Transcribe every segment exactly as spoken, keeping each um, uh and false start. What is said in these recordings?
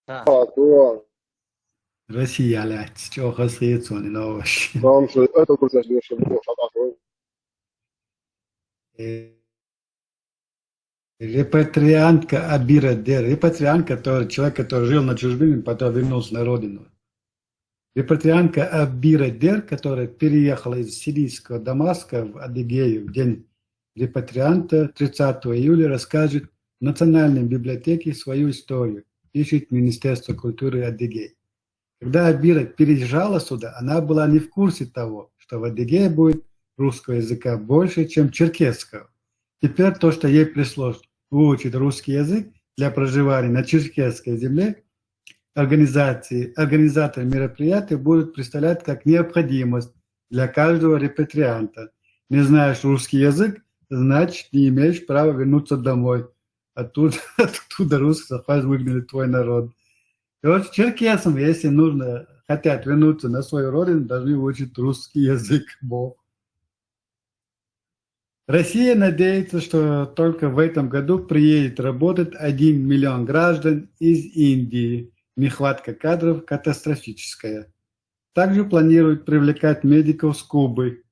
А то Россия, блядь, чё, хасхецон, и новость. Там что, это будет, конечно, было, а так, ну. Э, Репатриантка Абира Дер. Репатриант, который, человек, который жил на чужбине, потом вернулся на родину. Репатриантка Абира Дер, которая переехала из сирийского Дамаска в Адыгею в день репатрианта, тридцатого июля, расскажет в Национальной библиотеке свою историю, пишет Министерство культуры Адыгеи. Когда Абира переезжала сюда, она была не в курсе того, что в Адыгее будет русского языка больше, чем черкесского. Теперь то, что ей пришлось выучить русский язык для проживания на черкесской земле, организации, организаторы мероприятия будут представлять как необходимость для каждого репатрианта. Не знаешь русский язык, значит, не имеешь права вернуться домой. Оттуда, оттуда русских захватит, выгнали твой народ. И вот черкесам, если нужно, хотят вернуться на свою родину, должны выучить русский язык. Бог. Россия надеется, что только в этом году приедет работать один миллион граждан из Индии. Нехватка кадров катастрофическая. Также планирует привлекать медиков с Кубы.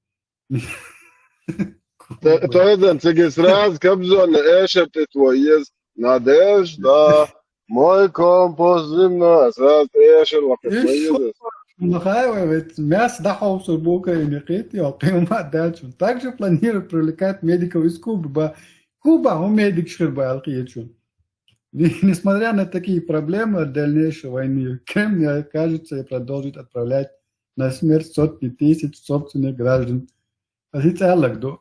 Кубы. Тоедан, цигис раз, кабзон, эшер тетвоез, Надежда, мой компост зимно, сразу эшер, лакет моезес. Ну, хай, ведь мясо да, ховсур бука и не кит, я, пима дальше. Также планирует привлекать медиков из Кубы, ба. Куба, у медик шхир ба, алкиечун. Не-, несмотря на такие проблемы от дальнейшей войны, Кремль, мне кажется, и продолжит отправлять на смерть сотни тысяч собственных граждан. А сейчас лагдо.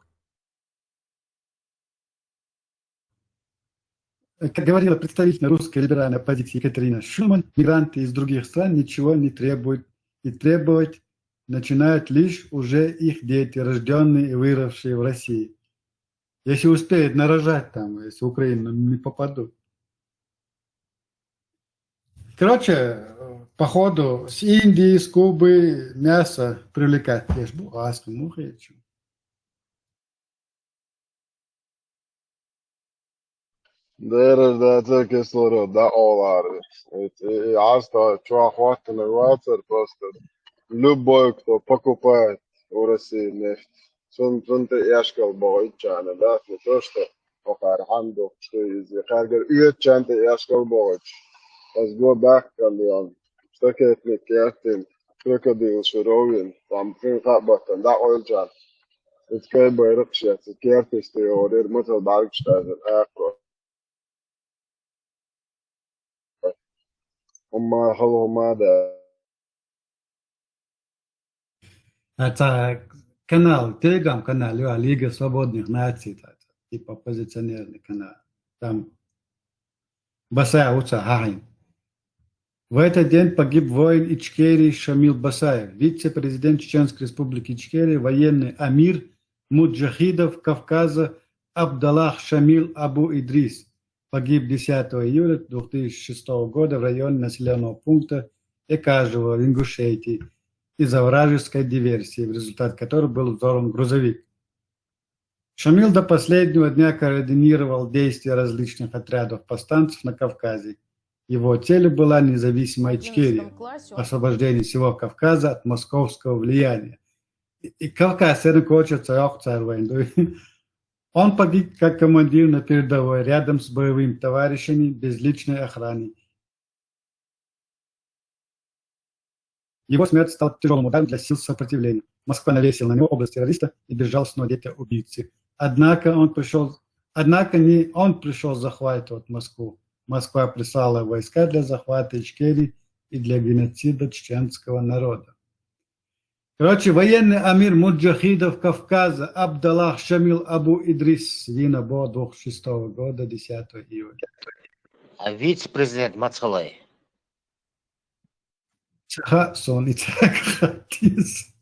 Как говорила представитель русской либеральной оппозиции Екатерина Шульман, мигранты из других стран ничего не требуют и требовать начинают лишь уже их дети, рождённые и выросшие в России. Если успеют нарожать там, если в Украину не попадут. Короче, походу, с Индии, с Кубы мясо привлекать. Я ж бу-, а, с кому хочу. Дереш да церкес лоро да олар. Эт, э, э, аста чуа хватит на вацер просто. Любой, кто покупает в России нефть, цун, цун те яшкал богой чана, да, не то, что окар ханду, что из якаргер ует чан те яшкал богой. Аз го бак калион. Что кетник кертин, крокодил шуровин, там фин хабатан, да ойл чан. Ицкай байрак шия, цикерти сте орер, мутал барк штазер, ако. Умма хал умма да. Это канал, Telegram-канал, ё, Лига свободных наций, это, типа оппозиционерный канал. Там Басаев уца хахин. В этот день погиб воин Ичкерии Шамил Басаев, вице-президент Чеченской Республики Ичкерия, военный амир муджахидов Кавказа Абдаллах Шамил Абу Идрис. Погиб десятого июля две тысячи шестого года в районе населённого пункта Экажево в Ингушетии из-за вражеской диверсии, в результате которой был взорван грузовик. Шамил до последнего дня координировал действия различных отрядов повстанцев на Кавказе. Его целью была независимая Ичкерия, освобождение всего Кавказа от московского влияния. И, и Кавказ, это хочется, ох, царь войны. Он погиб как командир на передовой, рядом с боевыми товарищами, без личной охраны. Его смерть стала тяжёлым ударом для сил сопротивления. Москва навесила на него образ террориста и безжалостного деятеля-убийцы. Однако он пришёл, однако не он пришёл захватывать Москву. Москва прислала войска для захвата Ичкерии и для геноцида чеченского народа. Короче, военный амир муджахидов Кавказа Абдаллах Шамил Абу Идрис, вина бо двух шестого года, десятого июля. А вице-президент мацхалай? Ха, сон и так хатис.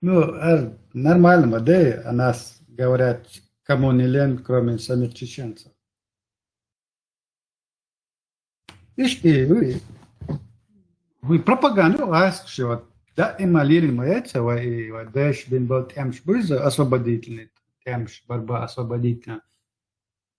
Ну, а, нормально, ма, да, о нас говорят, кому не лень, кроме самих чеченцев. Ишти, уй, уй, пропаганда, а, что вот, да, и молили мы это, ва, и, ва, дэш бин был тем, что был за освободительный, тем, что борьба освободительная.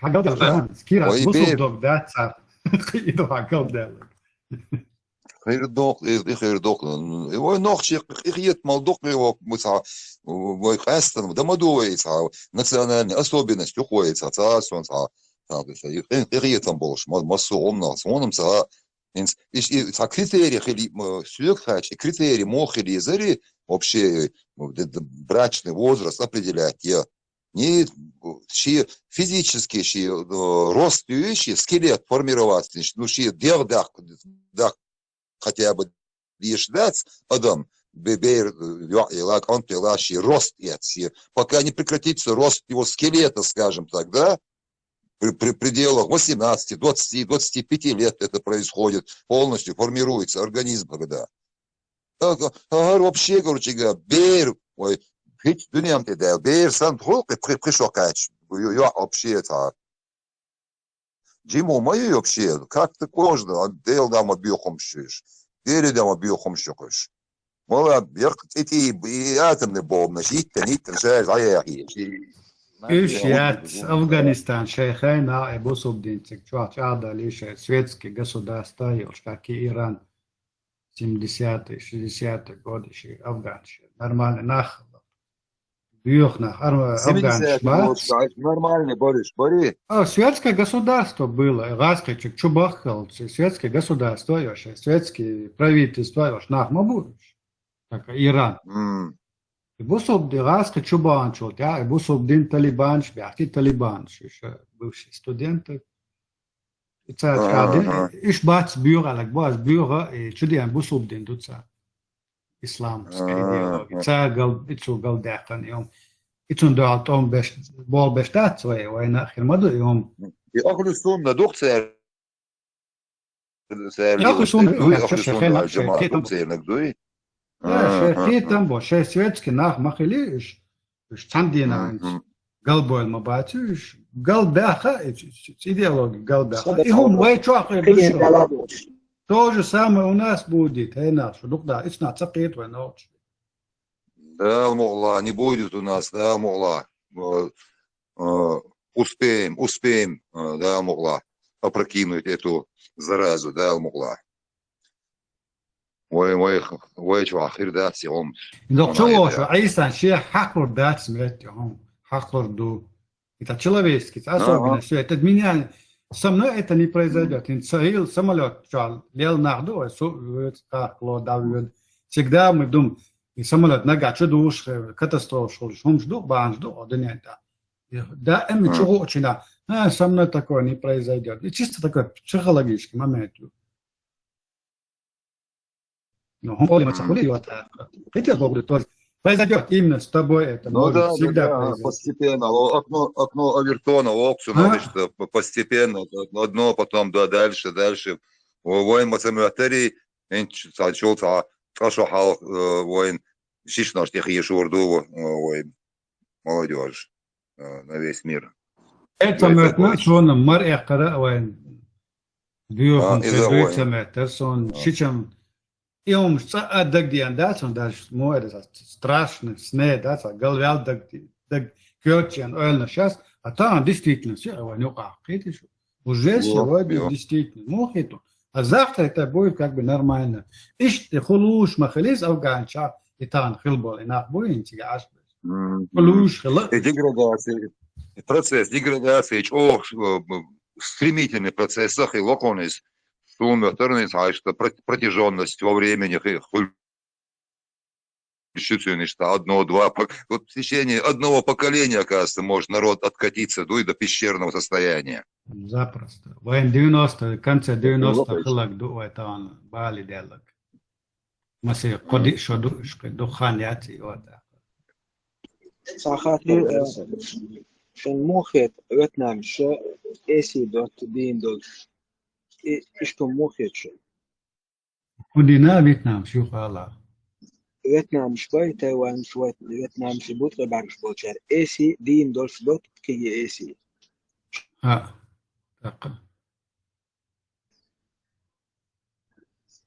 хьагалдел, Кирас, Ой, бусул бе- дог дац цар. Кхы и ду хьагалдел. Хир дох, и хир дох. И вой нохчи, и хет мал дох, и вок, муца, вой къастан, да ма ду вай ца, национальный особенность, ух вай ца, ца, сон ца, ца, и хетам болш, ма, ма су омна, сонам ца, инс, и, и ца критерий хили, м, сюк хач, и критерий мо хили зари, вообще, м, д-, д-, брачный возраст определять, я. Не, ши физически, ши, э, рост, ши скелет формироваться, ну, ши дел дах, дах хотя бы лишь дац, адам, бе-, бер, э, ё-, ела, кантела, ши рост, я, ши, пока не прекратится рост его скелета, скажем так, да, при, при пределах восемнадцати, двадцати, двадцати пяти лет это происходит, полностью формируется организм, когда. Так, а, а, вообще, короче говоря, бер, ой, хич дуням те да, бер сан хол, кы, кы, кы шо кач, ё, ё, вообще, ца. Джиму мою вообще, как ты кожда, а дел дама бьёхом шиш, дели дама бьёхом шиш. Мала, якъ цӀи тӀе и атомный бомбанаш, йиттан, йиттан, шаьш дӀаяхье. Ши- Уьш яц, Афганистан шайхайна, э, бусулба дин цига чохь чӀагӀдалийша, светский государство йолуш, как и Иран, семидесятые, шестидесятые годы ши афганаш. Нормальный нах. Боьха нах, ар-, афганаш семидесятые бац. Нормальный бариш, бари. А, светское государство было, гӀазкхичуьнга чу баххалц, светское государство йолуш, светское правительство йолуш, нах ма бу уьш. Так, Иран. М. И бусулба ди-, гӀазкхи чу баханчул тӀаьхьа, и бусулба дин талибанаш баьхкий, талибанаш, уьш, бывшие студенты. И цара Ага. чӀагӀдина, уьш бац боьха аьлларг, бу аз боьха, и чу деана бусулба дин ду цара. Исламская Ага. идеология. Цара гал, и цо галдаьккхина, и хӀума. И цунна дуьхьал тӀом беш, болх беш дац вай, вайна а хир ма ду, и хӀума. И ахлу сунна ду-кх цара? Цара Ахлу сунна, дуй, ахлу сунна вал жамаӀат ду, церниг дуй? Да, шайн Ага. кхетам бо, шайн светский нах ма хили уьш, уьш цхьана дийнахь Мгм. галбойла ма бац уьш, галбаьхха, и ц-, ц-, ц-, идеологи галбаьхха. И хӀума вай чохь хир ду шу. То же самое у нас будет, хӀей нах, шу дукха да, ицнах ца кхета вай нохчий. Дала мукъ лахь, не будет у нас, Дала мукъ лахь. Э, э, успеем, успеем, э, Дала мукъ лахь, опрокинуть эту заразу, Дала мукъ лахь. Вай, вай, вай чохь хир дац и хӀума. Доккха чу вохуш, Ӏийсан шен хьакхалур дац метте хӀума. Хьакхалур ду. Это человеческий, это особенно всё. Это меня, со мной это не произойдёт. ХӀинца ца хила самолёт чохь лела нах ду, ой, со, вуьйцу, кхахкало, дӀавоьду. Всегда мы думаем, и самолёт нагахь чу душ, э, катастрофаш хуьлуш, хӀумаш ду, бахьанаш ду, о, дуьнен тӀехь. И даим чу гӀо чина, а, со мной такое не произойдёт. И чисто такой психологический момент ю. Ну, хӀума олий ма ца хуьлий, вот, а, кхетий бохург, то есть произойдёт именно с тобой это, ну, может, да, всегда да, да, произойдёт. Постепенно, о, окно, окно Овертона, оксу, а? Значит, э, по-, постепенно, од-, одно, потом, да, дальше, дальше. О, вайн ма ца моьттарий, хӀинца ца чул ца, ца шо хьалха, э, вайн шишнаш тӀе хешор ду, э, вайн. Молодёжь, э, на весь мир. Эцамет ма суна мар эккхара а вайн. Дуьйхун ца дуьйца меттар суна шичам. И хӀумаш цӀа а дагдеана дац хьуна, даже мо это страшный сне, да, цхьа галваьлла дагде-, даг коьртачу эна ойланаш яц, а тахана действительно, все, а вайн юкъахь кхетий шу. Уже сегодня действительно, муха хету. А завтра это будет как бы нормально. Иштта хуьлуш ма хилийза афганча, и тахана хила болу, и нах буй, хӀинца цига Ӏаш беза. Мгм. Хуьлуш хила. И деградация, и процесс деградации чӀогӀа, э, стремительный процесс а хила локхунис, суна моьттарнис, а что прот-, протяжённость во времени хи-, хуьлу Ещё цуьнан иштта одно-два пок-, вот в течение одного поколения, оказывается, может народ откатиться, дуй, до пещерного состояния. Запросто. Вайн девяносто, конце девяносто хиларг ду вай тахана, бали деллаг. Масе кхо диъ шо ду, уьш кхин ду хан яц и вата. Цхьа хаттар, э, шун муха хета, вьетнамца эси дотта дийна долуш? И, иштта муха хета шун? ХӀун дина вьетнамца юха ала? Вьетнамца бай, тайваньца вай, вьетнамца бу ткъе бӀаьргаш болчара. Эси дийна долуш ду кхин эси. ХӀаъ, тӀаккха.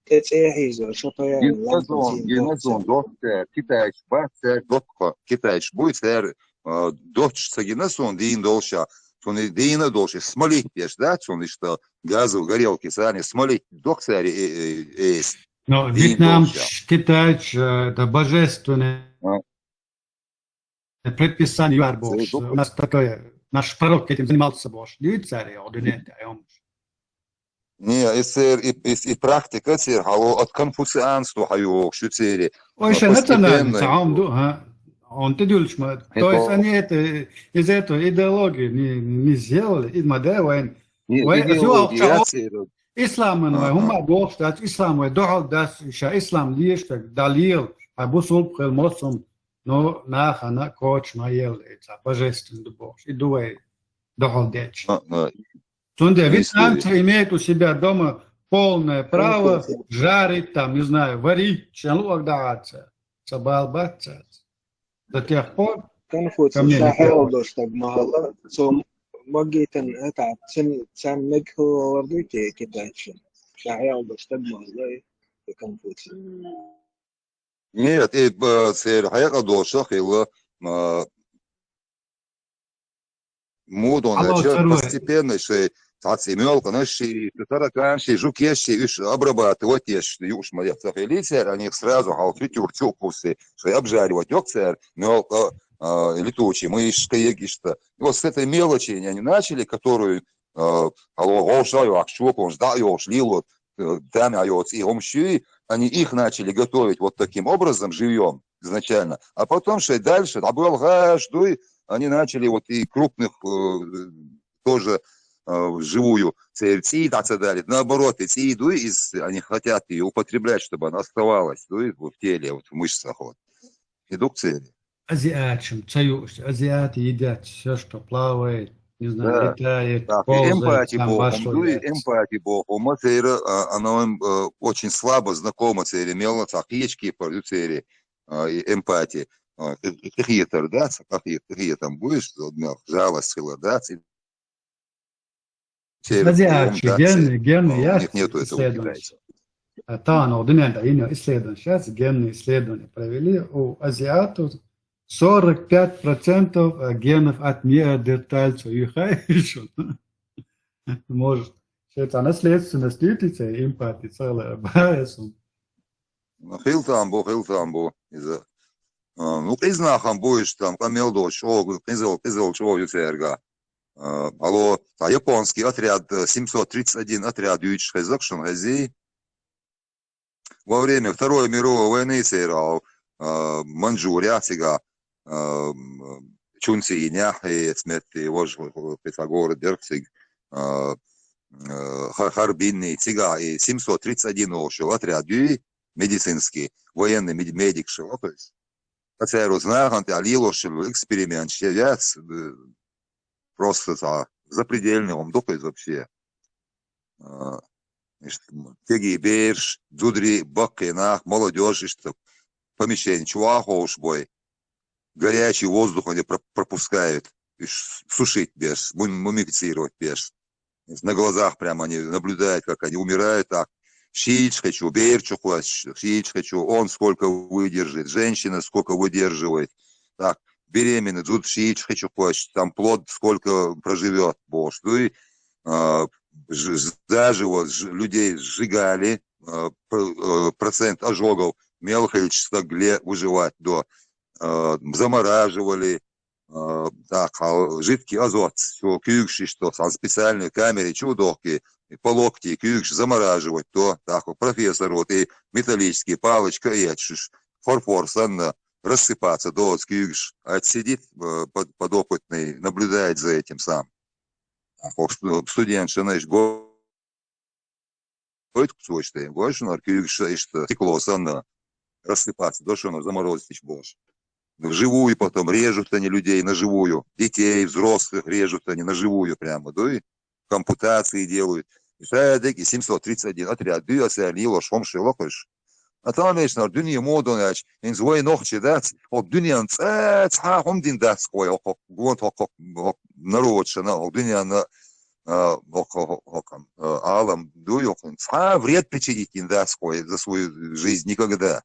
ТӀе цӀе хьийзо, шо паян гиназон, гиназон дохку цара, китайцаш бац цара дохку, китайцаш буй цара, а, доцуш ца гина суна дийна долуша, суна дийна долуш, смолить деш дац суна иштта газовой горелки санна, смолить дохку цара э, э, эс. Но дийна вьетнамцаш, долуша. Китайцаш, э, это божественное предписание юар бохуш. У нас такое, наш пророк этим занимался бохуш. Дуьйцу цара, я, дуьнен тӀе, я, хӀумаш. Не, и церан, и, и, и практика церан, хьало от конфуцианства хьайогӀуш ю церан. Ой, шайн национальный ца хьо ма ду, а? Он ты дюльш ма. То есть они это, из этого идеологии не, не сделали, и ма да вайн. Не, вай, идеология церан. Исламан вай, хӀума бохуш дац, ислам вай дохьал дац, ша ислам леш, как далел, а бусулб хил моцун, но нахана коча ма ел, и ца божественный ду бохуш. И ду вай дохьал дечу. А, а. Цундела вьетнамцы имеют у себя дома полное право жарить там, не знаю, варить, шен луъург дагӀаца, ца бала бац цаьрца. До тех пор, Конфуций, ко мне ша никто хьалха долуш стаг ма хилла, цо магийтан, это, цен, царна мега хилла вар дуй те китайцашна. Ша хьалха долуш стаг ма хилла, и Конфуций. Нет, э, б-, церан хьекъал долуш а хилла, а, муха аьлча, постепенно шайн цхьацца и моьлкъанаш, и тараканаш, и жукеш, и уьш обрабатывать еш юуш ма яц ца хилий церан, они их сразу хьалха фритюр чу а кхуссий, шайн обжаривать йо-кх цара, моьлкъа, а, летучие мыши, кхин иштта. И вот с этой мелочи они начали, которую, а, хьалха вовшах а йохуш, чоконаш дӀа а йохуш, лело, э, тамехь йоцу и хӀумаш юй, они их начали готовить вот таким образом, живьём изначально. А потом, что и дальше, дӀабоьлхуш дуй, они начали вот и крупных, э, тоже, э, вживую церан цӀий дӀа ца далийта. Наоборот, и цӀий дуй, из, они хотят её употреблять, чтобы она оставалась, дуй, в теле, вот в мышцах, вот. И ду-кх церан. Азиаташна ца юуш, азиаты едят всё, что плавает, не знаю, да, летает, так, и ползает, эмпати там боху хӀума дуй, башхалоьцу. Эмпати боху хӀума церан, а, она им, э, очень слабо знакома церан мел, цхьа кхечу кепара ю церан, а, и эмпати, а, къи-, къи-, къинхетар дац, къинхе-, къинхетам буй, что мел жалость хилар дац, и церан, азиаташна, да, генный, генный, а, у них яц нету этого у китайцев. Исследование. А, тахана дуьнен тӀе йина исследование яц, генный исследование провели, у азиатов сорок пять процентов, а, генов от неандертальцев, юхай шуна. Может, шайн цхьа наследственность юй-те церан эмпати, цхьа хилла бахьа эсун. Ну, хила там бу, хила там бу иза. А, ну, къиза нах-м бу уьш там, къамел доцуш, чӀогӀа, къизалла, къизалла чӀогӀа ю цаьрга. А, алло, цхьа японский отряд, э, семьсот тридцать один отряд юьйцуш хезна-кх шуна, хезий? Во время Второй мировой войны церан, а, Маньчжурехь цига, а, м, Чунцинехь, и цу метте важа кхин цхьа город дара-кх цига, а, м, а, Ха-, Харбинный, цигахь и семьсот тридцать один олуш йолу отряд юй, медицинский, военный мед-, медикаш, то есть. Ткъа цара оцу нахана тӀехь лелош йолу эксперименташ яц, э, просто цхьа запредельный хӀума ду-кх иза вообще. А, иштта, м, кегий бераш, зударий, баккхий нах, молодёжь, иштта помещение чу ваха ховшабой, горячий воздух они про-, пропускают, и ш-, сушить берш, мум-, мумифицировать берш. На глазах прямо они наблюдают, как они умирают, так. Шийтта хи чу, бер чу кхоччуш, шийтта хи чу, он сколько выдержит, женщина сколько выдерживает. Так, беременный, зуда шийтта хи чу кхоччуш, там плод сколько проживёт, бохуш дуй. А, ж-, ж-, заживо ж-, людей сжигали, а, п-, э, процент ожогов мел хилча стаг ле выживать до, а, замораживали, а, так, а, жидкий азот, цо куьйгаш иштта цхьана специальной камере чу а дохкий, и по локти куьйгаш замораживать до, так, профессор вот и металлический палочка эцуш, фарфор санна, рассыпаться до оцу куьйгаш. А это сидит, э, под-, подопытный, наблюдает за этим сам. Так, вот сту-, студентша, знаешь, го-, гойту цо иштта, гой шуна, куьйгаш иштта стекло санна рассыпаться до, шуна, заморозить бохуш. Вживую потом режут они людей на живую, детей, взрослых режут они на живую прямо, дуй, ампутации делают. И шадерг и семьсот тридцать один отряд дуй, а цара лелош хӀумаш йолу-кх уьш. А тахана, конечно, дуьне модо аьлча, хӀинца вай нохчий дац, хӀокху дуьненна цкъа цхьа хӀума дина дац-кх вай, хӀокху, хӀокху, хӀокху, хӀокху народашна, хӀокху дуьненна, а, хӀокху, хӀокху, хӀокху, а, Ӏалам дуй, хӀокху, цхьа а вред причинить йина дац-кх вай за свою жизнь никогда.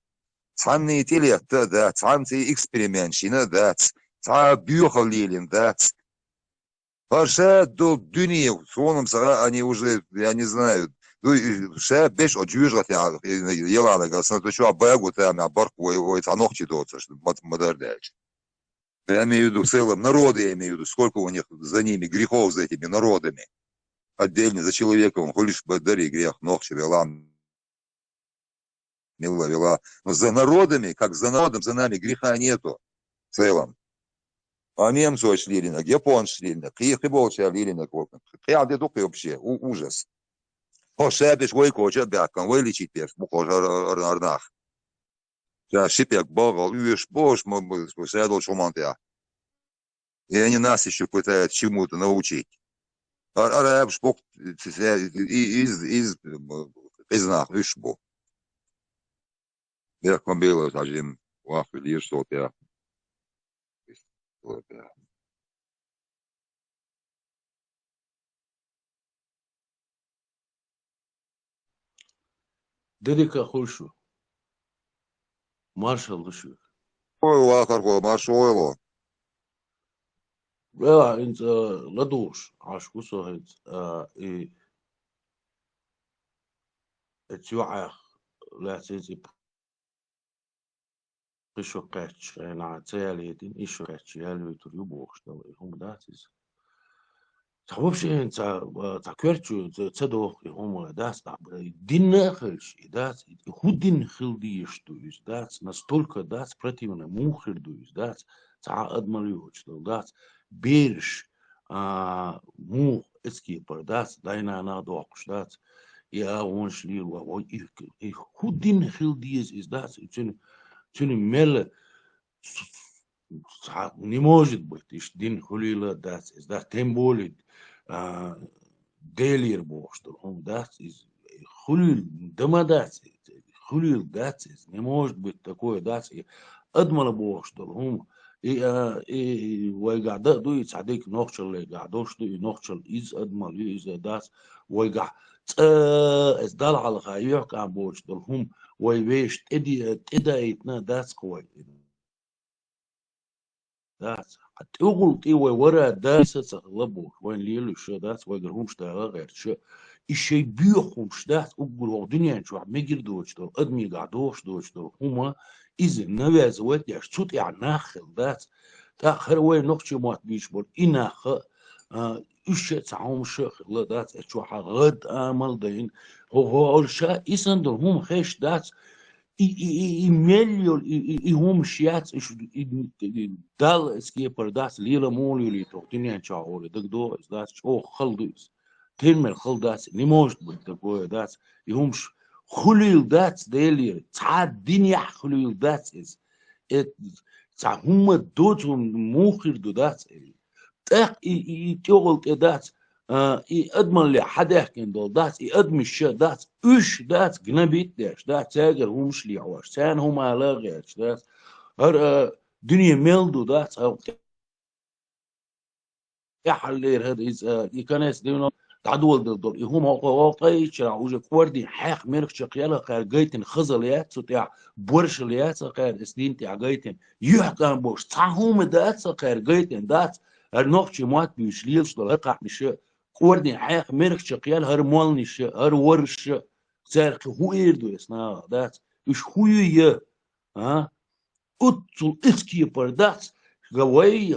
Цхьанний тӀелетта а дац, цхьанний эксперимент йина а дац, цхьа а боьхалла лелийна дац. ХӀара ша долу дуьне, суна-м ца хаьа, они уже, я не знаю, ну, и ша беш оцу жоьжахатехь, э, яланага, сан чохь багу тамехь барх вай, вай цхьа нохчий доцурш, ма, ма-дарра аьлча. Я имею в виду в целом народы, я имею в виду, сколько у них за ними грехов, за этими народами. Отдельно за человеком, хуьлуш б-, дарий грех, нохчий велахь, милла велахь. Но за народами, как за народом, за нами греха нету в целом. А немцоша лелийнарг, японцаша лелийнарг, кхин, кхин болчара лелийнарг, кхин де ду-кх вообще, у-, ужас. Хьо ша беш вай коча а баьккхина, вай лечить берш бу кхо ар-, ар-, ар-, ар нах. Ша ши пегга балгӀа оьшуш бохуш, ма, ма, ша долчу хӀуманна тӀехь. И они нас ещё пытаются чему-то научить. Ар-, арабаш боккха, и, из, из, м, къиза нах уьш бу. Бехкам белар хьажим, вахвилийра со тӀехь. Дерриг а хуьлуш ву. Маршалла ду шуьга. Ой, вахархо, маршо ойло. Бра, хӀинца, а, ладугӀуш, Ӏаш ву со хӀинца, а, и, и цу Ӏех лаьцна и кхин шо кхаьчча, хьайна ца ялийтина, и шо кхаьчча ялийтур ю бохуш долу и хӀума дац иза. Цхьа вообще ца, ца коьртачу ца, ца доху и хӀума дац, дӀа, динна а хилча, и дац, и хӀун дин хила дезаш ду иза дац, настолько дац, противно муха хир ду иза дац, цхьа а адамал йоцуш долу дац, бераш, а, муха эцкепара дац, дай-нанах доккхуш дац, и агӀонаш лело, вай, и, и хӀун дин хила деза иза дац, и цуьнан, цуьнан мел цхьа не может быть, иштта дин хуьлийла дац иза, дац, тем более, а, Делера бохуш долу хӀума дац иза, хуьлийла дан ма дац иза, хуьлийла дац иза, не может быть такое, дац и адамал бохуш долу хӀума. И, а, и, и вайгахь дан а ду, и цхьа дика нохчаллехь долуш ду, и нохчалла иза адамал ю, иза дац, вайгахь цӀа, иза Далла хьалха юьхькӀам боцуш долу хӀума, вай вешан тӀеди-, тӀедаийтина дац-кх вай. Дац. Хьан тӀехула тӀе вай вара даиса ца хилла бохуш, вайн лелуш ша дац, вайгара хӀумаш дала гӀерташ ша. И шайн боьха хӀумаш дац, уггар хӀокху дуьнен чохь мегар доцуш долу, адамигахь дохуш доцуш долу хӀума, иза навязывать деш, цу тӀехь нах хилла дац. ТӀаккха хӀара вай нохчийн мотт буьйцуш болу и нах а, а, уьш а цхьа хӀумаш а хилла дац, и чохь гӀад амал дайна. ХӀо-, хӀо-, хӀора ша и санна долу хӀума хезаш дац, и, и, и, и мел йолу, и, и, и хӀумаш яц, и шу-, и, и, Далла эцкепара дац, лела муха лелийта хӀокху дуьнен чохь олий, дагадогӀу иза дац, чӀогӀа хала ду иза. Тенмер хала дац, не может быть такое дац. И хӀумаш хуьлийла дац Делера, цхьа а динехь хуьлийла дац иза. Э, цхьа хӀумма доцу муха хир ду дац, э. ТӀаккха и, и, и тӀехула тӀе дац, а, и адамалле хьадаьхкина долу дац, и адамаш ша дац, уьш дац, гнобить деш дац, цаьргара хӀумаш лехьош, царна хӀума ала а гӀерташ дац. ХӀара, а, дуьне мел ду дац, хьо тӀаьххьарлера хӀара иза, а, и конец девяностых дӀадоладелла долу. И хӀума хӀокху, хӀокху ткъе итт шарахь уже кӀордийн хьаькха мергачу кхел а кхара гайтина хазал яц цу тӀехь, боршал яц а кхара, эс дин тӀехь гайтина. ЮьхькӀам болуш, цхьа хӀума дац а кхара гайтина, дац. ХӀара нохчийн мотт буьйцуш лелаш долу хӀара кхаънаш а, кӀордийн хьаькха мергачу кхел а хӀара молланаш а, хӀара ворраш а, цаьрга кхин хӀун эр ду эс нахах, дац? Уьш хӀун ю я? А? Уццул эцкепара дац, га вай,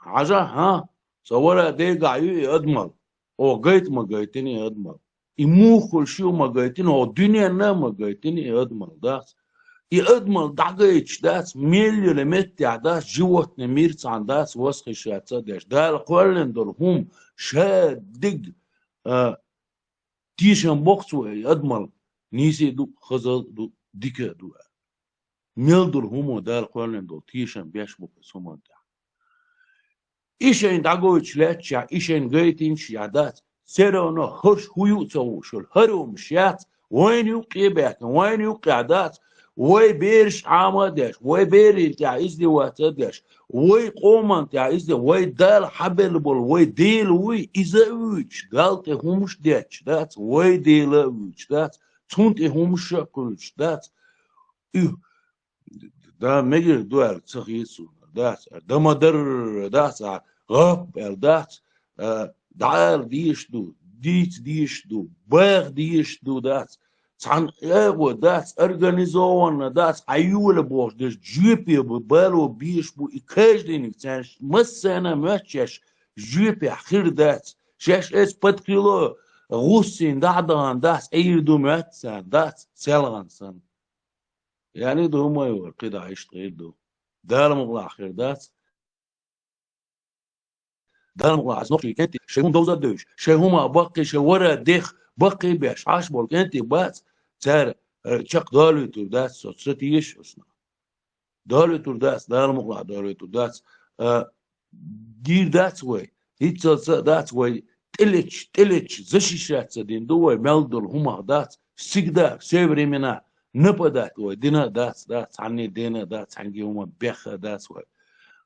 хьажа, хьа? Сан вара дегахь ю и адамал. О, гайта ма гайтина и адамал. И муха хуьлуш ю ма гайтина, о, дуьненна а ма гайтина и адамал, дац. И адамал дӀагайташ дац, мел йолу меттехь дац, животный мир цхьаьна дац, восхищаться а деш. Дала кхоьллина долу хӀума ша диг, а, тешам боккху цо и адамал, нийса а ду, хаза а ду, дика а ду аьлла. Мел долу хӀума Дала кхоьллина долу, тешам беш бу-кх иза хӀуманна тӀехь. И шайна дӀагойтуш лаьтташехь, и шайна гайтинчехь дац, всё равно хӀорш хӀун ю а ца хууш йолу, хӀара хӀумаш яц, вайна юккъе а баьхкина, вайна юккъехь дац, вай бераш Ӏама а деш, вай берийн тӀехь издеваться а деш, вай къоман тӀехь иза, вай Дала хьабелла болу, вай Дела вуй, иза а вуьйцуш, Далла тӀе хӀумаш а детташ дац, вай Дела а вуьйцуш дац, цунна тӀе хӀумаш а кхуьлуш дац. И, да, мегар ду аьлла ца хета суна, дац, дан ма дарра, дац, а, гӀап аьлла, дац, а, дӀаала дезаш ду, дийца дезаш ду, баха дезаш ду, дац. Цхьана агӀо дац, организованно дац, хьан йола бохуш дерш жоьпе бу, бало бийш бу, и каждыйниг царна массарна а моьтту шаьш жоьпехь хир дац. Шаьш эца под крыло гӀуссийна дӀа а дахана дац, Ӏийр ду моьтту царна, дац, селхана санна. Яъни ду хӀумма а вара, кхидӀа иштта Ӏийр ду. Дала мукъалахь хир дац. Дала мукъалахь, аса нохчий кӀентий, шайн хӀума довза а девзаш, шайн хӀума баккхий, шайн вара дех баккхий беш, Ӏаш болу кӀентий бац, цара, э, чекхдалуьйтур дац, со ца тешаш оцунах. Далуьйтур дац, Дала мукъалахь далуьйтур дац, э, дийр дац вай, хӀинццалца а дац вай, тӀелеча, тӀелеча, защищаться дина ду вай, мел долу хӀумах дац, всегда, все времена, нападать вай дина а дац, дац, цхьанне дена а дац, цхьаьнгге хӀума беха а дац вай.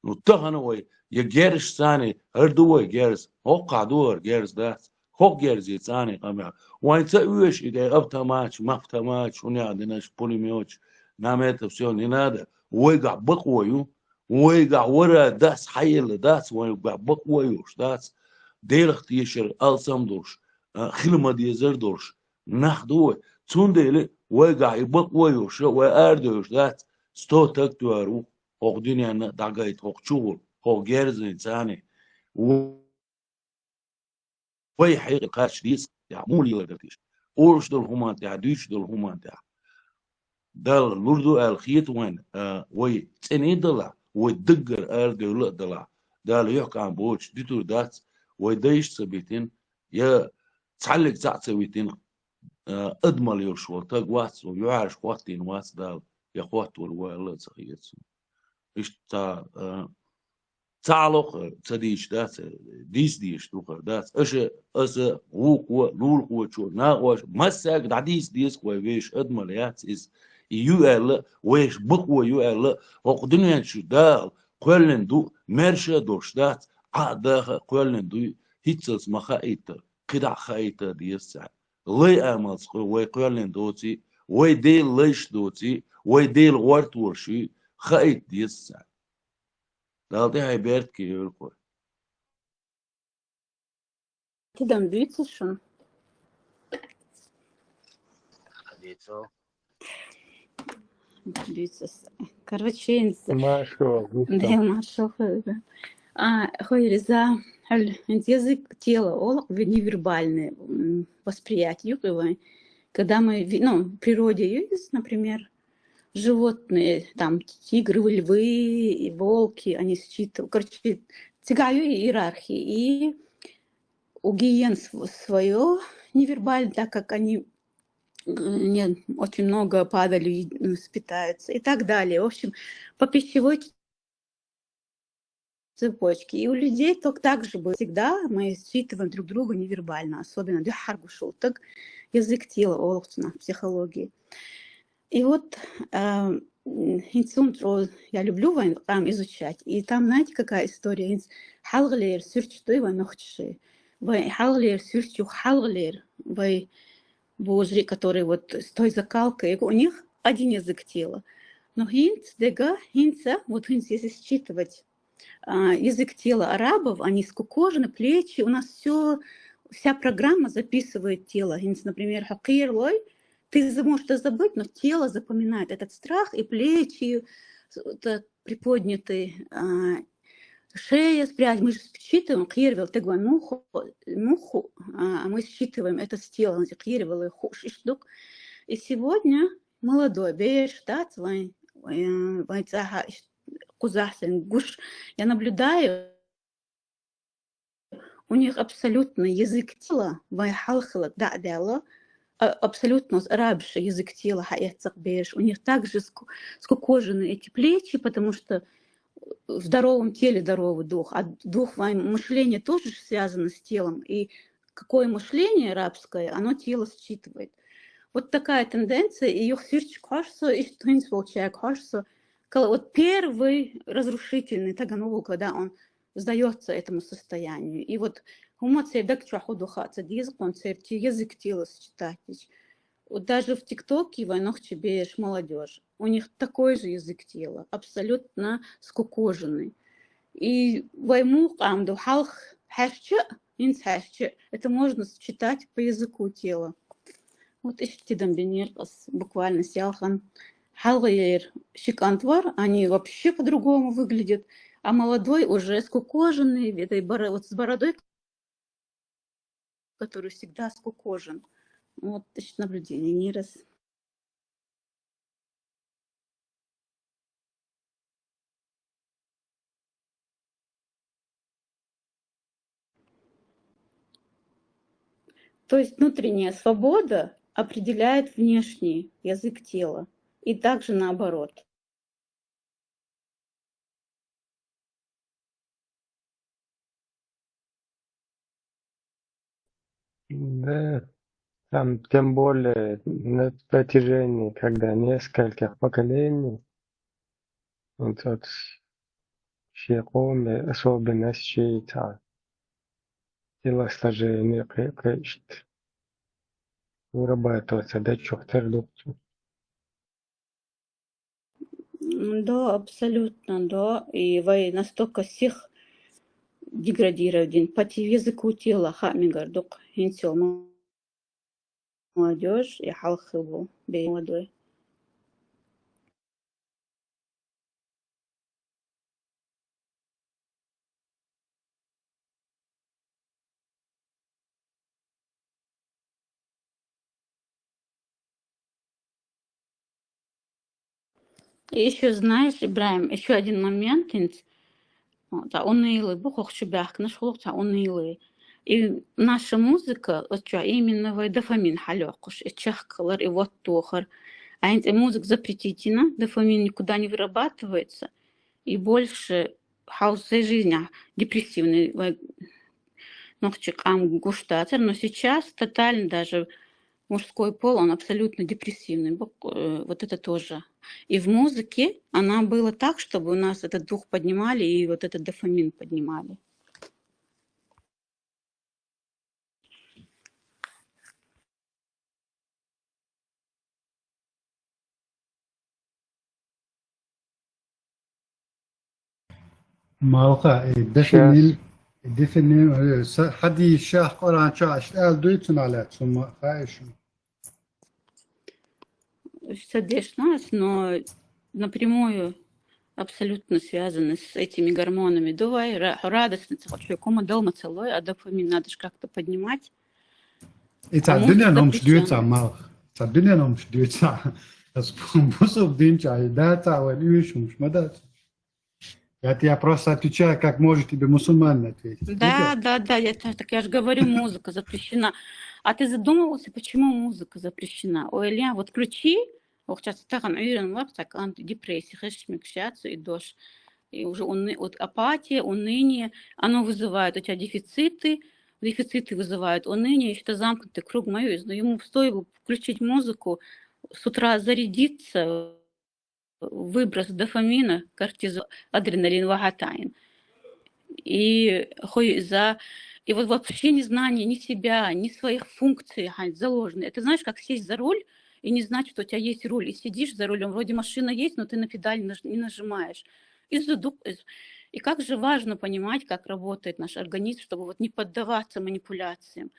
Ну, тахана вай, я герзаш царний, хӀара ду вай герз, хӀоккхахь ду хӀара герз, дац, хӀокху герзе царний къамел. Вайн ца оьшу и тӀе автоматаш, мафтоматаш, хӀун яа динарш, пулемёташ, Нам это всё не надо. Вайгахь бакъо ю, вайгахь вара дац, хьаелла дац, вайгахь бакъо йолуш дац. Делах тешар алсам долуш, а, хила ма дезар долуш нах ду вай. Цундела вайгахь и бакъо йолуш, вай арадевлаш дац, сто таг тоьар ву хӀокху дуьненна дӀагайта, хӀокху чухула, хӀокху герзина царна. Вай хьекъал кхача деза, я муха лелар дара теша? Олуш долу хӀуманна тӀехь, дуьйцуш долу хӀуманна тӀехь. Далла лур ду аьлла хета вайна, а, вай цӀена а далахь, вай даггара арадевлла а далахь, Дала юьхькӀам боцуш дитур дац, вай дайша ца битина, я цхьаьллиг цхьаъ ца витина, а, адамалла йолуш волу таг вац, юьхьӀаьржа хӀоттийна вац Дала, я хӀоттор ву аьлла а ца хета суна. Иштта, а, Ца Ӏалокху, ца дийцуш дац, дийца дезаш ду хӀара дац. Аша, аса, вукхо, лулахочо, накъоша, массаьрга дӀадийца деза вай вешан адамалла яц иза. И ю аьлла, вешан бакъо ю аьлла, хӀокху дуьнен чу Дала кхоьллина ду, маьрша а долуш дац, Ӏа а даха а кхоьллина дуй, хӀинццалц ма хаийта, кхидӀа а хаийта деза царна. Лай амалца кхо-, вай кхоьллина доций, вай Делан лайш доций, вай Делан гӀортор шуй, хаийта деза царна. Дала тӀаьхье беркате йойла кхо. Тидам буьйцу шуна? Дийцу. Буьйцу ас. Короче, инца. Маршо, Дел маршо хойра. А, хойра иза, хьал, инца язык тела олу, невербальное, м, восприятие юкъа вайн. Когда мы ви-, ну, в природе есть, например, животные, там, тигры, львы и волки, они считывают. Короче, цигахь ю иерархия. И у гиен св-, своё невербально, так как они, м, не, очень много падалью е-, м, питаются и так далее. В общем, по пищевой цепочке. И у людей так, так же было всегда, мы считываем друг друга невербально, особенно дуьххьара гуш волу таг, язык тела олу цунах психологии. И вот, а, м, хӀинца ун тро я люблю вайн къам изучать. И там, знаете, какая история? ХӀинца хьалхалера суьрташ ду вайн нохчаши. Вайн хьалхалера суьрташ ю хьалхалера. Вай божри, которые вот с той закалкой, у них один язык тела. Но хӀинца дега, хӀинца, вот хӀинца, если считывать, а, язык тела арабов, они скукожены, плечи, у нас всё, вся программа записывает тело. ХӀинца, например, хьо кхералой, ты за-, можешь это забыть, но тело запоминает этот страх, и плечи, с-, это приподнятый, а, шея спрятать, мы же считываем, кхеравелла тегван муху, муху, а, мы считываем это с тела, кхеравелла хууш иштта ду. И сегодня молодой бераш дац вайн, э, вайн цӀахь иш-, кхузахь сайн гуш, я наблюдаю, у них абсолютно язык тела, вайн хьалхалг дӀа а даьлла, а, абсолютно оцу арабаша язык тела хьаэццакх бераш. У них также ску-, скукожены эти плечи, потому что в здоровом теле здоровый дух, а дух, вайн мышление тоже ж связано с телом, и какое мышление рабское, оно тело считывает. Вот такая тенденция, и юха суьрташ кхоьссу, и хӀинца волчаьрга кхоьссу, кала-, вот первый разрушительный таганул, когда он сдаётся этому состоянию. И вот хӀума церан даг чохь хӀун ду хаа ца деза, кхунна церан те-, язык тела считать. Вот даже в ТикТоке вайн нохчий бераш, молодёжь, у них такой же язык тела, абсолютно скукоженный. И вай муха къам ду, хьалха хьаьрча, хӀинца хьаьрча, это можно считать по языку тела. Вот иштта тидам бинера ас буквально селхан. Хьалхалера ши кӀант вара, они вообще по-другому выглядят, а молодой уже скукоженный, этой боро-, вот с бородой, который всегда скукожен. Вот иштта наблюдение, Нирас. То есть внутренняя свобода определяет внешний язык тела, и также наоборот. Да, там тем более на протяжении, когда нескольких поколений, вот, вот шен къоман особенностей, цхьа телосложение кхе-, кхечуьнца вырабатываться дечух тера ду-кх цо. Да, абсолютно, да. И вай настолько сих деградировать, патив языку тела, хами гордук, хинцел молодежь, и халхыбу, бей молодой. И ещё, знаешь, Ибраим, ещё один момент, инц, о, ца унылый, бу хохчу бяхкнаш хулук, ца унылый. И наша музыка, вот чё, именно вай дофамин халёкуш, и чахкалар, и вот тохар. А инц музыка запретительно, дофамин никуда не вырабатывается, и больше хаос всей жизни, а, депрессивный, вай, нохчи кам гуштатер, но сейчас тотально даже мужской пол, он абсолютно депрессивный. Бу, э, вот это тоже. И в музыке она была так, чтобы у нас этот дух поднимали и вот этот дофамин поднимали. Малха, э, Щас. Дефинин, дефинин, э, са-, хади шах Коран ча, аш ал дуйцун аля, цума, хаишу. Всё дешнас, но напрямую абсолютно связаны с этими гормонами. Давай, ра-, радостно, ца хочу, кома долма целой, а дофамин надо ж как-то поднимать. И А ца музыка дунен омш запрещена. Дуйца, Малх. Ца дунен омш дуйца. Ас бусуб динча, и да, ца ван уйшумш, ма да. Я тебе просто отвечаю, как может тебе мусульманин ответить. Да, Видел? Да, да, я та-, так я же говорю, музыка запрещена. А ты задумывался, почему музыка запрещена? Ой, Илья, вот включи, ох, сейчас так он уверен, вот так, антидепрессии, хочешь мягчаться и дождь. И уже уны-, вот апатия, уныние, оно вызывает у тебя дефициты, дефициты вызывают уныние, и что замкнутый круг моё, но ему стоило включить музыку, с утра зарядиться, выброс дофамина, кортизол, адреналин вахатаин. И хуй за, и вот вообще незнание ни себя, ни своих функций, ха, заложено. Это знаешь, как сесть за руль и не знать, что у тебя есть руль. И сидишь за рулем, вроде машина есть, но ты на педаль наж-, не нажимаешь. И задук-, и, и как же важно понимать, как работает наш организм, чтобы вот не поддаваться манипуляциям.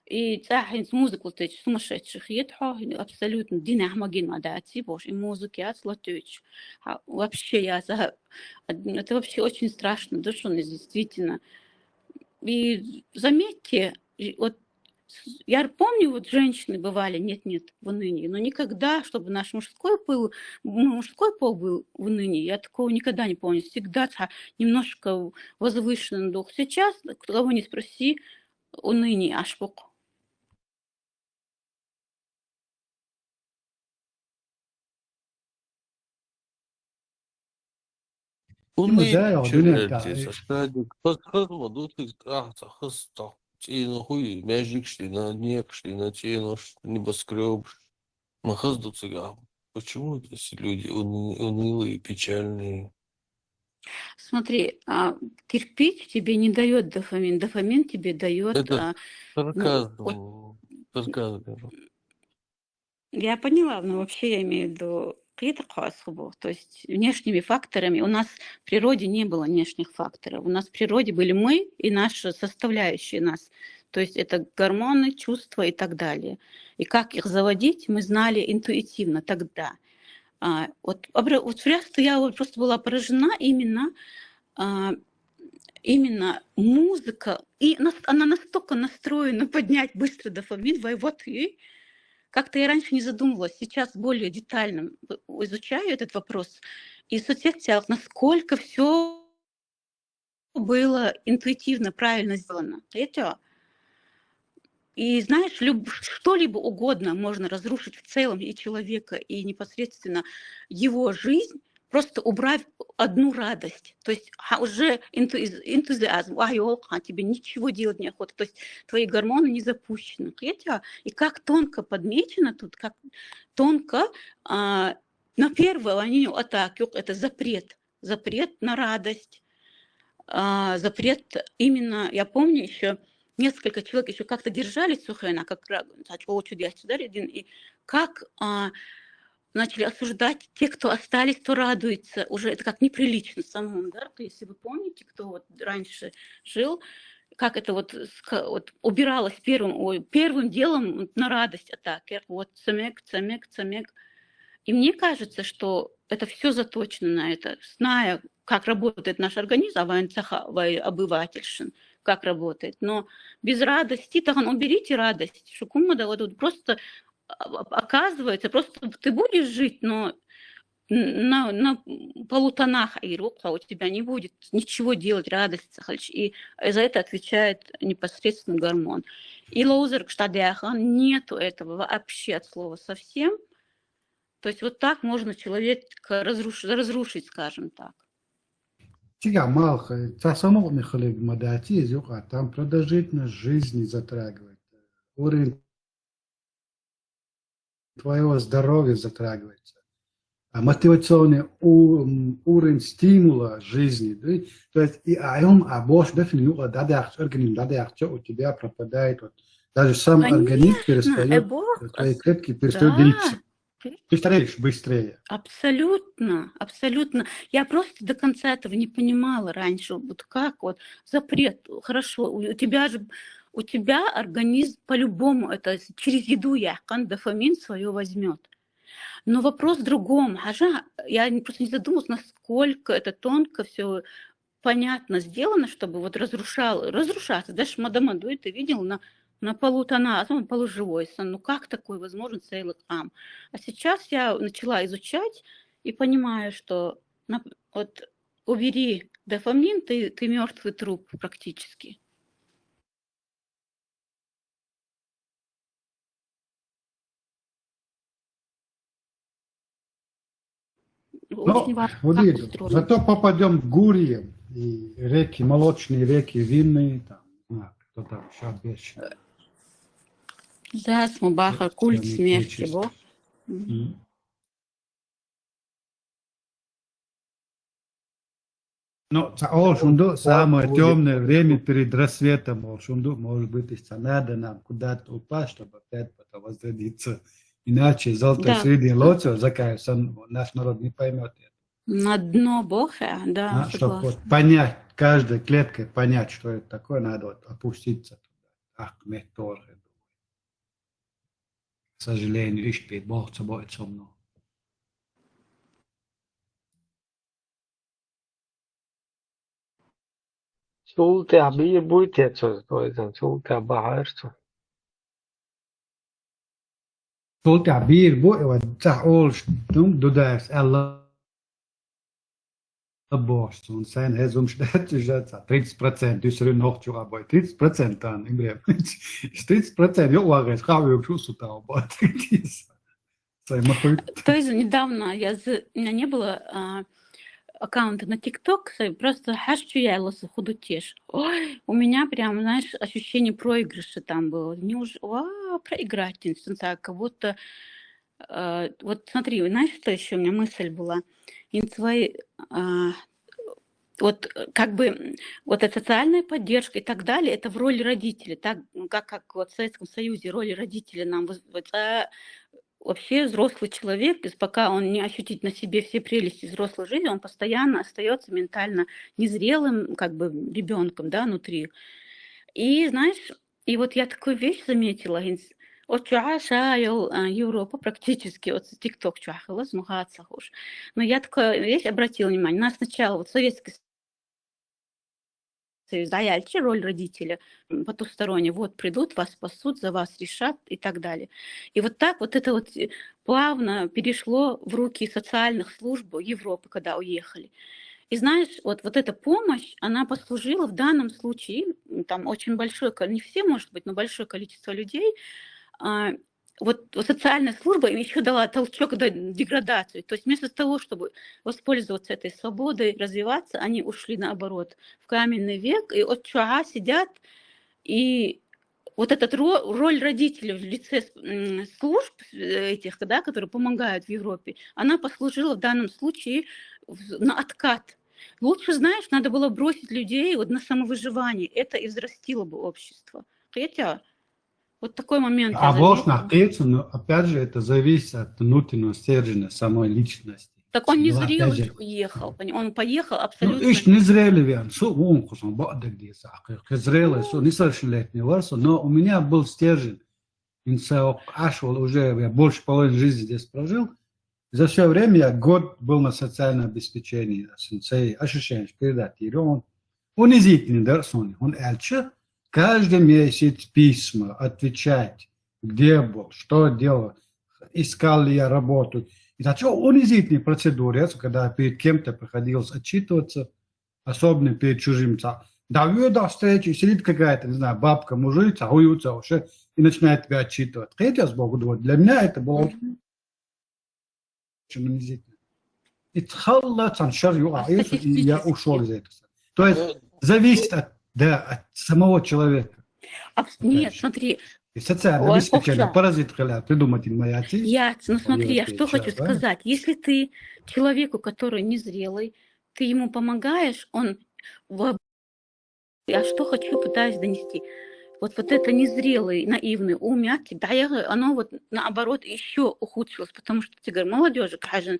И цахинс музыку тыч сумасшедших ед хо, абсолютно дин ахмагин мадаци, бош, и музыки аслатыч. А, вообще, я за-, это вообще очень страшно, да, что он действительно. И заметьте, и вот с-, я помню, вот женщины бывали, нет, нет, в унынии, но никогда, чтобы наш мужской пол, ну, мужской пол был в унынии, я такого никогда не помню. Всегда ца-, немножко возвышенный дух. Сейчас, кого не спроси, уныние ашпук. Уныние чё, дядя, сашкадик? Хыз, хыз ма дуцик, ах, ца хыз, ца, цӀена хуй, мяжикш дина, некш дина, цӀенош, небоскрёбш. Ма хыз дуцик, ах. Почему эти люди уны-, унылые, печальные? Смотри, а, кирпич тебе не даёт дофамин, дофамин тебе даёт, Это а, ну, сарказм, вот, сарказм. Я поняла, но вообще я имею в виду, кьита кьас хубу, то есть внешними факторами. У нас в природе не было внешних факторов. У нас в природе были мы и наши составляющие нас. То есть это гормоны, чувства и так далее. И как их заводить, мы знали интуитивно тогда. А, вот, обра-, вот просто я вот просто была поражена именно, а, именно музыка. И нас-, она настолько настроена поднять быстро дофамин, вай вот и как-то я раньше не задумывалась, сейчас более детально, э, изучаю этот вопрос. И соцсетях, насколько всё было интуитивно правильно сделано. Это, и знаешь, люб-, что-либо угодно можно разрушить в целом и человека, и непосредственно его жизнь, просто убрав одну радость. То есть, ха, уже энтуз-, энтузиазм, ай, ёлка, тебе ничего делать неохота. То есть твои гормоны не запущены. Хотя, и как тонко подмечено тут, как тонко, а, на первую линию атак, это запрет. Запрет на радость, а, запрет именно, я помню, ещё несколько человек ещё как-то держались, слушай, она как ра-, так, о, чудо, я чудо, и как, а, начали осуждать. Те, кто остались, то радуются. Уже это как неприлично самому, да? То есть, если вы помните, кто вот раньше жил, как это вот, ска- вот убиралось первым, ой, первым делом на радость атакер. Вот цемек, цемек, цемек. И мне кажется, что это все заточено на это, зная, как работает наш организм, а вайн цаха, вай обывательшин, как работает. Но без радости, тахан уберите радость. Шукумада вот, вот просто а, оказывается, просто ты будешь жить, но на, на полутонах айрукха у тебя не будет ничего делать, радость цахалч. И за это отвечает непосредственно гормон. И лоузер кштадяхан нету этого вообще от слова совсем. То есть вот так можно человека разруш- разрушить, скажем так. Цигахь малх, цхьа самукъане хилар ма дац иза юкъа, там продолжительность жизни затрагивает. Уровень твоего здоровья затрагивается. А мотивационный у- м, уровень стимула жизни, да? То есть и а он, а больше дафин юкъа дадахч, организм дадахч, у тебя пропадает вот даже сам организм Конечно, перестает, эбох, твои клетки перестают да. Делиться. Ты стареешь быстрее. Абсолютно, абсолютно. Я просто до конца этого не понимала раньше. Вот как вот запрет, хорошо, у у тебя же, у тебя организм по-любому это с- через еду яхан дофамин свое возьмет. Но вопрос в другом. Хажа, я не- просто не задумывалась, насколько это тонко все понятно сделано, чтобы вот разрушал, разрушаться. Даже мадамаду это видел на, на полу тона, а он полуживой сон. Ну как такое возможно, сейлы кам? А сейчас я начала изучать и понимаю, что на- вот убери дофамин, ты, ты мертвый труп практически. Ну, вот видите, зато попадем к гурьям, и реки, молочные реки, винные, там, не знаю, кто там еще вещи. Зас мубаха, культ смерти, бо. Ну, ца олшунду, самое темное время перед рассветом, олшунду, может быть, если надо нам куда-то упасть, чтобы опять потом возродиться. Иначе золотой середины лоцо, закай сон, наш народ не поймет это. На дно Бога, да. А, чтобы вот понять, каждой клеткой понять, что это такое, надо вот опуститься туда. Ах, мехтор. К сожалению, ишпи Бог ца будет со мной. Султя бир буй те цо, то есть, султя бахар цо. Султя бир буй, вот, цах олш, ну, дудаевс, Алла бохш, он сайн хезумш датчижа, ца тридцать процент, дюсры нохчу абой, тридцать процент ан, имре. Тридцать процент, ё, вагес, хавюк, шу сутау, ба, тридцать. То есть недавно я, у меня не было а, аккаунта на ТикТок, просто хашчу я лоса худу теш. Ой, у меня прям, знаешь, ощущение проигрыша там было. Неуж... а, проиграть, так, как будто... А, вот смотри, знаешь, что еще у меня мысль была? Инцвай а, вот как бы вот эта социальная поддержка и так далее, это в роли родителя, так как, как вот в Советском Союзе роли родителя нам вообще взрослый человек, пока он не ощутит на себе все прелести взрослой жизни, он постоянно остается ментально незрелым, как бы ребенком, да, внутри. И знаешь, и вот я такую вещь заметила, от чуаша Европа практически, от ТикТок чуахилас, мухацахуш. Но я такую вещь обратила внимание. Нас сначала вот Советский Союз, да, яльчи роль родителя потусторонне. Вот придут, вас спасут, за вас решат и так далее. И вот так вот это вот э, плавно перешло в руки социальных служб Европы, когда уехали. И знаешь, вот, вот эта помощь, она послужила в данном случае, там очень большое, не все, может быть, но большое количество людей, а, вот, вот социальная служба им еще дала толчок до деградации. То есть вместо того, чтобы воспользоваться этой свободой, развиваться, они ушли наоборот в каменный век, и от чуа сидят, и вот эта роль родителей в лице служб этих, да, которые помогают в Европе, она послужила в данном случае на откат. Лучше, знаешь, надо было бросить людей вот на самовыживание. Это и взрастило бы общество. Хотя Вот такой момент. А волшна кийцу, но опять же это зависит от внутреннего стержня самой личности. Так он не Ну, зрелый опять же. Уехал. Пони- Он поехал Ну, абсолютно. ишт не зрелый вен, су ун кусон бадагдиса, зрелый, су несовершеннолетний варсу, но у меня был стержень. Инса ашвал уже я больше половины жизни здесь прожил. За все время я год был на социальном обеспечении. Сенсей ощущение, что передать он унизительный, да, сон. Он эльча каждый месяц письма, отвечать, где был, что делал, искал ли я работу. И так что унизительные процедуры, это когда перед кем-то приходилось отчитываться, особенно перед чужим. Ца- Да, вы до встречи, сидит какая-то, не знаю, бабка, мужик, ца- уются вообще и начинает тебя отчитывать. Хотя, с Богу, вот для меня это было очень унизительно. И тхалла цан шар ю- А а, и я статистически? Ушел из этого. То есть зависит от, да, от самого человека. А, нет, же. Смотри, И социальное Ой, обеспечение, Оксана. Паразит хала придумать инмаяти. Я, ну смотри, я что хочу Отвечаю, да? Сказать. Если ты человеку, который незрелый, ты ему помогаешь, он в- я что хочу, пытаюсь донести. Вот, вот это незрелый, наивный ум, я тебе, да, я говорю, оно вот наоборот еще ухудшилось, потому что ты говоришь, молодежи, кажется,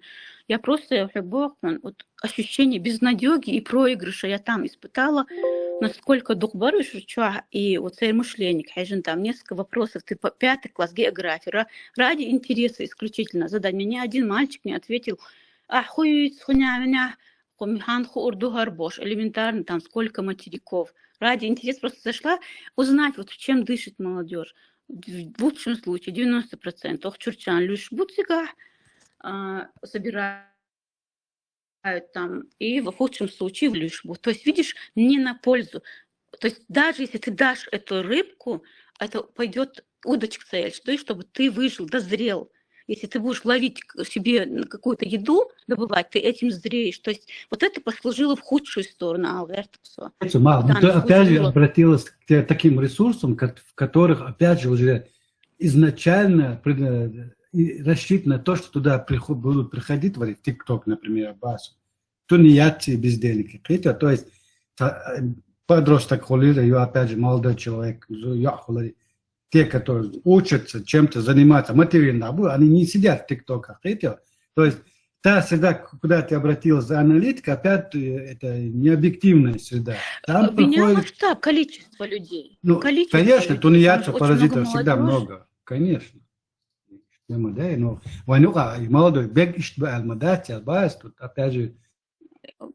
я просто я говорю, вот ощущение безнадеги и проигрыша я там испытала, насколько дух барыш и вот сей мышление, конечно, там несколько вопросов, ты по- пятый класс, география, ра- ради интереса исключительно задать. Мне ни один мальчик не ответил, а хуюц хуня меня, хумихан ху урду гарбош, элементарно там сколько материков. Ради интереса просто зашла узнать, вот чем дышит молодежь. В лучшем случае девяносто процентов чурчан люш буцига, а, собирают там, и в худшем случае в люшбу. То есть, видишь, не на пользу. То есть, даже если ты дашь эту рыбку, это пойдет удочка цель, то есть, чтобы ты выжил, дозрел. Если ты будешь ловить к- себе на какую-то еду, добывать, ты этим зреешь. То есть, вот это послужило в худшую сторону, Алгертусо. Понимаете, Мал, ну, Да, ты не опять же служила. Обратилась к те- таким ресурсам, ко- в которых, опять же, уже изначально пред- и рассчитано то, что туда приход- будут приходить, вот, в ТикТок, например, Аббас, тунеядцы и бездельники. Хотя, то есть та- э, подросток холира, и опять же молодой человек, зу- я холира, те, которые учатся, чем-то заниматься, мотивированы, да, они не сидят в ТикТоках, хотя, то есть та среда, куда ты обратилась за аналитикой, опять э, это необъективная среда. Там Обвиняю проходит, масштаб, количество людей. ну, Количество конечно, людей, тунеядцы, там очень паразитов много всегда молодёжи. Много, конечно. Тема, да, но войну, а, и молодой бег ишт алмадать, Аббас, тут опять же, да,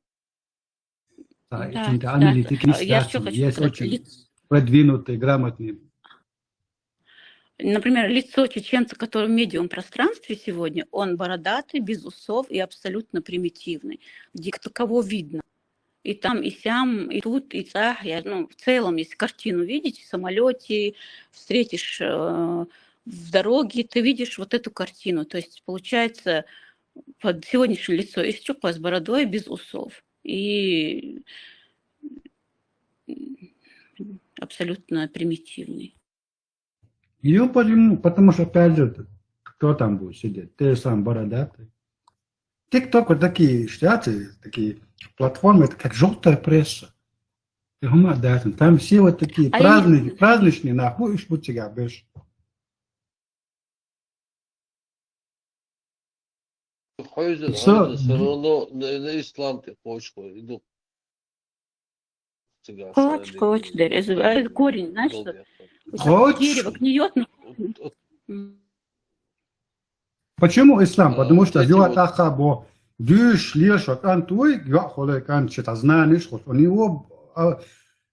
Да, этим-то да, аналитики не а, я страшно. что хочу Есть сказать, очень лиц- продвинутые, грамотные. Например, лицо чеченца, который в медиум пространстве сегодня, он бородатый, без усов и абсолютно примитивный. Где кто кого видно. И там, и сям, и тут, и цах. Я, ну, в целом, если картину видеть, в самолете встретишь э, в дороге, ты видишь вот эту картину. То есть, получается, под сегодняшнее лицо из чукла с бородой, без усов. И м, абсолютно примитивный. Ну, почему? Потому что, опять же, кто там будет сидеть? Те же самые бородатые. ТикТок вот такие штаты, такие платформы, это как желтая пресса. И хума, да, там все вот такие А праздники, именно. Праздничные, нахуй, ишбу цигабеш. Хойзер, Всё. Хойзер, всё равно на, на ислам ты хочешь, иду. Цыган, Коч, шайли, коч, дер. Это, это корень, знаешь, что? долго. Если Коч. Дерево гниет, ну, Вот, вот, м, Почему ислам? А, Потому вот что эти зюат вот. Ахабо, дюш, лешот, ан туй, я холек, ан читазнаниш, у него а,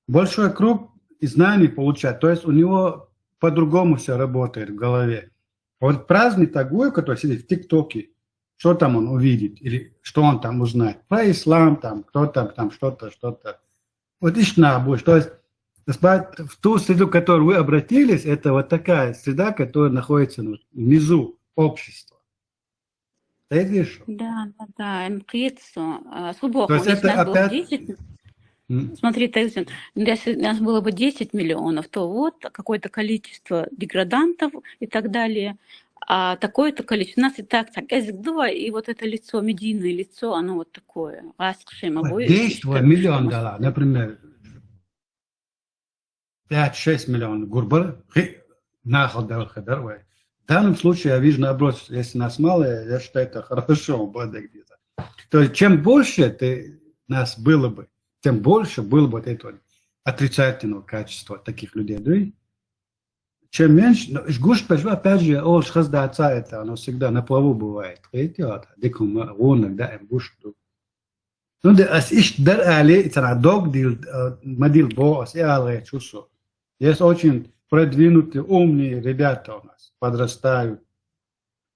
большой круг и знаний получает. То есть у него по-другому все работает в голове. Вот праздник такой, который сидит в ТикТоке, что там он увидит, или что он там узнает? Про ислам, там, кто там, там что-то, что-то. Вот ишна будешь. То есть в ту среду, в которую вы обратились, это вот такая среда, которая находится ну, внизу общества. Ты видишь? Да, да, да, МКИЦ. А, субок, То есть если это нас было опять- десять, М. Смотри, Тайзин, если нас было бы десять миллионов, то вот какое-то количество деградантов и так далее, а такое-то количество, у нас и так, так, эзик два, и вот это лицо, медийное лицо, оно вот такое. Аскшем, Вот обои, десять как миллион что дала, мы- например, пять-шесть миллионов гурбар, хи- нахал дал хедар вай. В данном случае я вижу наоборот, если нас мало, я считаю, это хорошо, бадагдиса. То есть чем больше ты нас было бы, тем больше было бы вот этого отрицательного качества таких людей, да? Чем меньше, но иш гуш пеш, опять же, олш хаздаца это, оно всегда на плаву бывает. Видите, вот, дикум, вон, да, им гуш, ну, да, ас иш дар али, и цана дог дил, э, мадил бо, ас и алгъе чусу. Есть очень продвинутые, умные ребята у нас, подрастают.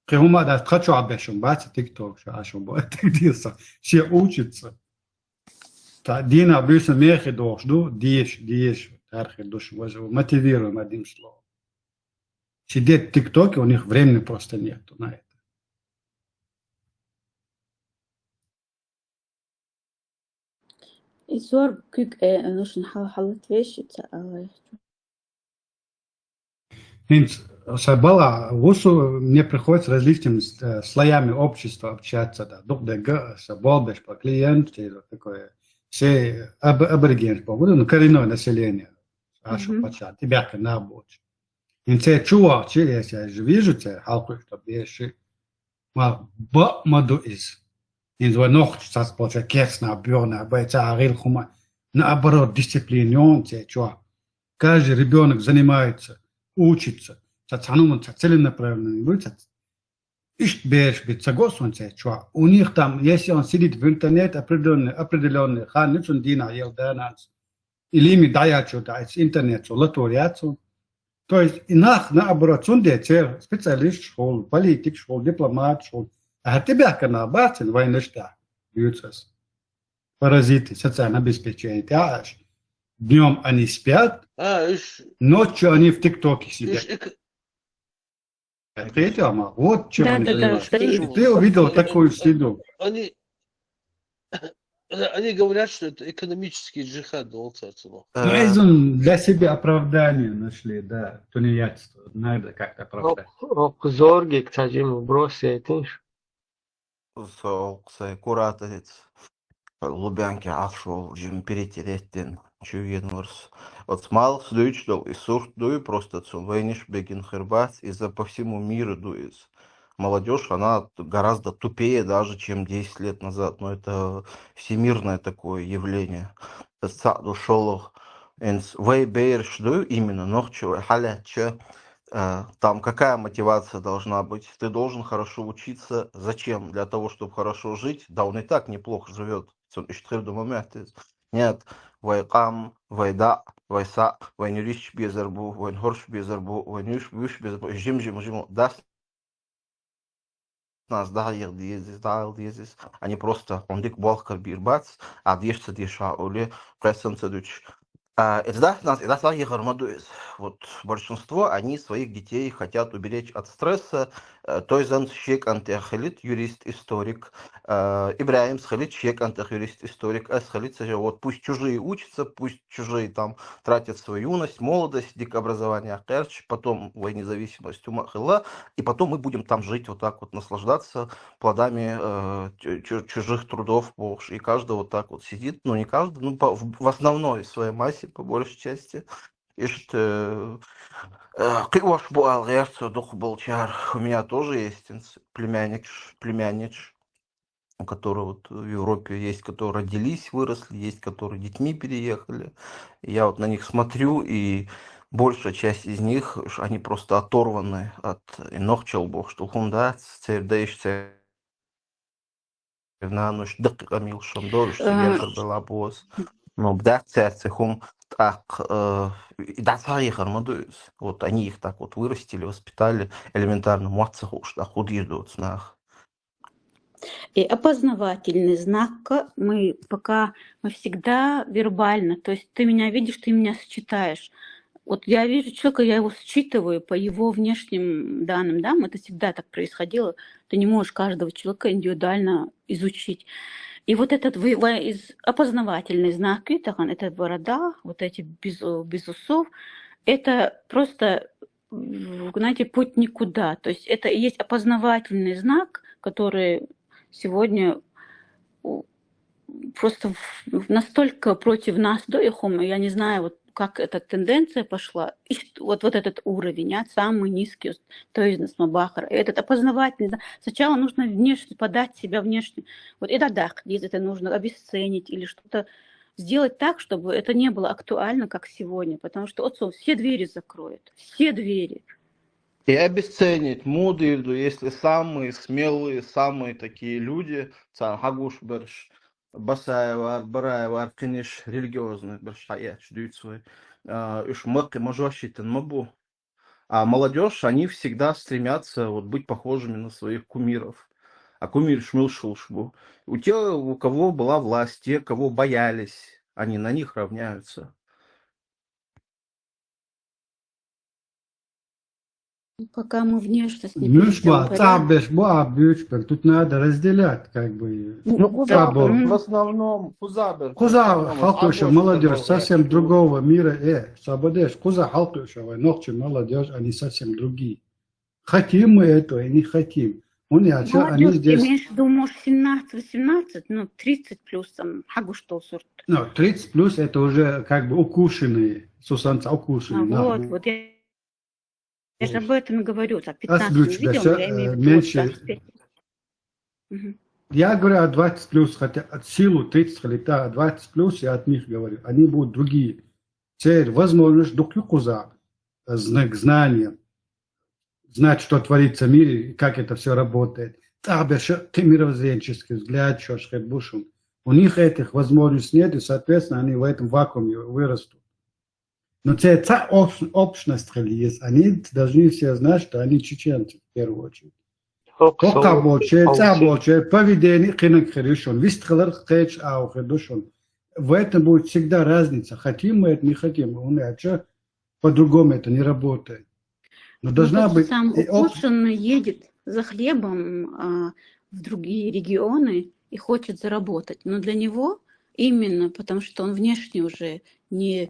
Кхы хӀума дац, кхачо бешун бац, тикток ша ашун бо, тик дилса. Все учатся. Та дина бюса мехи дохш ду, диеш, диеш, тархи душ, мотивируем, одним словом. Сидеть в тиктоке, у них времени просто нету на это. И зор кук, э, нужен хал-, халат вещи, ца-, а, Хинц, са бала, вусу мне приходится с различными, э, слоями общества общаться, да. Дук дега, са болбеш по клиент, и вот такое. Все аб-, аборигенс, по, ну, коренное население. Ашу Мгм. Пача, тебя на боч. Хинц, чувак, че, я себя же вижу, це, халку, что беши. Ма, ба, маду из. Хинц, ва нохч, сас, получа, кесна, бёрна, бай, ца, арил, хума. Наоборот, дисциплинён, це, чувак. Каждый ребёнок занимается, учится. Ца цануман, ца целенаправленно, ца ишт беш бит, ца госун, ца чуа. У них там, если он сидит в интернет, определённый, определённый хан, ничун дина ел дананс. Или ми дая чё-то, интернет, чё, латур яцу. То есть, и нах, наоборот, цунде, це специалист школ, политик школ, дипломат школ. А тебя канал бацин, войнышта, бьются. Паразиты, социальное обеспечение, ты аш. Днём они спят, А, иш, ночью они в ТикТоке сидят. иш, эк-, Ответил, ама, вот чем Да, они да, да, занимаются. стоит. И ты увидел такую среду. Они, они говорят, что это экономический джихад, да, вот это, ну. Ну, это для себя оправдание нашли, да, тунеядство, надо как-то оправдать. Ок, ок, зорги, кстати, вброс этиш. Со, сай куратец. Лубянки ахшо, жим перетеретен, чуген ворс. Вот смалх дуй, что и сурт дуй, просто цун войниш бегин хербац, и за по всему миру дуй. Молодежь, она гораздо тупее даже, чем десять лет назад. Но это всемирное такое явление. Саду шолох. Энс вай берш дуй, именно нохчевой, халяча. Э, там какая мотивация должна быть? Ты должен хорошо учиться. Зачем? Для того, чтобы хорошо жить? Да он и так неплохо живет. Нет, вай кам, вай да, вай са, вай нюриш безербу, вай нхорш безербу, вай нюш, виш безербу, жим, жим, жим. Да, нас да, ел дезис, да, ел дезис. Они просто, он дик болхкар бирбац, а дешца деша оле, прессенца дуч. А, это да, нас, это да, ехар мадуис. Вот большинство, они своих детей хотят уберечь от стресса. Э, то есть, он щек антехелит, юрист-историк. Э, Ибраим схелит, щек антех, юрист-историк. Э, схелит, вот пусть чужие учатся, пусть чужие там тратят свою юность, молодость, дик образование, короче, потом вой независимость ума хила, и потом мы будем там жить, вот так вот наслаждаться плодами э, чу- чу- чужих трудов, бохш. И каждый вот так вот сидит, ну не каждый, ну по- в в основной своей массе, по большей части. И что э, кыш бу алгерцо дух болчар. У меня тоже есть инс- племянник, ш- племянник, ш- у которого вот в Европе есть, которые родились, выросли, есть, которые детьми переехали. И я вот на них смотрю, и большая часть из них, ш- они просто оторваны от инохчел бог, что хунда, цердейш, цер- на ночь дыкка мил шамдор, что Э, я была бос. Но да, церцы хум так, э, и да, цари хармадуюсь. Вот они их так вот вырастили, воспитали, элементарно, муацаху, что худир нах. И опознавательный знак, мы пока, мы всегда вербально, то есть ты меня видишь, ты меня считаешь. Вот я вижу человека, я его считываю по его внешним данным, да, это всегда так происходило. Ты не можешь каждого человека индивидуально изучить. И вот этот вы- вы- из- опознавательный знак, это, это борода, вот эти без, без усов, это просто, в- знаете, путь никуда. То есть это и есть опознавательный знак, который сегодня у- просто в- настолько против нас, да, и хум, я не знаю, вот как эта тенденция пошла, и вот, вот этот уровень, а, самый низкий, то есть Мабахар, этот опознавательный, да, сначала нужно внешне подать себя внешне. Вот это да, если это нужно обесценить или что-то сделать так, чтобы это не было актуально, как сегодня, потому что отцу все двери закроют, все двери. И обесценить муд ирду, если самые смелые, самые такие люди, цан хагуш берш, Басаевар, Бараевар, кыниш религиозный берш хаяч дюйт свой. А, уж мыкы можешь итен мабу. А молодежь, они всегда стремятся вот быть похожими на своих кумиров. А кумир шмыл шулшбу. У тех, у кого была власть, те, кого боялись, они на них равняются. Пока мы внешность не Мюшба, приведём в порядок. Табеш, Буа, Бючбер. Тут надо разделять, как бы. Ну, Ну, Куза, Табу. в основном, Куза бер. Куза, халкуша, молодежь, совсем другого мира. Э, Сабадеш, Куза, халкуша, вай, ногчи, молодежь, они совсем другие. Хотим мы этого и не хотим. Он я чё, они Молодёжь, ты здесь. имеешь в виду, может, семнадцать-восемнадцать, ну, тридцать плюс, там, хагуш тол сорт. Ну, тридцать плюс это уже как бы укушенные, сусанца укушенные. А, на- вот, вот я, я же об этом и говорю, так, Ас пятнадцать Бюч, видел, да, я имею в э, виду, меньше. вот, двадцать пять. Мгм. Я говорю о двадцать плюс, хотя от силу тридцать лет, а двадцать плюс я от них говорю. Они будут другие. Цель, возможность, дух и Куза. Знак, знание. Знать, что творится в мире и как это все работает. Табеш, ты мировоззренческий взгляд, что ж, хет бушум. У них этих возможностей нет, и, соответственно, они в этом вакууме вырастут. Но це, це общ- общность есть. Они должны все знать, что они чеченцы в первую очередь. Хока болче, ца болче, поведение, кынак херюшон, вист хылар хеч ау хердушон. В этом будет всегда разница. Хотим мы это, не хотим. У меня чё, по-другому это не работает. Но Ну, должна тот же быть сам и об- укушенный едет за хлебом, а, в другие регионы и хочет заработать. Но для него именно, потому что он внешне уже не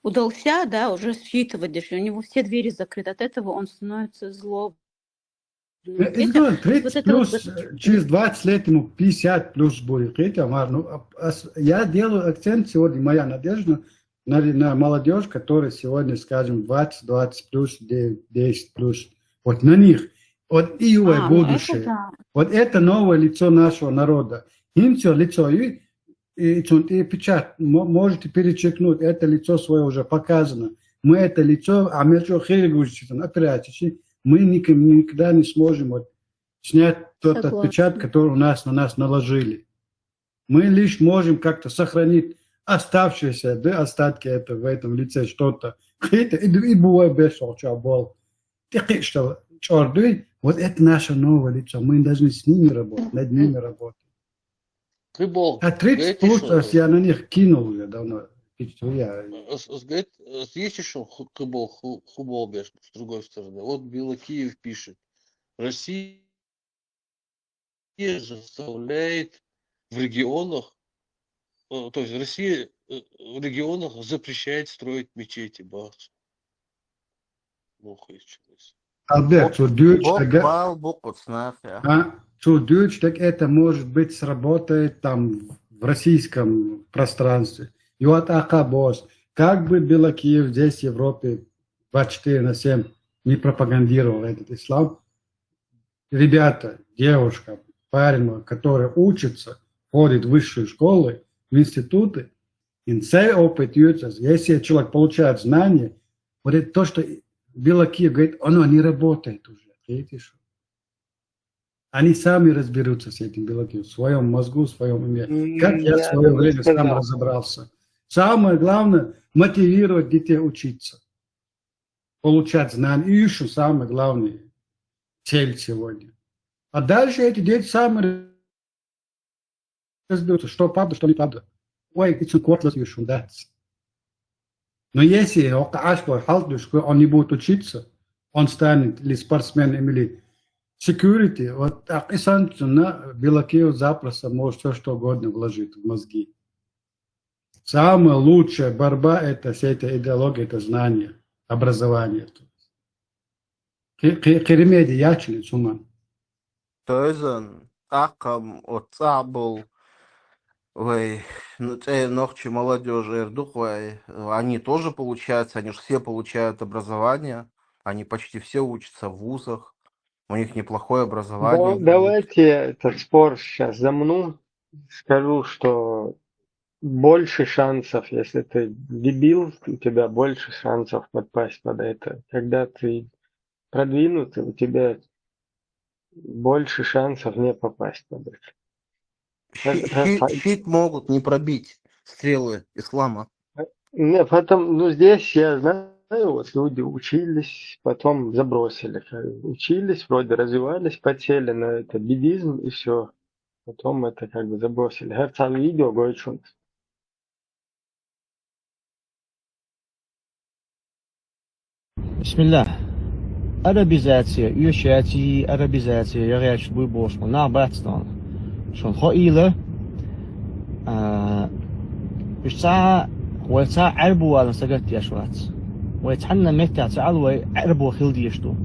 удался, да, уже считывать, даже у него все двери закрыты, от этого он становится злобным. Э, Видите? это Вот тридцать это вот плюс, вот- э, через двадцать лет ему пятьдесят плюс будет. Видите, Амар, ну, а, а с- я делаю акцент сегодня, моя надежда, на, на молодежь, которая сегодня, скажем, двадцать, двадцать плюс, де- десять плюс. Вот на них. Вот и его А, ну, это будущее. Да. Вот это новое лицо нашего народа. Им все лицо и, и, и печать. Мо- Можете перечеркнуть. Это лицо свое уже показано. Мы это лицо, а мы что, херегужчитан, опирайтесь. Мы никогда не сможем вот снять тот Согласна. Отпечаток, который у нас на нас наложили. Мы лишь можем как-то сохранить оставшиеся, да, остатки это, в этом лице что-то. Хита, и, и бывает без чабол. Ты что, чёрдуй, вот это наше новое лицо. Мы должны с ними работать, над ними работать. Кыбол. А тридцать Говорите, плюс, что- я на них кинул уже давно. Я С- с- Говорит, э, съесть еще ху- кыбол, ху- хубол беш, с другой стороны. Вот Белокиев пишет. Россия заставляет в регионах, э, то есть Россия э, в регионах запрещает строить мечети, бахча. Ну, хоть чего. Альберт, цу дюч Бог тага, бал букут снафя. а, цу дюч так это может быть сработает там в российском пространстве. И вот Акабос, как бы Белокиев здесь в Европе двадцать четыре на семь не пропагандировал этот ислам, ребята, девушка, парень, который учится, ходит в высшие школы, в институты, и целый опыт юрца, если человек получает знания, вот это то, что Белокиев говорит, оно не работает уже. Видите, что? Они сами разберутся с этим Белокиевым в своем мозгу, в своем уме. Как я в свое время сам разобрался. Самое главное, мотивировать детей учиться, получать знания. И еще самое главное, цель сегодня. А дальше эти дети сами разберутся, что правда, что неправда. Ой, и цинкуотлас юшундац. Но если он не будет учиться, он станет или спортсменом, или security, вот так и Белокиев запросто может все что угодно вложить в мозги. Самая лучшая борьба — это вся эта идеология, это знание, образование. Керемеди ячили цуман. Тозан, акам, оцабл, Ой, ну, те нохчи молодёжи ирдук, ой, они тоже получается, они же все получают образование, они почти все учатся в вузах, у них неплохое образование. Давайте этот спор сейчас замну. Скажу, что больше шансов, если ты дебил, у тебя больше шансов подпасть под это. Когда ты продвинутый, у тебя больше шансов не попасть под это. Щит могут не пробить стрелы ислама. Не, потом, ну, здесь я знаю, вот люди учились, потом забросили. Учились, вроде развивались, потели на это бедизм и все. Потом это как бы забросили. Гьар цхьа видео гойчунц. Бисмиллах. Арабизация, оьшаций, арабизация, ягӀача буй бохуш ма нах бац тхьона. Шуна хоийла, а, уьш цхьа, вай цхьа Ӏаьрбо валан сагатдеш вац. Вай цхьанна меттехь ца Ӏала вай Ӏаьрбо хила дезаш ду.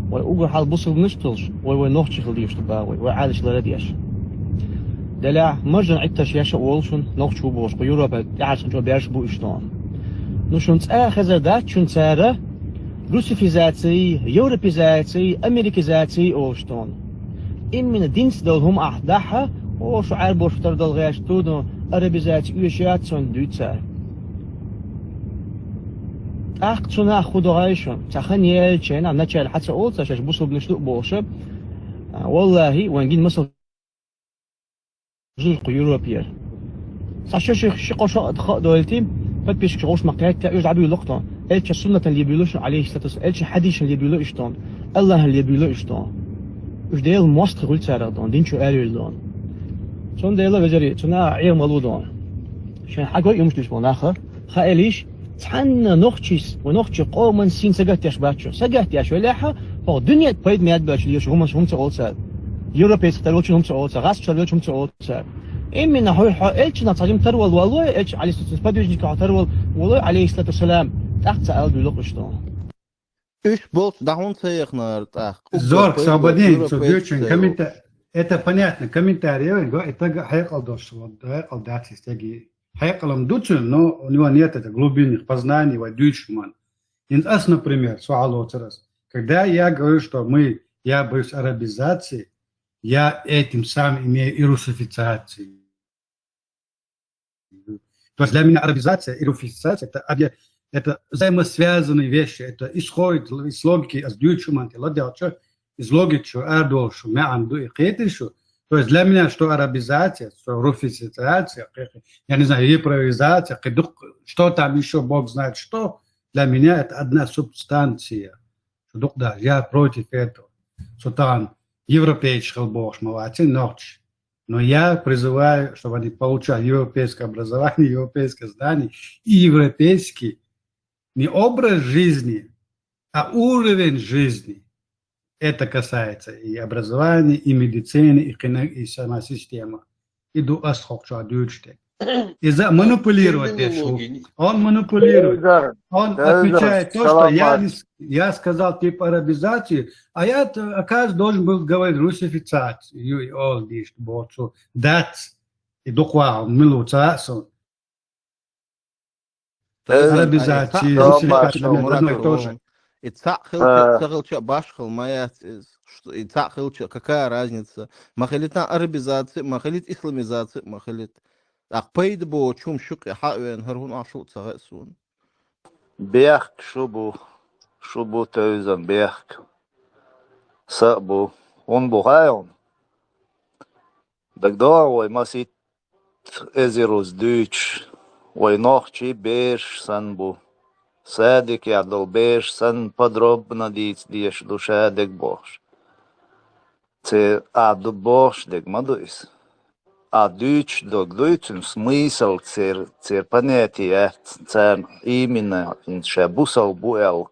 Вай уггар хьал бусулбанаш а долуш, вай вай нохчий хила дезаш ду бах вай, вай Ӏаьлаш лара а деш. Делахь, маржан Ӏиттарш еш а волу шуна, нохчий ву бохуш, кху Европа тӀаьхьарчу чӀогӀа баьржаш бу уьш тхьона. Ну шуна цкъа а хезар дац шуна цара русифизаций, европизаций, америкизаций олуш тхьона. Иммина динца долу хӀума ахь дахьа, о, шу Ӏаьрбош тардала гӀерташ ду, ну, арабизаций оьшуш яц цунна дуьйцу цара. ТӀаккха цу наха хӀун до гӀайша, цхьа хан яьлча, начале хьан ца олу цара шаьш бусулбанаш ду а бохуш, а, валлахӀи, вайн гина масал жуьлху Европера. Цхьа шо ши, ши кхо шо а ха а дойлти, подписчикаш гӀуш ма кхетта, уьш дӀабуьйлу кху. Элча суннатан лебуьйлу шуна, алейхиссалату вассалам, элча хьадисшан лебуьйлу иштта. Аллахьан лебуьйлу иштта. Уьш Делан мостагӀий хуьлу царах дон, дин чу аьлла вилла дон. Цундела, вежарий, цу наха Ӏеха ма лу дон. Шайн хьагой юмаш дуьйш болу наха, хаэлийш, цхьанна нохчис, ва нохчи къоман син сагатдеш бац шу. Сагатдеш велехьа, хӀокху дуьнен пайда мед баьчу лешу хӀуманаш хӀума ца олу цара. Европейцах тарвелчун хӀума ца олу цара, гӀазкхашца тарвелчун хӀума ца олу цара. Иммина хьо, хьо элчанах цхьа жима тарвала валлой, элча Ӏалисатус подвижниках хьо тарвала валлой, алейхиссалату вассалам, тӀаккха ца ала буьйлу кху иштта. Уьш болчу дӀа хӀунда ца яхнара тӀаккха? Зорг, Сабадин, со дечен комментарий. Это понятно. Комментарий, это хьекъал дош, хьекъал дац, стеги. Хьекъалам ду цуьнан, но у него нет это глубинных познаний, вай дуьйцуш ман. Ин ас, например, со хьалоцурас. Когда я говорю, что мы, я боюсь арабизации, я этим самым имею и русификацию. То есть для меня арабизация и руфизация это, объ- это взаимосвязанные вещи, это исходит из логики, аз дуьйцу ман те ладел, что из логики, что ардол, что мян ду и кхетиш, что. То есть для меня что арабизация, что руфизация, я не знаю, европеизация, что там еще Бог знает что, для меня это одна субстанция. Что да, я против этого. Что там европейский хел бохуш ма вац, нохчи. Но я призываю, чтобы они получали европейское образование, европейское знание и европейский не образ жизни, а уровень жизни. Это касается и образования, и медицины, и, кина- и сама система. И ду ас хокчу а дуьйцу те. Из-за манипулировать деш ву. Он манипулирует. Он отвечает то, что я, не с- я сказал типа арабизацию, а я, оказывается, должен был говорить русификацию. Юй, ол дишт, боцу, дац. И дуква, милу, цаасу. Арабизацию, русификацию, одно и то же. И цхьаъ хилча, ца хилча башхал ма яц иза. И цхьаъ хилча, какая разница? Ма хилита арабизация, ма хилит исламизация, ма хилит. Ах пайда бо чум шукъе хьа вен, хӀар хӀун ахьа шу ца гӀе суна. Бехк шу бу, шу бу тевзан бехк. Са а бу, хӀун бу хьайун? ДагадогӀу вай масит эзируз дуьйцуш, вай нохчий бераш санна бу. Садикехь долу бераш санна подробно дийца дезаш ду шадерг бохуш. Церан а ду бохуш дерг ма ду иза. А дуьйцуш дерг дуй цуьнан смысл церан, церан понятие яц, царна именно ша бусал бу аьлла.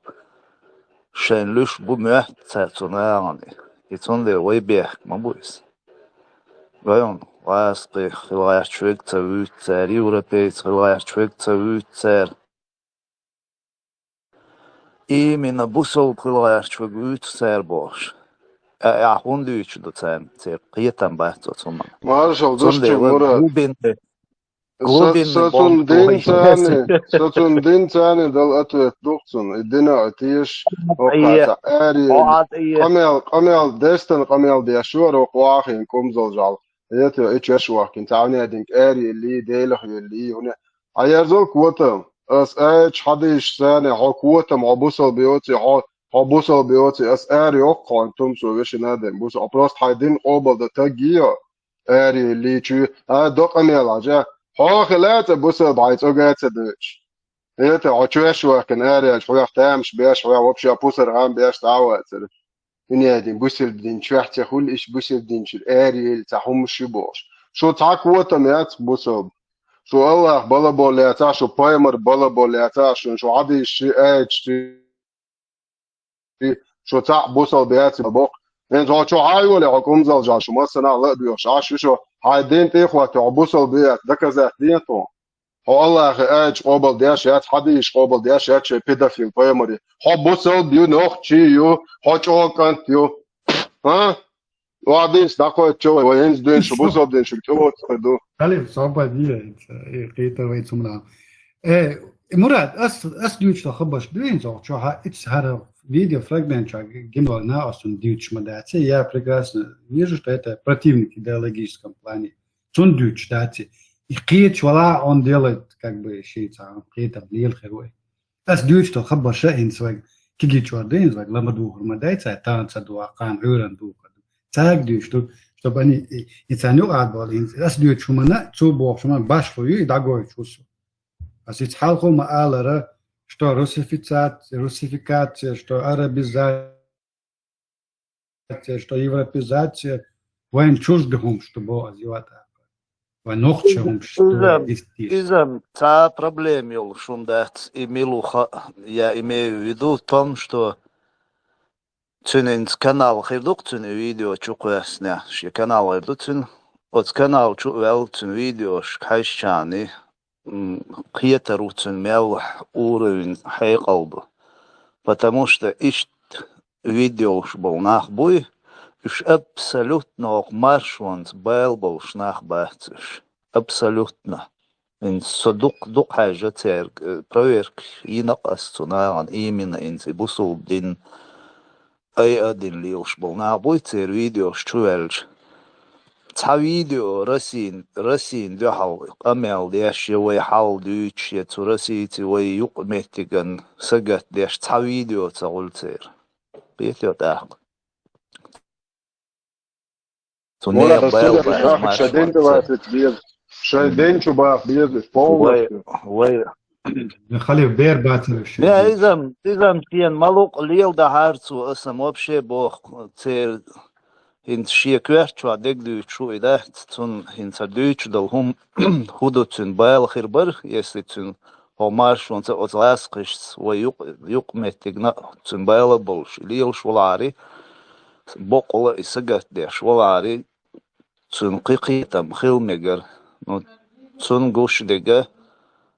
Шайн луьш бу моьтту цара цу нахана. И цундела вай бехк ма бу иза. Вайна гӀазкхи хила гӀерташ верг ца вуьйцу цара, европейца хила гӀерташ верг ца вуьйцу цара. Именно бусалба хила гӀерташ верг вуьйцу цара бохуш. Ахьа хӀунда дуьйцуш ду царна? Церан кхетам бац оцу хӀуманна. Маршал, душчу Мурад. Глубинный, Глубинный бомб. Са цун дин царни, са цун дин царни дал ответ дух цун. И дина атеш, оха ца ари. Къамел, къамел, дестан къамел дешур, оха вахин кумзал жал. Это и чеш вахин, цавне дин ари ли, делах ли, уне. А я зол квота. Ас ач хадиш сане, хо квота, мо бусал биоци, хо, хо бусал биоци, ас ари ох кон тум су веши наден. Бус, а просто хай дин къобал да тагио. Ари ли чу, а, докъамел ажа. Хо хилаца бусал бай цогаца дыч. Это, а чуеш вахин ари аж, хуях тамш беш, хуя вообще пусар гам беш цавацар. Инедин бусал дин чуяхтя хул иш бусал дин чур ари ил ца хум ши бош. Шо ца квота мяц бусал. Шо Аллах балабол яца, шо пайгамбар балабол яца, шо, шо хадиш ши ач ши. Шо цаӀ бусал беаци бокъ. Эн зо чо хьайволе хьо кумзал жан, шо массана ла дуйош, аш шо хьай дин тӀехват, хьо бусал беац, доказать ден тхо. Хьо Аллахи ач къобал деш яц, хьадиш къобал деш яц, шо педофил, пайгамбари. Хьо бусал бю, нохчи ю, хьо чӀокӀант ю. А? Ва динс дакъой чо, ва инс дуйн шу, бусал дин шу, чо ду. Халиф, собади, э, кита вай цумна. Э, Мурат, ас, ас дюч та хабаш дуйн, зо, чо ха, ич хара видео фрагмент ча гимнор на осун дюч ма даци. Я прекрасно вижу, что это противник в идеологическом плане. Цун дюч даци. И киеч вала он делает, как бы, ши ца, кита блил херой. Ас дюч та хабаш ин сваг, киги чор дин сваг, лама духур ма дайца, танца дуа, кан хюран духа. Цаг дюч, чтоб, чтобы они и, и цаню адбал, и ас дюч шумана, цу бог шуман баш ху, и дагой чусу. Ас ицхьал ху ма алара, что русификация, русификация, что арабизация, что европизация, вайн чужды хум, что бо азиата. Вайн нохча хум, что Изам, истиш. Изам, ца проблема йол шум дац, и милуха, я имею в виду в том, что цуьнинца канал хир ду-кх цуьнан видео чу кхоьссина, шен канал хир ду цуьнан. Оцу канал чу а ваьлла цуьнан видеош хьаьжчани, м, кхетар ву цуьнан мел уровень хьекъал ду. Потому что иштта видеош болу нах буй, уьш абсолютно хӀокху маршонца бала болуш нах бац уьш. Абсолютно. ХӀинца со дукха, дукха хьаьжжа цаьрга, э, проверка йина-кх ас цу нахана, именно хӀинца и бусулба дин, айа дин лелаш болу нах буй церан видеош чу ваьлча. Цхьа видео Россин, Россин дуьхьал къамел деш, я вай хьал дуьйцуш, я цу Российци вай юкъаметтиган сагатдеш цхьа видео ца гӀуьллу церан. Кхетий тӀаккха? Цу Мурат, нехан ас баьлла цуьнга баьлла бахьа, марш шайн ден ван тӀе церан. Лацарца беза. Шайн ден чу баха беза, полностью. Вай, вай. Халиф бер бацара шен. Я, изам, изам шена ма лукъ лела дахьара цо, аса вообще боху, церан хӀинца шен коьрта чохь дегдуьйцуш ву и дац, цунна хӀинца дуьйцуш долу хӀума хӀун ду цуьнан бала хир бара, если цуьнан хӀо маршонца оцу гӀазкхашца вай юкъ-, юкъаметтигна а цуьнан бала а болуш, и лелаш валахьари, боккъала и сагатдеш валахьари, цуьнан кхин кхетам хила мегара. Ну, цунна гуш дерг,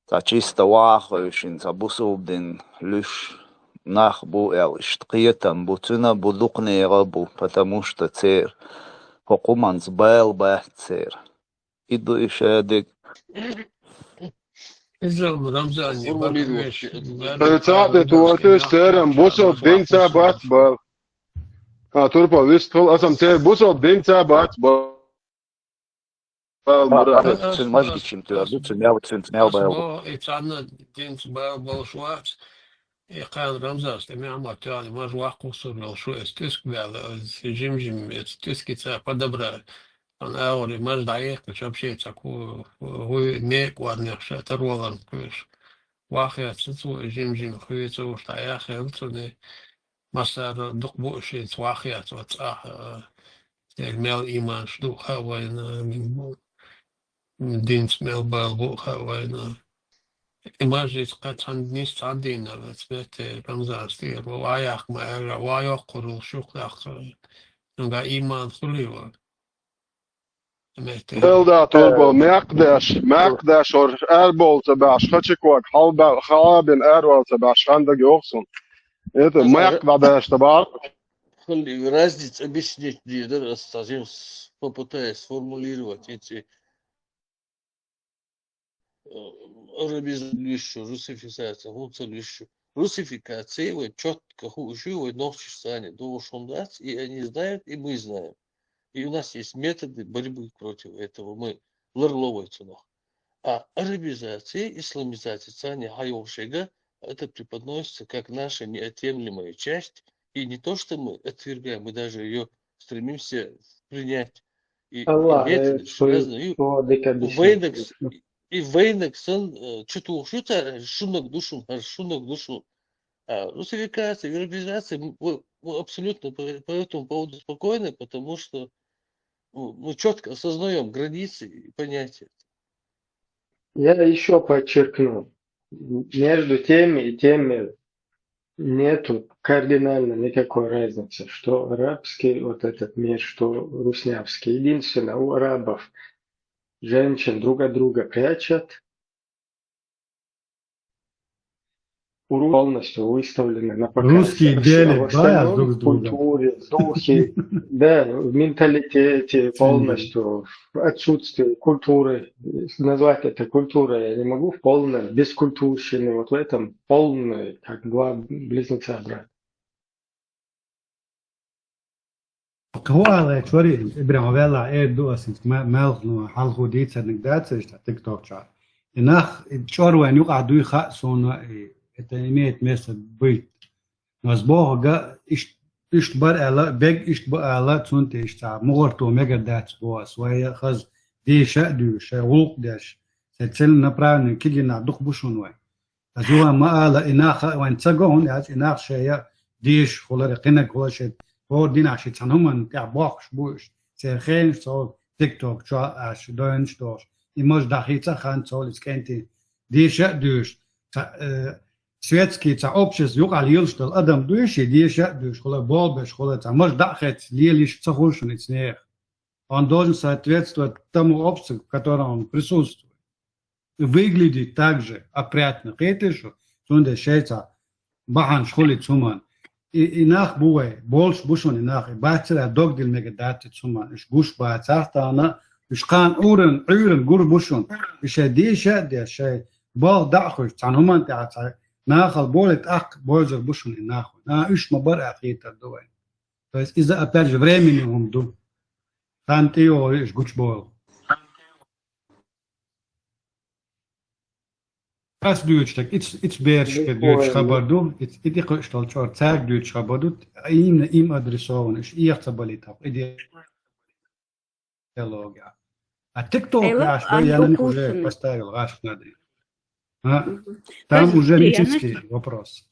цхьа чисто ваха хевшина, цхьа бусулба дин луьйш нах бу аьлла, иштта кхетам бу, цуьнан бу, дукха нехан а бу, потому что церан хӀокху хӀуманца бала бац церан. И ду и шадерг. Изам Рамзане, формулировать. Бакавеш, Ай, цхьаъ де тохуьйтуш, церан бусалба дин ца бац бала. А, турпал вистхуьлу, аса-м церан бусалба дин ца бац бала. Бала, Мурат. Цуьнан мазгичим тоьхна, цуьнан мел, цуьнца мел бала. Аса боху, и царна динца бала болуш вац. И кхана Рамзанца тӀе мел ма тоьхна, маж ваккхуссур йолуш ву, эца тӀуьска ваьлла, эца жим-жим, эца тӀуьскица подобрать. Сан агӀор и маж дӀаехкича, вообще цхьа ку-, хӀуй некъа варнех ша тарваларна кхуьуш. Вахъяц цо и жим-жим хуьйца уьш дӀаяхъял цуьнан. Массара дукха бу шеца вахъяц оцу цӀахь, а, дерг мел ийманаш ду хаьа вайна, м, динца мел бала бу хаьа вайна. И мажлис кхин цхьана нийса цхьана дийнахь, цхьа метте Рамзанца тӀера, ва яккха ма аьлла, ва йоккхур ву шух даккха. Нуга ийман хуьлий ван. Элда турбо, э, мекхдеш, мекхдеш, ор, арбол ца баш, хачикваг, халба, халабин арвал ца баш, хандаг йохсун. Это мекхдеш та бар. Хули разница объяснить не, да, раз совсем с-, попытаюсь сформулировать эти. э, арабизация луьйш ю, русификация, хӀунда ца луьйш ю. Русификация вай чётко хууш ю, вай нохчашца цхьана догӀуш хӀума дац, и они знают, и мы знаем. И у нас есть методы борьбы против этого, мы ларло вай цунах. А арабизация, исламизация, цхьана хьайогӀу шега, это преподносится как наша неотъемлемая часть, и не то, что мы отвергаем, мы даже её стремимся принять. И, и Аллах, методы, э, что разные, и по декабисе. Вайнаг с-, и вайнаг санна, э, чу тухуш ю цара, шуннаг ду шун, хӀара шуннаг ду шун. А русификация, европеизация, м, мы, мы абсолютно по, по этому поводу спокойны, потому что, ну, мы чётко осознаём границы и понятия. Я ещё подчеркну, между теми и теми нету кардинально никакой разницы, что арабский вот этот мир, что руснявский. Единственное, у арабов женщин друг от друга прячут, у ру-, полностью выставлены на показ. Русские делят, да, друг с другом. А в остальном в культуре, в духе, да, в менталитете полностью, в отсутствии культуры. Назвать это культурой я не могу, в полном бескультурщине. Вот в этом полные, как два близнеца брата. Кхоале чори, Ибрахим, вела, э, ду асинц, ма-, малхну, хьалху дийцарниг дац, иштта, тикток ча. И нах, и чор вайн юкъа дуй ха суна, и это имеет место быть. Но сбоку га иш-, ишт бар ала, бег ишт ба ала, цунте ишт ца, мугъар ту мегар дац бо, своя хаз, дийша дуй, шай гулк деш, се целенаправленно кигина дух бушун вай. Аз юха ма ала, и нах вайн ца гохун, аз и нах шея диш, хулари, къинаг хула шед, хор динах ши цан хуман, тя бохш буш, цер хенш цол, тикток чо, аш дойнш дош. И мож дахи ца хан цол, из кенти, диша душ. Ца, э, светский, ца общество, юкъа лилш дал адам душ, и диша душ, хула болбеш, хула ца, мож дахец, лилиш ца хушун, из нех. Он должен соответствовать тому обществу, в котором он присутствует. И выглядеть так же опрятно. Кхетиш, цунде шеца баханш хули цуман. И, и нах бувай, больше бушун и нах, и бацира догдил мега дати цуман. Иш гуш бацахтана, иш кан урен, урен гур бушун. И ше диша, де ше бал дахуш, цан хуман тя ца, нахал болит ак, бозер бушун и нах. На, иш ма бар ахитар дувай. То есть из-за, опять же, времени хум ду. Хан тио иш гуч бол. Ас дуьйцу, так, иц, иц берш ке дуьйцу хабар ду, иц, ити кхуьштал чор цаьрга дуьйцу хабар ду, именно им адресован, иш иех ца балитав, идеология. А тикток Элла, аш бо, я на них уже поставил, гаш надо. А? Там уже мистический вопрос.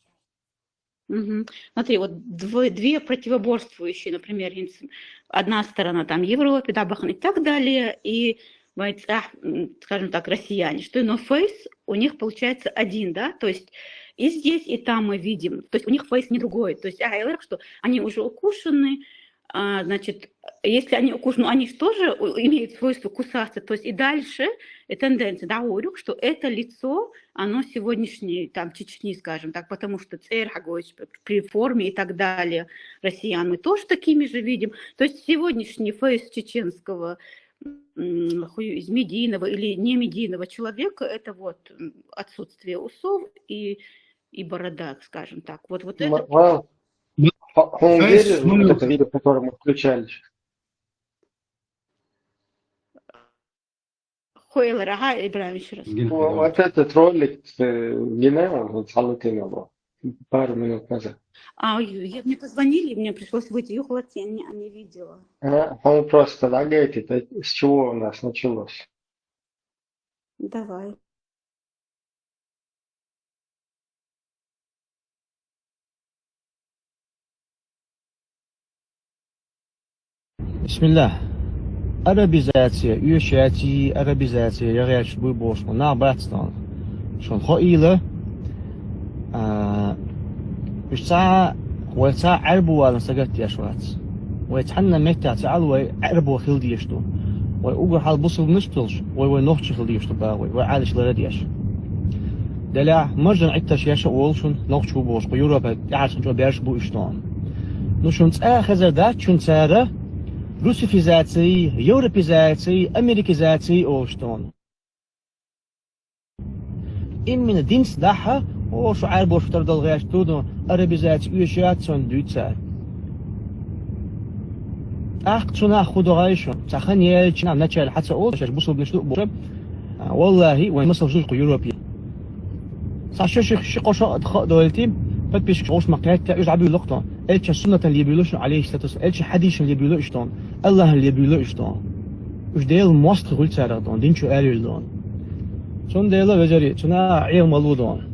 Мгм. Смотри, вот дво-, две противоборствующие, например, инс-, одна сторона там Европе, да, Бахан и так далее, и вайцах, м, скажем так, россияне, что но фейс у них получается один, да, то есть и здесь, и там мы видим, то есть у них фейс не другой, то есть, а, я говорю, что они уже укушены, а, значит, если они укушены, ну, они же тоже у-, имеют свойство кусаться, то есть и дальше, и тенденция, да, говорю, что это лицо, оно сегодняшней, там, Чечни, скажем так, потому что церь хьагойташ при форме и так далее россиян мы тоже такими же видим. То есть сегодняшний фейс чеченского, м, хуй-, из медийного или не медийного человека, это вот, м, отсутствие усов и, и борода, скажем так. Вот, вот это. Ма-, ма-, фейс, хо-, хо-, ну, видео, вот это видео, которое мы включали. Хуэлэр, ага, Ибрахим, ещё раз. Гин-, вот этот ролик, э, гинэ, он вот салатин его пару минут назад. А, ю-, я, мне позвонили, мне пришлось выйти. Юхлати, я не, не видела. А, он просто лагает, это с чего у нас началось? Давай. Бисмиллах. Арабизация, уьш яций, арабизация, я гӀерташ буй бохуш, ма нах бац тхьона. Шуна хоийла, а, уьш цхьа, вай цхьа Ӏаьрбо валан сагатдеш вац. Вай цхьанна меттехь ца Ӏала вай Ӏаьрбо хила дезаш ду. Вай уггар хьал бусулбанаш а долуш, вай, вай нохчий хила дезаш ду бах вай, вай Ӏалаш лара а деш. Делахь, маржан Ӏитташ еш а волу шуна, нохчо бохуш, кху Европа тӀаьхьарчу чӀо беш бу уьш тхьона. Ну, шуна цкъа а хезар дац шуна цара русифизаций, европизаций, америкизаций олуш тхьона. Именно динца дахьа, о, шу Ӏарбоша тардал гӀерташ ду, арабизация оьшуш яц цунна дуьйцу цара. ТӀаккха цу нах хӀун до гӀайша? Цхьа хан яьлча нах начале хьа ца олу, шаьш бусулбанаш ду а бохуш. А, валлахӀи, вайн масал жуьлху Европе. Цхьа шо ши, ши кхо шо а хаа дойлти, подписчик гӀуш ма кхетта, уьш дӀабуьйлу-кх тхуна. Элчан суннатан лебуьйлу шуна, Ӏалайхиссалату вассалам. Элчан хьадисана лебуьйлу уьш тхуна. АллахӀана лебуьйлу уьш тхуна. Уьш Делан мостагӀий хуьлу царах тхуна, дин чу аравелла тхуна. Цундела, вежарий, цу наха Ӏеха ма ло тхуна.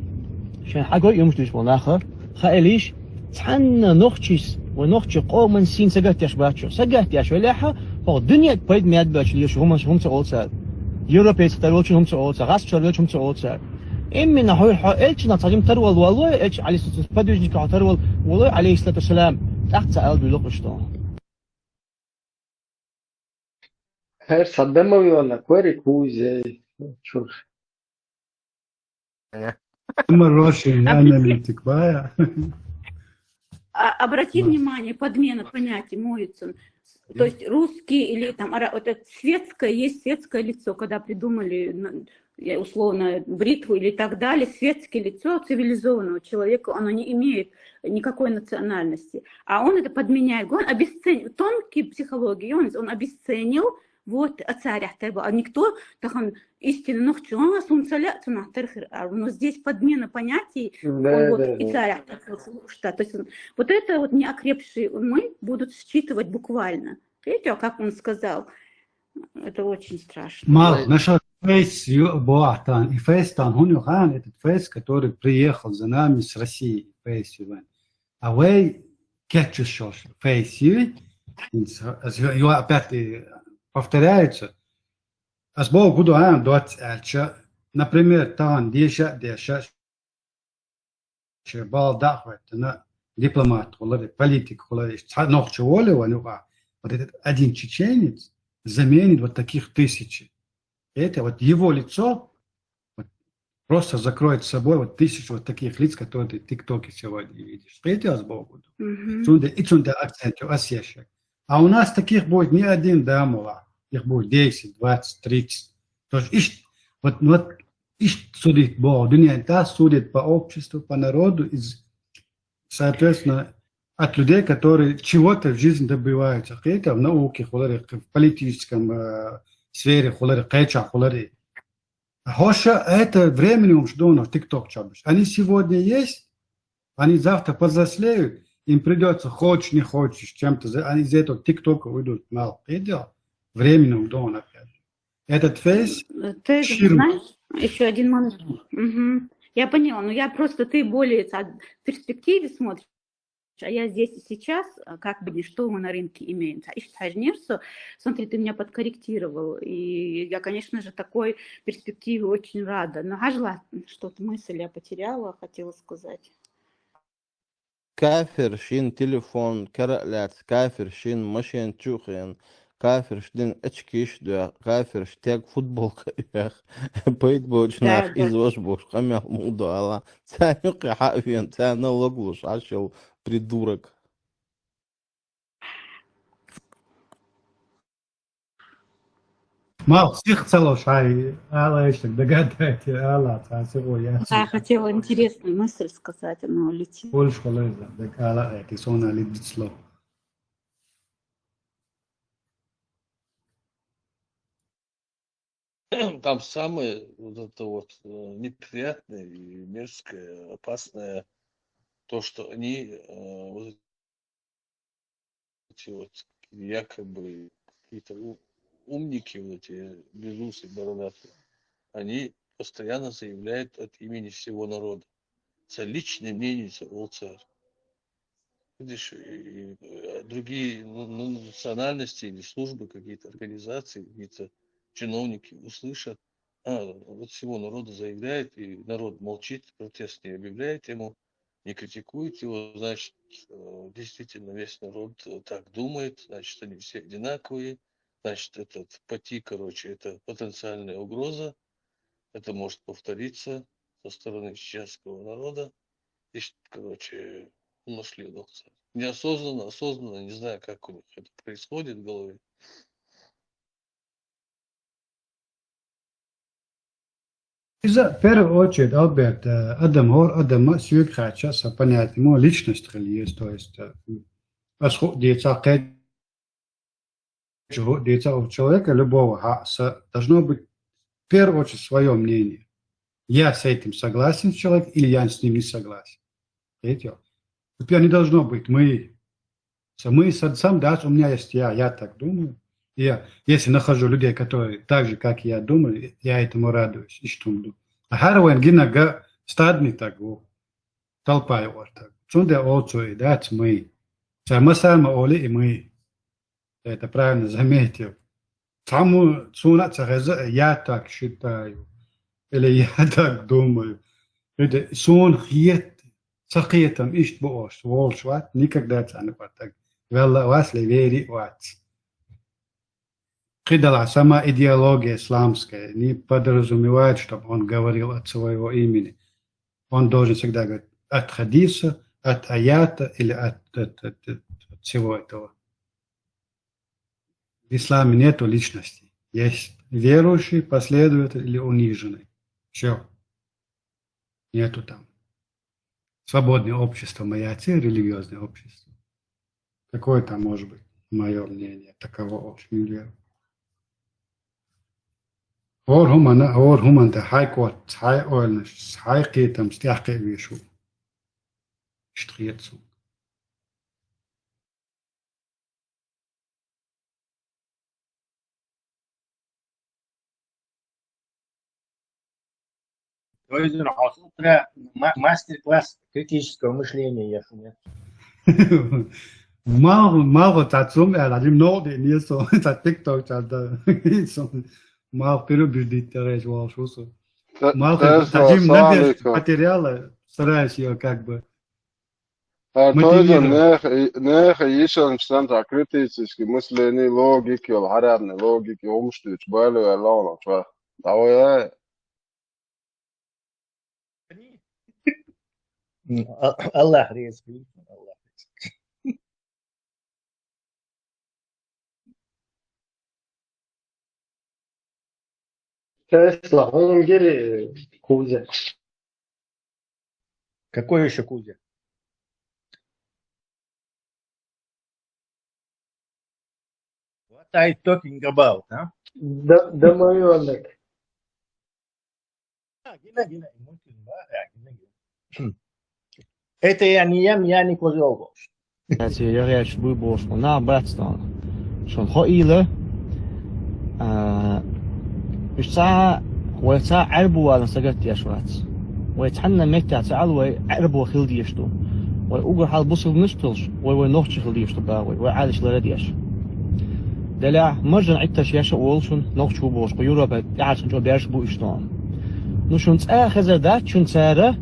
Шайн хьагой уьш дуьйцуш болу наха, хаалийша, цхьанна нохчис, вай нохчийн къоман сийна сагатдеш бац шу. Сагатдеш велахьа, хӀокху дуьнен тӀа пайда мед боьлча лелаш хӀума, хӀума ца олу цара. Европейцах тарвелчун хӀума ца олу цара, гӀазкхашца тарвелчун хӀума ца олу цара. Именно хьо, хьо элчанах цхьа жима тарвала воллой, элча Ӏалайхиссалату, подвижниках хьо тарвала воллой, Ӏалайхиссалату вассалам, тӀаккха ца ала буьйлу-кх уьш тхуна. Хьер схьа дан ма веана, кориг хӀуьйзий, чуьра. Ма рошин, аналитик бая. А, обрати внимание, подмена понятий, Моицин. То есть русский или там ара-, вот это светское, есть светское лицо, когда придумали, на- я, условно, бритву или так далее, светское лицо цивилизованного человека, оно не имеет никакой национальности. А он это подменяет. Он обесценил, тонкие психологии, он, он обесценил, вот, а царь ахтер был. А никто, тахан истинно нохчо, а, сунца ля, цунах тархир, а, но здесь подмена понятий, он Да, вот да, и да. царь ахтер был, что, то есть он- вот это вот неокрепшие умы будут считывать буквально. Видите, как он сказал? Это очень страшно. Мал, насчет фейс, ю- бо ахтан, и фейс тан, хӀун ю хан, этот фейс, который приехал за нами с России, фейс ю ван. А вай кеччуш шош, фейс ю, инс- ас ю- ю опять и повторяется. Ас бо гуду ан доц элча, например, тан деша, деша, шен бала дӀа а хӀоьттина, дипломат хулари, политик хулари, цхьа нохчо воле ван юкъа, вот этот один чеченец заменит вот таких тысячи. Это вот его лицо вот просто закроет собой вот тысячу вот таких лиц, которые ты в ТикТоке сегодня видишь. Это я с Богу. Мгм. Цунда, и цунда акцент ю асьешек. А у нас таких будет не один, да, мула. Их будет десять, двадцать, тридцать. То есть ишт, вот, вот ишт судит Бог, дуния, да, судит по обществу, по народу, из, соответственно, от людей, которые чего-то в жизни добиваются, какие-то в науке, хулари, в политическом э, сфере, хулари, кхеча, хулари. А хоша, это времени ум шдоно, тикток чабыш. Они сегодня есть, они завтра повзрослеют, им придется, хочешь, не хочешь, чем-то, за- они из этого тиктока уйдут, мал. Видел? Времени ум дон, опять же. Этот фейс Э, Ты же ширма. знаешь, еще один момент. Мгм. Я поняла, но я просто, ты более ца- в перспективе смотришь, а я здесь и сейчас, а, как бы, что мы на рынке имеем. Ца ишт хьажнерсо, смотри, ты меня подкорректировал, и я, конечно же, такой перспективе очень рада. Но хьажла, что-то мысль я потеряла, хотела сказать. Кафир шин телефон кара а лаьцна, кафир шин машен чу а хиъна, кафирш дина очкиш а доьхна, кафирш тегга футболка а оьхна, пайда боцу Да, нах да. Иза ваша бош къамел муха до ала. Царна юккъе хьа а вена, царна логлуш Ӏаш йолу придурок. Мал, сих ца лош хьай, ала иштаг дагадайте, ала, цхьа сихо яц. Я хотела интересную мысль сказать, она улетела. Больше холеза, даг ала эти, сона лидит слов. Там самое вот это вот э, неприятное и мерзкое, опасное, то, что они э, вот эти вот якобы какие-то у- умники, вот эти безусые, бородатые, они постоянно заявляют от имени всего народа. Це личное мнение, це олу цара. Видишь, и, и, э, другие ну, ну, национальности или службы, какие-то организации, какие-то чиновники услышат, а, от всего народа заявляет, и народ молчит, протест не объявляет ему, не критикует его, значит, э, действительно весь народ э, так думает, значит, они все одинаковые, значит, этот пати, короче, это потенциальная угроза, это может повториться со стороны чеченского народа. И, короче, нашли Неосознанно, осознанно, не знаю, как у них это происходит в голове. Иза, в первую очередь, Альберт, э, адам, хӀора адама соьга хаьттача, са понятие, мо личность хила еза, то есть, э, ас хӀу дийца, кхеча хӀу дийца у человека, любого, хьа, са, должно быть, в первую очередь, своё мнение. Я с этим согласен с человеком или я с ним не согласен. Видите? У тебя не должно быть мы. Са мы, са, сам дац, у меня есть я, я так думаю. И я, если нахожу людей, которые так же, как и я, думают, я этому радуюсь, иштта хӀума ду. А хӀара вайн гинарг стадный таг ву, толпа юкъара таг. Цундела оцу и дац мы. Цара масала ма олий и мы. Ты это правильно заметил. Цхьаммо суна а ца хеза, я так считаю, или я так думаю. Это суна хет, ца кхетам иштта бу ош, волуш вац, никогда цхьана кхоттаг. Велла а вац, ле вери а вац. Кхидала сама идеология исламская не подразумевает, чтобы он говорил от своего имени. Он должен всегда говорить от хадиса, от аята или от, от, от, от всего этого. В исламе нету личности. Есть верующий, последователь или униженный. Все. Нету там. Свободное общество моя цель, религиозное общество. Какое там может быть мое мнение? Таково общее мнение. ХӀора хӀумана, хӀора хӀуманна тӀа хьайн кӀорта, хьайн ойланаш, хьайн кхетамаш тӀехкхиа везаш ву. Иштта хета суна. То есть, ну, а вот, например, ма-, мастер-класс критического мышления, я нет. Мал, мал вот цхьа цум аьлла, дим новкъа деъна со, цхьа TikTok чарда, со мал переубедить тарайш волуш ву со. Та-, Мал та-, цхьа дим надежда потеряла, стараюсь её как бы мотивировать. ХӀара тойзан нехан, нехан йишанаш санна цхьа критический мышление, логика йолу, хьарабни логика, хӀумаш дуьйцу, бали ваьлла хьуна чохь. ДӀавай. М, а-, Аллах реза хуьлда, Аллах реза. Тесла, хьуна гири Кузя. Какой ещё Кузя? What are you talking about, а? Д-, домовёнок. А, гина, гина, мультфильм, да? А, гина, гина. Хм. Это я не ем, я не козёл больше. Церан яхъяьлча буй бохуш ма нах бац тхуна. Шуна хоийла, а, уьш цхьа а, вай цхьа а Ӏаьрбо валлалц сагатдеш вац. Вай цхьанна меттехь ца Ӏала вай Ӏаьрбо хила дезаш ду. Вай уггар хьалха бусулбанаш а долуш, вай, вай нохчий хила дезаш ду бах вай, вай Ӏалаш лара а деш. Делахь, маржан Ӏиттарш еш а волу шуна, нохчий ву бохуш, кху Европехь тӀаьхьарчу чӀогӀа берш а бу уьш тхуна. Ну, шуна цкъа а хезар дац шуна цара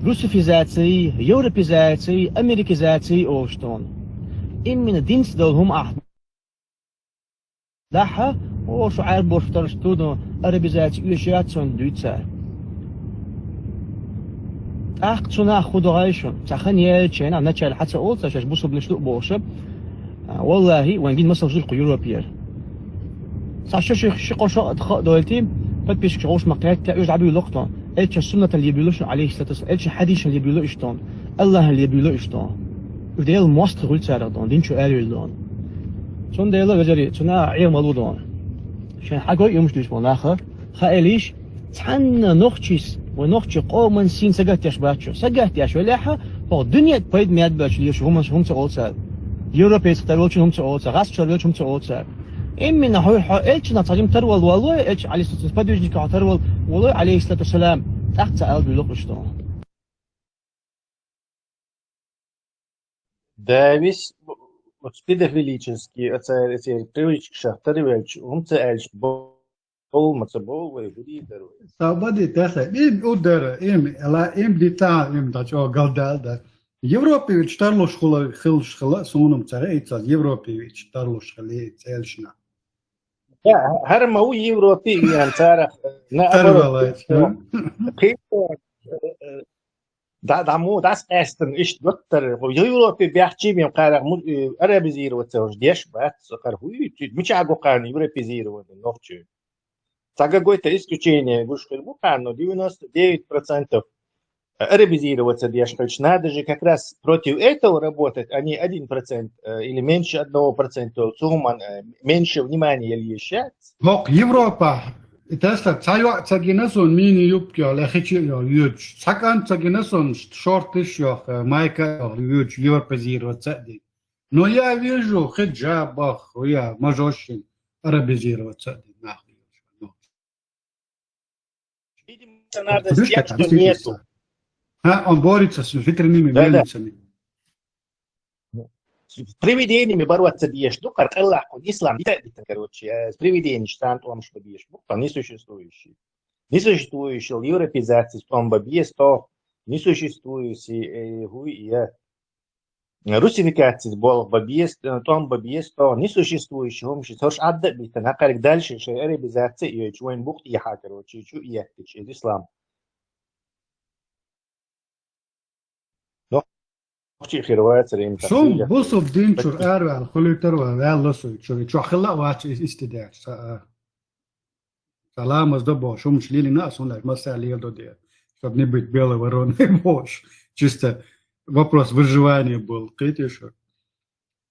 русифизаций, европизаций, америкизаций олуш тхуна. Иммина динца долу хӀума ахь дахьа, о, шу Ӏаьрбош тараш ду, ну, арабизаций оьшуш яц шуна дуьйцу цара. ТӀаккха цу наха хӀун до гӀай шуна? Цхьа хан яьлча, начале хьан ца олу цара шаьш бусулбанаш ду а бохуш, а, валлахӀи, вайн гина масалш ду кху Европера. Цхьа шо ши, ши-кхо шо а хаа дойтий, подписчикаш гӀовш ма кхетта, уьш дӀабуьйлу-кх тхуна. Элчан суннатан лебуьйлу шуна, алейхиссалату вассалам. Элчан хьадисшан лебуьйлу уьш тхуна. Аллахьан лебуьйлу уьш тхуна. Уьш Делан мостагӀий хуьлу царах тхуна, дин чу аравелла тхуна. Цундела, вежарий, цу наха Ӏеха ма ло тхуна. Шайн хьагой юмаш дуьйцу боху наха, хаалийша, цхьанна нохчис, вай нохчийн къоман сийна сагатдеш бац шу. Сагатдеш велахьа, хӀокху дуьнен пайда мед баьлча леша хӀуманаш хӀума ца олу цара. Европейцах тара волчун хӀума ца олу цара, гӀазкхашкара велчун хӀума ца олу цара. Иммина хьо, хьо элчанах цхьа жима тарвала воллой, элча Ӏалисатас подвижниках хьо тарвала воллой, алейхиссалату вассалам, тӀаккха ца ала буьйлу-кх уьш тхуна. Давис, оцу педофилический, оцу, оцу привычкашах тарвелча, хӀума ца аьлча, бо-, бовла ма ца бовла вай, хӀун дийр дара вай? Сагба де тесна, им у дара, им, ала, им дита, им да чӀогӀа галдал да. Европе вича тарлуш хула, хилуш хила, суна-м ца хаьа, Европе вича тарлуш хила, цӀелшна. Да, хӀара ма ву Европе веана царах, наоборот. Тарвалач, ну. Кхин, э, э, Да, да, мо, дас къаьстина иштта доттар, Европе баьхчи бен кхарах му-, э, арабизироваться уж деш бац, кхара хӀуьйту, мичахь го кхарна европизирование нохчий? Цхьа какое-то исключение гуш хир бу кхарна, но девяносто девять процентов арабизироваться деш хилча, надо же как раз против этого работать, а не один процент, э, или меньше одного процента. Цу хӀуман, э, меньше внимания ел еш яц. Бокъ Европа, и тесла цхьа йоӀ ца гина сон мини юбка йола, хичи йола, йоьдуш. Цхьа кӀант ца гина сон шортиш йола, э, майка йола, йоьдуш, европезироваться а дина. Но я вижу хиджабах, я мажошин арабизироваться а дина нах. Видимо, надо Подожди, снять, там что нету. А, он борется с ветряными Да, да. мельницами. С привидениями бороться деш ду, кхар кӀаллахкун ислам дита, дита, короче, э, с привидениями штан тӀом шба деш ду, там несуществующий. Несуществующий, европезация тӀом ба бес то, несуществующий, э, хуй, я. Русификация болх ба бес, э, тӀом ба бес то, несуществующий хӀумаш, царш Ӏадда бита, накарик дальше, шей арабизация, и чу вайн букъ тӀехьа, короче, чу и яттич, из ислам. Нохчи хир вацар им Сум тахсиля. Бусул дин чур арвал, хулитар ва вал ласу чур, чу хила вач истидя, са, а. Саламаз да бош, хӀумаш лилина а сун лаш, масса лел до де. Чтоб не быть белой вороной бош. Чисто вопрос выживания был, кхетиш.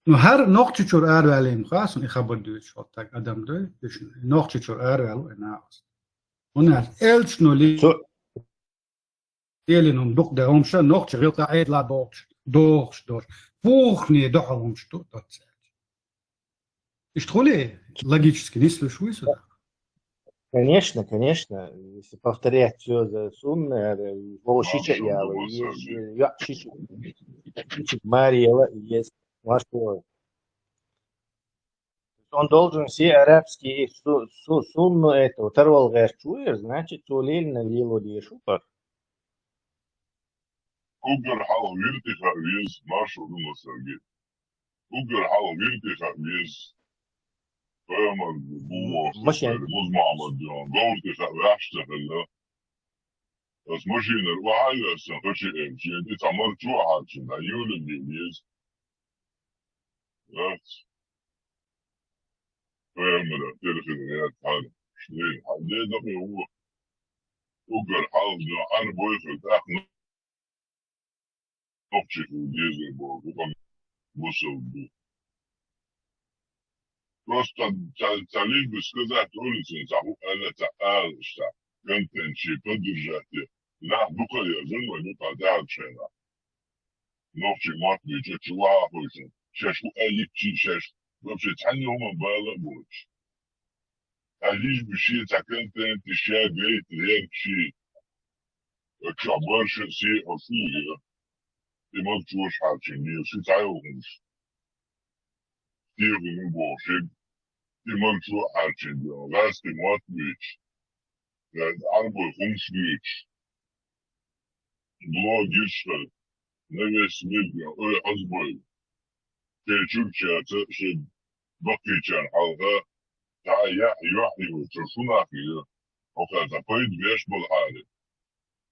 Ну, хӀар нохчи чур арвал им хасун, и хабар дуьйцуш, вот так, адам да, нохчи чур арвал, и наус. У нас эльч, ну, ли Цу- Элин хӀума дукха да, хӀумаш нохча гӀилкъа Ӏедала дохуш, дохуш, дохуш. Пухне дохьал хӀумаш ду, доццаьрча. Иштта хули логически нислуш вуй сюда? Конечно, конечно. Если повторять всё за сунна, э, вовшича яла, есть, э, я, шича, шича Марияла, есть, Машкова. Он должен все арабские су-, су-, сунну этого, тарвал гӀерташ вуйр, значит, цо лелина лело деш ву пар. Уггар хьалха виртиха вез, маршо ду масалги. Уггар хьалха виртиха вез. Пайхамар бу Машин. Муз Мухьаммад йон, говртиха ваьхьаш ца хилла. Ас машинар вахьа вессан, хачи элчи, ди ца марчо хьарчина, юлин вез. Вац. Фермера, телефон яц хьар. Шней, хьан де дакъи хӀума. Уггар хьалха хьар бойхар, тӀаккха нохчи хӀу дезар боху, хӀу къам бусал бу. Просто ца, ца лишь бы сказать улицын, ца хӀу аьлла, ца ала, ца контент ши поддержать. Нах дукха язын вай, дукха дагӀа шайна. Нохчи мотт бийча чу вахуйчун. Шаьш хӀу аьлличи шаьш. Вообще, цхьанне хӀума бала а боч. А лишь бы ши ца контент, ша гайт лерчи. Чу барша се хӀу шу я. И маг чуш хьарчин, ши ца йохуш. Тихо не боши. И маг чу хьарчин, газ ты мотт бийч. Арбой хумш бийч. Блогерша на весь мир, ой, азбой. Те чурчаца, ше баккичан хьалха, та я, я, я, чу шунах я. Оха, та пайд веш бал хьали.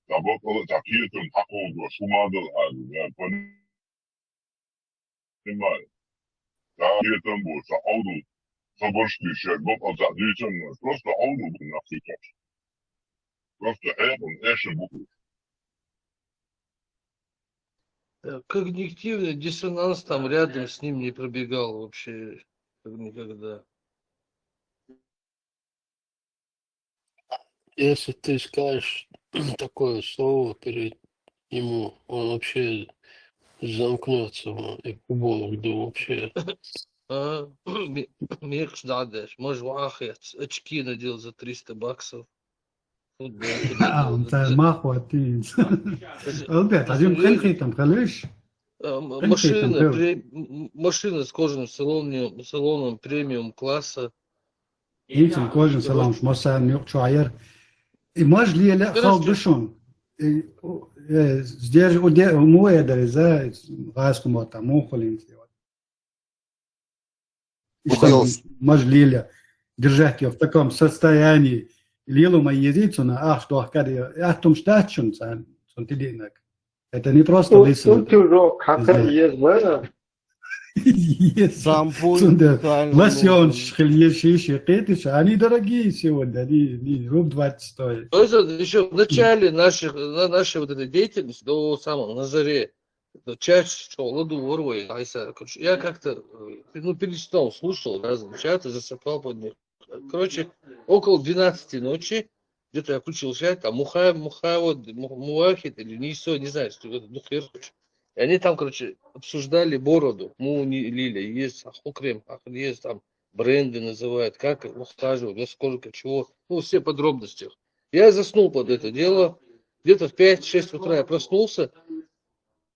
Та баккала, та киетам хьакхо, шумадал хьали. Я, пон- Понимаю. Да, я там был, за Ауду. За башки, сейчас был, а за десять, ну, просто Ауду был на всякий. Просто это, он эшен буквы. Э, когнитивный диссонанс там рядом с ним не пробегал вообще, как никогда. Если ты скажешь такое слово перед нему, он вообще замкнется, он и в голову, да вообще. А, ме-, мекш дадеш, можешь вахать, очки надел за триста баксов. Футболку надел А, он за та триста. Махуа ты. Албет, один хрен там, халиш. Э, м-, машина, пре-, м-, машина с кожаным салоном, салоном премиум класса. Инсан кожаный салон, шмоса нюк чуайер. И мож ли ле халдушун. И, э, сдерж-, уде-, уму эдер, за, газ кумота, мухулин. И что, мож ли ле держать её в таком состоянии. Лилу ма езицу на, ах, что, ахкади, ах, том штатчун, сан, сон тидинак. Это не просто лысина. Тут уже хакар езбе. Есть. Шампунь. Цунда специально лосьон нужен. Шхил есть, есть, есть. Они дорогие сегодня, они, они руб двадцать стоят. Это еще в начале наших, на нашей вот этой деятельности, до самого, на заре, это чаще всего ладу ворвой, айса. Короче, я как-то, э, ну, перечитал, слушал разные чаты, засыпал под них. Короче, около двенадцати ночи, где-то я включил чат, там Муха-, Мухавод, Му-, Муахид или Нисо, не знаю, что это, ну, хер, короче. И они там, короче, обсуждали бороду. Муни Лиля, есть Ахукрем, ах, есть там бренды называют, как их ухаживать, во сколько, чего. Ну, все подробности. Я заснул под это дело. Где-то в пять-шесть утра я проснулся,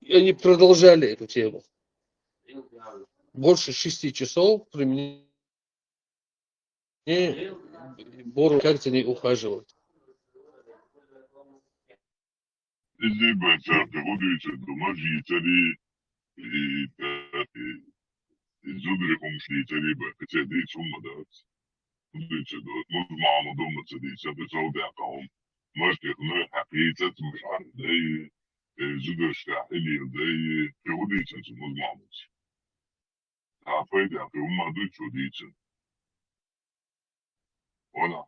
и они продолжали эту тему. Больше шести часов при мне бору, как за ней ухаживать. Изибачарты гудуйча дума жицари, и, и, и зудри хумшицари ба, хотя дичун мадац. Гудуйча ду, муз мама дума цади, цади цал да каум. Может, их, ну, хакицат, мушар, да и, и зудри шка, или, да и, и гудуйча, муз мама. Афайда, афай, умма дуй чудича. Вала,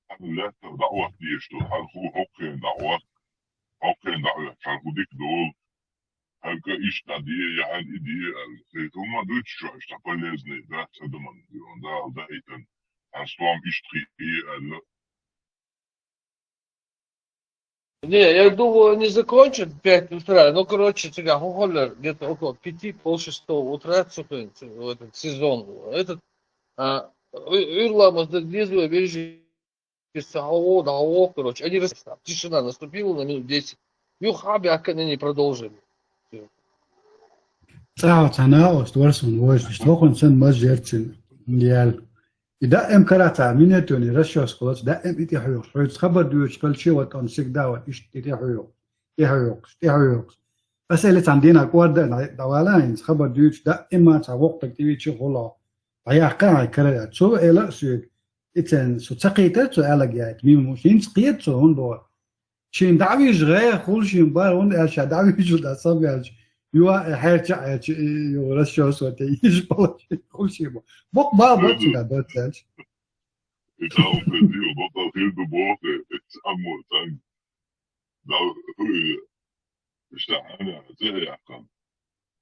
ан лятта даъват диешту, ан ху хоккен даъват, хоккен даъват, ан ху дик дол, ан ка иш да дие, я ан и дие, ан. Хе, умма дуй чу, ишта полезный, да, цадаман, да, да, итан. Ан стуам иш тхи, ан. Не, я думаю, они закончат в пять утра. Ну, короче, цыга хохолер где-то около пяти, полшестого утра, цукин, ц-, в этот сезон. Этот, а, у-, уйрламаз да лизу, вижу, сао, дао, короче, они рас-, тишина наступила на минут десять. Юхаби, а они не продолжили. Всё. Цао цана ост варсун вождиш, тохун сан маз жерцин, ял. И даим карата, минетуни, расчёс кулац, даим ити хьуюкъ. Хьуюкъ хабар дуюч, калчи вот он всегда вот иш ити хьуюкъ, ити хьуюкъ, ити хьуюкъ. Ас эли цан дина кварда на давала инс хабар дуюч, даим ма ца вокъ так тиви чи хула. Баяхка ай кара, цу эла сюк. Ицен су цакита цу эла гяйт. Ми мушин цкиет цу хун бо. Шин дӀавижгӀе, хул шин бар, хӀунда аьлча дӀавижу да саб аьлча. Юа, э, хьерча, хьерча, э, ю, расчёсывать, э, иш палочи, хул шин бар. Бокъ ба, бокъ цуга, бокъ аьлча. Итаун педио, бокъ хил ду бокъ, э, э, амур, тан. Да, э, ишта, ана, зэ яхъан.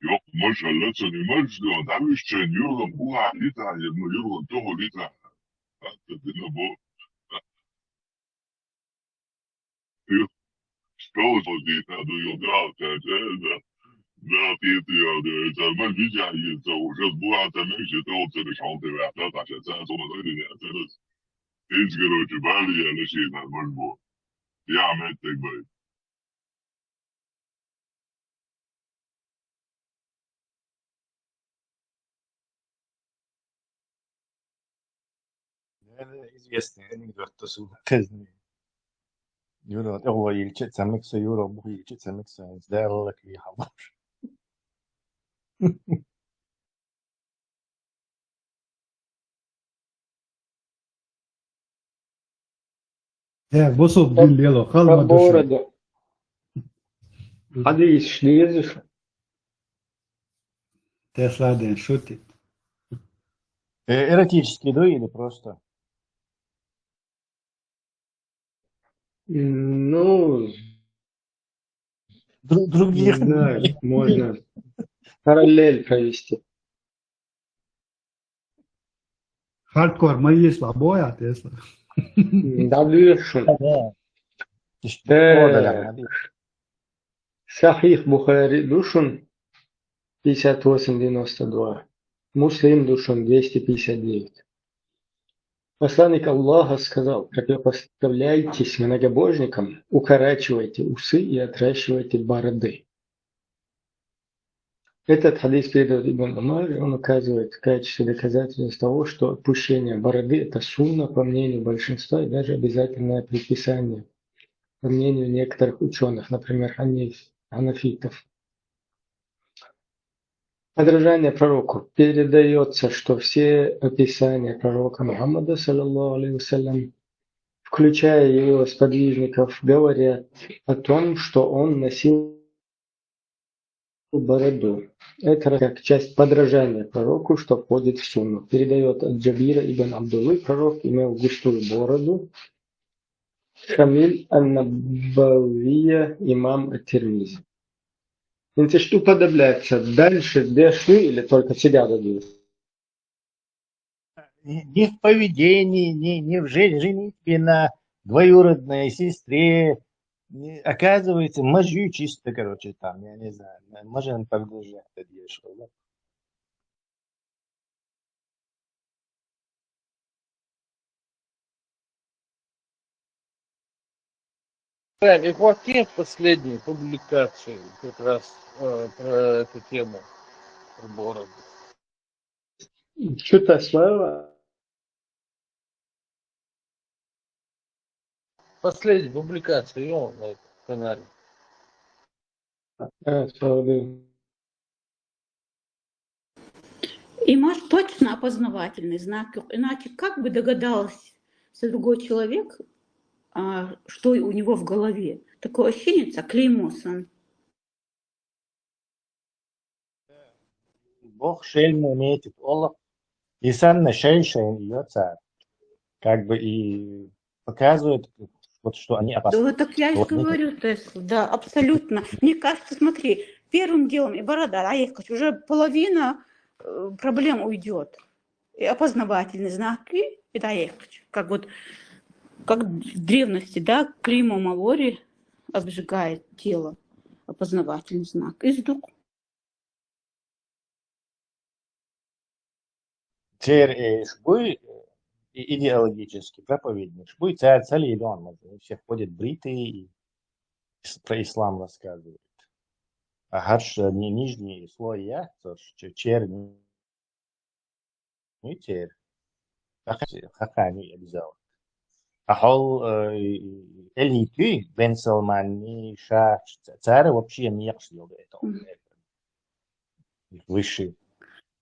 Йокъ, машалла, цуни мажду, дӀавижчен, юргъан буа лита, ебну юргъан туху лита. Атта дина бо. Ю, стол созита, ду ю, да, да, да, да. Да, ти, ти, да, да, да, ма вижа, и то уже была, там, и всё, то, то, шёл, ты, да, да, да, да, да, да, да, да. Из, короче, бали, я, на шесть, нормально было. Я, мать, так, блядь. Известный анекдот, то су казни. Юра, о, Ильче Цамикса, Юра, Бух Ильче Цамикса, сделала клихал. Э, бусул дин лело, халма душа. Бороду. Хадис, что езус? Тесла ден шутит. Э, эротический, да, или просто? Ну, друг-, других не знаю, можно параллель провести. Хардкор ма есть, слабо я, Тесла. Да, дышим. Да. Э, Сахих Бухари душун пятьдесят восемь девяносто два. Муслим душун двести пятьдесят девять. Посланник Аллаха сказал: «Противопоставляйтесь многобожникам, укорачивайте усы и отращивайте бороды». Этот хадис передает Ибн Умар, и он указывает в качестве доказательства того, что отпущение бороды — это сунна, по мнению большинства, и даже обязательное предписание, по мнению некоторых учёных, например, ханиф-, ханафитов. Подражание пророку. Передаётся, что все описания пророка Мухаммада, саллаллаху алейхи ва саллям, включая его сподвижников, говорят о том, что он носил бороду. Это как часть подражания пророку, что входит в сунну. Передает от Джабира ибн Абдуллы: пророк имел густую бороду. Шамиль ан-Набавия, имам ат-Тирмизи. Значит, что уподобляется? Дальше дешли или только всегда дадут? Ни, ни в поведении, ни, ни в же- женитьбе на двоюродной сестре. Не- оказывается, мажу чисто, короче, там, я не знаю, можем продолжать это дешли, да? Правильно, и вот последние публикации как раз э, про эту тему, про бороду. Что-то слава. Последняя публикация, и он на этом канале. Э, слава. И может точно опознавательный знак. Иначе как бы догадался другой человек, а, что у него в голове? Такое ощущение, клеймо сан. Бог шельму метит олох. И сан на шей шей льётся. Как бы и показывает, вот, что они Да опасны. вот так я и Вот, ну, говорю, Тесла, да, абсолютно. Мне кажется, смотри, первым делом и борода, а я хочу, уже половина э, проблем уйдет. И опознавательный знак, и, и да, я хочу. Как вот, как в древности, да, клеймо Маори обжигает тело, опознавательный знак. И сдук. Цер э, шбуй, э, и- идеологический проповедник. Шбуй цер цели и дон, вот, все ходят бритые и ис- про ислам рассказывают. А харш э, ни- нижний слой я, то есть че- черный, ну и цер. Хаха- хаха не обязал. А хол э, эльнитый, Бен Салман, ни ша, царь вообще не ехал это. Мгм. Их высший,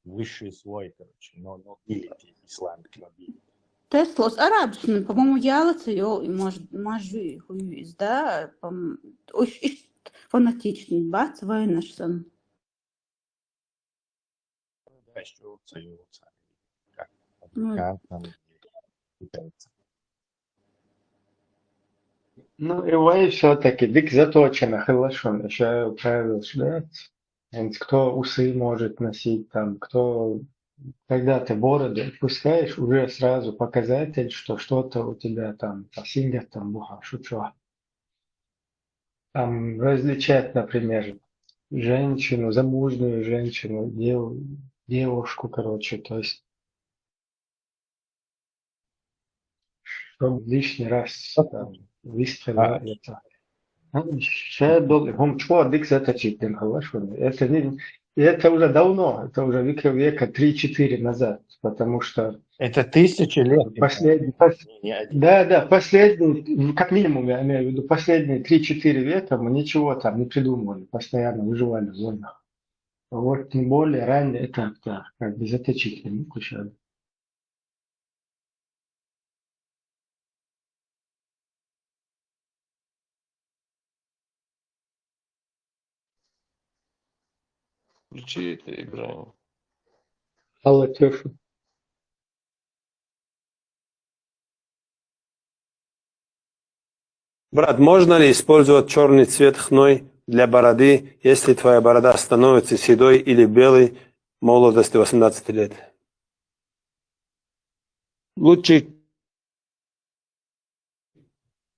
высший слой, короче, но, но билити, исламский билити. Теслос арабшн, по-моему, ялаца йол, и может, мажу, хуюз, да, пом- уж иш фанатичный, бац, вайнашсан. Да, ещё уца, и уца. Как, Ну, как там, пытается. Ну, и вай все-таки дик заточено, хорошо, еще правил швец. Кто усы может носить, там, кто, когда ты бороду отпускаешь, уже сразу показатель, что что-то у тебя там, тасинга там, буха, шучо. Там различать, например, женщину, замужнюю женщину, дев- девушку, короче, то есть, чтобы лишний раз там, выстрела А. Это. Сейчас был, он чего, дик заточить, хорошо. Это не, и это уже давно, это уже века, века три-четыре назад, потому что Это тысячи лет. последний, пос- Не, не один. Да, да, последний, как минимум, я имею в виду, последние три-четыре века мы ничего там не придумывали, постоянно выживали в войнах. Вот тем более ранее это, да, как бы заточить не включали. Включи это, Ибрагим. Алла, Тёша. Брат, можно ли использовать черный цвет хной для бороды, если твоя борода становится седой или белой в молодости восемнадцати лет? Лучше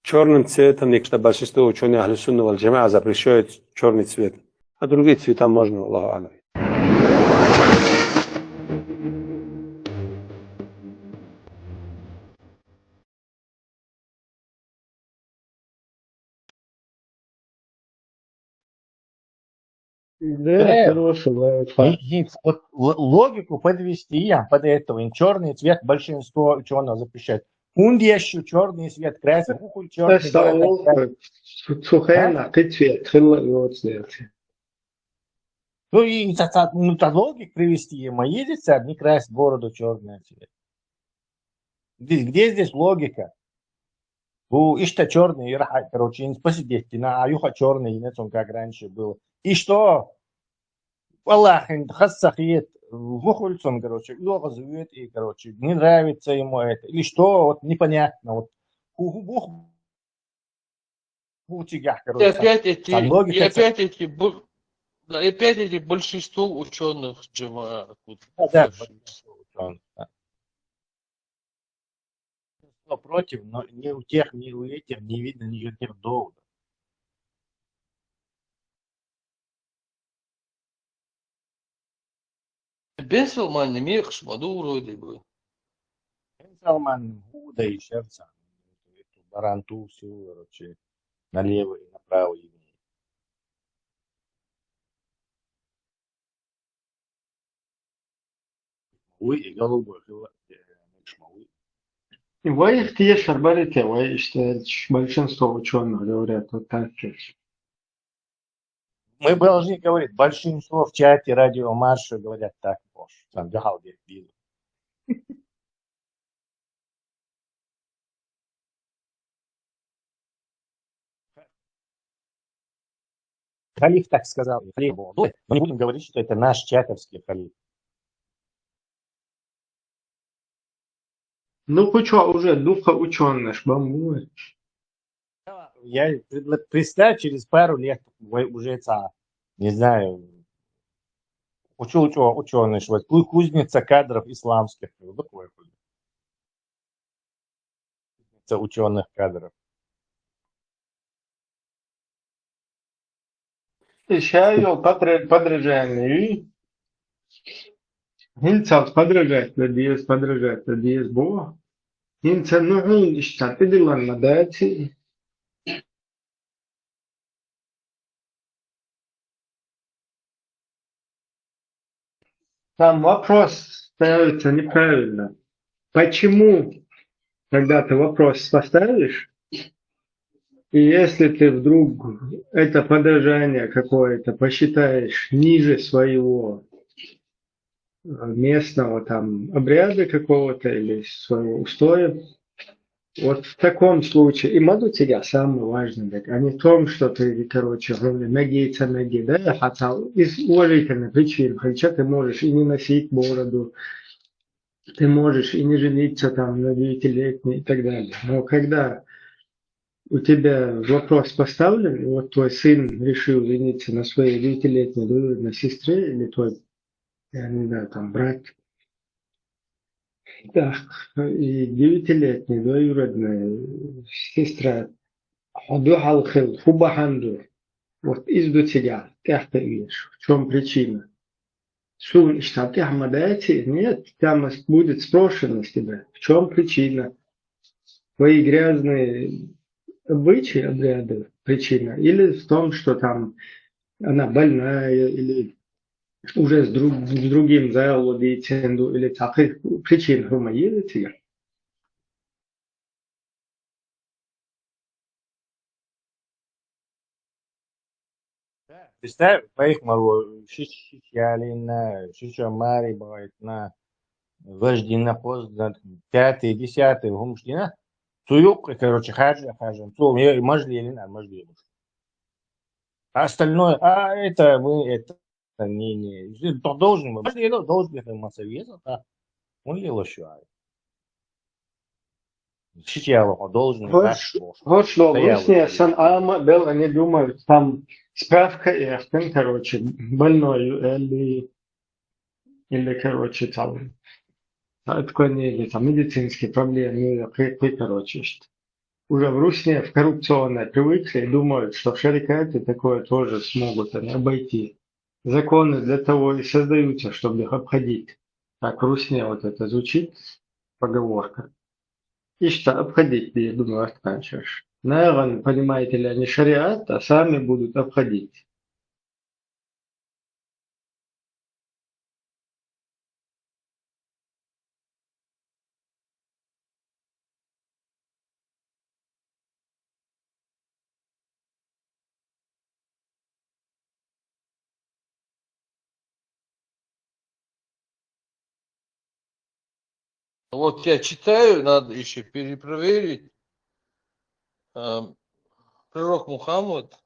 черным цветом, не что большинство ученых Ахлю Сунна валь Джамаа запрещают черный цвет. А другие цвета можно, Аллаху Алам. Да, Э, хороший лайфхак. И- и вот л- логику подвести я под этого. И черный цвет большинство ученых запрещает. Хундиещу черный цвет, красный, хухуль черный, Просто борода ловко. красная. Сухая на, ты цвет, хылла его цвет. Ну и та- та- ну, та логик привести ему. Едет царь, не красит бороду черный цвет. Здесь, где здесь логика? У ишта черный, и раха, короче, не посидеть, на аюха черный, не как раньше было. И что? Валлахи, хаза ца хета, муха хуьлу цунна, короче, оьгӀаз воьду и, короче, не нравится ему это, или что, вот непонятно, вот. ХӀу-, хӀу-, бух бу цигахь, короче, опять эти, и опять эти бу-, да, и опять эти большинство учёных, Джамаат, вот, да, да, большинство учёных, да. Что против, но ни у тех, ни у этих не видно никаких доводов. Бен Салманна мекхаш ма ду вроде бы. Бен Салман хӀу дай шерца. Баранту сил, короче, налево и направо и вниз. Вуй и голубой хила, э, муш ма вуй. И вай ихтияр барите, вай, что большинство учёных говорят вот так же. Мы должны говорить, большинство в чате Радио Маршо говорят так, Бош. Там дехал где-то. Халиф так сказал, халиф был. Ну, мы не будем говорить, что это наш чатовский халиф. Ну, хоть что, уже духа учёных бамбует. Я пред-, представь, через пару лет вы уже ца, не знаю, учёный, учёный, вот ку-, кузница кадров исламских. Вот такой вот. Кузница учёных кадров. И ша йолу подра-, подражание. ХӀинца подражать деза, подражать деза боху. ХӀинца ну хьуна иштта тӀедиллан ма дац и. Там вопрос ставится неправильно. Почему, когда ты вопрос поставишь, и если ты вдруг это подражание какое-то посчитаешь ниже своего, э, местного там обряда какого-то или своего устоя, вот в таком случае, и ма ду цига самое важное, так, а не в том, что ты, короче, говорю, ноги ца ноги, да, хотя из уважительных причин, хотя ты можешь и не носить бороду, ты можешь и не жениться там на девятилетней и так далее. Но когда у тебя вопрос поставлен, и вот твой сын решил жениться на своей девятилетней двоюродной сестре, или твой, я не знаю, там, брат, да, и девятилетняя двоюродная сестра, хьо дуьхьал хила, хӀун бахьана ду? Вот иза ду цига, тӀаьхьа еш. В чём причина? Суна иштта тӀаьхьа ма дац и? Нет, там будет спрошено с тебя. В чём причина? Твои грязные обычаи, обряды, причина? Или в том, что там она больная, или уже с друг-, с другим заводится, или таких причин хӀума есть? Да, представь, пайхамар ву ши, ши ялийна, ши чо маре бахийтина, важа дина, кхозза дина, пятый, десятый хӀумаш дина. Цу юккъе, короче, харжа, харжа. Цо, е, маж лелина, маж лелуш. А остальное, а это мы, это не, не. Ты должен, мы должны, мы советовать, а он лело шуай. Шича яла хьо должен. ХӀорш, хӀорш долу русне сан Ӏама бел, они думают, там справка яхтан, короче, больной или, или, короче, там, отклонение, там, медицинские проблемы, ну, кхы, кхы, короче, что. Уже в русне, в коррупционной привыкли и думают, что в шарикате такое тоже смогут они обойти. Законы для того и создаются, чтобы их обходить. Так в русне вот это звучит, поговорка. Иштта обходить, я думаю, отканчаш. Наверное, понимаете ли они шариат, а сами будут обходить. Вот я читаю, надо ещё перепроверить. Ам, пророк Мухаммад,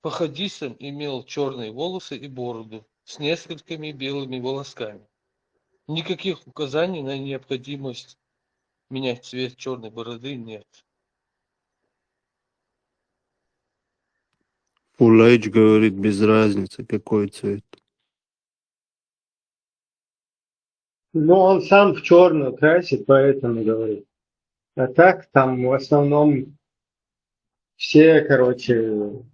по хадисам имел черные волосы и бороду с несколькими белыми волосками. Никаких указаний на необходимость менять цвет черной бороды нет. Full H говорит, без разницы, какой цвет. Ну, он сам в черную красит, поэтому говорит. А так там в основном все, короче,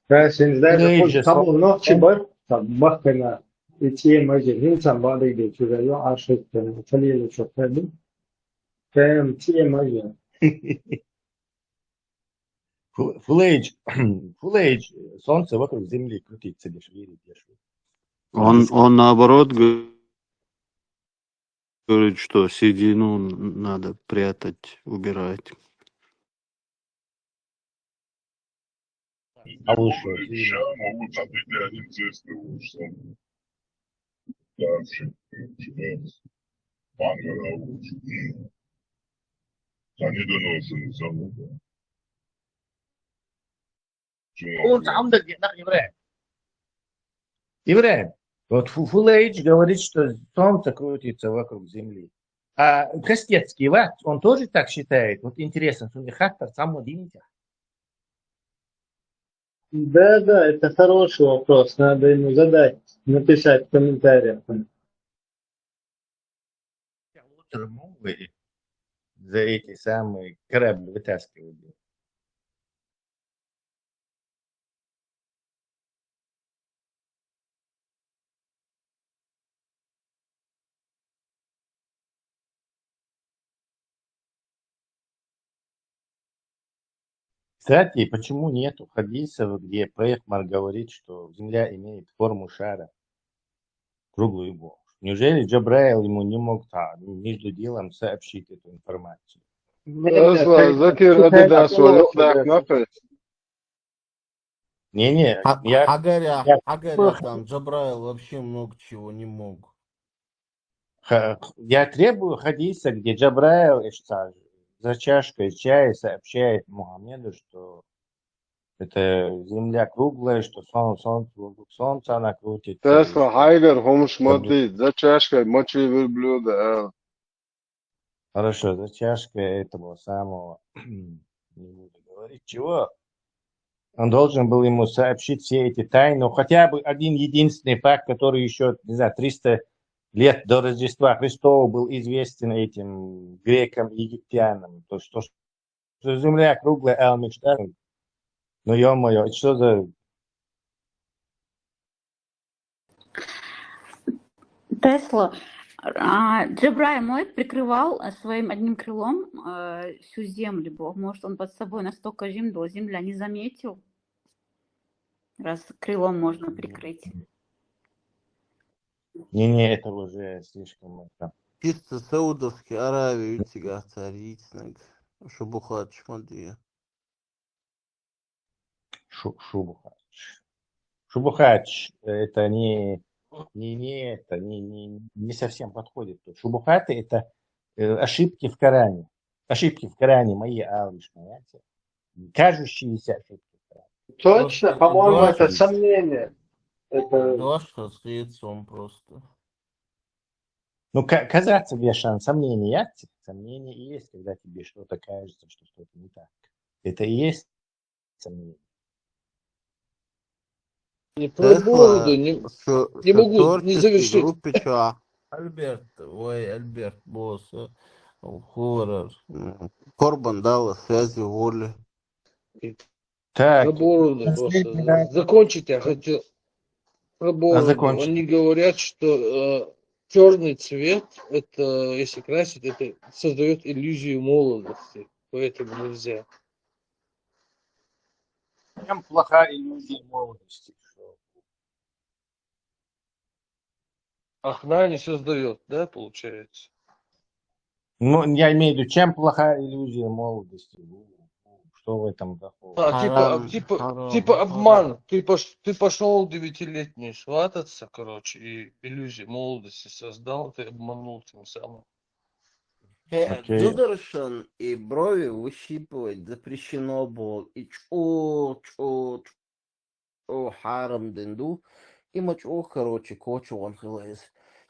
красят, не знаю, Full H какой же там сам. Нохчибар, там Махкана, и те маги, ну, там бады где сюда, ё, ашик, там, фалили, что, прям, те маги. Full Full H, Full H, солнце вокруг Земли крутится, лишь верить, лишь. Он, он наоборот г- говорит, что седину надо прятать, убирать. А вы что, Şam olur tabii de elim sesli olursa. Daha şey, şey, Ankara olur. Tanıdın olsun insan burada. Он сам да где, нах, еврей. Еврей. Вот Фу- Full H говорит, что солнце крутится вокруг Земли. А Костецкий, вот, он тоже так считает? Вот интересно, что не хаттар, сам вот видите. Да, да, это хороший вопрос, надо ему задать, написать в комментариях. Лучше мовы за эти самые корабли вытаскивали. Кстати, почему нету хадисов, где Пайхмар говорит, что Земля имеет форму шара, круглую голову? Неужели Джабраил ему не мог, а, между делом сообщить эту информацию? Наверное, Tesla, Сайхун Закир, Сухарь Адидас, такого Валюк, говорит. Нахафе. Не-не, Ха- я, Хагар я, я, Хагар я там Джабраил вообще много чего не мог. ха- я требую хадиса, где Джабраил Ишца за чашкой чая сообщает Мухаммеду, что это земля круглая, что солнце, солнце, вокруг солнца она крутится. Tesla, Хайгар, Хумш, Мадид, за чашкой мочи верблюда, а. Хорошо, за чашкой этого самого, не буду говорить чего. Он должен был ему сообщить все эти тайны, ну, хотя бы один единственный факт, который еще, не знаю, триста лет до Рождества Христова был известен этим грекам и египтянам. То, что, что земля круглая, Алмиштар. Ну, ё-моё, это что за... Тесла, а, Джабраил мой прикрывал, а, своим одним крылом, а, всю землю. Бо-, может, он под собой настолько жим был, земля не заметил, раз крылом можно прикрыть. Не-не, это уже слишком это. Чисто Саудовская Аравия, у тебя царицнаг. Шубухат, шмадия. Шу- Шубухач. Шубухач, это не, не, не это, не, не, не совсем подходит. Шубухаты — это э, ошибки в Коране. Ошибки в Коране, мои алыш, понимаете? Кажущиеся ошибки в Коране. Точно, Просто по-моему, это дважды, сомнение. Это дважды с лицом просто. Ну, ка- казаться вешан сомнения есть. Сомнения и есть, когда тебе что-то кажется, что что-то не так. Это и есть сомнение. Не про Тесла, бороду, не, что, не что могу не творческий завершить. Группе, чё? Альберт, ой, Альберт, босс, э, хоррор. М, Корбан Далла, связи воли. И Так, про бороду последний просто. раз. Закончить я хотел. Про А, бороду. закончи. Они говорят, что черный цвет, это, если красить, это создает иллюзию молодости. Поэтому нельзя. Чем плоха иллюзия молодости? Она не создает, да, получается? Ну, я имею в виду, чем плоха иллюзия молодости? Что в этом такого? А, типа, а, Харам, типа, харам, типа харам. Обман. Ты, пош, ты пошел удивительнее свататься, короче, и иллюзию молодости создал, ты обманул тем самым. Э, Окей. Дудершин и брови выщипывать запрещено было. И чё, чё, чё. о, хьарам дин ду. И ма чӀоагӀа, короче, коча ван хила иза.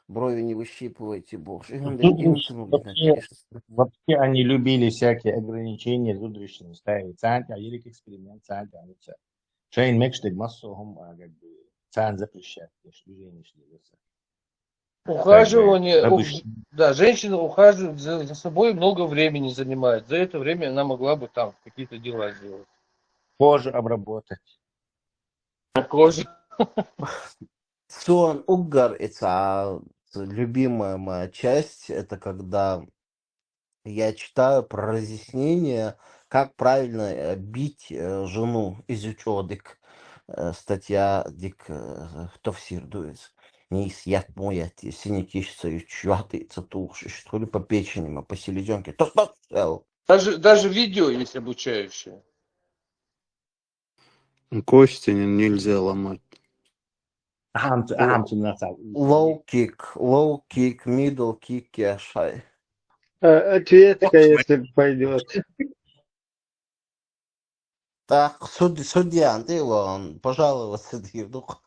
Брови не выщипывайте, бохуш. И хӀунда Зудараш инсану вообще, вообще они любили всякие ограничения, зудараш ставили. Царна тӀехь ерриг эксперимент, царна тӀехь нуца. Шайна мегаш дерг массо а хӀума, а, как бы, царна запрещать деш, движение деш. Ухаживание, ух-, да, женщина ухаживает за, за собой, много времени занимает. За это время она могла бы там какие-то дела сделать. Кожу обработать. Кожа. Сон уггар и ца любимая моя часть, это когда я читаю про разъяснение, как правильно э, бить э, жену из учёдик. Э, статья дик э, хто всир дует. Не из ят моят, сине кишца ючваты, ца тухш, что ли по печени, ма по селезенке. То, то, сел. Даже, даже видео есть обучающее. Кости не- нельзя ломать. Ахьа-м цу, ахьа-м цу нах цхьа. Low kick, low kick, middle kick, я шай. Э, Ответка, если пойдет. Так, суд-, судья, ты вон, пожалуйста, дир дух.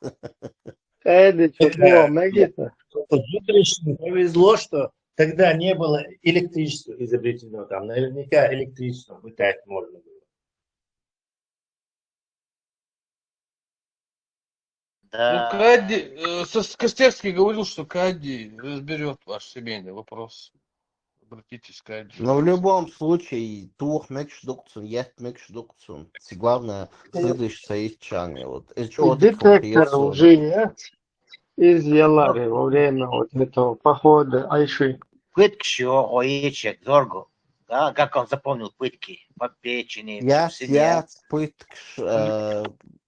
Эдди, что Это, мегита? Зударашкам повезло, что тогда не было электричества изобретено. Там наверняка электричество пытать можно было. Ну, Кадди, э, Сос- Костевский говорил, что Кадди разберет ваш семейный вопрос. Обратитесь к Кадди. Но в любом случае, тух мекш дукцун, ят мекш дукцун. Си главное, следующий саитчан, вот. Э, чё ты Детектор конкретно? Лжи, э? Из Ялары во время вот этого похода Айши. Пыткаш йо гӀо ечег зоргу. Да, как он запомнил пытки? По печени, Я, псевдоян. Я пыткш, э,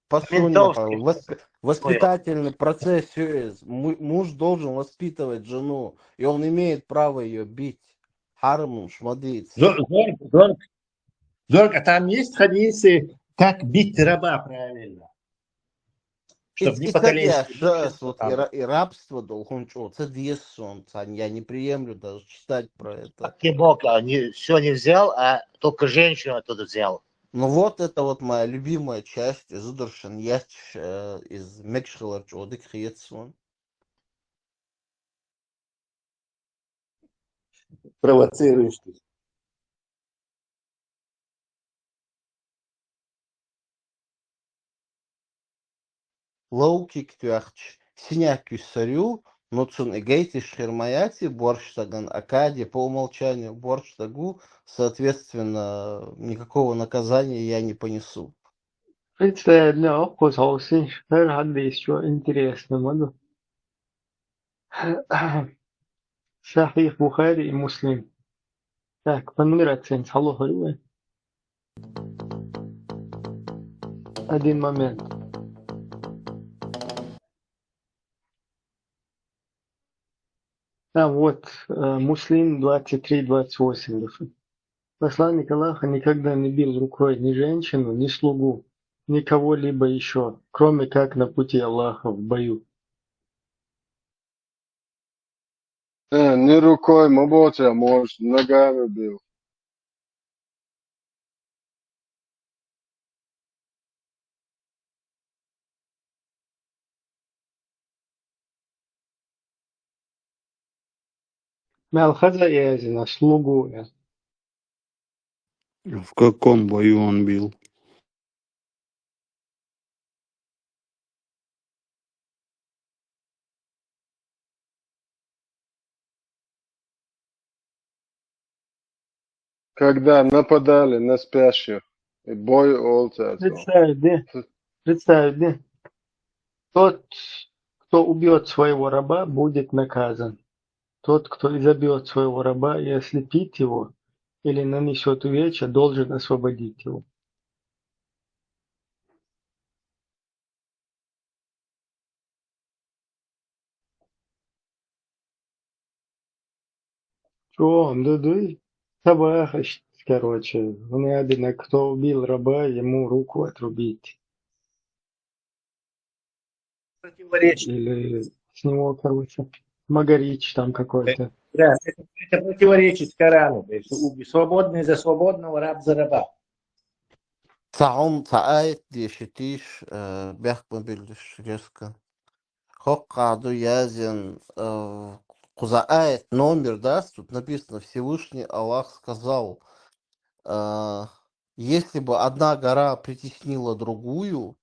по Ментовский. сунья, вос- воспитательный процесс, всё есть. Му- муж должен воспитывать жену, и он имеет право ее бить. Хармун, шмадиц. Зор, Зорг, Зорг, Зорг, а там есть хадисы, как бить раба правильно? Чтоб не покалечить. Сейчас вот и, ра- и рабство должен чё, ца дессон, ца- я не приемлю даже читать про это. Как ты мог, а, не, все не взял, а только женщину оттуда взял. Ну вот это вот моя любимая часть из Удоршин Яч, э, из Мекшхилар Чодик Хиетсун. Провоцируешь ты. Лоу кик туьхча, синяк куьссар ю, ну цун и гайтиш хир ма яц и борш стаган, а кади по умолчанию борш стагу, соответственно, никакого наказания я не понесу. Представь, одна оккус хьовсинчу, хӀара хьаддийс чо интересно ма ду. Сахьих Бухари и Муслим. Так, по нумерации хьалохур вай. Один момент. А вот э, Муслим двадцать три двадцать восемь. Посланник Аллаха никогда не бил рукой ни женщину, ни слугу, ни кого-либо еще, кроме как на пути Аллаха в бою. Э, не рукой, ма боця, может, ногами бил. Мел хаза язина слугу я. В каком бою он бил? Когда нападали на спящих, и бой олця. Представь, да? Представь, да? Тот, кто убьет своего раба, будет наказан. Тот, кто изобьет своего раба и ослепит его, или нанесет увечья, должен освободить его. Чё, да дуй? Собака, короче, надо, кто убил раба, ему руку отрубить. Противоречит. Или с него, короче, Магарич там какой-то. Да, это, это противоречит Корану. То есть уби- свободный за свободного, раб за раба. Цхьа хӀума, цхьа аят дешийтийша, э, бехк ма биллалаш резко. ХӀокхахь ду яздина, э, кхуза аят, номер дац, тут написано: «Всевышний Аллах сказал, э, если бы одна гора притеснила другую,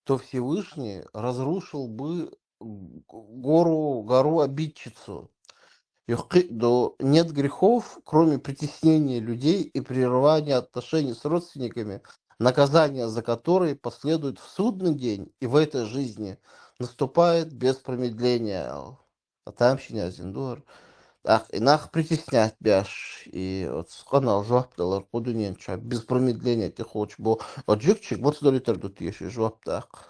то Всевышний разрушил бы гору, гору-обидчицу». Юха кхин а ду: «Нет грехов, кроме притеснения людей и прерывания отношений с родственниками, наказание за которые последует в судный день и в этой жизни наступает без промедления». А там шина яздина ду хӀара. ТӀаккха и нах притеснять беш, и оцу къинойн жоп далар кху дуьнен чохь без промедления тӀекхочуш бу. Оцу жуьгтичиг маца далийтар ду теша и жоп тӀаккха?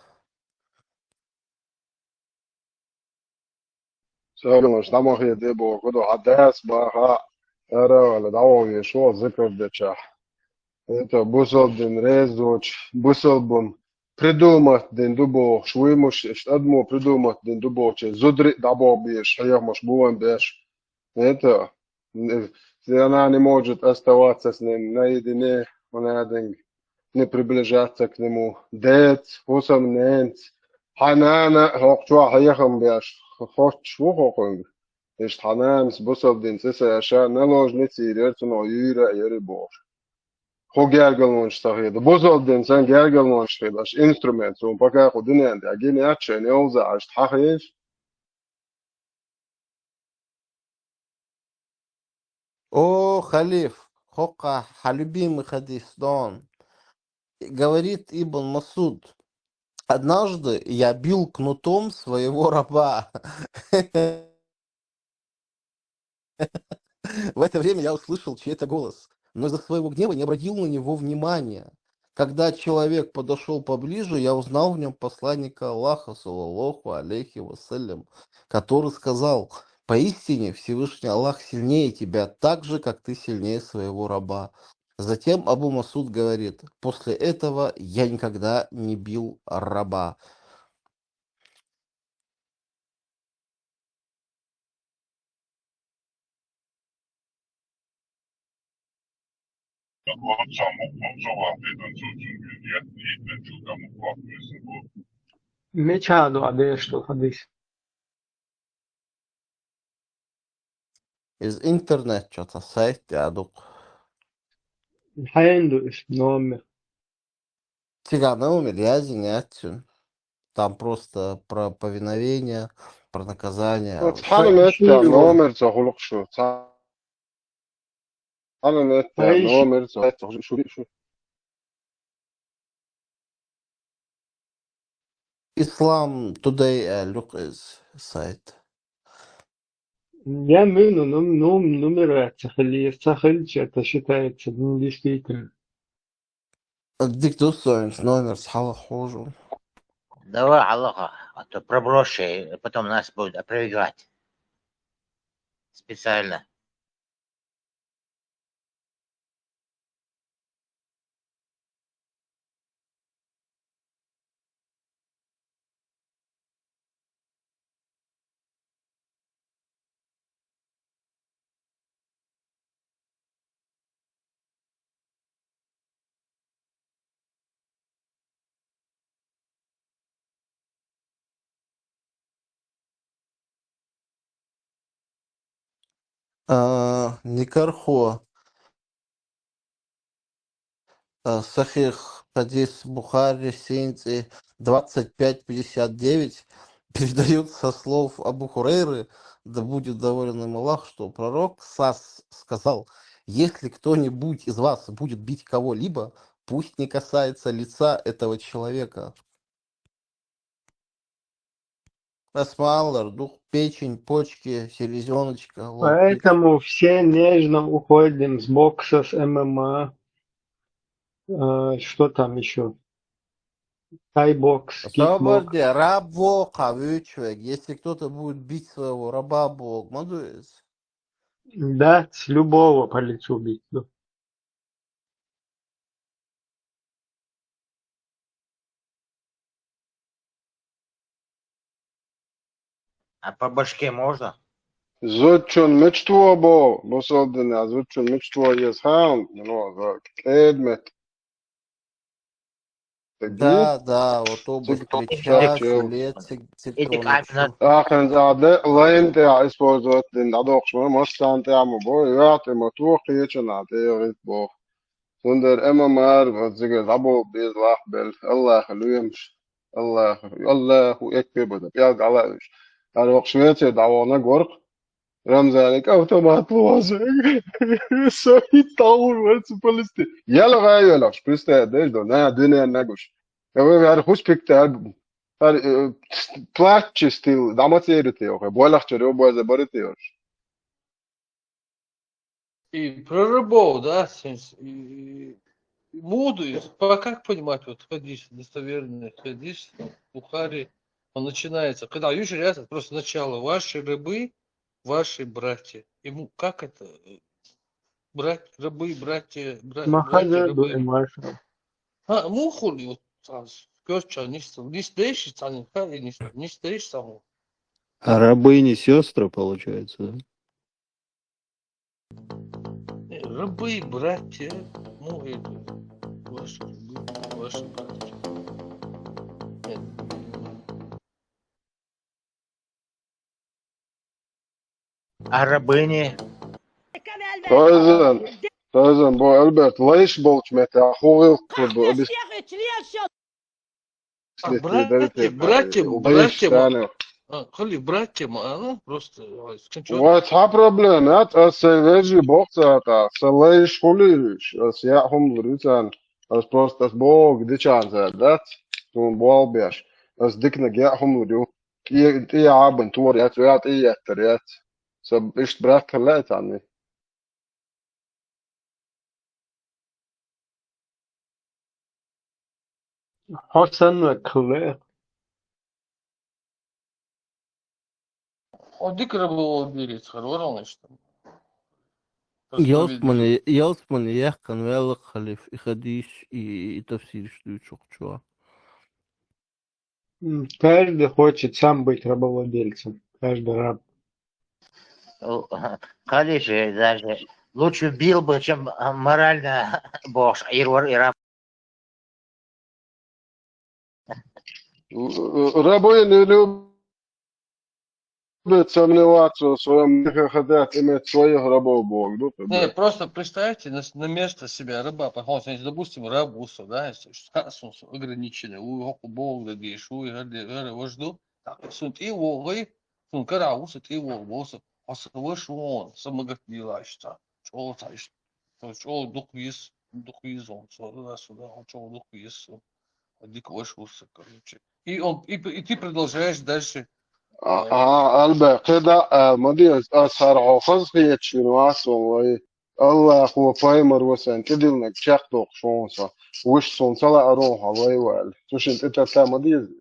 Сагамаш дӀа ма хеда боху ду, хьан дас баха, ара а ваьлла, дӀавахьа везаш ву зикар дечохь. ХӀета бусалба дин реза доцуш, бусалба дин придумать дина ду бохуш, вуй муш, иштта адамо придумать дина ду бохучу зударий а дӀабохьа безаш, хьехамаш бу вайн беш. ХӀета, н-, она не может оставаться с ним наедине, она не приближаться к нему. Деца, хӀусамненца, хьан нана а хӀокху чохь хьехам беш, хоттуш ву хӀокхуьнга. Иштта хьан нанас бусалба дин ца саьша, наложница йийр яра цунах, юьйр а яра бохуш. ХӀун гергарлонаш ца хеда? Бусалба дин санна гергарлонаш хилла, аша инструмент суна пока кху дуьнен тӀехь гина яц шайна йовза, аша тхьахьеш. О, халиф, хӀокхахь хьан любимый хадис дан. Говорит Ибн Масуд: «Однажды я бил кнутом своего раба». В это время я услышал чей-то голос, но из-за своего гнева не обратил на него внимания. Когда человек подошёл поближе, я узнал в нём посланника Аллаха, саллаллаху алейхи ва саллям, который сказал: «Поистине Всевышний Аллах сильнее тебя, так же, как ты сильнее своего раба». Затем Абу Масуд говорит: «После этого я никогда не бил раба». Мичахь ду хьан дешаш долу хадис? Из интернет чохь цхьа сайт тӀехь ду-кх. Хьенан ду иза номер? Цигахь номер яздина яц цуьнан. Там просто про повиновение, про наказание. Ну, цхьана меттехь номер ца хуьлу-кх шу. Цхьана меттехь номер ца хуьлу шу. Ислам Тудей аьлла ю-кх иза сайт. Я муьлхха нум-, нум-, нумер ваьцна хилира, ца хилча, это считается, ну, действительно. Дика ду, со хӀинца номерца хьалха хьожу. Давай хьалха, а то пробросьте, потом нас будут опровергать. Специально. А, никархо. А, Сахих хадис Бухари, синци, двадцать пять пятьдесят девять, передают со слов Абу Хурейры, да будет доволен им Аллах, что пророк сас сказал: «Если кто-нибудь из вас будет бить кого-либо, пусть не касается лица этого человека». Ас ма-аллара, ду-кх печень, почки, селезёночка, лопатки. Поэтому все нежно уходим с бокса, с М М А. А, что там ещё? Тай-бокс, кик-бокс. Собар де, раб воккхахь вуьйцуш верг. Если кто-то будет бить своего раба, боху, ма ду иза? Да, с любого по лицу бить, ну. А по башке можно? Зудчун мича тохабо, бусалба динехь зудчун мича тоха еза хаьа, ну, кӀеда метта. Да, да, вот оба встречаются, лет ци-, ци-, Ахьанца де лайн тӀехь использовать дина дӀадоккхуш ма, массарна тӀехь ма бу, ваьхьа тӀе ма тоху, кхечанхьа тӀе а гӀитта боху. Цундела эмма мара, вот зига дӀаболу беза лахбелла, Аллахьа лоьмаш, Аллахьа, Аллахьу экбе бада, пӀелг Ӏала уьш. Ара вокху Швецера дӀавахана горх, Рамзаник автомат лозу. Со хӀинца тӀалур вара цу полисте. Яла гӀайвелахаш, представь, деш до, на, дуьнен нагуш. Я вы, вяра хуспик тар, тар, э, плаччи стил, дама церите, охе, болахча рё база барите, охе. И про рабов, да, сенс, и, и муду, и по-, как понимать, вот хадис, достоверный хадис, Бухари, он начинается, когда юж просто сначала, ваши рабы, ваши братья. Ему, как это, э, брать, рабы, братья, бра-, братья, Махаза рабы. Ду и Маша. А, мухур, и вот, а, скёрча, не с-, не стоишь, а не, ха, и не с-, не стоишь саму. А рабы не сестры, получается, да? Не, рабы, братья, ну, это, ваши рабы, ваши братья. Нет. А рабыни? Тойзан, тойзан, бо Альберт, лайш болчу метта, ху гӀилкхур ду, объясни. А, братья, братья, братья, а, хали, братья, ма, а, ну, просто, ой, скажи, чё? Вай, цхьа проблема яц, ас сайн вежарий боху цара тӀаккха, сан лайш хуьлийша, ас яа хӀума лур ю царна, ас просто ас боху дичарна цара дац, суна болх беш, ас диканиг яа хӀума лур ю, тӀе, тӀе Ӏабан тора яц, ваьа тӀе еттар яц, сан иштта брат хила лаьа царна. Хьо санна веккхалле. Хьо дика рабовладелец хир вара, валлахӀи, что. Ялсмани, ялсмани яьккхина ваьлла халиф, и хадийш, и, и тафсирш дуьйцуш чохь. М, каждый хочет сам быть рабовладельцем, каждый раб. О, конечно, даже лучше бил бы, чем, а, морально бохуш, ир вара и раб. Рабы не любят сомневаться в своём, хотят иметь своих рабов, боху. Не, просто представьте на, на место себя раба, пожалуйста, если, допустим, раб ву со, да, если ш-, ха, сун, сун ограниченный, ву хӀокху боху дагийш, ву хӀара де-, хӀара важа ду, так, сун тӀе а вогӀий, сун карахь ву со тӀе а вогӀу, боху со, хьо сан ваша ву хьуна, сан магат дийла иштта, чӀогӀа цхьа иштта, со чӀогӀа дукха веза, дукха веза хьуна, со, да, со, да, хьо чӀогӀа дукха веза со, хьо дика ваша ву сан, короче. И он, и, и ты продолжаешь дальше. А, а, Альберт, кхин дӀа а ма деза, ас хӀара хьо хаза хеташ вина вац ван вай. Аллахо, пайхамаро сайн тӀедиллинарг чекхдоккхуш ву хьуна со. Вуьш суна ца лаара хьо вай ваьлла. Цу шина тӀе тата ма деза.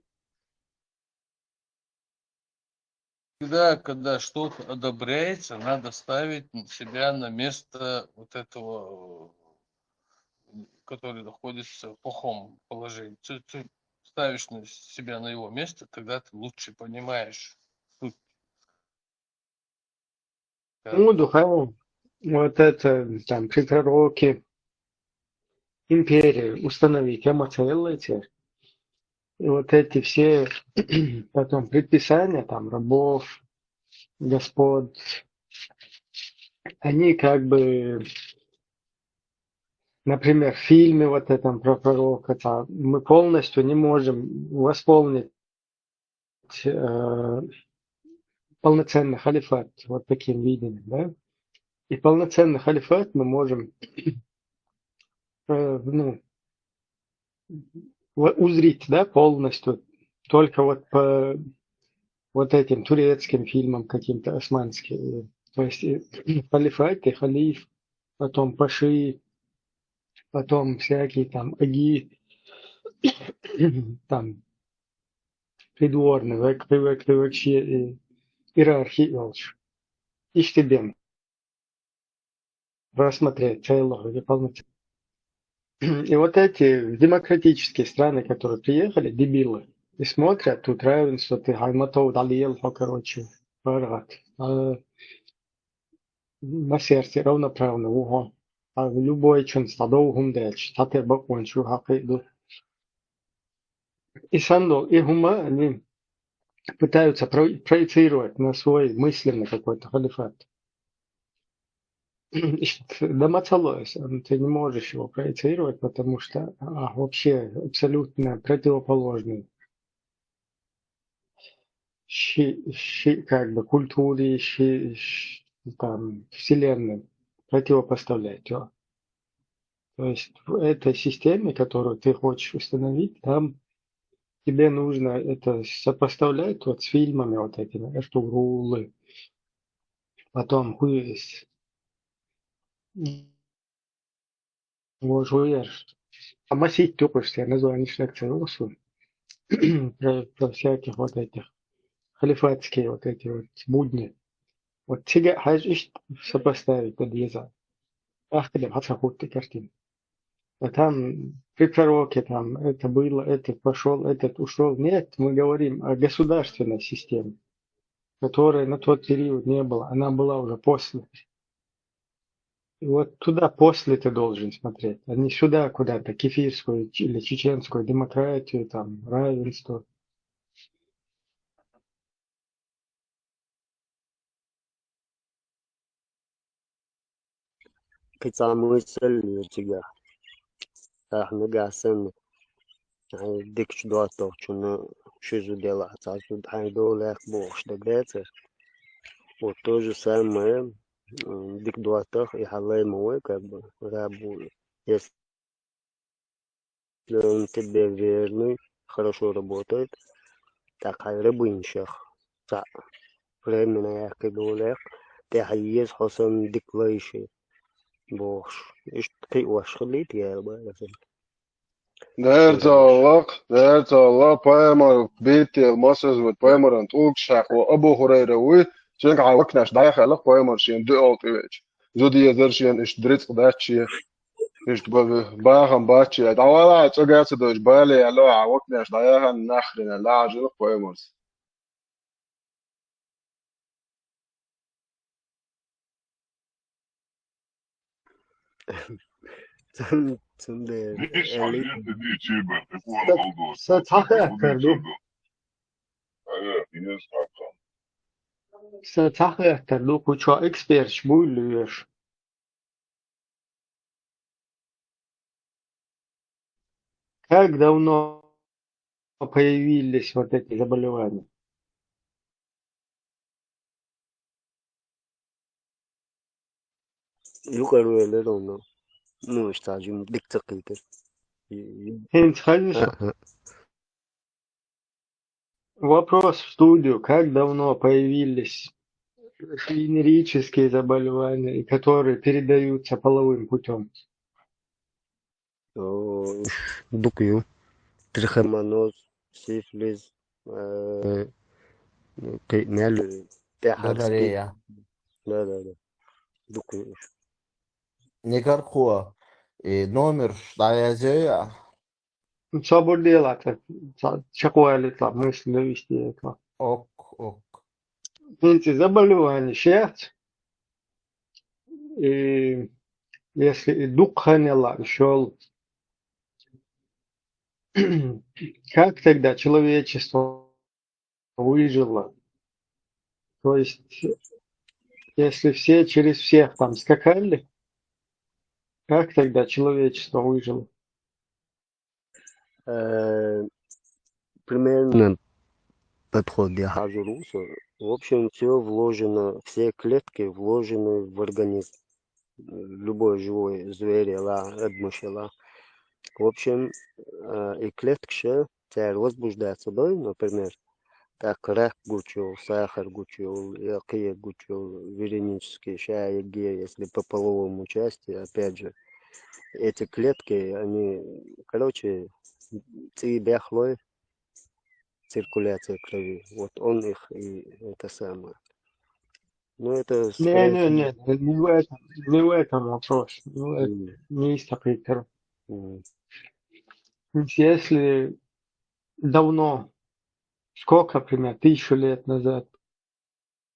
Всегда, когда что-то одобряется, надо ставить себя на место вот этого, э, который находится в плохом положении. Ты, ты ставишь на себя на его место, тогда ты лучше понимаешь суть. Да. Ну, духовно. Вот это, там, при пророке империю установить, я ма ца елла церковь. И вот эти все потом предписания, там, рабов, господ, они как бы, например, в фильме вот этом про пророка, там, мы полностью не можем восполнить, э, полноценный халифат вот таким видением, да? И полноценный халифат мы можем, э, ну, во-, узрить, да, полностью только вот по вот этим турецким фильмам каким-то, османским. То есть, э, халифат и халиф, потом паши, потом всякие там аги, там придворный, век, век, век, вообще, э, иерархии йолуш. Иштта бен рассмотреть целого или полноценного. И вот эти демократические страны, которые приехали, дебилы, и смотрят, тут равенство, ты хьайн ма тов дӀалела хьо, короче, паргӀат. А, массеран равноправно ву хьо. А любой чунца дов хӀума даьлча, цхьатера бакъонаш ю хьакхийа ду. И сандо, и хӀума, они пытаются про-, проецировать на свой мысленный какой-то халифат. Ишт да ма ца лоэс, ам, ты не можешь его проецировать, потому что, а, вообще абсолютно противоположный. Ши, ши, как бы, культуре, ши, ш-, там, вселенной противопоставлять его. То есть в этой системе, которую ты хочешь установить, там тебе нужно это сопоставлять вот с фильмами вот этими, Эртугрулы, потом Хуис. Вот, Хуис. А масить только все названия шлях целый про, про всяких вот этих халифатские вот эти вот будни. Вот цига хьажа ишт сопоставить да деза. Ахкадем хьаца хутты картина. А там при пророке, там это было, этот пошёл, этот ушёл. Нет, мы говорим о государственной системе, которой на тот период не было. Она была уже после. И вот туда после ты должен смотреть, а не сюда куда-то, кефирскую ч-, или чеченскую демократию, там, равенство. Кхы цхьа мысаль ю цигахь. Ахьа нагахь санна, хьайн дикачу доттагӀчунна ши зуда елахь, цхьа зуда хьайн долахь бохуш дагадацара. Вот то же самое, м, дика доттагӀа, и хьан лай ма вай, как бы, раб ву. Если он тебе верный, хорошо работает, тӀаккха хьайн рабынашах цхьаъ временно яьккхина долахь, тӀаьхьа еза хьо санна дика лайш бохуш. Иштта кхиош хилийта яла бара аса. Дера ца валлакх, дера ца валлакх, пайхамар бийттел масаза ву, пайхамаран тӀулгаш хьаькхо Абу Хурайра вуй, цуьнга хьан вакнаш дӀаяхалла пайхамар шена дуьхьал тӀевеача. Зуда езар шена иштта рицкъ дац шен. Иштта ба-, бахам бац шен. ДӀавала хьайн цӀога ца дойчу бале аьлла, хьан вакнаш дӀаяхана нахрина лаьжалла пайхамарс. Цун-, цундела Диш элли хьалхетта дийчий бара, тхуна Са, хьалдо. Са цхьа хаттар ду. Ая, еза хаттар. Са цхьа хаттар ду, кху чохь эксперташ буйла веш. Как давно появились вот эти заболевания? Юкъара валар ву, ну, ну, иштта жим дика ца кхийтира. И, и ХӀинца хезаш? Аха. Вопрос в студию. Как давно появились венерические заболевания, и которые передаются половым путём? О, дукха ю. Трихомоноз, сифилис, э, кхин мел ю. ТӀаьхьара Гонорея. Да, да, да. Дукха ю. Никархо, и номерш дӀаязъяй а? Ну, цхьа бур делахь, цхьа чекхвалийтахь, мысли довести это. Ок, ок. ХӀинца заболевание шех, и если и дукха хан яла ишол, как тогда человечество выжило? То есть, если все через всех там скакали, как тогда человечество выжило? Э, примерно подход я хьажур ву со. В общем, всё вложено, все клетки вложены в организм. Любой живой зверь яла, адамаш яла. В общем, э, и клеткаш цара возбуждаться дой, например, тӀаккха рак гучуйолу, сахар гучуйолу, я кхин гучуйолу, венерический, ша егге, если по половому части, опять же, эти клетки, они, короче, цӀий бехлой, циркуляция крови. Вот он их и это самое. Ну, это, скорее всего, не, не, не, не в этом, не в этом вопрос, не в этом, М. Не из таких. М. Если давно, сколько, например, тысячу лет назад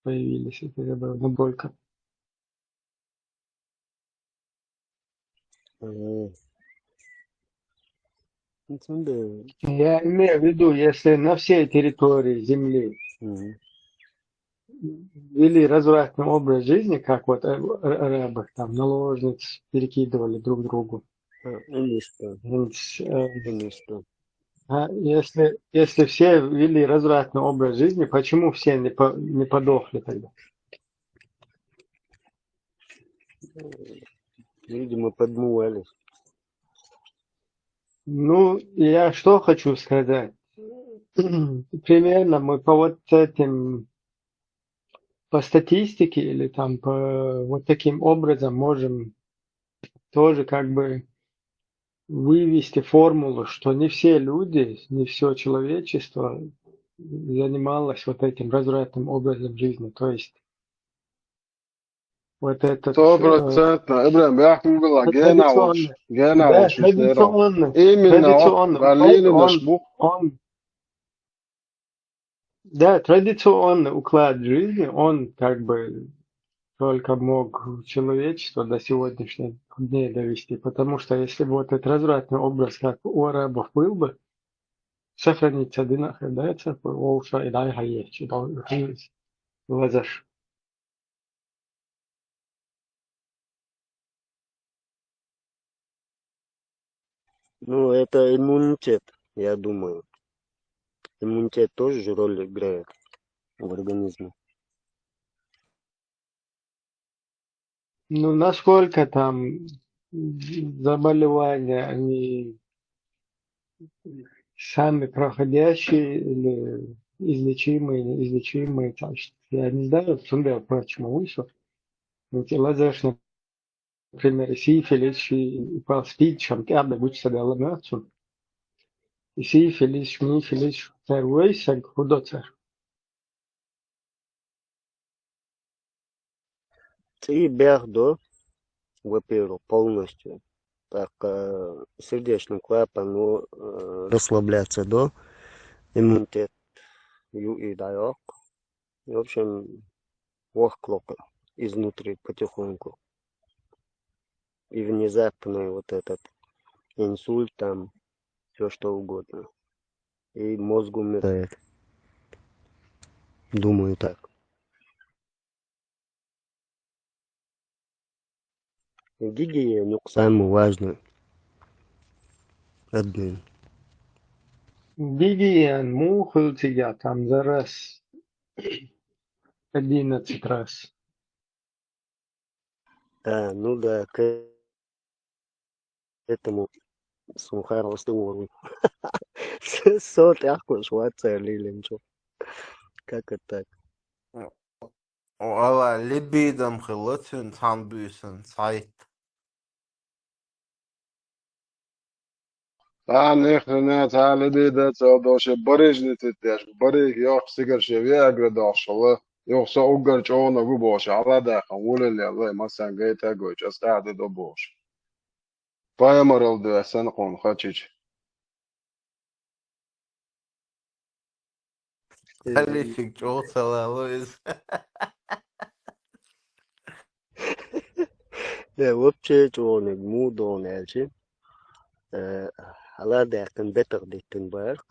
появились эти заболевания, сколько? М. Ну, цундела. Я имею в виду, если на всей территории Земли вели развратный образ жизни, как вот, э, ар-, арабы, там, наложниц перекидывали друг другу. А, иначе что? Иначе, э, иначе что? А если, если все вели развратный образ жизни, почему все не по-, не подохли тогда? Видимо, подмывались. Ну, я что хочу сказать. Примерно мы по вот этим, по статистике или там по вот таким образом можем тоже как бы вывести формулу, что не все люди, не все человечество занималось вот этим развратным образом жизни. То есть вот этот, э, Стопроцентно. Ибрагьим, яхун гула, гена волш, традиционный, гена да, волш, традиционный, именно традиционный вот уклад, он, он, да, традиционный уклад жизни, он как бы только мог человечество до сегодняшних дней довести, потому что если бы вот этот развратный образ, как у арабов был бы, сохраниться динах, да, это волша и дай хаечи, да, лазаш. Ну, это иммунитет, я думаю. Иммунитет тоже же роль играет в организме. Ну, насколько там заболевания, они сами проходящие или излечимые, неизлечимые, так что я не знаю, цундела почему вышел. Ведь лазаш, например, сифилис, и пал спид, шам кябда гуч садала мацун. И сифилис, мифилис, цар вейсаг, худо цар. ЦӀий бегӀ до, во-первых, полностью. Так, э, сердечный клапан, ну, э, расслабляться до, иммунитет ю и дайок. В общем, вохклок изнутри потихоньку. И внезапный вот этот инсульт, там, все что угодно. И мозг умирает. Думаю так. Гигиена самое важное. Одним. Гигиена, мухы у тебя там за раз одиннадцать раз. А, ну да, к этому сухару стулу. Со тяхку шваться лилинчу. Как это так? О, ала либидам хилоцин, цан буйсан, сайт. Цхьа нехрена, цхьа лебеда, цо доше барыжни тетеш, барыг йох сигарше виагра дохшала, йох со уггар чӀоагӀа гу боша, гьала даха, вулеле, лай, масан гайта гой, час къаде до бош. Паямарал дуэсан кхун хачич. Талифик чӀоагӀа ца лало из. Да, вообще чӀоагӀа мудон элчи. Э, гьала дахкан бетах диттин барх.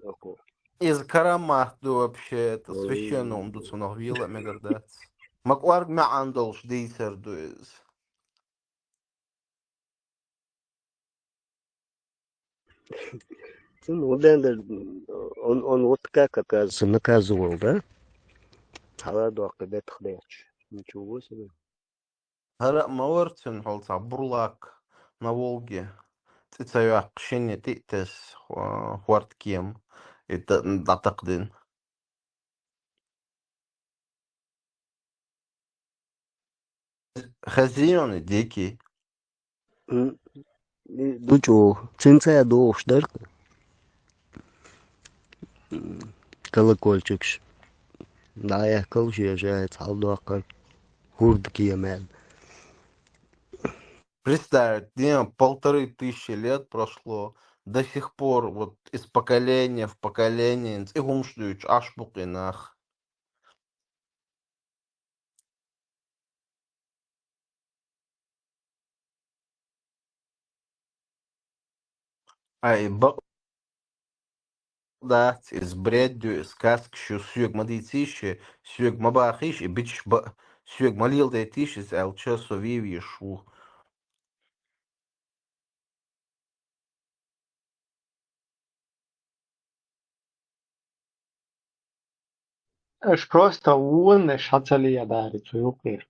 Око. Из карамат ду вообще, это священный ум ду цунах вила мегардац. Макварг маан долш дейсер ду из. Цун уден да, он, он вот как, оказывается, наказывал, да? Гьала дохка бетах деч. Ничего себе. Гьара мавар цун хьалца бурлак на Волге. ЦӀи ца ваккха шинне тиътес, ху-, хурт кем. И да-, датакдин. Хазионы дикий. М, и дучу, цинцая душ, да? М, колокольчикш. Да, я колокольчик, я же, цал дуаккар. Хурд киемел. Представить, не, полторы тысячи лет прошло, до сих пор вот из поколения в поколение цӀи хӀумш дуьйцу Ӏашбукъи нах. Ай, бакъ дац, из бред ю, из сказкаш ю, соьга ма дийцийша, соьга ма бахийша, и бича ба, соьга ма леладайтийша из аьлча, со ве везаш ва. Аш просто вон аш хьацалия дари цу юкъера.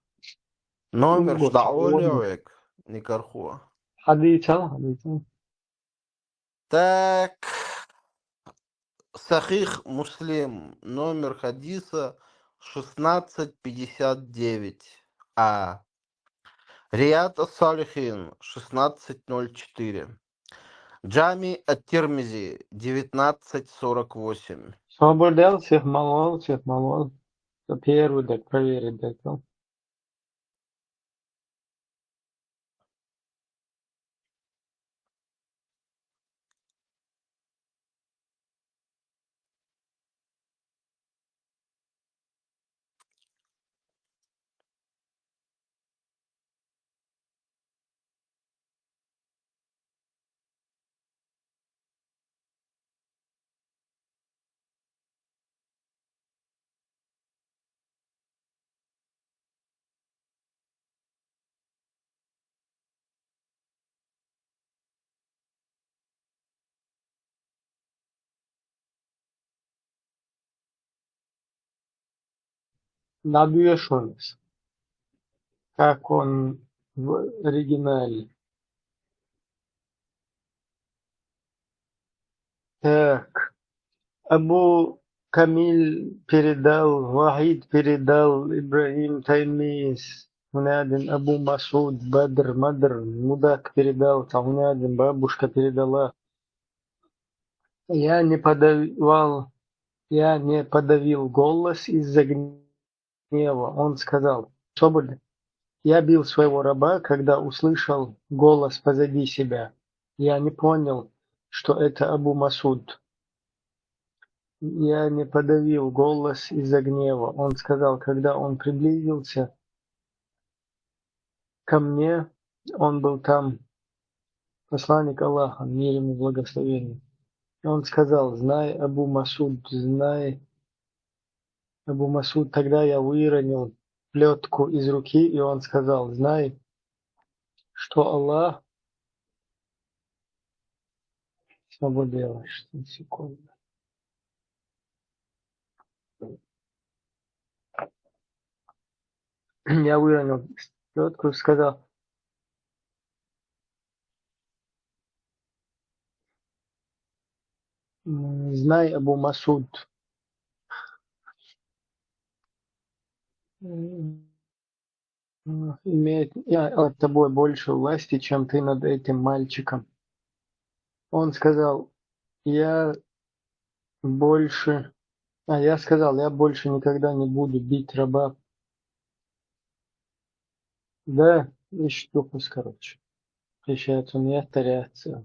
Номерш дӀаоле вайга, никархо. Хьадийцал, хьадийцал. Так. Сахих Муслим, номер хадиса шестнадцать пятьдесят девять. А. Рияд ас-Салихин, шестнадцать ноль четыре. Джами ат-Тирмизи, девятнадцать сорок восемь. Собар де, сих малвал, сих малвал. Со первый дек проверить дек. Надо ещё раз. Как он в оригинале? Так. Абу Камиль передал, Вахид передал, Ибрагим Таймис, хьунадин Абу Масуд, Бадр, Мадр, Мудак передал, та хьунадин бабушка передала. Я не подавал, я не подавил голос из-за гнева. Он сказал, соболь, я бил своего раба, когда услышал голос позади себя. Я не понял, что это Абу Масуд. Я не подавил голос из-за гнева. Он сказал, когда он приблизился ко мне, он был там, посланник Аллаха, мир ему благословение. И он сказал, знай, Абу Масуд, знай, Абу Масуд, тогда я выронил плётку из руки, и он сказал, знай, что Аллах... Слабо делаешь, секунду. Я выронил плётку, сказал, м, знай, Абу Масуд, м, имеет, я над тобой больше власти, чем ты над этим мальчиком. Он сказал, я больше, а я сказал, я больше никогда не буду бить раба. Да, и штука, короче. Прощается, у меня реакция.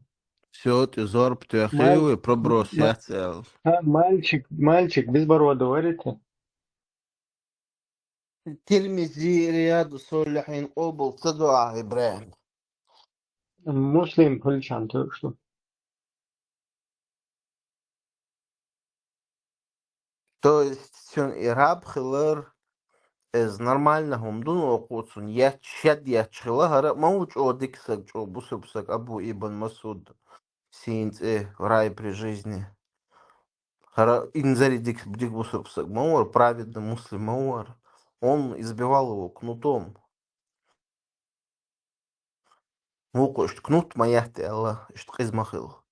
Всё, ты зорб тёхил, проброс, я цел. А, мальчик, мальчик, без бороды, говорите? Тирмизи, Рияду Солихин, къобал ца ду, Ибрагим. Муслим, пулчан, то что. То есть, цун и раб хилар, из нормально хӀама ду, но оцун етташ, шед етташ хила, хӀара ма ву чӀо дика саг, чӀо бусалба саг Абу Ибн Масуд сийна цӀи, рай при жизни. ХӀара инзаре дика, дика бусалба саг ма вар, праведный муслим ма вар. Он избивал его кнутом. Вукхо иштта кнут ма етта аьлла, иштта къиза ма хила.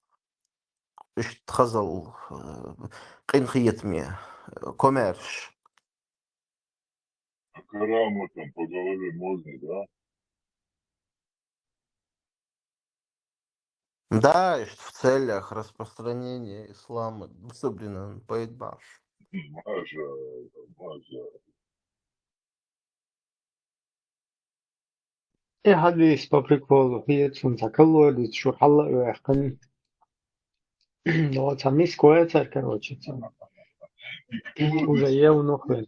Иштта хазал, э, къинхетаме, э, комаьрша. А караматом по голове можно, да? Да, иштта в целях распространения ислама, дисциплина, поэт баш. Маша, Маша. Э, хьадис по приколу, хӀета цунца калло дицу, шу хьала а ваьккхина. Ну, вот, а миска вацар, короче, цун. Уже ел, ну, хвен.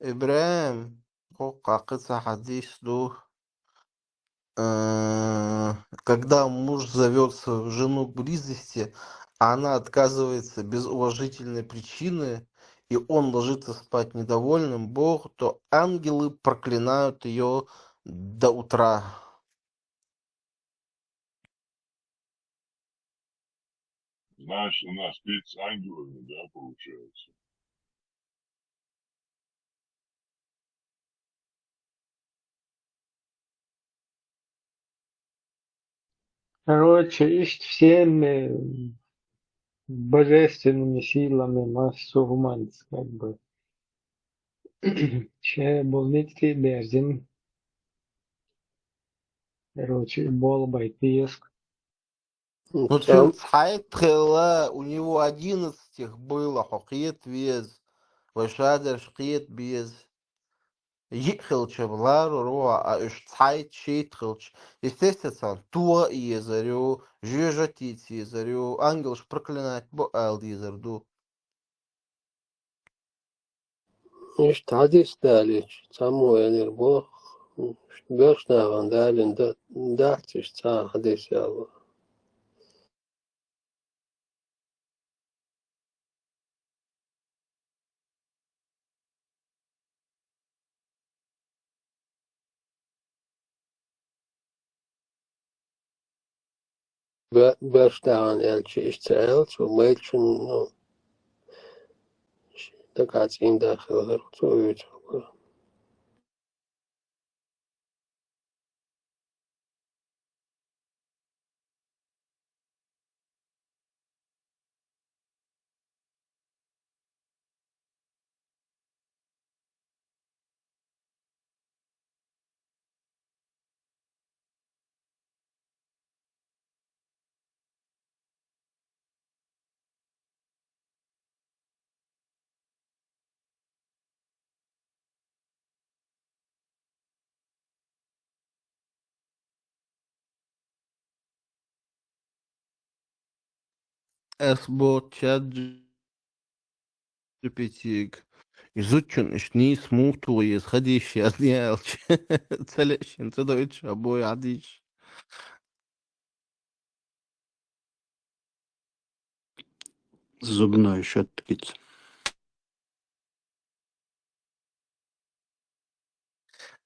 ИбрахӀим, хӀокху кхин цхьа хьадис ду. Э, когда муж зовёт свою жену к близости, а она отказывается без уважительной причины, и он ложится спать недовольным, Бог, то ангелы проклинают её до утра. Знаешь, у нас пицца ангелами, да, получается? Короче, иштта всеми божественными силами массо хӀуманца, как бы, шен болу ницкъ а берзина. Короче, и болх бай теск. Ну, цуьнан цхьайтта хилла, у него одиннадцать их было, хьо кхета веза, вай шадерш кхета беза. Йиъ хилча ларо рогӀа, а уьш цхьайтта, шийтта хилча, естественно, царна тоха а езар ю, жоьжахати ца езар ю, ангелаш проклинать бо ала дезар ду. Иштта хьадис далийча, цхьаммо элира боху, иштта боьрша нахана далийна да-, дац иштта цхьа а хьадис аьлла. Бе-, беш тахана аьлча, иштта ца аьлла цо, майталлин, ну, дагахь цӀийнда хилла хӀара цо вуьйцург. Ас боху чат джи пи ти-га, и зудчун иштта нийса муха тоха еза хьадийша язъе аьлча, ца лиъча шена ца дойтуш а бой хьадийша. Зубной щёткица.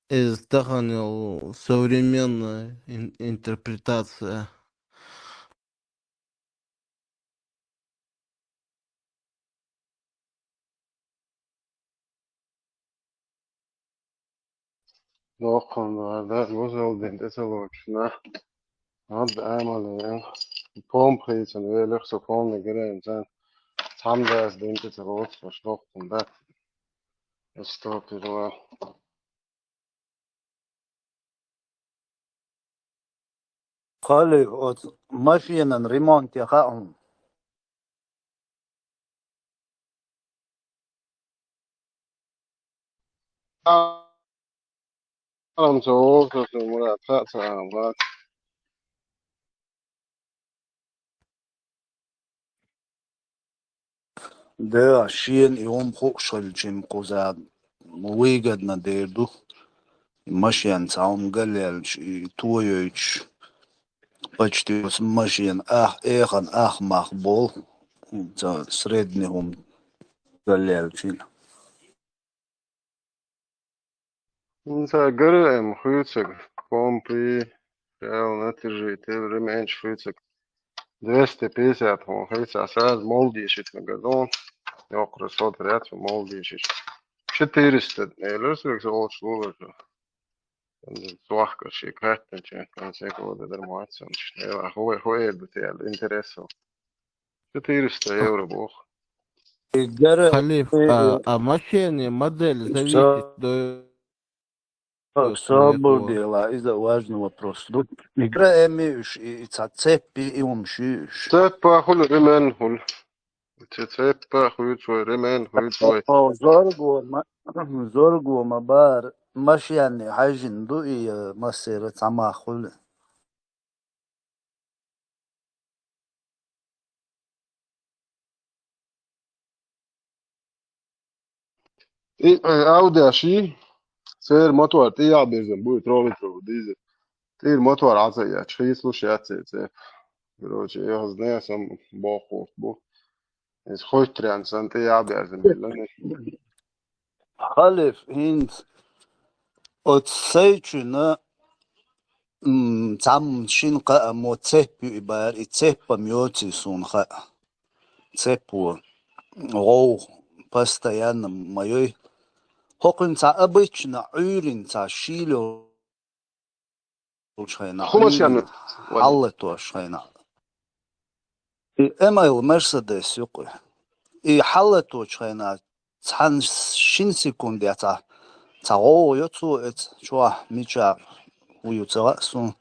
Иза тахана йолу современная ин-, интерпретация. Доккхун вара, да, гузалдина тӀе ца лоцуш нах. Ад амале, помпа хийцина велира со, помпа гирен цан. Цхьамдас дина тӀе ца лоцуш, аш доккхун дац. Астагфирулла. Кхалли оцу машенан ремонт яха хьуна. Алан ца вовшашна Мурат хаа ца аьлла. Да, шена и хӀума хууш хилча, кхуза выгодно дер ду. И машен цхьа хӀума галъяьлча, и тойойтуш, почти оцу машен ах-, эхана ах-мах болу, ца средний хӀума галъяьлча. ХӀинца ГРМ хуьйцург, помпы, реал натяжитель, ремень хуьйцург. Двести пятьдесят хьуна хийцахь сразу молодежь итна газон. Йоккхара сотаряц молодежь. Четыреста элира соьга со олуш луларчу. Сохка ши кхеттанчу, конце года дар мацам. Эла, хӀу, хӀу эр ду те аьлла, интересно. Четыреста евро боху. И гара, Халиф, и, а, а машенийн модель зависит до... Собар дела, иза важный вопрос ду. И гара эми уьш, и, и ца цепи, и ум ши уьш. Цепа хуьлу, ремень хуьлу. Ца цепа хуьйцу вай, ремень хуьйцу вай. О, зорго ма-, зорго ма бара, машенийн хьаьжжина ду и, э, массера цхьа мах хуьлу. И, э, Audi-ш, церан мотор тӀе яхьа бирзина бу, трёхлитровый дизель. ТӀера мотор Ӏа ца етташ, хийцалуш яц церан цепь. Короче, яхаз не сам бохурт бу. Иза хойттрян сан тӀе яхьа бирзина биллан. Халиф, хӀинца оцу сайчуьна, м, цхьамма шина кхаъ мо цепь ю и бара, и цепь-м йоций суна хаьа. Цепь ву, гӀовгӀа постоянно ма йой. ХӀокхуьнан цхьа обычно Ӏуьйрина цхьа шийла йолчу хенахь, хӀумаш Ӏуьйрина, хьаллатош хенахь. И М Л Мерседес ю кхуьй. И хьаллаточу хенахь цхьана шина секунде цхьа, цхьа гӀовгӀа йо цо эца, чохь мичахь хӀу ю ца хаьа суна.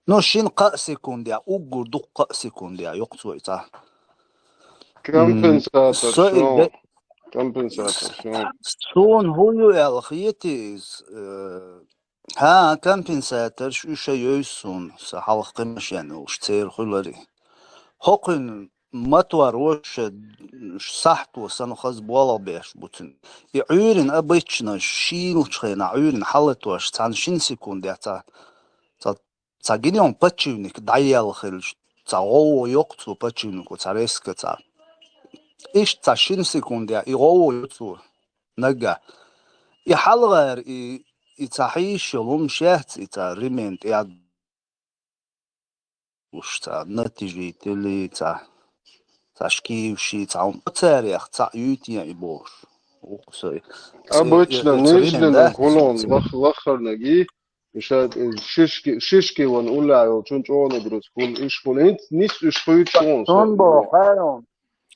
Ну, шина кхаъ секунде, уггар дуккха а секунде йо цо и цхьа. Компенсатор, со и шо. Де- Компенсатор, шо. Суна хӀун ю аьлла хетий иза, э, ХӀан, компенсаторш уьш а йойсу суна, сан хьалха кхин машен йолуш, церан хуьларий. ХӀокхуьнан мотор вовшашка сахьто санна хаза болх беш бу цуьнан. И Ӏуьйрина обычно шийлачу хенахь, Ӏуьйрина хьаллатош цхьана шина секунде цхьа, цхьа, цхьа гинон подшипник дӀаелла хилча, цхьа гӀовгӀа йо цо подшипнико, цхьа резко цхьа. Иштта цхьа шина секунде и гӀовгӀа йо цо наггахь. И хьалхара и, и цхьа хьийзаш йолу хӀумнаш яц, и цхьа ремень тӀехь уш цхьа натяжители, цхьа, цхьа шкивши, цхьа хӀума. Царех цхьаъ юьйту и бохуш. Вукху со и, обычно, и, и нижденан ремень, да? Кулон лах-, лаххарнаг и, ша, э, шишки, шишки ван уллехь йолчун чӀогӀа нагрузка хуьлу, иш хуьлу. ХӀинца нис уьш хуьйцу чӀогӀа. Сон боху, хьайрон.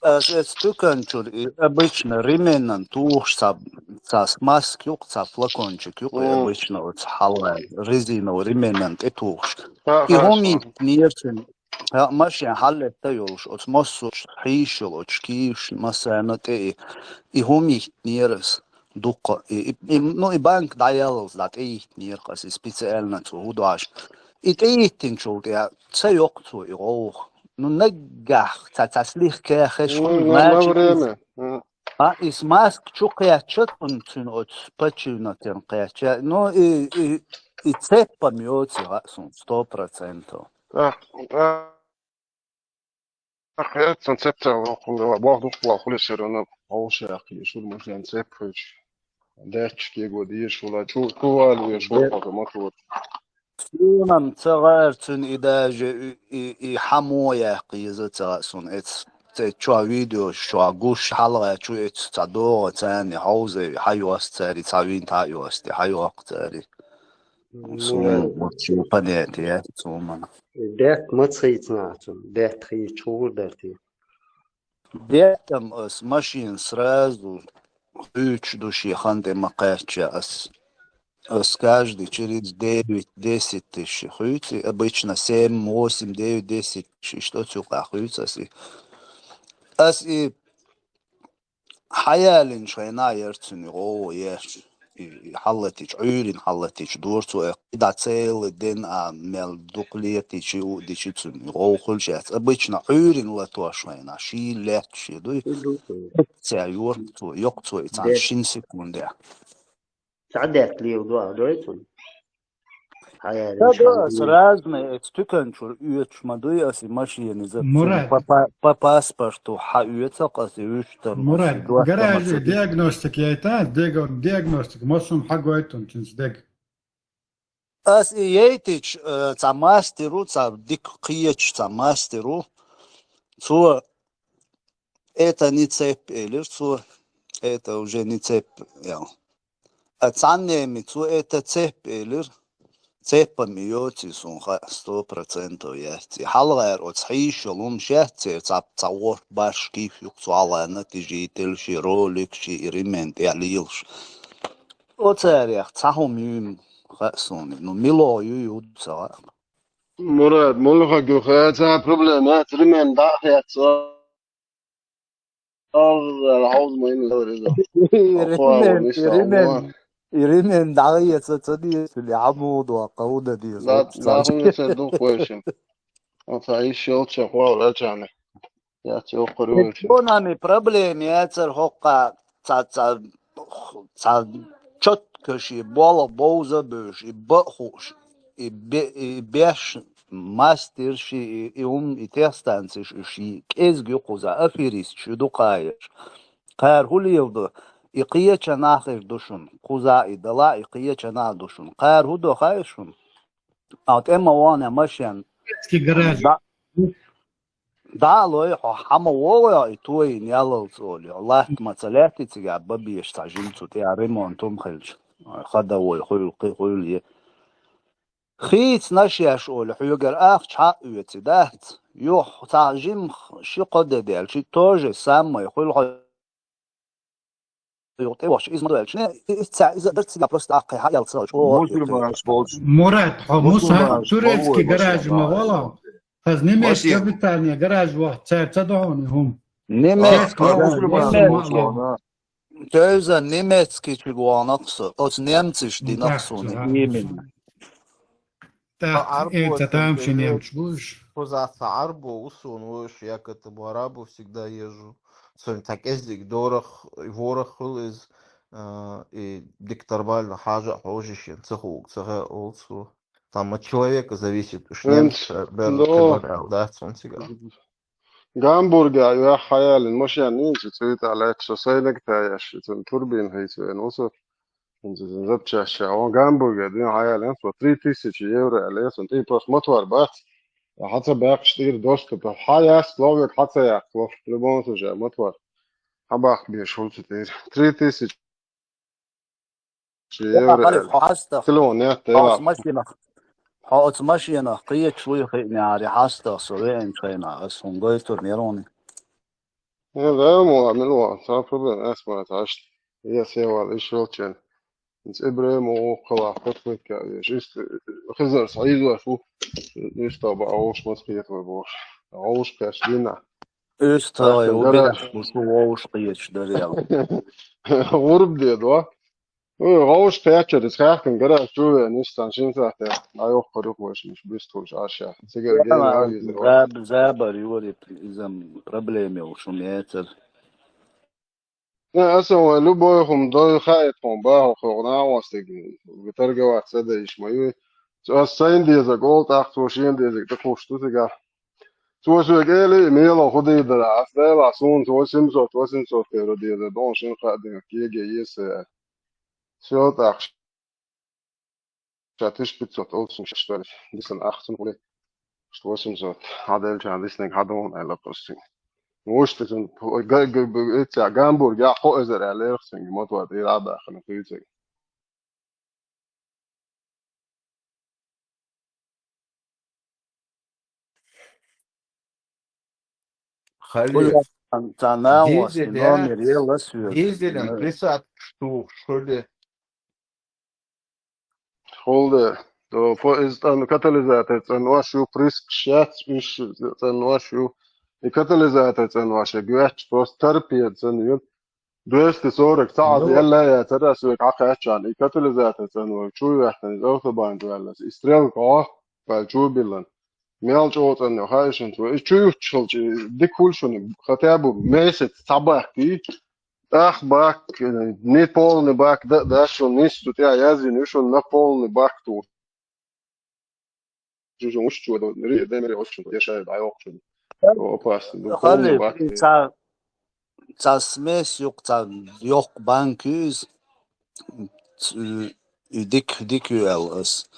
Ас эцу туьканчуьра и обычно ременьан тухуш цхьа, цхьа смазка юкъа, цхьа флакончик юкъа, и обычно оцу хьалха резиновый ременьан тӀе тухуш. И хӀума йиттинера цуьнан, хьа, машен хьаллетта йолуш, оцу массочу хьийзаш йолу, оцу шкившна массарна тӀе и, и хӀума йиттинера ас дуккха. И, и, и, ну, и банка дӀаяллалц дӀа тӀе йиттинера ас, и специально цо хӀу дош. И тӀе йиттинчул тӀе ца йоккху цо и гӀовгӀа. Ну, наггахь ца, ца слегка хеш хуьлу, на, на значит, время. Иза, а, и смазка чу кхечча, цуьнан оцу подшипникан кхечча. Ну, и, и, и цепь-м йоций хаьа суна, сто процентов. Так, так. Ах, я цан цепь ца вахула, вах дукха вахула, всё равно гӀовгӀа яккхий, шура машен цепь хуьйцуш. Детташ кего дезаш хула, чу, чу вала веш хула мотор. Суна-м ца гӀара цуьнан и даже и, и, и хьан мо яккха еза ца хаьа суна эца. Цу чохь видеош чохь гуш хьалха чу эца цхьа догӀа царна хьовзий, хьан йост цари, цхьа винт хьан йост, хьан йоккху цари. Ну, суна, э, вот чего понятие, суна. Даьтта маца хийцина цунна? Даьтта хийцича хӀун дара те? Даьтта-м ас машина сразу хуьйцуш ду шен хан тӀе ма кхаьчча ас. Ас каждый через девять десять тысяч хуьйцу, обычно семь, восемь, девять, десять тысяч, иштта оцу юкъахь хуьйцу ас и. Ас и хьаялинчу хенахь яра цуьнан гӀовгӀа еш. И, и хьаллатича, Ӏуьйрина хьаллатича дора цо, и кхидӀа цела ден а мел дукха летича, и у дича цуьнан гӀовгӀа хуьлуш яц. Обычно Ӏуьйрина латош хенахь, шийла лаьтташ дуй. Ца йора цо, йоккху цо и цхьана шина секунде. Цхьа даьтта леладо а дой цунна? Хьаяьлла. Ца до, ас разный, эцу туьканчуьра оьцуш ма дуй ас и машина иза. Мурад. По, по, по паспорту хьаоьцу ас и вуьштам. Мурад, гаража диагностика яйта, диаг-, диагностика, массо хьагойту цуьнца дег. Ас и яйтича, э, цхьа мастер ву, цхьа дика кхечу цхьа мастер ву. Цо, это не цепь, элира цо, это уже не цепь, ял. А цхьаннеми цо это цепь элира, цепь-м йоций суна хаьа, сто процентов яц. И хьалхара оцу хьийзаш йолу хӀумнаш яц церан, цхьа, цхьа ворхӀ барш кийф юкъа цу хьалха натяжитель ши, ролик ши, и ремень тӀехь лелаш. Оцарех цхьа хӀума юй-м хаьа суна, ну, мило юй, хӀу ду ца хаьа. Мурад, муьлхха гуьйху, цхьа проблема яц, ремень дӀа а хецна. Ремень, ремень, ремень дӀа а хецна, ца деза, хьан муха доккху, хӀун дан деза? Да, да, хӀун ца дукха вайшин. Оцу йиш йолчу хьо ваьлча. Яц йоккхур вайшин. Чонами проблема яцара хӀокху, цхьа, цхьа цхьа чётко шен болх бовза а бевзаш, и бакъ хууш, и бе-, и беш мастер шен, и, и хӀума, и тестанцеш, и шен кӀезига ю кхузахь, аферисташ ю дукха еш. Кхара хӀун леладу? И кхечанхьа хир ду шуна. Кхузахь и далахь, и кхечанхьа ду шуна. Кхара хӀун до хаьий шуна? А тӀе ма вахана машен. Ски гараж. Да. ДӀа а лой хьо, хьа ма вогӀу и тойна яллалц олий хьо. Латта ма ца лаьттий цигахь, бан безаш цхьа жима цу тӀехь ремонт хӀума хилча. Ходовой хуьлу, кхин хуьлу е. Хийцинаш еш олий, хьоьгара ахча хьа а оьций дац. Юха цхьа жима ши-кхо де даьлча, то же самое хуьлу хьо. Юха тӀе вахча, иза ма дуьллуш. Не, и, и ца, иза дар цига просто аккхий хьаэлца чӀогӀа. Мусульманаш болчу. Мурат, хьо муса турецкий гараж ма вала. Хаза немецкий капитальный гараж вахча, цара ца дохьуна хӀума. Немецкий, а, мусульманаш болчу, а. Тевза немецкий чуьгвахана кху со. Оцу немцаш дина кху суна. Именно. ТӀаккха э, ца тамашийна немцаш бу уьш. Кхузахь цхьа Ӏарбо ву суна вуьйш, я к этому арабу всегда езжу. Цуьнан цхьа кӀеззиг дорах, ворах хуьлу иза, а, и дика нормально хьажа а хьожуш, ца хуург ца хаьа олу цо. Там от человека зависит, уьш немцаш бер хилар аьлла дац хьуна цигахь. Гамбургехь юьхь хьаялийна машен йина цу цуьйтахь лаьтташ, со сайнаг таяш, цуьнан турбина хийца веана ву со. ХӀинца иза запчасть ша. Вон Гамбурге дуьйна хьаялийна, со три тысячи евро аьлла, сан тӀе просто мотор бац. Хьан ца баьккхаш тӀера доступ. Хьан яц ловиг, хьан ца яц лов. Любом случае, мотор. Хьан баккха беш хӀума ца тӀера. Три тысячи евро. Хьо хьаста. Телефон нет, хьо оцу машинах. Хьо оцу машинах кхечаш вуй хиънехьари хьаста, со веанчу хенахь, ас хӀума гойтур нерони. Я, да, мо, мило, цхьа проблема, ас ма цхьаьшта. Я севал, иш йолчен. Ибрахим, о, кхала, хӀотвекка, иш, иш, хизар, схьийзош ву, иш таба, а уш мас кхетвой бош. А уш каш дина. УьстагӀий, у бираш, шу вовш кхеташ дарел. ГӀурба дедо. Ой, гӀовш кхечар, иза хаьхкина гараж чу веана, иштта шин сахьте. Ай, охкар юхавашнаш, бистхуш, аша. Цигара гена а виза. Заб-, забар юри, изам проблема йолуш, ум яцар. Не, аса вай любой хӀума дой хаьа тхуна, бахьа хӀокху нахьостиг, торговать ца дайиш ма ю. Ас сайн дезаг олу, тӀаккха цо шен дезаг тӀекхуш ду цигахь. Цо соьга элий, мело хӀу дийр дара, ас делахь, суна цо семьсот, восемьсот евро дезар, дон шин хаа динарг кеге еза. Всё, тӀаккха ша тысяча пятьсот олу цунна, что ли, дисан ахча цунна хуьлий. Что восемьсот, хьан делчарна диснарг хьан дона аьлла просто. Вуьшта цунна, га-, га-, га-, га-, га-, Гамбург, я кхо эзар аьлла, эрх цуьнга, мотор тӀера а баьхкина, хуьйцург. Халид, цхьа наха дизель, номер е ласвер. Дизелем присадкаш тухуш хуьлу. Хулде, до по-, из цӀан-, катализатор цӀанваш ю, приск шац, уьш цӀанваш ю. И катализатор цӀанваш я гуьтташ, просто торпеда цӀан ю. Двести сорок цхьа а, ну, елла яцара ас век хьакхаьччан, и катализатор цӀанвай, чу ваьхкина, из автобан чу ваьллас, и стрелка гӀо, ваьлла чу биллан. Мел чӀогӀа цӀанйо, хаьий шуна цо? И чу юьттуш хилча, дика хуьлу шуна, хотя бы месяц цхьа баккхий, тӀах бак, не полный бак, да, да, шуна нисса цу тӀехь яздина ю шуна на полный бак ту. Жужу муш чу до, ри, де, мери, ош, я шай, дай, ох, чу. Опасно, ну, полный бак. Цхьа, цхьа смесь юкъа, цхьа йоккха банка ю иза. Ц-, и дика, дика ю аьлла ас.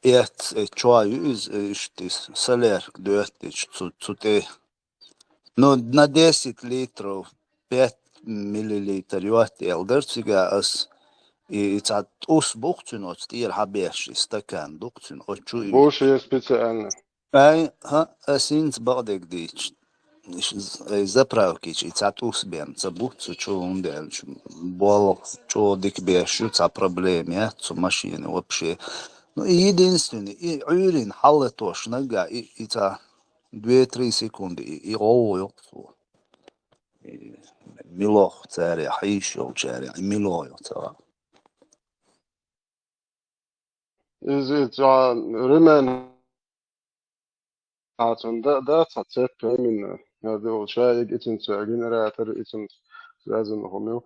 Эц, э, чоа ю иза, э, иштта иза, солярка доьттича, цу, цу тӀе. Ну, на десять литров пять миллилитр йотта аьлла дара цигахь ас. И, и цхьа тӀус бу-кх цуьнан оцу тӀера хьабеш, и стакан ду-кх цуьнан, оцу чу и. Бу шен специально. Ай, хӀа, ас хӀинца бакъдерг дийцича, ай, заправкича и цхьа тӀус бен ца бу цу чу, хӀунда аьлча болх чӀогӀа дика беш ю, цхьа проблема яц цу машенан вообще. Ну, и единственный, и Ӏуьйрина хьалатош наггахь, и, и цхьа две-три секунды, и, и гӀовгӀа йоккху цо. И милох царех, хьийш йолчарех, и милох йо ца ваха. Иза цхьа ремень, а, цунна да, да, цхьа цепь именно. Я думал, шайиг ицунца генератор, ицунца связано хӀума ю.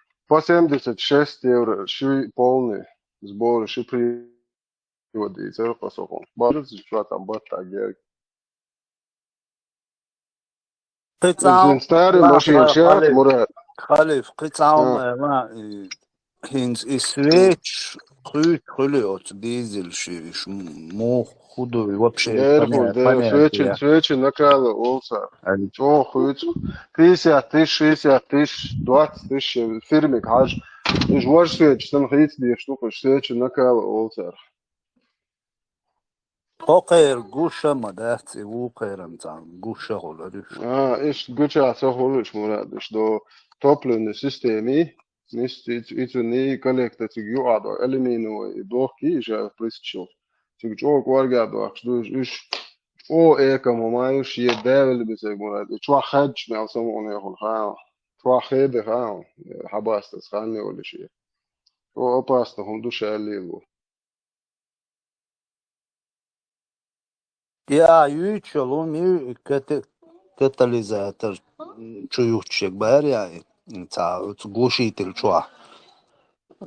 по семьдесят шесть евро, ши полный сбор, ши приводится, по сокам. Бажа, что там, бат, так, я. Кхы цхьа хӀума, Зин старый ла-, машина ла-, шаьш, Халиф, Мурат. Халиф, кхы цхьа хӀума, А. ла, и, хӀинца и свечи, кхуьйту хуьлу оцу дизель ши, иш м-, муха хӀун ду, и вообще Дера понятно, хуьлу, дера, понятно, свечи, я. Свечи накала олу цара. Али. ЧӀогӀа хуьйцу. Пятьдесят тысяч, шестьдесят тысяч, двадцать тысяч фирмиг хьажа. Уьш важа свечи санна хийца дезаш ду, уьш свечи накала олу цара. Кхо кхера гуш а ма дац, и вукхеран цхьа гуш а хуьлура уьш. А, иштта гуча ца хуьлуш, Мурат, уьш до топливной системы, мис-, и цу-, и цуьнан коллектор цига юкъа до, алюминиевый, и дохки, и жа пластичил. Цига чӀогӀа кӀорга дохкуш ду уьш, уьш чӀогӀа эконом ма ю, шен давила бисерг, Мурат, и чохь хаьдча мел самукъане хуьлу хаьа. Чохь хеда хаьа, хьабастас хан йолуш. ЧӀогӀа опасно хӀума ду ша лело. И а юьйцуш йолу хӀума ю, и ката-, катализатор чу юьхчуьнга бара яа, и цхьа оцу глушитель чохь.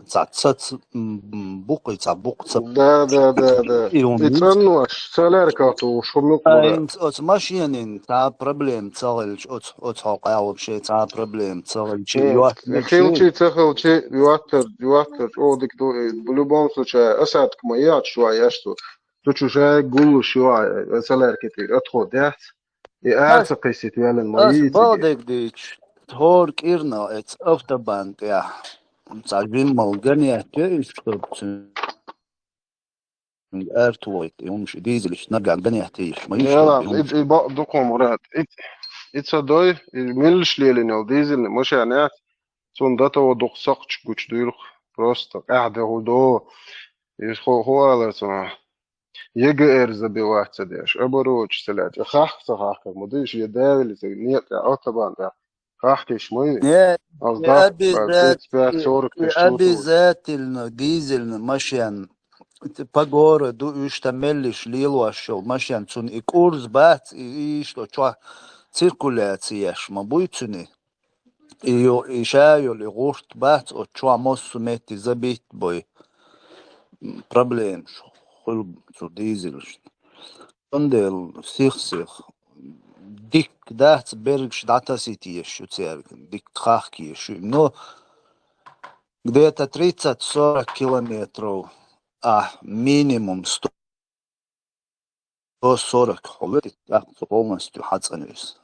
Цхьа цац, м, м, букъ, и цхьа букъ ца. Да, да, да, да. И хӀума И ю. ЦӀанъеш, солярка тухуш хӀума ю, А, Мурат. ин-, оцу машенин цхьа проблема ца хилча, оцу, оцу хьокъехь вообще цхьа проблема ца хилча, М, йоцу и мегаш хилчий, ца хилчий, йоттар, йоттар, чӀогӀа дика ду, и в любом случае, осадка ма еш, чу еш ду. Цу чу шайга гуллуш ю, а, солярка тӀера отход яц. И ара Ас, ца кхиссийта ваьллина ма ас йийцигий. Бакъдерг дийцича, хӀора кӀирнах эца автобан тӀехь цхьа жиммал гонять йо иза, чтобы цуьнга ара тухуьйту, и хӀумаш, и дизель иштта наггахь гонять йо иза, ма йиш Яла, хӀумаш. И, и бакъ ду-кх, Мурат. И, и ца дой, и меллаша лелийна йолу дизельный машен яц, цунна до того дукха сакхташ гучудуьйлу-кх, просто къаьхьа де хӀу до. И хӀу, хӀу алар цунах. Е Г Р забивать ца деш, оборудовать ца лаьцна, хахка ца хахкар ма ду, иш е давилица, некъа тӀехь, автобан тӀехь, хахка иш ма ю. Не, Аз не даккха, обязат-, тридцать пять сорок и тысяч чу обязательно дизельный машен по городу, уьш тхан меллаша лелош йолу машен, цунна и курс бац, и, и иштта чохь циркуляция еш ма буй цуьнан. И йо-, и ша йолу и гӀурт бац, оцу чохь массо а метте забить бой. М, проблемаш хуьлу цу дизелашна. Цундела сих-сих дикка дац, бергаш дӀатасийта езаш ю цаьрга, дикка хахка езаш ю. Но где-то тридцать-сорок километров, а минимум сто сто сорок хьо вуьту, тӀаккха цу полностью хьацӀанвеза.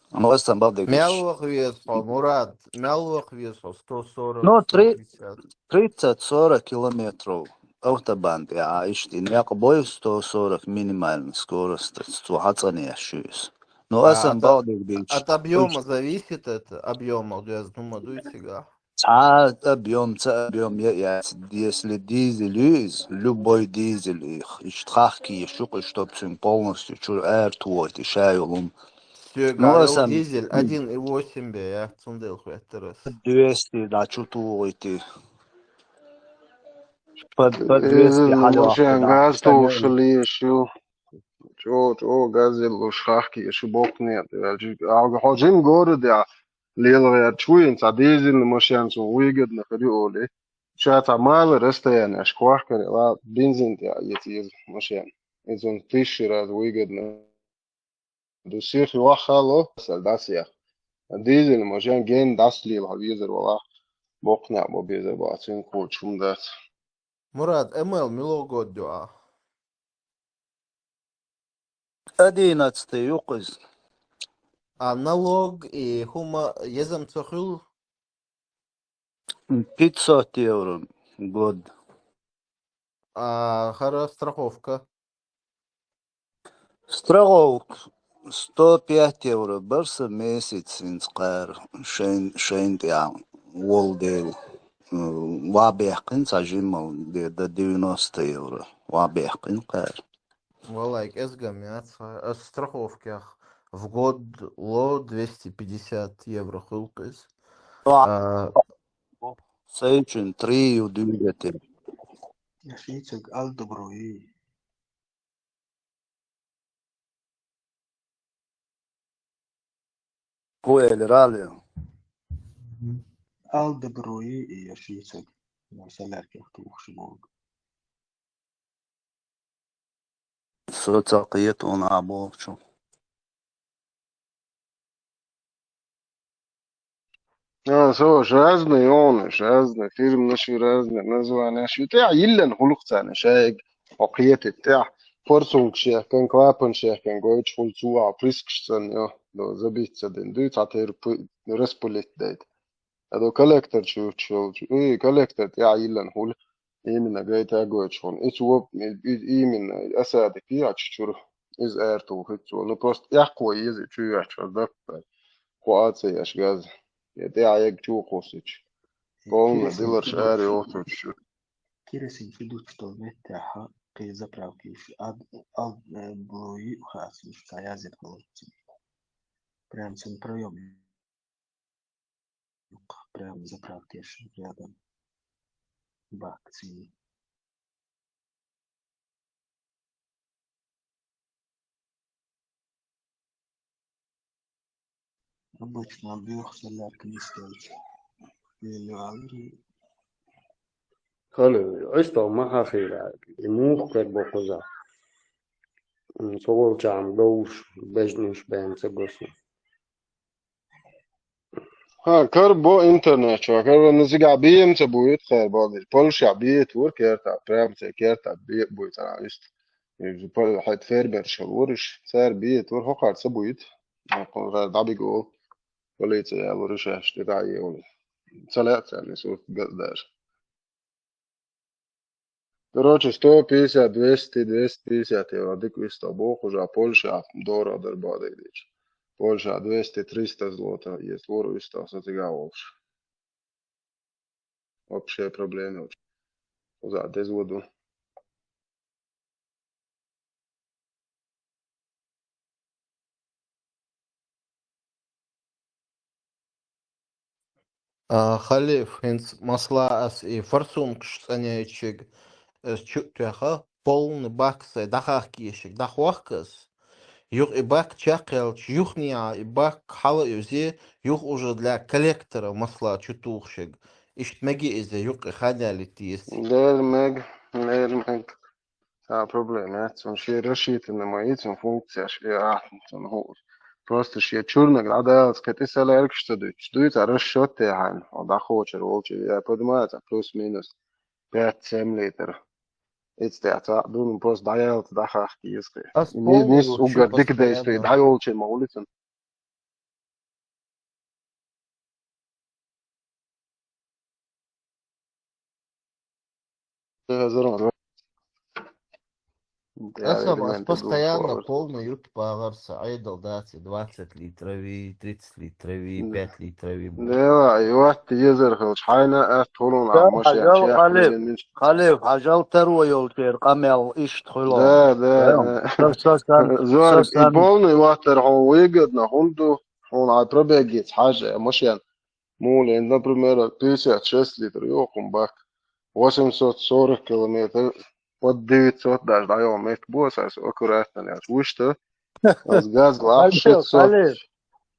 Ну, аса сан бакъдерг Мел ваха веза хьо, Мурад? Мел ваха веза хьо сто сорок, Ну, три-, сто пятьдесят? Тридцать-сорок километров автобан тӀехь, а иштта и некъ бой сто сорок минимальная скорость, цо хьацӀанъеш ю иза. Ну, аса А, сан это бакъдерг дийцича, от объёма зависит, это объёма, я думаю, дуй цигахь. Цхьа объём, ца объём я яц, если дизель ю иза, любой дизель их, иштта хахка езаш ю-кх, чтобы цуьнга полностью чуьра ара тухуьйту и ша йолу хӀума. Всё, Ну, аса сан дизель один и восемь бе, я, цундела хӀоьттира ас. Двести дӀа чу тухуьйту. Под, под двести Э, хьалавахка машен дӀа. Газ тухуш лийш ю. ЧӀо, чӀо, газ луш хахка езаш ю, боккха некъа тӀе ваьлча. Хьо жима городехь лела гӀерташ ву, хӀинца цхьа дизельный машен цунна выгодно хир ю олий. Ша цхьа малый расстоянешка вахкара, ла, бензин тӀехь эца еза машен. Иза цунна тысяча раз выгодно. Ду сих йоххало, сал дӀасаех. Дизельный машен ген дӀасалела хьо везар валахь. Боккха некъ бан безар бац, цуьнга кхочуш хӀума дац. Мурад, М Л муьлха год ю ахь? Одиннадцатый ю-кх иза. А налог и хӀума езам ца хуьлу? Пятьсот евро год. А хӀара страховка? Страховка сто пять евро бара сан месяц хӀинца кхара шайн, шайна тӀехь волу дела. М, ван баьккхина цхьа жиммал де, до девяносто евро. Ван баьккхина кхара. Валлай, кӀезгам яц, ас страховкех в год ло двести пятьдесят евро хуьлу-кх иза. А, Сайчун три ю двигатель. Я шийцаг ал добро и. Кху элира али. Алда бруи и я шийцаг. Ма саларкех тухши мог. Со ца кхетуна а бохчу. А, со разные, он, разные, фирмнаш ю разные, названияш ю. ТӀехь йиллина гӀулакх царна шайга, хьо кхетит тӀехь. Форсункаш яхкан, клапанаш яхкан гойтуш хуьлу цу а прискаш цӀанйо, до забить ца дина дуьйцу, хьан тера пу-, распылить дайта. Ада коллектор чу йолчу, и коллектор тӀехь йиллина хуьлу, именно гайта а гойтуш хьуна. Иза во-, и-, и-, именно осадок яхьа чу чуьра, иза аьрту хӀуьтту цо. Ну, просто эккхо еза чу йоьхча хьо даккха. Кхо а ца еш газ. Я тӀехь егга чу кхуссича. Полный диларш аьрру йохуьйтуш чу. Керосин чу дучу долу меттехь кхин заправка йиш, ад-, ал-, э, бу-, и хасуш ца язет хьо. Прям цун проём. Прям заправка еш рядом. Бак цуьнан. Обычно бьёх солярка не стоит. Или алри. Хана, Ӏуьстал ма хьахийра, и муха кара бо кхуза. М, со волчахьа довш, бежнаш бен ца госна. Ха, кара бо интернет чохь, кара бо, ну, цигахь бен ца буьйта, кхера боху. Польшехь бен тур кертахь, прям церан кертахь бен буьйцур а иштта. Иза по-, хьайта фермерш хилла вуьрш, цара бен тур, хӀокхара ца буьйта. Кху гӀара дӀабига волу. Полици ялур ю шаьш, тӀе дӀа а евлла. Ца лаьа царна и сурт га-, даже. Короче, сто пятьдесят, двести, двести пятьдесят евро дика вистал боху, уже Польша дорого дар боху дайдича. Польша двести, триста злотых, если лора вистал, со цигахь волуш. Вообще проблема йолчу. Уза деза ваду. А, Халиф, хӀинца масала ас и форсункаш цӀанъяйчиг, ас чу а тоьхна, полный бак сай дӀахахкийшиг, дӀахохка ас. Юха и бак чекхъяьлча, юханехьа и бак хьала а юзе, юха уже для коллектора масала чу тухушиг. Иштта мега иза юккъе хан ялийта еза. Лер мега, лер мега. Цхьа проблема яц, цунна шен рассчитанный ма ю, цунна функцияш и ахьа, цунна хӀуъа. Просто шен чуьрниг дӀадаллалц кхин тӀе соляркаш ца дуьтуш. Дуй цхьа расчет тӀехь хьайна, хьо дӀахочур волчу, я поднимается плюс-минус пять-семь литров. Иза тӀехь цхьаъ ду, ну, просто дӀаяллалц дӀахахка еза кхин. Ас И полный нис лучше уггар дика дайстой, постоянно. ДӀайолчий ма хуьлу цунна. Аса, ас постоянно полный ют багӀар, са Ӏедал дац, двадцать литровый, тридцать литровый, пять литровый. Дела, и ватта езар хилча, хьайна ас тхулун Да, а машен хьажал, чехка Халиф, везен минч. Халиф, хьажал таро йолчеран къамел иштта хуьлу. Да, да, Да. да. Со, со сан, Зор, со и сан. Полный ваттар хьуна выгодно, хӀунда ду, хьуна а пробегиц хьажа, машен. Мула, например, пятьдесят шесть литров йохун бак, восемьсот сорок километр, под девятьсот даже дӀайо метр босса, ас аккуратно яц. Вуьшта, ас газ лахь Халев, шестьсот. Халев,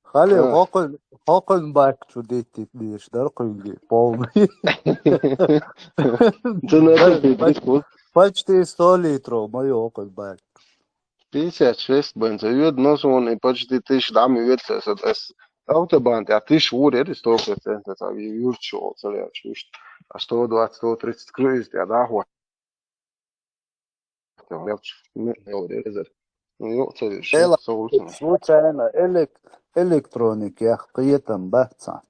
Халев, А. хӀокхуьн, хӀокхуьн бак чу диттит деш дар кхуьнга, полный. Ца надо Поч-, дитт. Почти сто литров, ма ю хӀокхуьн бак. Пятьдесят шесть бен ца йоьду, но суна и почти тысяча дӀа ма йоьду, аса ас автобан тӀехь тысяча вур яра, сто процентов ца юрчу ца лерчу вуьшта. А сто двадцать, сто тридцать круиз тӀехь дӀахо. Лелч, ме-, ме-, резер. Ну, ё, ца веш, Эла, ца вулчу. Случайно элек-, электроникех кхетам бац цхьа.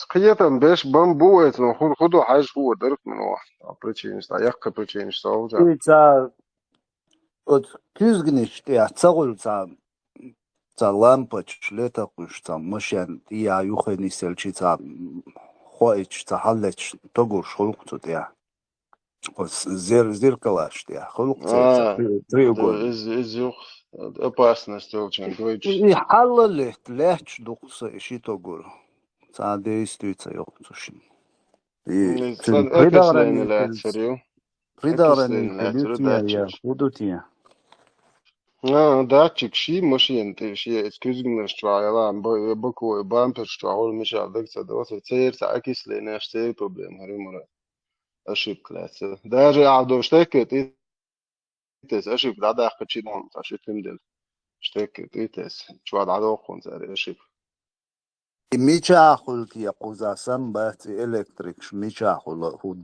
Кхетам беш бан бу вайца, но ху-, худо хьаьжа хӀума дара-кх муьлха. А причинаш, а яккхий причинаш ца вулча. И ца, оцу куьзганаш тӀехь ца гӀуьлу цхьа, цхьа лампочкаш летахуш, цхьа машен тӀе юхе нисъелча, цхьа хоуьйтуш, цхьа хьаллеташ тогуш хуьлу-кх цу тӀехь. Оцу зер-, зеркалаш тӀехь хуьлу-кх цу А, тре-, треугольник. Иза, иза юха опасность йолчун гойтуш. И хьалла летта, лаьтташ ду-кх са и ши тогур. Цхьа действие ца йо-кх цу шин. И М, цуьнан цхьа предохранитель, описание лаьцар ю. Предохранитель Описание лаьцар ю ю те, я, датчикаш. ХӀун ду те? А, датчик ший машина тӀе, ший эцу куьзганаш чохь яла, ба-, бако, бамперш чохь хуьлу мичахь даг ца доцу, церан цхьа окислениеш, церан проблема хӀара ю, Мурад. Ошибка лаьцна. Даже ахьа до штекке тӀе тесна, ошибка дӀадаккхачи дон, цхьа ши тем делла. Штекке тӀе тесна, чохь дӀадоккхун цара ошибка. И мичахь хуьлу те кхуза сан бац, и электрикаш мичахь хуьлу, хӀу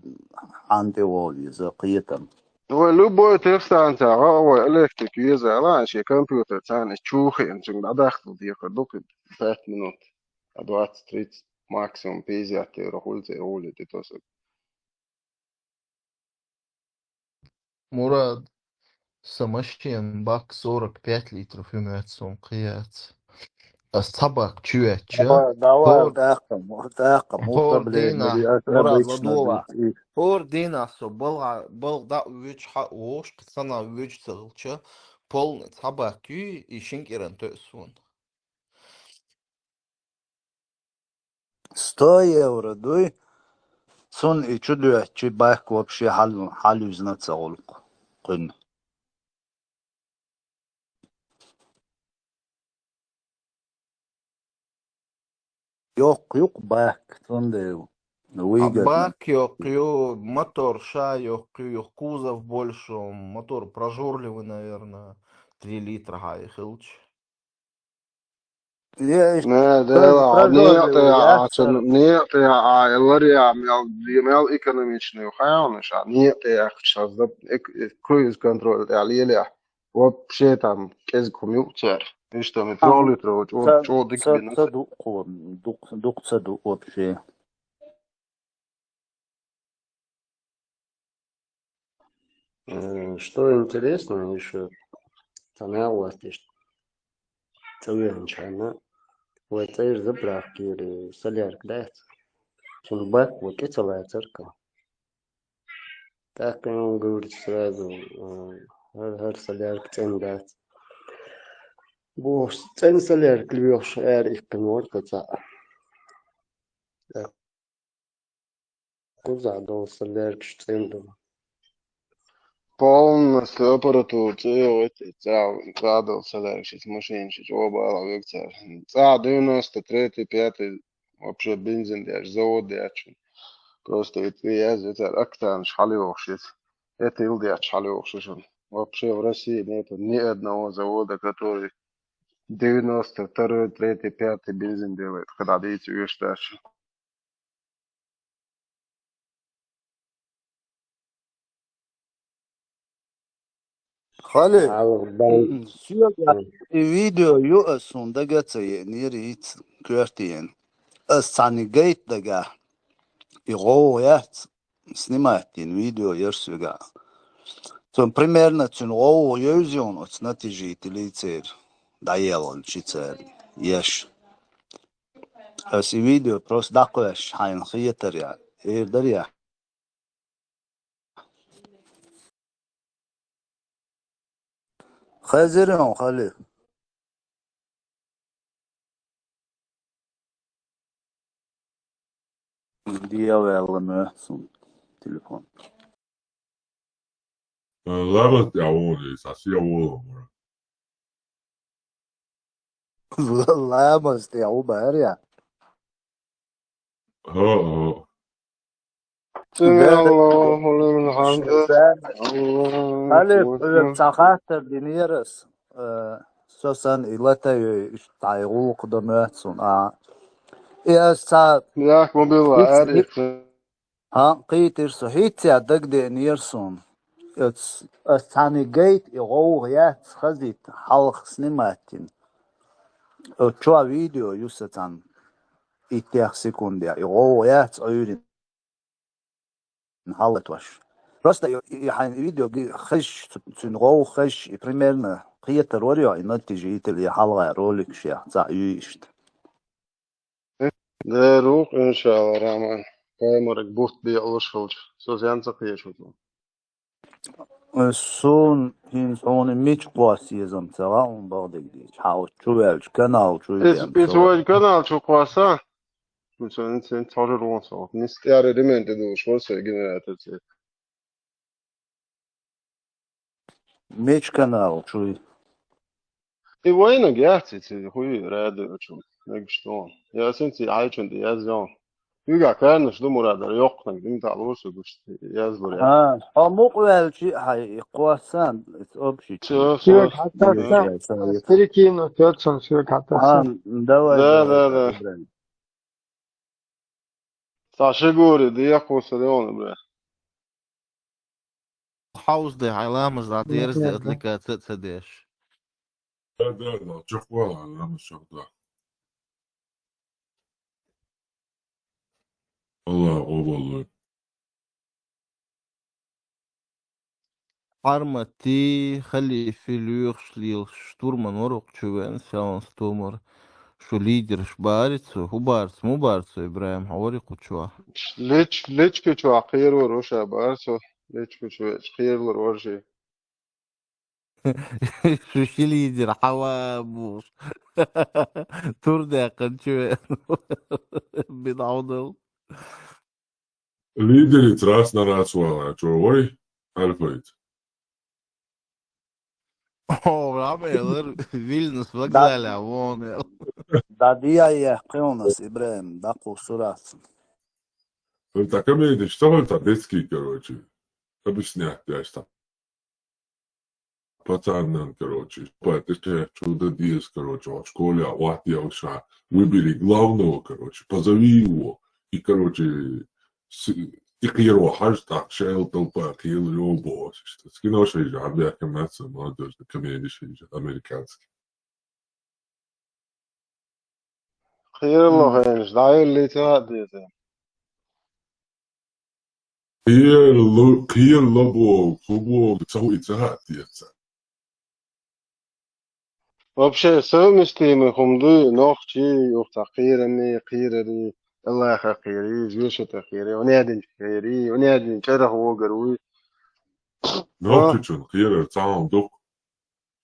хьан тӀе вовза кхетам? Вай любой техстанция гӀа а вай электрик веза ла, шен компьютер царна чу хиъна, цуьнга дӀадахтал декхар ду кхин пять минут, а двадцать тридцать, максимум пятьдесят евро хуьлу церан гӀуле тӀе тосург. Мурад, сан машен бак сорок пять литров хӀума яц суна кхин яц. Ас цхьа бак чу веттча, Давай, давай, хӀора, тӀаккха, тӀаккха, хӀора мутаблен, дийнахь, я Мурад, обычно ладогӀа. Хьора дийнахь со балха, балха дӀа а вуьдуш хьа а вогӀуш, кхин санна вуьдуш ца хилча, полный цхьа бак юй, и шин кӀиран тоьа суна. Сто евро дуй, цунна и чу доьттичи бак вообще хьал-, хьалуьзна ца гӀуллакх кхуьнан. Йоккха ю-кх бак, цундела. А выгодно. Бак йоккха ю, мотор ша йоккха ю, юха кузов больше, мотор прожорливый, наверное, три литра хьа и хилча. Не, Не, Дела, прожорливый некъа тӀе яц а, цуьнан, некъа тӀе а, ларъян мел, мел экономичный ю хьуна ша, некъа тӀе яьккхича ша, зап-, эк-, э, cruise control тӀехь лелехь, вообще там кӀезиг хӀума ю церан. Иштта ми А, трёхлитровый чӀо-, ца, чӀогӀа дика ца, бина ца ца. Ду кхо, ду, ду ца ду вообще. Э, что интересно ещё, цхьа мел вац иштта ца веанчхьана, вай цӀера заправкера солярка дац. Цунна бак вай кӀе ца лацара-кх. ТӀаккха он говорит сразу, э, хӀара, хӀара солярка цӀена дац. Бохуш, цӀена солярка лоьхуш ара иккхина вара-кх цхьаъ. Кхузахь долу соляркаш цӀена ду. Полностью аппаратура цӀе йогӀуьйту, цӀа, цӀа долу соляркаш, иза машинаш чӀогӀа бала вега цара. ЦӀа девяносто третий, пятый вообще бензин деш, завод яц шуна. Просто и цӀе язйо цара, октанаш хьалайохуш иза. Это йилдеш хьалайохуш иза шуна. Вообще в России нету ни одного завода, который девяносто второй, третий, пятый бензин делает, когда дийца уьш дац шуна. Хали, Аллах бан. Соьга и видео ю, ас суна дага ца еанера, хӀинца коьртехь. Ас цхьаьнниг гайта дагахь. И гӀовгӀа яц, снимать йина видео яра соьга. Цунна примерно цуьнан гӀовгӀа евза йона оцу натяжителей церан дӀаелханчи цара еш. Ас и видео просто дӀакхоьссича хьайна хетарехь, эр дарехь. Хезира хьуна, Хали? Дегаваьлла моьтту суна телефон. Ламаз тӀехь вогӀу, схьа схьа вогӀу. Ламаз тӀехь ву баьрра? ХӀа, хӀа. سمع الله لمن حمده. Аллаху Хали, акбар. Цхьа хаттар динера ас, э, со санна и латайой, иштта цхьа и гӀуллакх дан моьтту суна, а. И ас цхьа Яхь ма билла, хӀинца, аьрру хӀи-, ца. ХӀан, кхийтира со, хӀинца дагадеанера суна. Оц-, ас цхьаьнниг гайта и гӀовгӀа яц хазийта, хьалха снимать йина. Оцу чохь видео ю сан цхьаьна. Иттех секундехь и гӀовгӀа яц Ӏуьйрина хьалатош. Просто и, и хьайн видео ги-, хезаш, цу-, цуьнан гӀовгӀа хезаш, и примерно кхетар вара йо, и натяжитель, и хьалха роликаш я, цхьаъ юй иштта. Дера ву-кх, иншалла, Раман. Паймарг бутт бекъалуш хилча, со зен ца кхечу. Суна хӀинца хьуна мича кхосса езам ца хаьа, хьуна бакъдерг дийцича. Хьан оцу чу ваьлча, канал чу Иза, веана иза ца вайн хаьа. Канал чу кхосса? Иза, иза, иза хьожур вон со. Нис тӀера ремонт тӀе долуш вара со генератор цӀе. Мича канал чуй? И вайнаг яц, и ца хуй радио чу. Мегаш тон. Я син ци айчун ди яз зон. Юга карнаш ду мурадар йокнаг дин талур су гуш яз бур я. А, а мукъвел чи хай, и квасан, it's общий. Всё, всё. Всё, хатасан. Перекину, всё, всё, хатасан. А, давай, Да, давай, да, да. Давай. Саша говорит, да я кваса реально, бля. Хаус де, хай ламаз да, дерз де, Наверное. Отвлекаться, ца деш. Да, да, да, чё хвала, ламаз чё да. Аллах, овалы. Армати, халифи, люхш, лил, штурман, ворок, чувен, сяун, стомар. Шу лидерш барицу, ху барц, му барцу, Ибраим, хавари кучуа. Леч, лечка чуа, кхер вор, оша барцу, лечка чуа, кхер вор, воржи. Шу ши лидер, хава буш. Тур дякъан чувен. Бин авдал. Лидери трас на рацвала, чё вой? Альфаид. О, рабелер, Вильнюс вокзале, вон. Да, дия я, пхёнас, Ибраим, да, кусурас. Ой, так, а мне это что, это детский, короче. Объяснять, я что. Пацаннан, короче, патиче чудо диес, короче, в школе, а вот я уша, выбери главного, короче, позови его. И, короче, с-, и кхер вор хьаж, так, шел толпа, кхер ёбо, что. Скино шейжа, абьяка мясо, молодёжь, комедия шейжа, американский. Кхер ло хенш, да, или ца деза. Кхер ло, кхер ло бо, ху бо, цау и ца деза. Вообще совместимый хумды, нохчи, ухта кхерами, кхерери, Аллаха кхери, звешата кхери, унядин кхери, унядин чарах вогар уй. Нохчи чун кхерар цаун дук.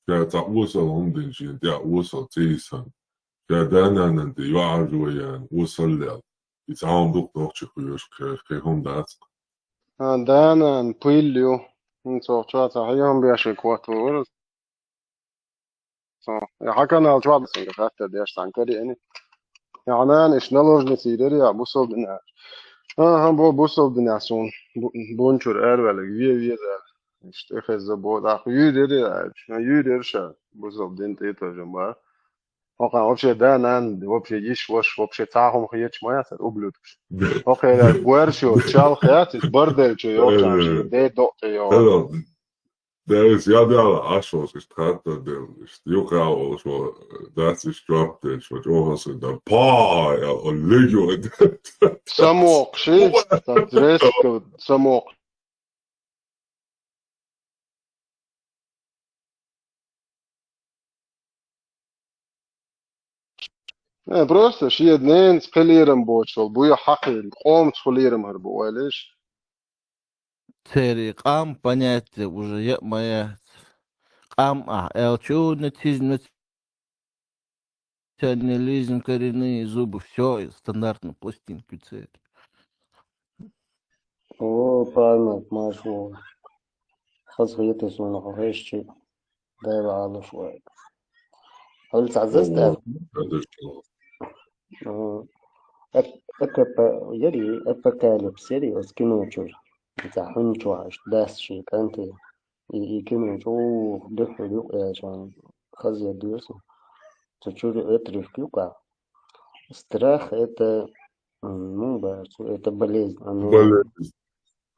Ша ца уасал хумдин шин, тя уасал цейсан. Ша дананан ти юар жуян, уасал лел. И цаун дук нохчи хуйош кхе, кхе хум дацк. А, данан, пылью. Ин цох чуа ца хайон бяши квату вырус. Со, я хаканал чуа сан, хатта дяш сан кари ани. Я анан иш наложницы идери, я бусол дина. Ага, бо бусол дина сун. Бу-, бунчур эрвелик, вие, вие за. Иште хезза бо, да, ху юдери, а, чуна юдер ша, бусол дин ты тоже, ба. Ока вообще, да, нан, вообще, иш, вош, вообще, цахум хиеч моя, сэр, ублюдкш. Ока, я, гуэр шо, чал хят, иш бордель чё, ё, Э, чаш, де, до, чё, ё. Hello. Дерис, я дала, ашос, иш, хатта, дел, иш, ю, ка, о, шо, дас, иш, чуап, де, шо, чё, хас, да, па, я, о, легио, Самок, ши, там, резко, самок. Э, просто шиед ненц кхылирым бочвал, буя хакъил, къомц хулирым гьар буалиш. Цери къам понятие уже я моя. Къам а, элчу нациз-, национализм, коренные зубы, всё, стандартно пластинки цери. О, память, Машо. Хаз хыйты суна хо хешчи. Дай ва алыш вай. Хол цазыз да. О, это что? Э, эп-, эпопе-, яри, эпокалипсис яри, оз кино чур. Ца хун чуаш, дас ши, канты. И, и кино чур, дыху, дыху, я чан. Хаз я дюрсу. Ца чур отрывки ка. Страх это, м, ну, да, это болезнь. Оно Болезнь.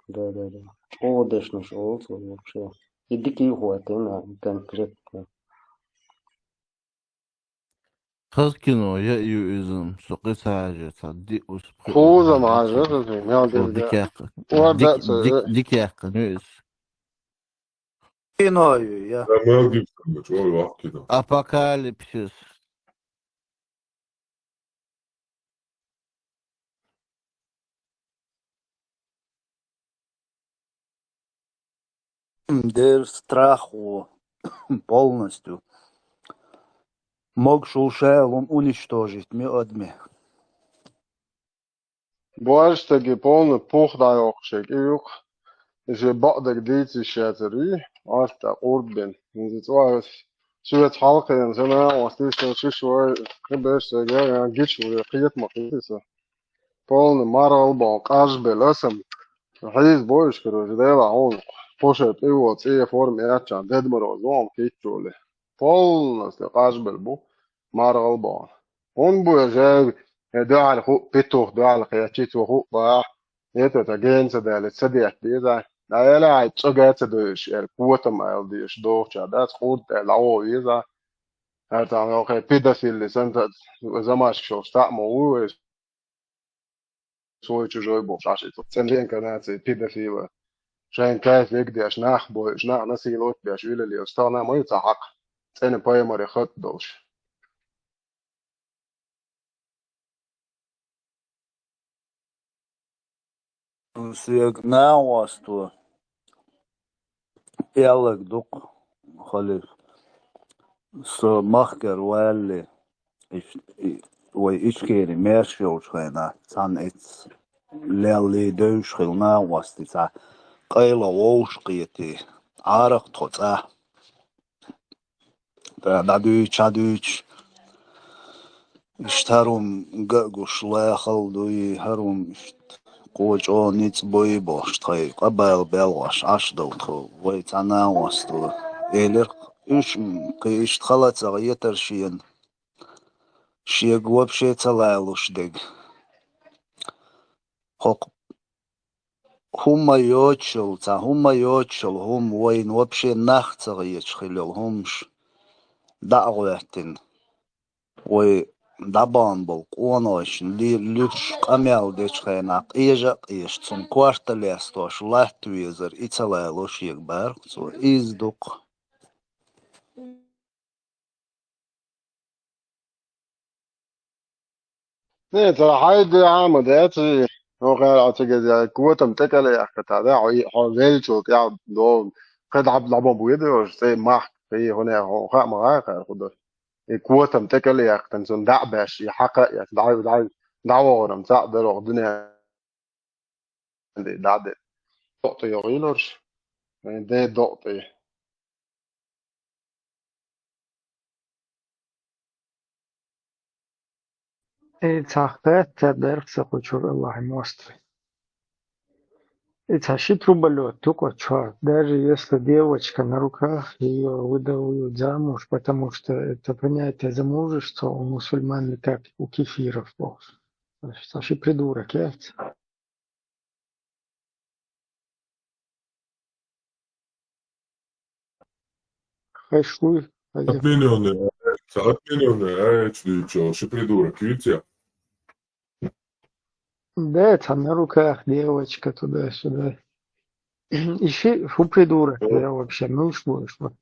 Да, да, да. Чёдышнаш олсо вообще. И дикий хватит на конкретно. Хаз кино, я ю изм, сукъи сажа, ца ди ус пхи Хуза ус мажа, ди. Хуза, мял О, дерга. Дикяк. Уа Дик-, да, ца, дик-, э. Дикяк, ну из. Кино ю, я. Да, Мел Гибсон, да, чё, вах кино. Апокалипсис. Дер страх во полностью. Мог шулшая лун уничтожить ми одми. Буарштаги полный пух дай охшек. Июк же бакъдаг дийци шатери. Арта къурдбен. Нзи цварс. Шуьца хьалкхиъна, сан накъостий, сан шиш вай, кхин берш сан герга гича вуьйр, кхета ма кхийсий со. Полный маргӀалбан къажбелла сан. Хьийза бу уьш, короче, Дела хьуна. Кхо шера тӀе вола цӀе форма яьччахьана, Дед Мороз ву хьуна кийччале. Полностью къажбелла бу, маргӀалбан. ХӀунда бу я жаьв, я дуьхьал хӀуъа, петух дуьхьал кхечи, цо хӀуъа бахьа, это та гена ца даьлла, ца детта деза. Дӏаэла хьай чӏага ца дойуш, эр, котам аьлла дезаш, дохча дац, къурд аьлла, дӏагӏо веза. Эр, цхьа, ну, хай педофилли санна, замашка шолш, цхьаъ мо ву вай, свой чужой бохуш, Ӏаш иза. Цӏен реинкарнация педофила. Шайн кайф вегдеш, нах бойуш, нах насиловать беш, вилале, стагӏна ма ю цхьа хьакъ. Цӏена пайхамаре хатӏ долуш. Соьга нагӏа васто пӏеллаг дукха, халиф. Со махкара валале, иш-, и-, вай Ичкери маьрша йолчу хенахь, цхьана эцца леллий девзаш хилла нагӏа васти цхьа къайла вовшахкхетий, Ӏаракх тхо цӏа. ТӀаккха дӀадуьйцуш, дӀадуьйцуш, иштта хӀара хӀума ган а гуш, лахал дуй, хӀара хӀума иштта кхочо ницкъ буй бохуш, тхайн къа бала белхош Ӏаш дов тхо, вай цхьа нагӀа васто. Элира, уьш, м, кхин иштта хала ца гӀетара шена, шега вообще ца лалуш дерг. ХӀокху хӀумма йоцуш йолу, цхьа хӀумма йоцуш йолу хӀума вайна вообще нах ца гӀечу хила йолу хӀумаш дӀа а гӀоьттина, вай дӀабахна болу къонойшна ли-, луьш къамел дечу хенахь къежа а къежаш, цунна корта лестош латта везар, и ца лало шега бара-кх цо. Иза ду-кх. Не, ца хьайда хьама дац, хӀокхара Ӏа цига котам тӀекӀел яхката, да, хьо, хьо веллачул тӀаьхьа догӀу, кхин дӀа-, дӀабан буьйда йош, цӀе махка, кхин хӀуне хьо хаа ма гӀай кхара хӀу ду. И котам тӀекӀел яхкатан, цунна дӀа а беш, и хьакха а яц, дӀа-, дӀа-, дӀавогӀурам цхьаъ дара оха дуьнен. Де дӀа де. Докъ тӀе йогӀийла уьш. Де докъ тӀе. И цхьа хатта дерг ца кхучура Аллахьан мостагӀий. И цхьа ши труболёт ду-кх чохь, даже если девочка на руках, её выдают замуж, потому что это понятие замужества у мусульман не как у кефиров бохуш. Цхьа ши придурок яц. Хеш вуй, хьаьжа. Отменённый, ца отменённый, а, эцу дуьйцу, ши придурок, видите? Да, там на руках девочка туда-сюда. И ши, фу придурок, да, вообще, ну, что, что?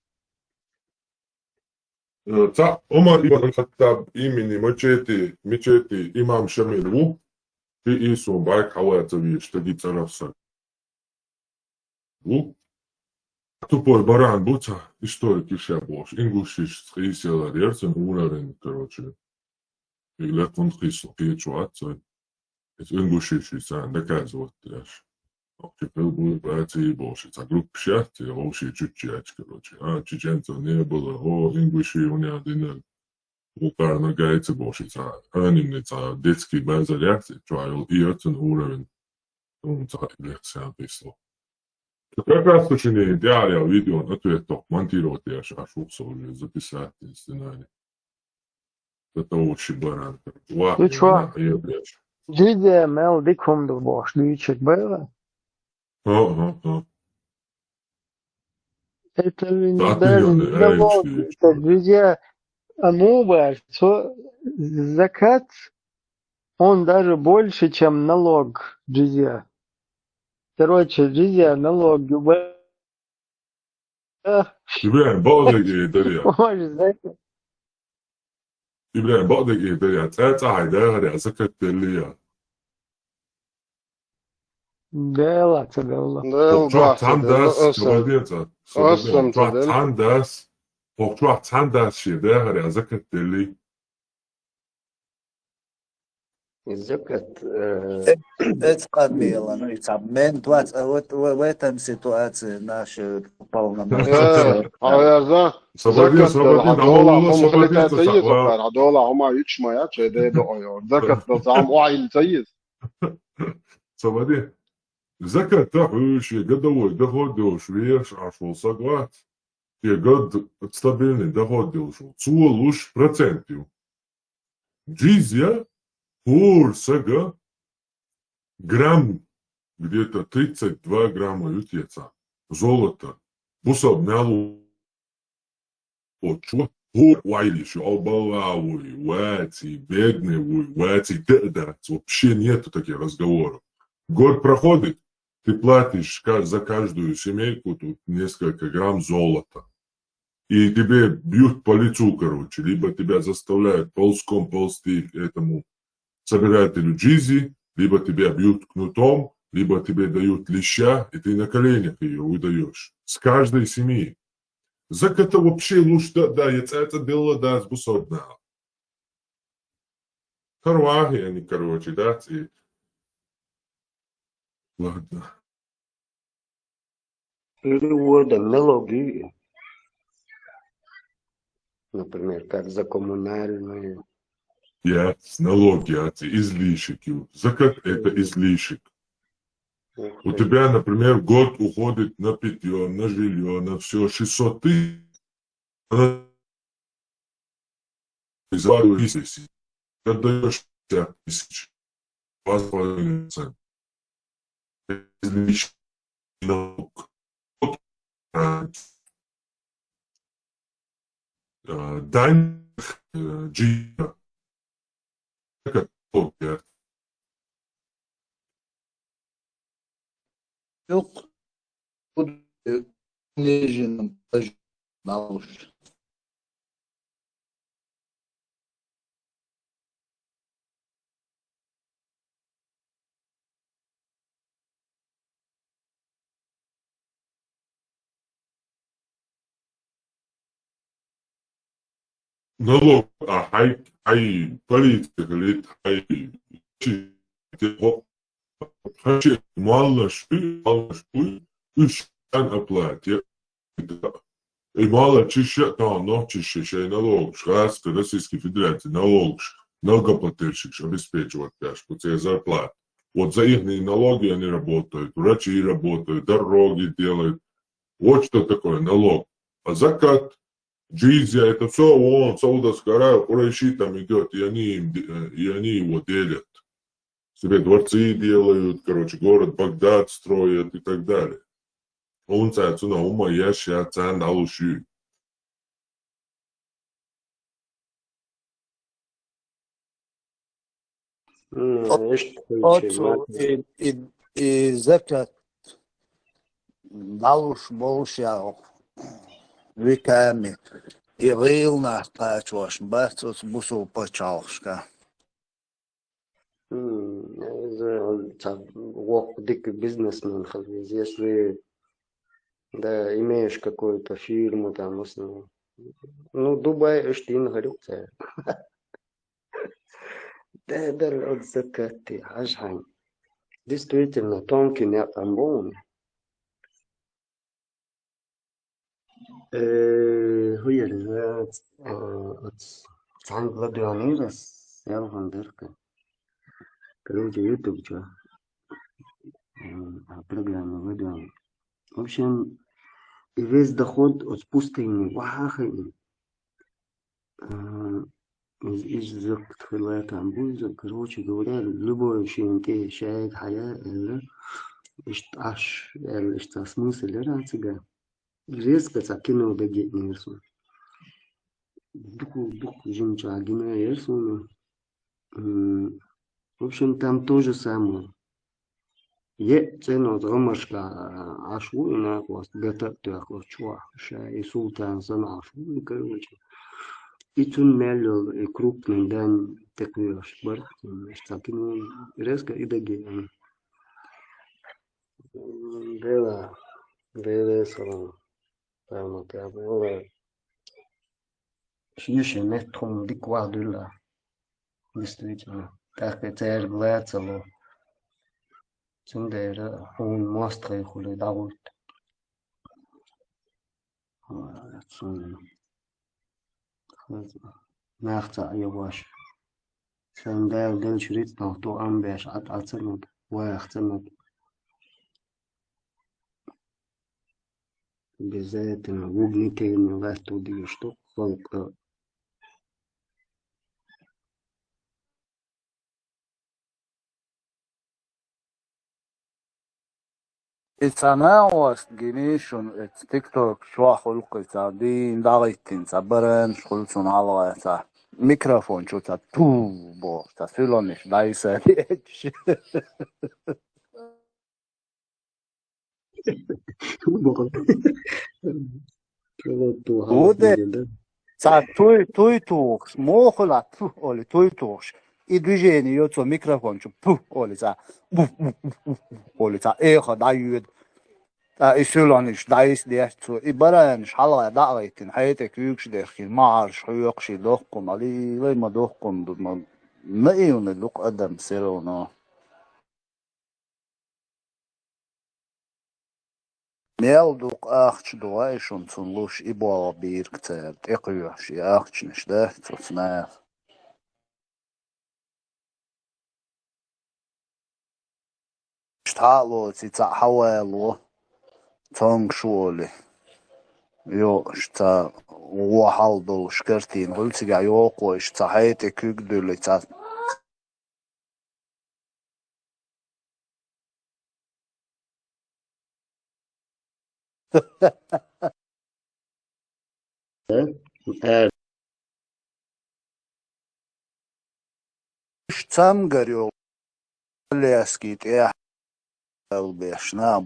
Э, цхьаъ Умар ибн аль-Хаттаб имени мечети, мечети имам Шамиль ву, ши ийс вон бӀаьрг хьаваца везаш стаги цӀарах сан ву. Тупой баран бу цхьа историк иша бохуш, ингушиш къийсалар яр цун уровень, короче. И лекхун кхийсу кхечу вац цой. Иза ингушиш ю царна доказывать деш. Окей, хӀу буй баций бохуш, цхьа группа шаьхти, вовши чуччи яч, короче. А, чеченцев не было, о, ингуши у меня динер. Укарна гайца бохуш, цхьа анонимный, цхьа детский базар яц, чуьйал и яцун уровень. Ум цхьа лехсян писло. Как раз сочинение, я, я видео, ответ ток монтировать я, а шух со уже записать сценарий. Это очень баран. Ва, ну чё? Ва, я, блядь. Джидия мел дикум ду бохуш, дуйчик бела. А, а, а. Это ведь даже отменённый, да, эй, вот, чё? Что, друзья, а ну, бля, что, закат, он даже больше, чем налог, друзья. Короче, друзья, налог, бля. Ибрахим, бакъдерг эр дар я. Может, закат. Ибрахим, бакъдерг эр дар я. ЦӀа-цӀа хьайн дагӀар я, закат делли я. Дела ца делла. Дела чохь цхьана дас, аса. Кабардинца, аса кабардинца, ца чохь делла. Цхьана дас, хӀокху чохь цхьана дас шен дагӀар я, закат делли. Закат, э, Эц къамиялан, ицаб мен двадцать, вот в, в этом ситуации наши полномочия. Э, а я за Сабадин, закат сабадин, дала Аллах хьума хлита сабадин, тайи сахва. Закат, а дола хьума ичма я, че де до ой. Закат да зам о ил тайи. Сабадин. Закат та хьуйши, гадавой, доход дош, веш, ашул сагват. Те гад стабильный доход дош. Цуолуш процент ю. Джизья, пур сага, грамм, где-то тридцать два грамма ютеца. Золото. Бусаб нялу отчу, пур вайлиш, обалавуй, ваци, бедный вуй, ваци, да, да, вообще нету таких разговоров. Год проходит, ты платишь ка- за каждую семейку тут несколько грамм золота. И тебе бьют по лицу, короче, либо тебя заставляют ползком ползти к этому собирателю джизи, либо тебя бьют кнутом, либо тебе дают леща, и ты на коленях ее выдаешь. С каждой семьи. Заката вообще лучше да, да, я цаца делла да с бусодна. Харвахи они, короче, да, и... Ладно. Или вводом налоги, например, как за коммунальные. Я, налоги, а ты излишек. Закат — это излишек. У тебя, например, в год уходит на питье, на жилье, на все шестьсот тысяч. Она из вас вывести. Отдаешь пятьдесят тысяч. Два с половиной процента. Излишек. Налог. Э, дань, э, джи-, как это, Юкъ, книжным налуш. Налог, а, хьай, хьай полиция хилит, хьай чи-, те-, хо-, хьай чи-, маллаш, маллаш, уй, уй, шан оплате. И мала чиша, та, но чиша, шей налог, шхаска, Российской Федерации налог, налогоплательщик, обеспечивать каш, по тебе зарплат. Вот за их налоги они работают, врачи работают, дороги делают. Вот что такое налог. А закат, джизья, это все, вон, Саудовская Аравия, Курайши там идет, и они, им де-, э, и они его делят. Себе дворцы делают, короче, город Багдад строят и так далее. Он цацуна ума яш я цан алуши. М, ишт Оцу и, и, и закат налуш болуш я виками. И гъилна кхачош бац оцу бусул пачалхашка. М, за, ца, вокъ дик бизнесмен хазиз, если, да, имеешь какую-то фирму там, в основном. Ну, Дубай, ишт дин харюк ца. Да, да, от закати, хаж хань. Действительно, тонкий не там был. Э, хуер, э, ц-, э, ц-, цан владуанира, сел хандерка. Короче, YouTube чё. М, а программа владуан. В общем, и весь доход от пустыни, вахахи. Э, из, из зак тхилатан буй, зак, короче говоря, любой шин ке шаид хая, э, ишт аш, э, ишт смысл, э, рацига. Резко ца кино дагитнерсу. Дуку, дуку жимча гина ерсуну. М, в общем, там то же самое. Е цено гамашка ашу, и на хвост гата тяхо чуа. Ша и султан сан ашу, и, короче. И цун мелло, и крупный дань такой аш бар. Ишт ца кино резко и даги. Бела, бела салам. Тамам, тамам. Шиши метрум диквадула. Действительно. ТӀаккха цаьрга ла ца ло. Цундела хьуна мостагӀий хуьлий дӀагӀуьйту. Ой, цунна. Нах цхьаъ йогӀош. Сан Дала делча рицкъ тӀу Ӏомабеш, Ӏа, Ӏа ца мег, ваха ца мег. Обязательно вугнетение латту дийш ду халкъа. И цхьа нагӀост гиний шуна, и тикток чохь гӀуллакх, и цхьа дийна дӀагӀиттина, цхьа баранаш хуьлу цунна хьалха, цхьа микрофон чу цхьа ту бохуш, цхьа силонаш дӀайса дечаш. Ву де, цхьа туй, туй тухуш, муха хуьлу, пу, олий, туй тухуш. И движение йо цо микрофон чу, пу, олий, цхьа, буф, буф, буф, буф, буф, олий, цхьа, эхо дӀайоьду. Ткъа и силонаш дӀайса деш цо, и баранаш хьалха дӀа а гӀиттина, хьай тӀе куьйгаш дехкина, махьарш хьоькхуш, и доккхун, алий, вай ма доккхун ду, ма наивный ду-кх адам все равно. Мел дукха ахча ду вай шуна цунна луш, и болх бийриг цара тӀекхоьхьуш, и ахчанаш да цуц наха. Иштта хьа а лоций, цхьаъ хьавало, цомгуш ву олий. Йо, иштта цхьа вон хьал долуш картина хуьлу цигахь йоккхо, иштта цхьа хьай тӀе куьг дуьллий, цхьа Э? Э. Уьш цамгар йолу Аляски тӀехь албеш нах.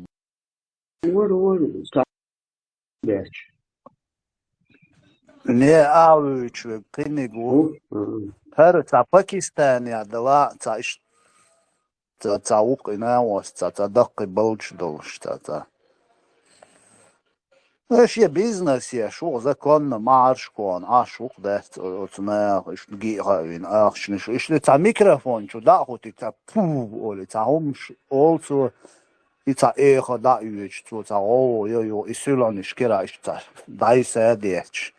Вара, вара, цхьа беш. Не а вуьйчу верг кхиниг ву. Ву? Мгм. ХӀара цхьа Пакистанехь дала, цхьа иш-, цхьа, цхьа вукху и нагӀост, цхьа, цхьа даккхий балдаш долуш, цхьа, цхьа. Аша я бизнес еш ву, законно, махьарш кхона, Ӏаш ву-кх дац оцу наха, иштта гиъ хаавина, ахчанаш, иштта цхьа микрофон чу дӀа а хӀуттуьйту, цхьа пу олий, цхьа хӀумаш олу цо, и цхьа эхо дӀа а оьцуш, цо цхьа гӀовгӀа йо, йо, и силонаш кира иштта цхьа дӀайса а детташ.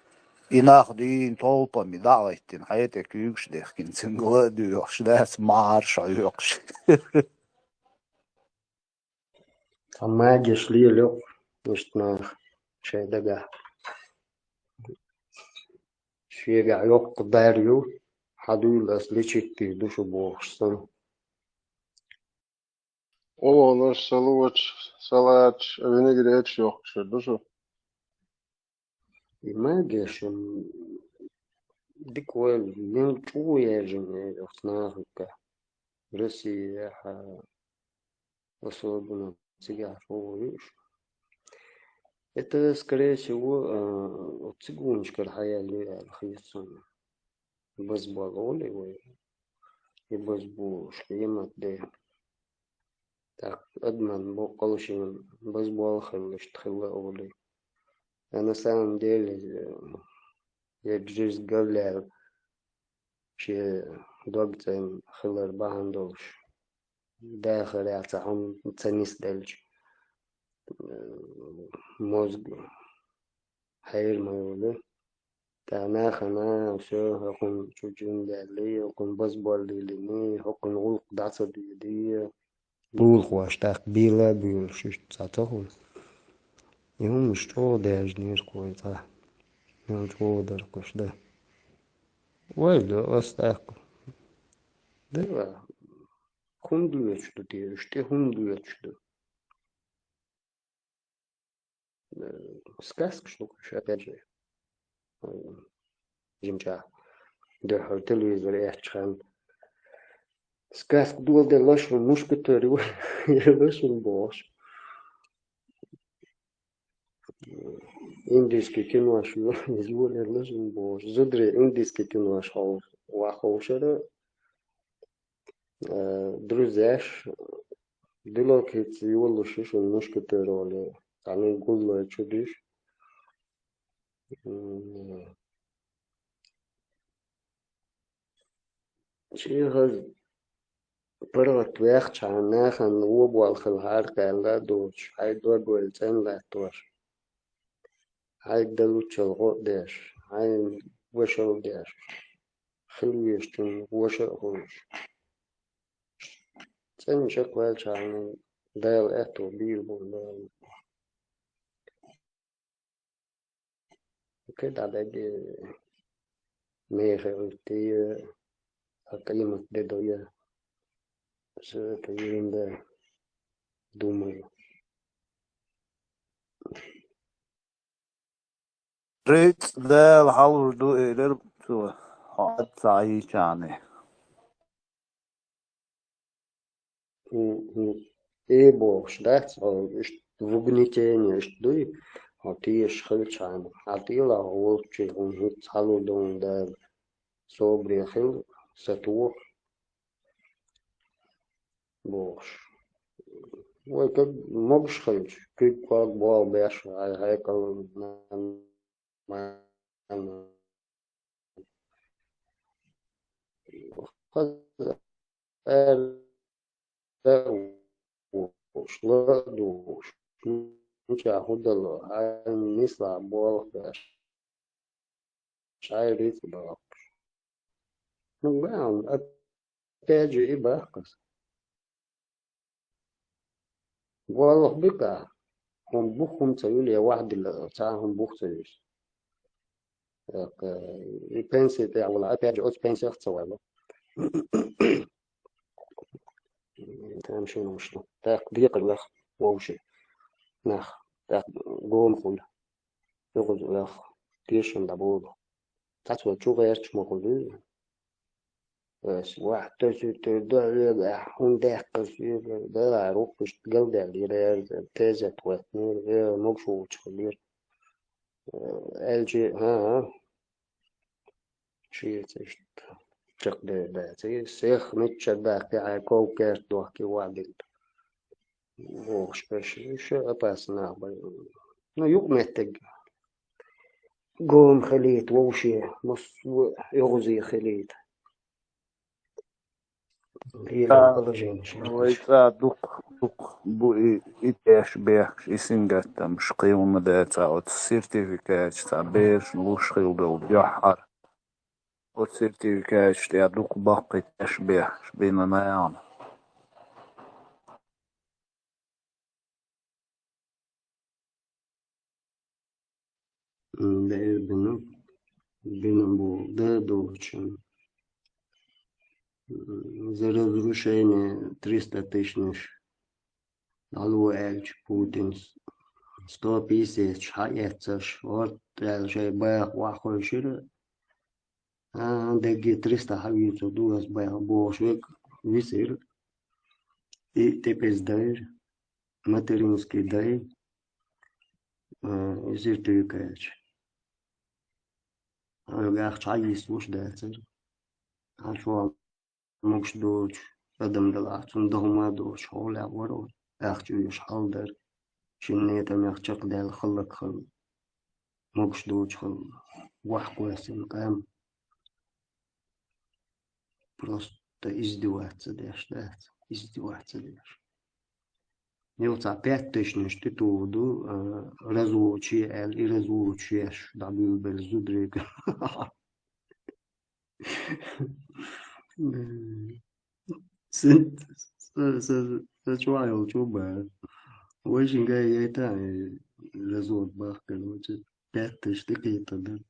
И нах дийна толпаме дӀа а гӀиттина, хьай тӀе куьйгаш дехкина, цуьнга ла а доьхуш, дац махьарш хьоькхуш. Ткъа магеш лелайо-кх иштта наха шайн дагахь. Шегахь йоккха дар ю, хьан дуьйла ас лечить дийр ду шу бохуш санна. Овалаш, салочаш, салаташ, винегреташ йохкуш хир ду шу. И магеш, м, дика ойла, мел чӀогӀа яьржина оцу нахага. Россияхь, особенно цигахь чӀогӀа ю уьш. Это, скорее всего, а, оцу цигонашкара хьаяьлла ю аьлла хета суна. Базбол олий вай. И базболуш къемат де. ТӀаккха адаман боккъал шен базбол хилла, иштта хилла олий. А на самом деле, э, ерг жизнь галлал шен дог цӀена хилар бахьана долуш, дахарехь цхьа хӀума ца нисделча, э, мозг хьерма йолу. Тахана хана, всё, хӀокхунна чу жин даьллий, хӀокхунна базбол лелиний, хӀокхунна гӀуллакх дӀа ца доьдий. Лулахоша тӀаккха бийла а буьйлуш, иштта цхьа ца хуьлу. И хӀуманаш чӀогӀа даьржинера кху вайн цхьа. Мел чӀогӀа дара кхуьш, да. Вай, да, ас тӀаккха. Да, хӀунда лоьцуш ду те уьш, тӀе хӀунда лоьцуш ду? Э, сказкаш ду-кх уьш, опять же. Э, жимчохь дуьххьара телевизор эцча ханна. Сказка доладелла шуна, мушкетер ю, лошун бохуш. Индийский кинош ю, иза лолер лошун бохуш. Зударий индийский кинош хов-, ваховшара, э, друзьяш, делок хӀинца йолуш ю шуна мушкетер олий, цхьаьна гуллой чу дуьш. М, шен хаза паргӀат ваьхча хьан нахана вон болх хилла хьархаьлла а доцуш, хьайн дог ваьлла цӀена латтош, хьайга далуччал гӀо а деш, хьайн вашал а деш, хила везачун ваша а хуьлуш. ЦӀена шакваьлча хьан Дала аьтто бийр бу Дала. КхидӀа дагге мехалла тӀе а, а къемат де дой а, аса тӀаьхьа да, думаю. Рицкъ Дала хьалур ду, элира цо, хьо ад ца Ӏийчарна. Мгм. Э бохуш дац, хьо иштта вугнетение иштта дуй, хьо тешаш хилчхьана, хьан тӀелахь волччий хьуна хӀинца хьалур ду хьуна Дала, собаре хила, сатоха бохуш. Вай каг могуш хилча, куьг-ког болх беш, хьай хьекъал Хаза аьрда а вуш, ла а дугӀуш, мичахь хӀун дало, хьайна нислахь болх беш, шайн рицкъ доккхуш. Ну, баьхна, опять же, и баккхас. Валлахь бикъа, хӀума бух хӀума ца вуьлу, я ваьхьа дилла, цхьа хӀума бух ца вуьсу. ТӀаккха и пенсия тӀехь вала, опять же, оцу пенсиях ца валла. Тамашийна вуш ду. ТӀаккха декъар лаха вовши. Нах, тӀаккха гома хуьлу. Юкъа лаха, тешам дӀаболу. Цхьацца чу гӀерташ ма хуьлу. Ас ваьхьа тесира тера дуьхьал вегахь, хӀунда даьккхира соьга? Дала руххашка галдаьллера, тезет хӀоьттинера, э, могуш волчу хилира. Э, аьлча, хӀан-хӀа. Шеца иштта чекхдер дац. И сех мичча даккхи, хьайн ков-керт дохки вадилла. Вохуш беш, уьш опасный нах бара. Ну, юкъаметтиг гома хилийта вовше, массо а оьгӀазе хилийта. Лело положение шуьга. Вай цӀа дукха, дукха бу и, и теш бехкаш, и сингаттамаш кхин хӀума дацахь, оцу сертификаташ цхьа берашна луш хилла долу дуьххьара. Оцу сертификаташ тӀехь дукха баккхий теш бехкаш бина нахана. М, дера бина, бина бу, да, долчун. М, за разрушение триста тысяч дӀало аьлча Путин, сто пятьдесят хьаэццаш, хӀорд аьлла шайн баха охьахевшира. А, дегге триста хьавийцур ду ас баха бохуш верг висира. И тӀепеза дайра, материнский дай, а, изир туьйкаьча. Хьоьгахь чхьа йист луш дацара. Хьан чохь могуш доцуш адам далахь, цунна дан хӀума а доцуш, хьолехь вара ахча оьшуш хьал дара. Шина нетамех чекхдаьлла хӀаллакьхилла, могуш доцуш хилла, вохьакхоьссина къам. Просто издеваться деш дац, издеваться деш. Йо, цхьа пять тысячнаш тӀетуху ду, а, разводчий аьлла, и разводчий еш дӀабуьйлабелла зударий. Сан, сан, сан, сан чохь йолчу бара. Вайшинга яйта, э, развод бахкана, вача пять тысяч тӀекхетар дара.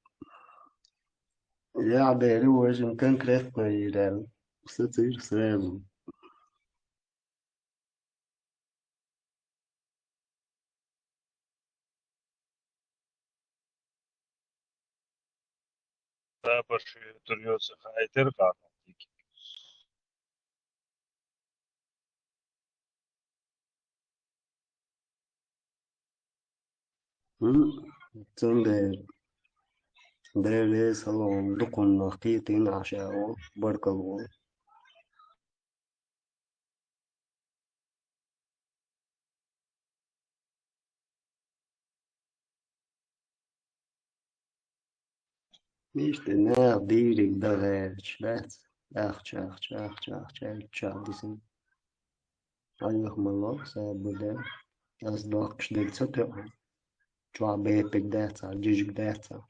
Я бери, вайшин конкретно йирал. Сацир сразу. Рабочий трудится, хай тер катон. М, цундела. Дела салам дукхуннах кхетийна Ӏаш аьлла, баркалла. Мишта наха дийриг дан гӀерташ дац. Ахча, ахча, ахча, ахча, аьлча дисина. Хьан юха ма ло, саба де. Ас доккхуш дерг ца тоьу. Чохь бепиг даьцахь, жижиг даьцахь.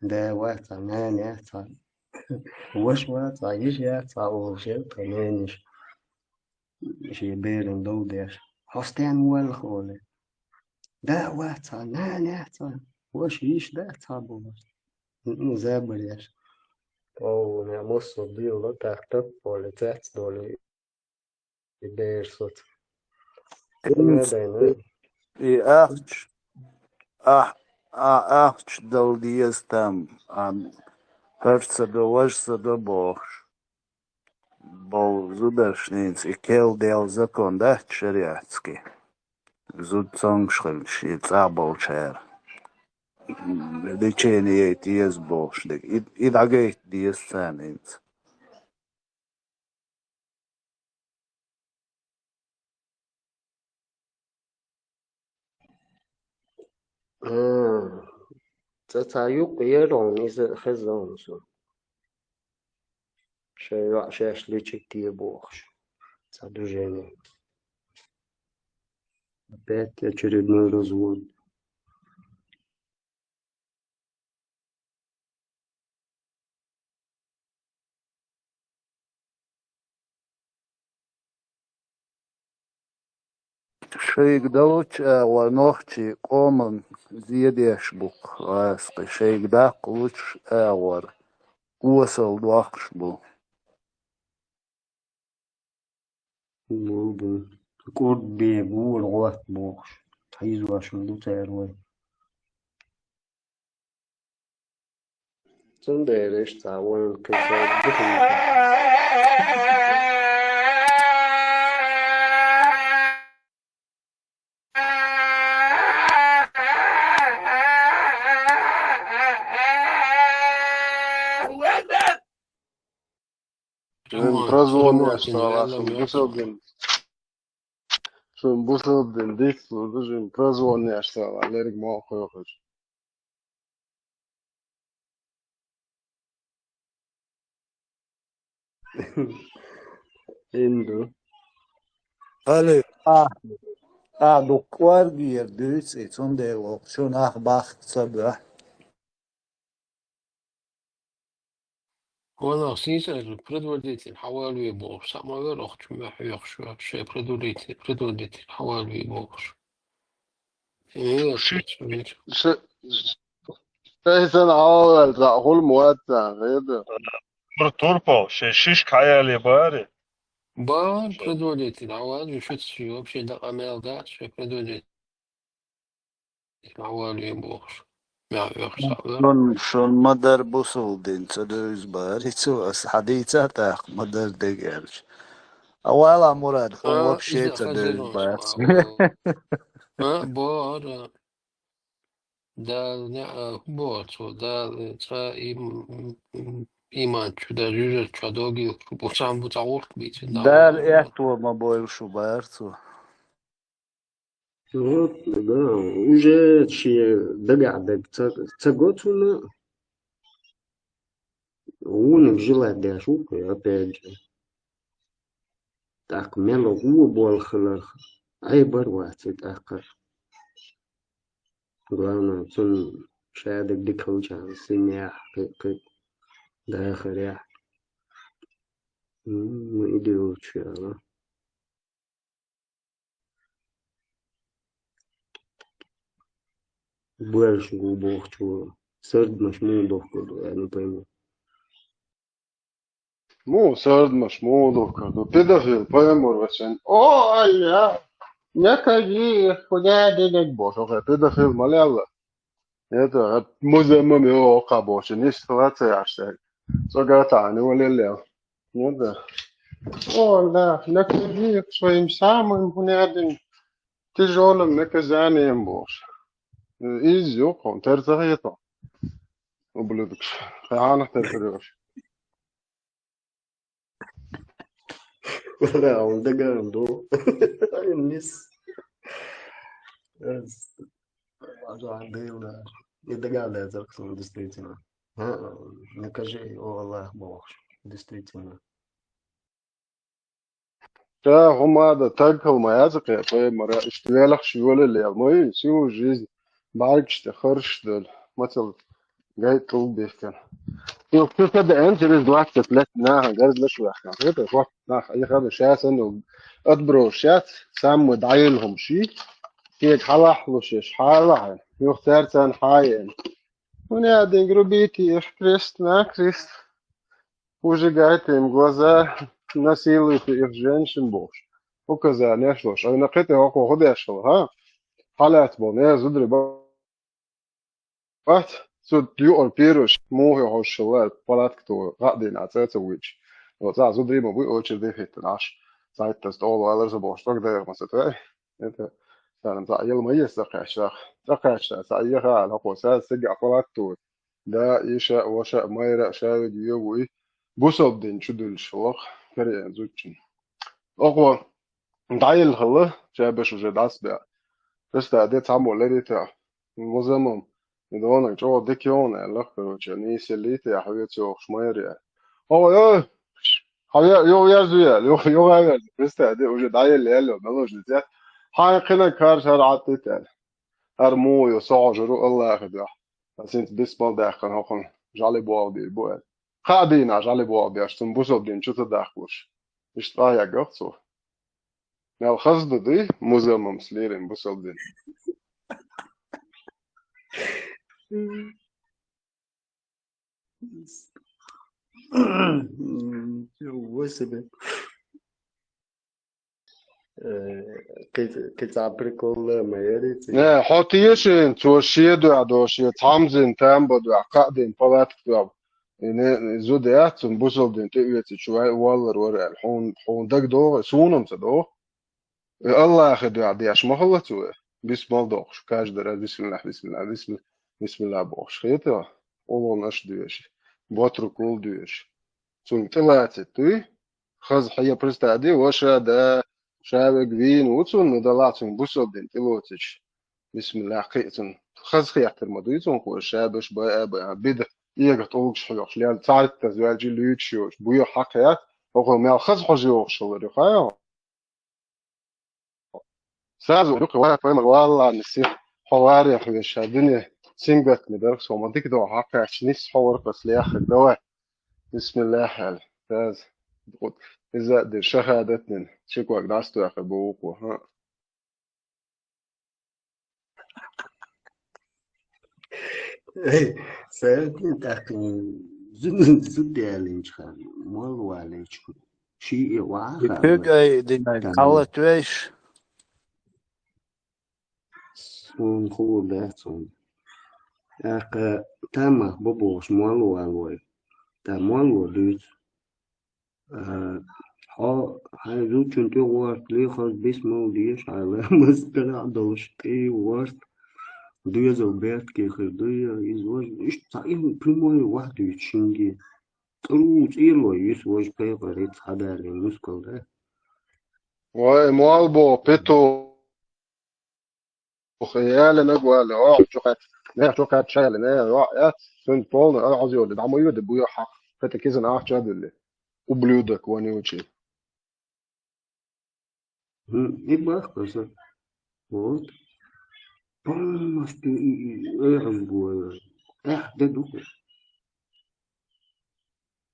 Да вац, нана яц, ваша вац, йиша яц, олуш яра тхан нанаш. Шен беран дов деш. Хьо стенна воьлла олий. Да вац, нана яц, ваша йиша дац бохуш. Ну, забар еш. О, у меня массо дела, так, так, поле, цец, доли. И берсут. Инц-, и ахча, а, а, ахча дала деза там, а, хӀара ца до, важа ца до бохуш. Бо зударшнийца и кел дел закон дац шариатский. Зуда цомгуш хилча, и цӀа болчара. Лечение яйта еза бохуш дерг. И, и дӀагайта деза царна инца. А, цкъа цхьа юккъе яра хьуна, иза хезна хьуна суна. Шайн йоӀ шаьш лечить е бохуш. Цхьа движение. Опять очередной развод. Шайга далучу агӀор нохчий къоман зе деш бу-кх гӀазкхий, шайга даккхалучу агӀор осал доккхуш бу. Бу, бу. КӀурд бен гора гӀотта бохуш. Хьийзош ду цара вай. Цундела иштта вайн кхин цхьа духийтар. Шун прозвон еш сагӀа, шун бусалбин. Шун бусалбин дицлу ду, шун прозвон еш сагӀа, лерг мо хойхуш. Инду. Али, а, а, дуккъор дер дуьйцу, и цундела вокху шун нах бахка ца бо. Валлахь, сийсара, предводитель хьавалве бохуш, схьа ма вер охчу мохь хьоьхуш ваьлла, шайн предводитель, предводитель хьавалве бохуш. Э, ши-, ши-, шайсан хьалаваьлла, цхьаъ хуьлу ма вац царна, хеда? Тур-, турпал, шайн шишка хьаяле бари? Бан предводитель хьавалве, шуьца вообще дакъа мел дац, шайн предводитель. Ма вале бохуш. Мя вехаш схьавер. Шун, шун ма-дарра бусалба дин ца девза бари цо, аса хьадийца тӀаккха ма-дарра дегерча. А вала Мурад, хьо вообще ца девза бац. А, бо, ара. Дала неӀ, а, хӀун боху цо, Дала цкъа им, им, им, иман чу, да, жуьжа чу догил, бу цхьаъ, бу цхьаъ гӀуллакх бийцина, Дала аьтто ма бойла шу бара цо. Вот, да, уже шен дагахь дерг ца, ца го цунна. Вуна желать деш ву кху, опять же. ТӀаккха мел гӀо болу хиларх, Ӏайбар вац и тӀаккха. Главное, цунна ша дерг дика хилчахьана, синехь, кхин, кхин, дахарехь. М, ну, идиот шу, ала. Боьрша гу бохучо, сардамаш муха дохкур ду, я не пойму. Муха сардамаш муха дохкур ду? Педофил, поймур вачен. О, ай, я. Накажи их, куда денег бошо, педофил, маляла. Это, муза маме о кабоши, не ситуация аж так. Согата, не валелел. Ну да. О, да, накажи их своим самым, гунядин, тяжёлым наказанием боши. Из юкъ, он терзахьето. Ублюдок. Ханах терзахьешь. Вала, он даган ду. Мисс. Аз, аз ан дыйлда. И даган да, действительно. А, накажи его Аллах бохуш. Действительно. Ша хӀума да тагкал ма яцахъе, пайхамара, иштта велахш йолалел, ма ю, сию жизнь, бӀаргаш тӀе харш дала, мацал гайтӀал бехкан. Ну, кто-то да, через двадцать лет, наха, гарз лаш вахкан. Это вот, наха, я хада, щас оно отброшать, сам мы даем хумши, тек халах лушеш, халах, юх царцан хаен. У меня день грубите их крест на крест. Выжигайте им глаза, насилуйте их женщин бохуш. Указанеш лош. Ай накъите хӀокхо хӀу деш хила, хӀа? Хьалаьцбо, не зударий бац. Цу юкъара пируш, мухе хьош хила, палатка ту, гӀаъ дийна, цӀа ца вуьйчу. Оцу цхьа зударий ма буй, очередь хӀиттина Ӏаш. Цхьайтта аса тӀолу валар ца бохуш, тӀаг дайра ма ца тваьи. Это, царна цхьа яла ма еза ца кхаьчча. Ца кхаьчча, цхьа яха, хӀокхо саз цига палатка ту. Да, иша, ваша, майра, шавиг, йовуй. Бусалба дин чу дуьллуш лаха, кариъна зудчун. Оха дӀаелла хала, шабаш уже дӀасабеа. Просто де цхьаммо леррите, музамам, и донаг чӀогӀа дика йогӀун аьлла, короче, нийсаллийтехь вецо йохуш майра. Оха, ой, хьан йо яз вел, йо, йо гӀа вел, просто де уже дӀаелла ял, мелож де цет. Хьан кхинаг харш хӀара Ӏаттит аьлла. ХӀара муха йо, со хьожур ву Аллахе дуьхьа. Ас хӀинца бисмал даьккхина хӀокхунна жӀали боху бийр бу аьлла. Кхаа дийнахь жӀали боху беш, цунна бусалба дин чу ца дахкалуш. Иштта къахьеггах цо. Мел хаза ду дуй, музаммамс лерина бусалба дин. Ничего себе. Э, кхин-, кхин цхьа прикол ма яри цигахь. Не, хьо тешин, цо шен дуьхьа до, шен цхьамзин там бо дуьхьа, кхаа дин палатка дуьхьа. И не, и зуда яц, цунна бусалба дин тӀеоьцучу вай, валлар вара аьлла. Хьуна, хьуна дага догӀу, суна-м ца догӀу. И Аллахе дуьхьа деш ма хала цо. Бисмал дохуш, каждый раз бисмиллах, бисмиллах, бисмиллах, бисмиллах бохуш. Хета? Олонаш доьши. Ботрук вул доьши. Цунга тӀелацит дуй? Хаза хье представь де, ваша да, шавиг вийна ву цунна, далахь цунга бусалба дин тӀелоцич. Бисмиллах кхиъ цунна. Хаза хеттар ма дуй цунна кхо, шабаш бай а бай, а, бида, эгах тӀулгаш хьоьхуш, лел царгтаз ваьлчи луьйчуш йош, буьйху хьакхаят, хӀокхо мел хаза хьожа йохуш хилар ю, хаа? Сразу юкъа вара пайма валлахӀи, нисси хьо варех веша дуьне сингаттаме дарх со ма дика догӀу хьакхаьчча, нисси хьо вархӀас леххаг, давай. Бисмиллах аьлла. Сразу. Иза а дир шахадатнин, ши ког дӀасатоьхна бу вукхо, хӀа. Эй, сагатин тӀаккха зу-, зуда ялинчу хана, мол валинчу, ший и ваха. И пуьгай динай, там, халат веш. Суна хуур дац хьуна. ТӀаккха тамах бу бохуш, мол валой. Там мол во дуьйцу. А, хьо, хьайн зудчун тӀе гӀорта лехаза бисмал деш, хьайн ламаз карахь долуш тӀе гӀорта, доьзал бертке хир дуй, иза важа, иштта цхьа и прямой вахдуьйцу шинге. ТӀуру цӀийлой йиш важа пайхӀарица хьадалин мускал да. Вай, мол бо, петух. Ох, яланаг валли, о, чукхат, не, чукхат шайлина, о, э, цуьнца полный, а, хьоза йолу, дӀа ма йода, буьйху хьакха, хӀета кизана ахча а дуьлли. Ублюдок вонючий. М, и бахка со. Вот. Полностью и, и, и, э, хьоза буьйху. Эх, да духу.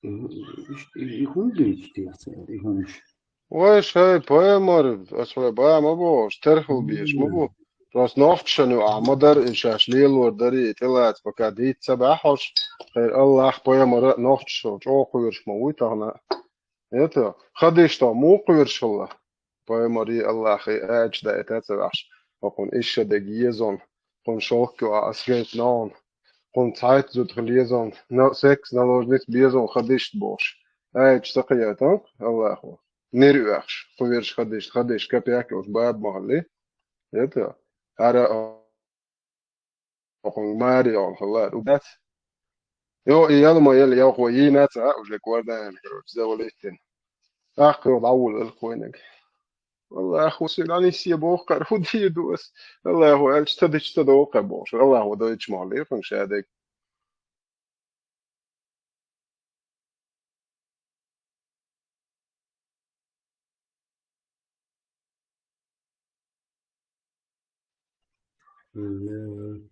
И, и, и хӀунда дуьйцу те цара, и хӀумаш? Вай, шай, пайхамар, ас хьоьга бан ма бохуш, терхал беш ма бу. Просто нохчашна ю ахьа ма дара, и шаьш лелор дарий, и тӀелаца пока дийца ца баьхьаш, хӀай Аллах, пайхамара а нохчашал чӀогӀа кхоьруш ма вуй тахана. Это, хадиштах муха кхоьруш хилла? Пайхамарий, Аллахьий аьлча даита а ца ваьхьаш, хӀокхунна иша дерг езон, кхунна шовккхо а ас гайтина хьуна, кхунна цхьайтта зуда хила езон, на-, секс наложница безон хадишта бохуш. Аьлча ца кхийтан, Аллахьо. Нир оьхуш, кхоьруш хадишта, хадишта капек йолуш баба ма хилли. Это, ара хӀокхунга маре йолу хилла, убац. Йо, и яла ма яла, ялхо йийна ца а, уже кӀордаьлла, короче, завалийтина. ТӀаккха йо дӀавуллал кхойниг. Аллахьо сина ниссе боху кхара, хӀун дийр ду ас? Аллахьо аьлча, ца дича ца догӀу кхара бохуш. Аллахьо дойтуш ма хилла, кхунна ша дерг. Мгм.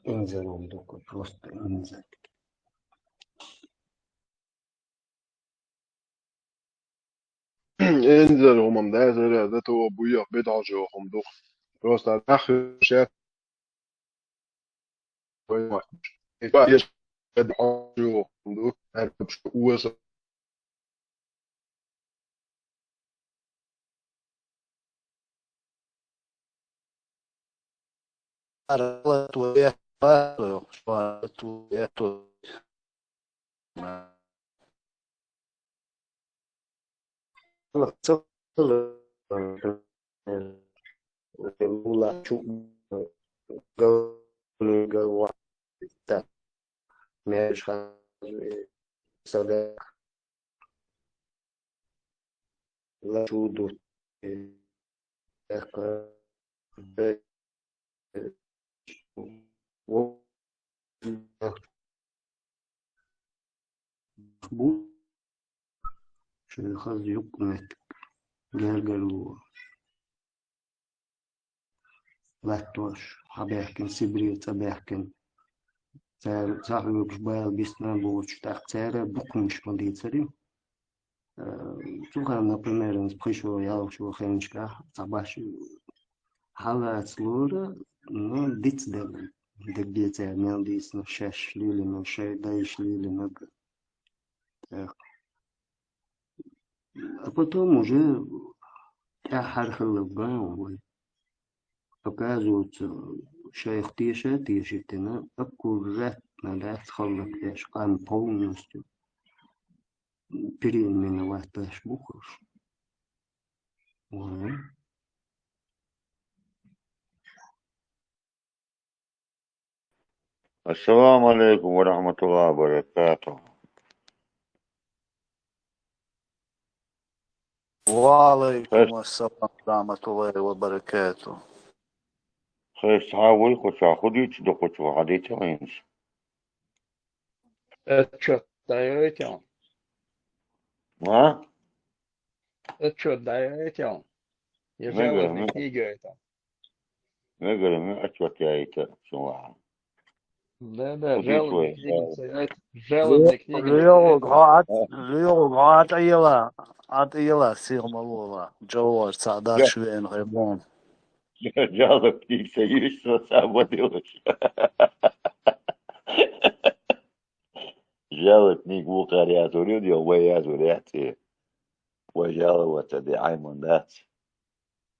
Инзаро дукха, просто инзар. Инзар хӀумам дазара, зато буйох бедалжо хӀум дух. Просто нах шат. Бу шайхаз юкъ меттиг гергарло латтош, хьабаьхкина, Сибре цӀабаьхкина. Цара цхьа хьоьгуш бала биснарг болчу, тӀаккха цара дукханаш ма дийцари. Э, цу хана, например, пхи шо, ялх шо хенчкахь, цхьа баш хьалаца лора, ну, диц дерг. Дерриге цара мел дийцина, шаьш лелина, шайн дайша лелина. Так. А потом уже тӀаьххьара хилла бан вай. Оказывается, шайх теша тешийтина, аккуратно дац халлак деш, къам полностью переименовать даш бу хӀорш. Ва. Ассаламу алейкум ва рахматуллахи ва баракатуху. Ва алейкум ассалам ва рахматуллахи ва баракатуху. Хеш, цхьа вуй кхуча, худуьйцу ду кхуча, хьадийцал хӀинца. Отчет даьлла? А? Отчет даьлла? Я жалобный книга это. Мегар, ме отчет яйта, шун ваха. Да, да, жалобный книга стоит, жалобный книга. Лёг, гӀат, лёг, гӀат ела, гӀат ела, сир малула. Джавар, цаӀ даш вен гӀемон. Жалобник, союз, что сам водилось. Жалобник, вухар я турил, я ваяз уряд. Ва жаловаться де Ӏайман дац.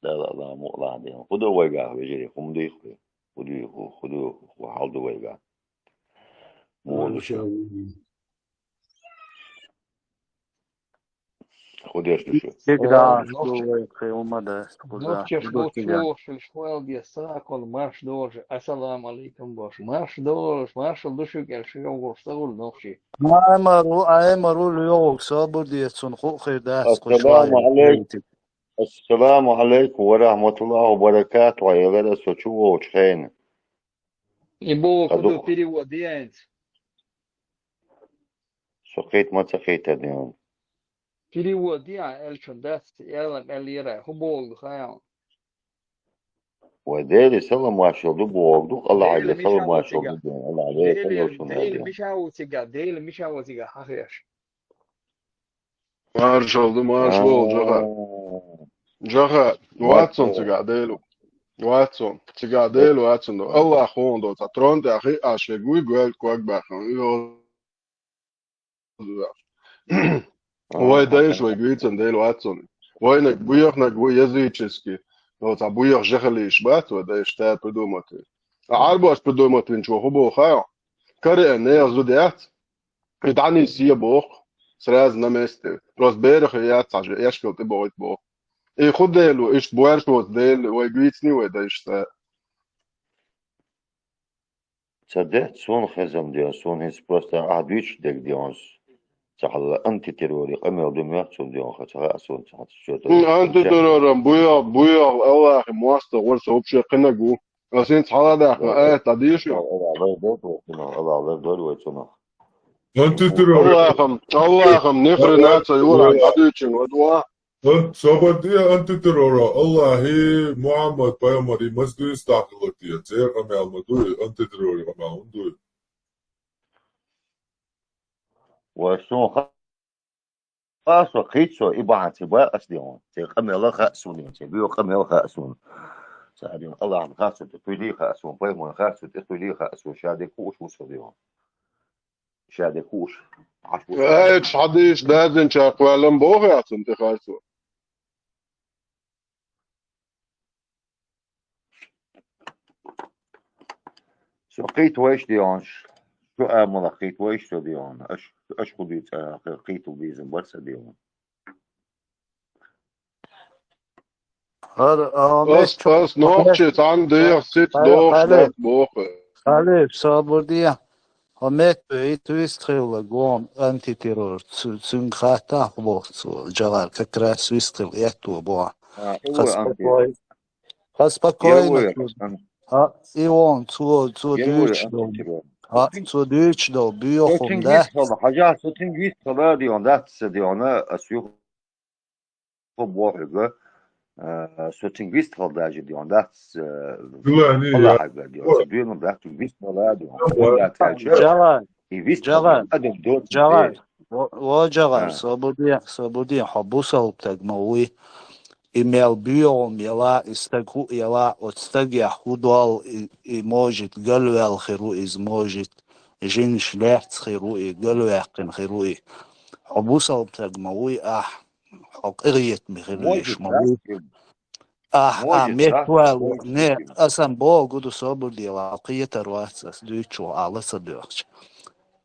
Далла Алла мукъалахь ден. ХӀу ду вайгахь, вежарий, хӀума дийх вай? ХӀу дийх, хӀу ду, хӀу хьал ду вайгахь? Муха ду шу? ХӀу деш ду шу? Тигра, шу вай кхиума дац, кхуза. Нохчаш, нохчаш, хвалде, сакъон, марш должи, ассаламу алейкум бош. Марш должи, маршал ду шу кӀел шу йогӀуш, сагул нохчи. Аймару, аймару, луйогӀуг, собур де, цун ху хир дац, кхуш вай. Ассаламу алейкум. Ассаламу алейкум ва рахматуллахи ва баракатуху, Ӏелара со чу вогӀучу хенна. И боху, кху ду перевод яйнца. Со кхетта ма ца кхетар ден. Перевод яй, элчун дац, ялам, эл яра, хӀу боху хаял. Вай Дела салам маршал ду боху, ду, Аллахьа салам маршал ду боху, Аллахьа Дела салам маршал ду. Дела мишаву цига, Дела мишаву цига, хьахеш. Маршал ду, маршал, Джаха. Джаха, вацун цига Делу. Вацун, цига Делу вацун ду. Аллах хун ду, ца трон тӀехь хи ашиг вуй гуьл ког бахан. Вай дайш вай гуьйцан Делу вацун. Вайнаг буяхнаг ву языческий. Но ца буях жахалиш бац, вай дайш та придумать. А арбаш придумать винчу ху бу хая. Каре не зудяц. И дӀанийсъе боху, сразу на месте. Просто берах яц хьажа, эшкал тӀе бохуьйту боху. И хӀу Делу, иштта боьрша воцу Дела, вай гуьйцний вай дайшца. Ца де, суна хезам де, суна хӀинца просто ахь дуьйцуш дерг де хӀинца. Ца хьалла антитеррори къамел ду моьтту суна де хӀинца, ца хаьа суна ца хьаца чоьту. М, антитеррорам буьйгӀа, буьйгӀа, Аллахи моастагӀа вара со вообще кхинаг ву. Ас хӀинца хьаладаьккхина аят дӀадийшира. Аллахьа лардойла вай цунах. Аллахьа лардойла вай цунах. Аллахьам, Аллахьам, ни хрена ца юра дӀадуьйцина вай дуа. Ан-, собар де антитеррора, Аллахьи, Мухьаммад пайхамари маза дуьйцу даккхалатте, церан къамел ма дуй, антитеррори къамел хӀун дуй? Ва суна ха-, ха со, кхийта со, и бахьан ца баьхьа ас де хьуна. Церан къамел хаьа суна, церан боьха къамел хаьа суна. Цара дина Аллахьна хаьа суна, тӀе кхуьйли хаьа суна, пайхамарна хаьа суна, тӀе кхуьйли хаьа суна, ша дерг хууш ву со де хьуна. Ша дерг хууш. Ӏаш ву со. Э, хьадийс даздина чакхваьлла боху яц цунна тӀе хаьа со. Со кхийта вайша де хьуна, шу амала кхийта вайша со де хьуна. Аш, аш хӀун дуьйцу, а, кхийта безам бара сан де хьуна. ХӀара, а, Ас, мет-, ас нохчи цхьана дехьа сица Хьале, дохуш хьале. Дац боху. Хьале, собар де. Хьо меттахӀитта вистхилла гон антитеррор. Цу-, цуьнга хаттахь боху цо. Джагъар как раз вистхилла этто боху. А, и Ха вуй антитеррор. спокой-, ха Е спокойно вуй цо. ан-, Ха, и вон, цо, цо е вуй дуьйцуш долу. антитеррор. Ха, цо дуьйцуш долу, Со боьхум цуьнга дац. вистхилла, хьажахь, со цуьнга вистхилла а де хьуна, дац ца де хьуна, ас юха бохург, а, со цуьнга вистхилла даже де хьуна, дац, а, Билани, я. Аллахьагара де хьуна, со доьнал дац, цуьнга вистхилла а де хьуна. Ва. ХӀунда аьлча, Джагъар, и вистхилла Джагъар, адам доцу Джагъар, дела. во, во Джагъар, А. собар де, собар де, хьо бусалба стаг ма вуй. И мел боьхум яла, и стаг хӀу яла, оцу стагехь хӀу долу, и, и может галваьлла хир ву иза, может жинаш лаьцна хир ву и, галваьккхина хир ву и. Хьо бусалба стаг ма вуй ахь, хьо къинхетаме хир веш Может, ма вуй. да? Ахь, ахь, Может, да? меттаваьлла, Может, не, да. аса-м боху ду собар де, ла кхетар вац ас дуьйцучух, ахь ла ца доьхча.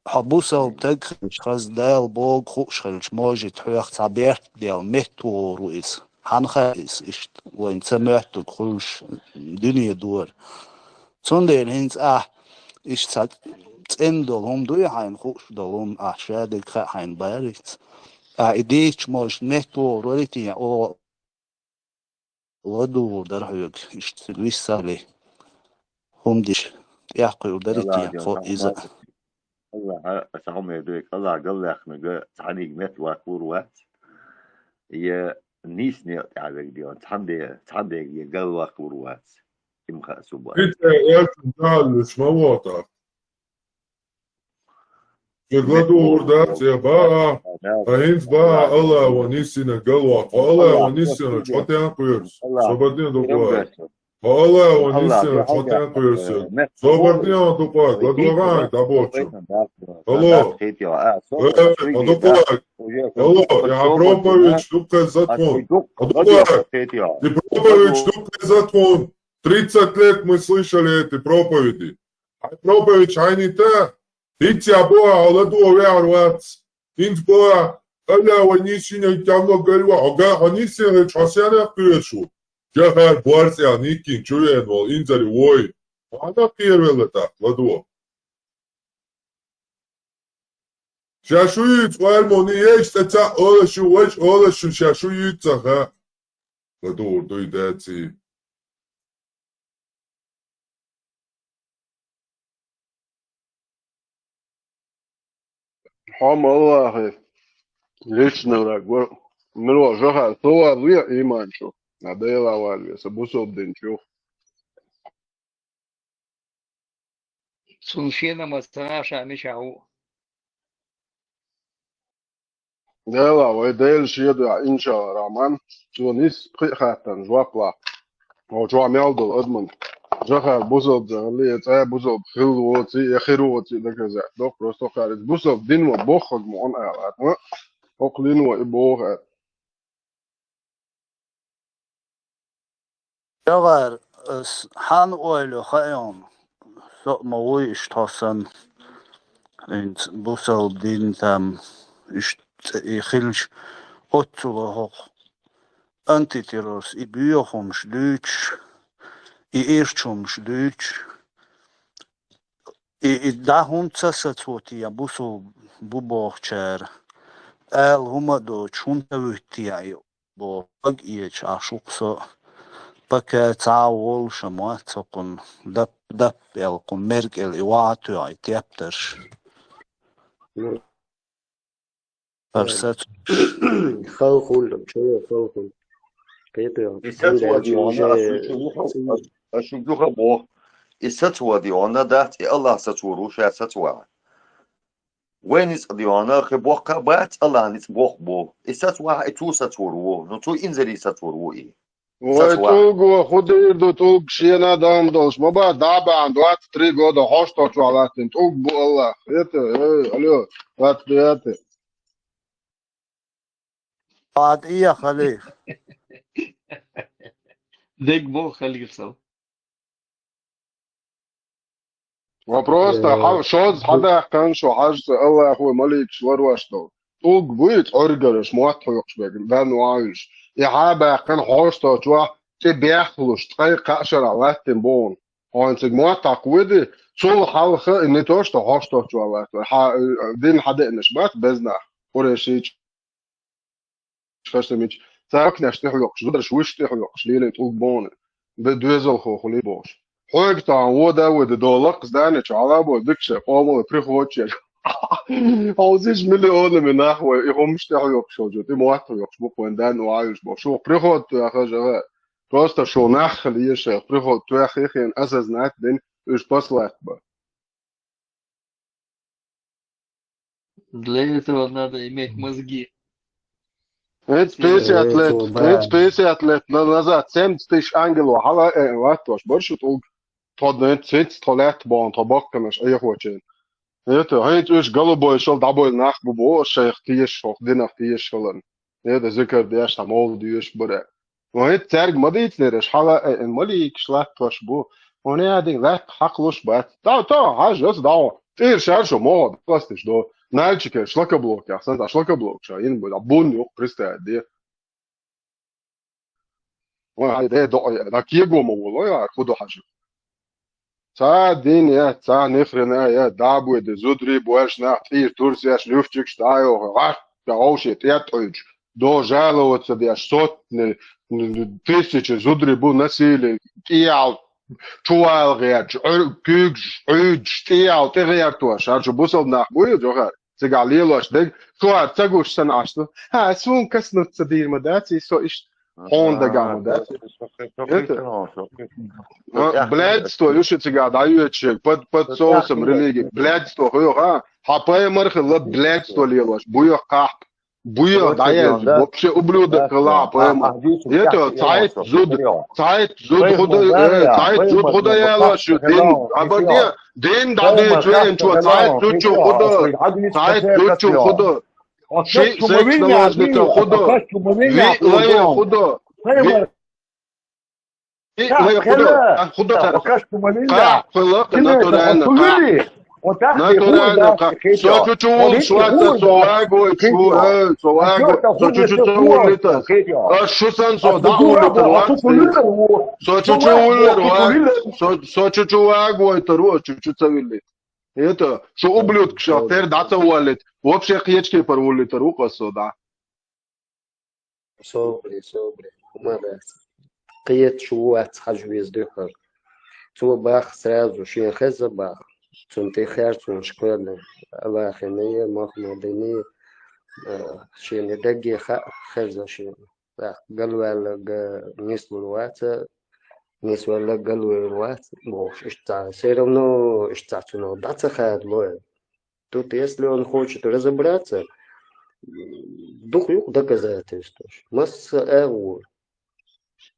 Хьо бусалба стаг хилча, хаза Дала боху хууш хилча, может, хьоьх цхьа бертделла меттавогӀур ву иза. Хьанна хаьа иза иштта, вайна ца моьттург хуьлуш дуьне дора. Цундела хӀинца ахь иштта цхьа цӀена долу хӀума дуй хьайна, хууш долу хӀума, ахь шадерг хаьа хьайна бариц. Ахь и дийцча, может, меттавогӀур варий те, оха ладугӀур дара хьоьга, иштта цига виссале. ХӀума деш, тӀехкхуьур дарий те, Аллахьа хьо дегӀ иза. Аллахьа, аса хьо ме дуьйка, Аллахьа галваьккхинарг цхьаннега меттаваккхалур вац. Я нийса некъа тӀехь верг де хьуна, цхьанне, цхьаннега я галваккхалур вац. Има хаьа со боху. ХӀинца элчун тӀехьаллуш ма вогӀу тӀаккха. Цига ладугӀур дац, я баа, ткъа хӀинца баа, Аллахьа ван йисина галваккха. Хьо Аллахьа ван йисина, хьо тӀе кхоьру со. Собар де, дукха вай. Хьо Аллахьа ван йисина, хьо тӀе кхоьру со. Собар де, хьо дукха вай, ладугӀа вай, дӀаболчу. Алло. Э, хьо дукха вай. Алло, я хьан проповедь дукха за тхуна. Хьо дукха вай. И проповедь дукха за тхуна. Тридцать лет мы слышали эти проповеди. Хьайн проповедь хьайна йита, хӀинца я боху, хьо ладугӀа ваьхьар вац. ХӀинца боху, Аллахьа ван йисина, тӀемло галва, хьо га-, хьо йисина хилча, хьо сенах кхоьруш ву? Джахар борцӀехь никкин чу веана волу инзаре вой. Хьо хьанах кхеравелла тӀаккха, ладугӀа? Ша шу юьйцу, вай, муни, еш цӀа ца олуш ю, вай, олуш ю, ша шу юьйцу ца хаьа. ЛадугӀур дуй, даций? Хьо ма Аллахье, личный враг вара. Мила ван жахар со валаве, иман чу. А Дела валаве, сан бусалба дин чу. Цунна шен намаз ца ша мичахь ву? Дела, вай Дела шен дуьхьа, иншалла, Рахьман, цо нийса пхи а хаттарна жоп лаккха. Хьо чохь мел долу адаман жахар бусалба ца хилла, я цӀа бусалба хилла воций, я хир воций доказать доккху, просто кхара иза бусалба дин ван боххаг ма он ала, атма, хӀокху лин ван и боху аьлла. Чагъар, ас хьан ойла хаьа хьуна, со а ма вуй иштта хьо санна, хӀинца бусалба дин там иштта и хилча, оццула хӀокху антитеррорс и боьха хӀумаш дуьйцуш, и ирча хӀумаш дуьйцуш, И, и дӀа хӀунда ца сацо те бусалба бу бохучара? Ала хӀума а доцуш, хӀунда ца вуьту те и боху, ага эча Ӏаш ву-кх со. Пока цхьа а волуш а ма вац хӀокхунна, дап-дап аьлла, кху мергал и ваха а тоьхна, и тептарш. Арсат. Халхул, чё халхул? Кхетё? И сацвади она, а шучу юха, а шучу юха бо. И сацвади она дат, и Аллах сацвуру, ша сацва. Вай ницкъ диона, хи боккха бац, Аллах ницкъ бокх бо. И сацва, и цу сацвуру. Ну цу инзари сацвуру и. Вай, сацва. ТӀулго, худир ду тӀулг шена дам долш. Ма ба, да бан, двадцать три года, хошто чу алатин. ТӀулг бу Аллах. Это, э, алло, двадцать девятый. Ад ия халих. Дег бо халих сал. Ва просто Э, хьа-, шоз хьадаьккхана шу хьажца Аллахо маликаш ларваш дол. ТӀулг буй цӀоргараш, мотт хьоькхуш беган, дан ваьллаш. И хьабаьккхана хьошто чу, цӀи бехлуш, ткъай кхаъ шарахь латтин богӀун. Хьона цига мотт хьакхведи, цул хьалха, и не то, что хьошто чу латт, хьа, э, дин хьадеънаш бац безнах, къурешийча. Хашта мич. Царкнеш тӀехьоькхуш, зударш вуш тӀехьоькхуш, лелай тӀулг богӀна. Бе доьзалхо хули бохуш. Хьоьга тахьа вода а вода, до лакхас даьнначу хьала бо, дикше, къомала, приходчеш. Хьовзиш миллионами нах вай, и хӀумаш тӀехьоькхуш хьожу, и мотт хьоькхуш, буквально дан ваьллаш бо. Шух приход тоьхаш, ага. Просто шу нах хила ешех, приход тоьххе хен, осознать дин, уьш послать ба. Для этого надо иметь мозги. Тридцать пятьдесят лет, тридцать пятьдесят лет на-, назад, семьдесят тысяч ангелов, хьала, э, латтош, бар шу тӀулг. Тхо, э, цец, тхо лаьтта богӀун, тхо баккханаш, айхочен. Это, хӀинца уьш голубой шал дӀабойла нах бу, бо, шайх теш, хох динах теш хилан. Это зикар деш, там, мол деш, бара. Вай цаьрга ма дийцинера, аш хьала а, э, маликаш латтош бу. Вай а дин латта хьакхалуш бац. Да, то, хьажа, ас дӀа. ТӀера шаьра шу могӀа, дакъасташ до. Нальчикера шлакоблок яхсан, да шлакоблок ша, ин бу, да бун юх, представь, де. Вай, хьай, де, до, да кего ма воло, я, худо хьажа. Ца дин я, ца ни хрена я, да буй де, зудри буаш нах, тӀир турсеш, люфчикаш дӀайоха, гӀаш, да гӀовше, тӀет Ӏуьйчу, до жаловаться деш, сотни, н-, н-, тысячи зудри бу насилие, тӀеял, чувал гӀерч, Ӏуьр-, куьйгаш, Ӏуьйдаш, тӀеял, тӀегӀертош, хьарчу бусалба нах буй, жохар, цигахь лелош дег, шуьхар ца гуш санна Ӏаш ду. Хьа, сун каснуц ца дийр ма дац, и со иштта. Хьуна дагахь ма дац. Это, а, блядство, ю шу цигахь дӀайоьдуш, под, под соусом религии. Блядство, хьоьга, а? Хьан пайхамар хилла блядство лелош. Буьйха кхахьа. Буьйха дӀаязду. Вообще ублюдок хилла хьан пайхамар. Это, цхьайтта зуда, цхьайтта зуда худа, э, цхьайтта зуда худа ялош ю. Дин, абарде, дин дӀадуьйцу веанчо, цхьайтта зудчо худа. Цхьайтта зудчо худа. Ши секс наложница худо. Ви лай худо. Ви лай худо. А, худо. Кхахьа хила, натурально, кхахьа. Натурально, кхахьа. Со чу-чу вул шваца, со вагой, шу, э, со вагой. Со чу-чу ца вуллита. А шу сан со да вуллитар вац. Со чу-чу вуллар вац. Со, со чу-чу вагой тар вац, чу-чу ца виллит. Это, шу ублюдкаш, тер да ца вуллит. Вообще кхечке пар вуллитар ву къа со да. Собри, собри, хӀума дац. Кхета шу вац хьажа веза дуьххьара. Цо бах сразу, шен хеза бах. Цунна тӀе херцонаш кхоьллина. Аллахьина я, Мухьаммадина я, а, шена дагге хаьа хеза шена. ТӀаккха галваьлларг нислур вац, нисваьлларг галвер вац, бохуш, иштта цхьа. Всё равно иштта цхьа цунах дӀа ца хадало. Тут, если он хочет разобраться, дукха юкъа доказательстваш. Масса агӀор.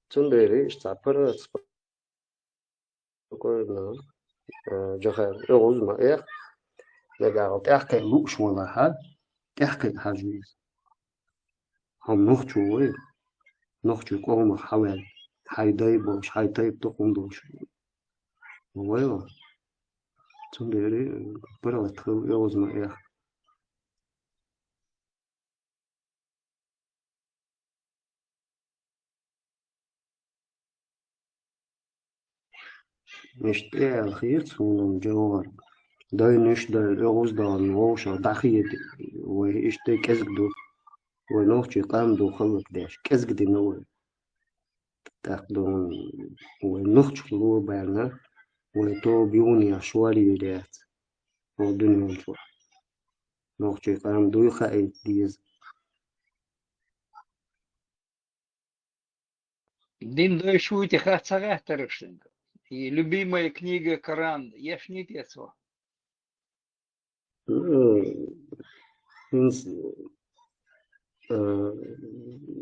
Цундела иштта цхьа пара спокойно, э, Джохар, оьгӀаз ма эх. Нагахь тӀаьххе лууш валахьа, тӀаьххе хьажа веза. Хьо нохчо вай, нохчо къомах хьаваьлла, хьай дай болуш, хьай тайп тукхум долуш. Вай ва. Цундела, э, паргӀат хила оьгӀаз ма эх. Мишта тӀе аьлла хета суна Джохар. Дайниш дай, оьгӀаз дан вовшах дӀахеда, вай иштта кӀезиг ду. Вай нохчий къам ду халлакдеш, кӀезиг дина вай. ТӀаккха ду вай нохчий ло баьлла, вай тоба юханехь шоръяр яц. Хьо дуьнен чохь. Нохчий къам дуй хаийта деза. Дин дойш вуй те хац ца гӀаьттараш шуьга? И любимая книга Коран, ешний те цо? Ну, хӀинц-, а,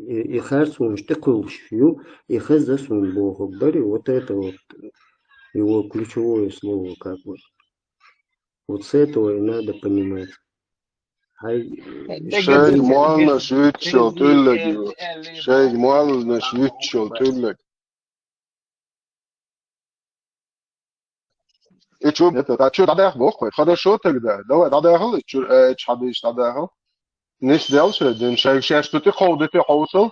и, и харцонаш тӀекхуьлуш ю, и хеза суна бохург бари, вот это вот его ключевое слово, как бы. Вот с этого и надо понимать. Хьай-, Шайга молланаш юьтуш йолу тӀуьллаг ю. Шайга молланаш юьтуш йолу тӀуьллаг. И чу, это, так, чу дӀадаха боху вай. Хорошо тогда. Давай, дӀадахал, чу, э, чу хьадийша дӀадахал. Нис делла шайн дин, шайн шаьш цу тӀе кховдийта хьовсал.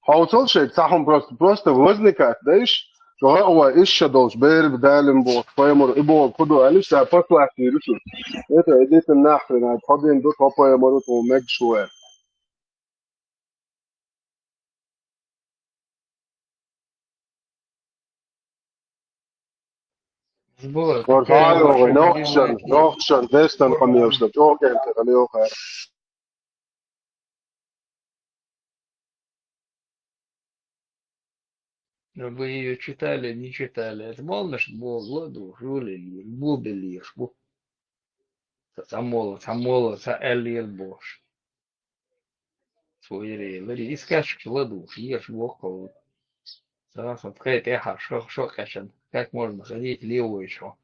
Хьовсал шайн, цхьа хӀума просто, просто возникать, дайш, чӀогӀа а вай, иша долчу беран далим боху, пайхамар и боху, кху ду аьлла, ша послать дийр шу. Это, идите нахрен, ай, тхо дин ду, тхо пайхамар ву, тхуна мегаш ву аьлла. Бо, Вара какая хьайо вай, вообще нохчан, дилма нохчан, дестан къамелаш дан, чӀогӀа кӀентан хила йоху аьлла. Ну, вы её читали, не читали. Это молнаш бо ладу, жулили, бубили, бу. Цхьамоло, цхьамоло, цхьа аьллера бохуш. Цо йире, лари, и скачка ладугӀуш, еш боккхал. Ца, со ткъе тӀехьа, шо, шо къечан. Как можно ходить левой шо?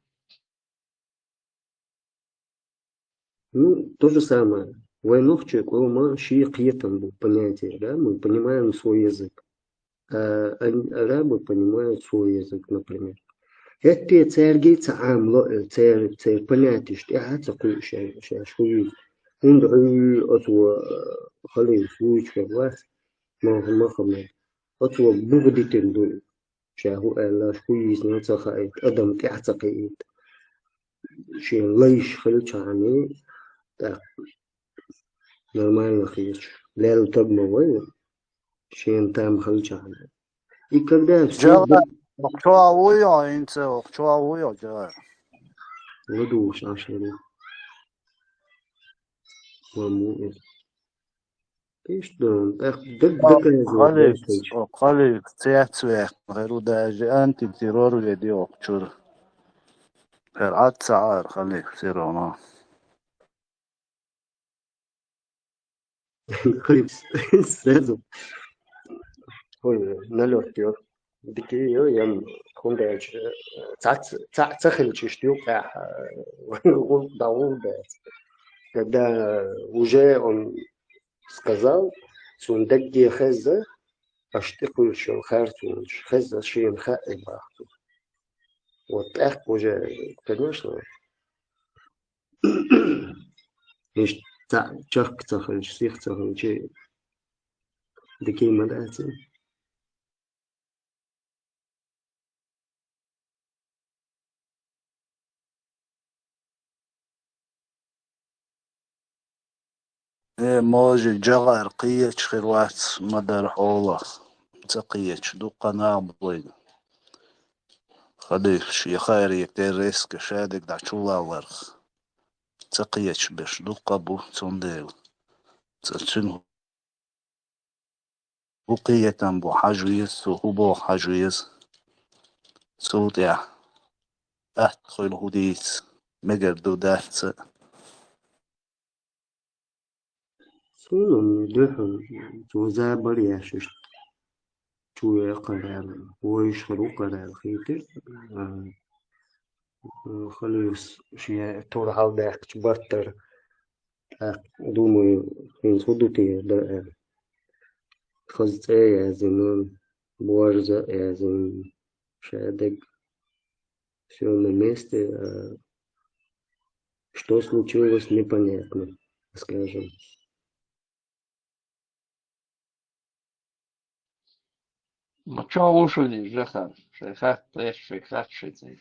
Ну, то же самое. Вай нохчий къоман шен кхетам бу понятие, да? Мы понимаем свой язык. А, ан-, арабы понимают свой язык, например. ХӀетте цаьрга ца Ӏамало, э, цер-, церан понятеш тӀаьхьа ца кхуьу шаьш, шаьш хӀун ю иза. ХӀунда хьуьйу оцо, э, халла случай вац, ма-, Махамад. Оцо буха дитина ду. Ша хӀун аьлла, ша хӀун йийцина ца хаийта, адам тӀаьхьа ца кхиийта. Шен лайш хилчахьана, тӀаккха нормально хеташ. Лелла таг ма вай, шен там хилчахьана. И когда всё Джавар, охчо вуй хьо, хӀинца охчо вуй хьо, Джавар. ЛадугӀуш Ӏаш хир ю. Ван бу иза. Иштта, тӀаккха даг-, дагазе Халид, деш хилча. О, Халид, цецвехна хир ву даже антитеррор веди охчура. ХӀара Ӏад ца Ӏара, Халид, все равно. Халид, сразу. Ой, налёт йо. Дика йо, ян, хӀунда аьлча, цац-, ца-, ца хилча иштта юкъахь, гӀуллакх дӀагӀур дац. Когда уже он сказал, цунна дагге хеза, аша тӀекхуьйсуш йолу харцонаш, хеза шена хаьа бахара. Вот тӀаккха уже, конечно, иштта цхьаъ чехка ца хилча, сиха ца хилча, дика ма дац. Э, може, Джавар кхеча хир вац, ма-дарра хьолах. Ца кхеча, дуккха нах бу вайна. Хадийхаш, я хайре, терроризмка шадерг дӀа чулалларх. Ца кхеча берш дуккха бу, цундела. Ца цуьнан хӀун кхетам бу хьажа веза, цо хӀун боху хьажа веза. Цул тӀаьхьа атта хуьлу хӀун дийца, мегар ду, дац а. Суна дуьхьал цо забар еш иштта чу векхар аьлла, вуьйш хир ву-кх аьлла хийтира. А, Халидас шен тур хьалдаьккхича баттара, тӀаккха, думаю, хӀинца хӀун ду те дан аьлла. Хаза цӀе а яздина, борз а яздина, шадерг. Всё на месте, а что случилось, непонятно, скажем. Ну, чо ву шуна иза, Джохар? Шайн хатта, шайн хатта шайн цӀе.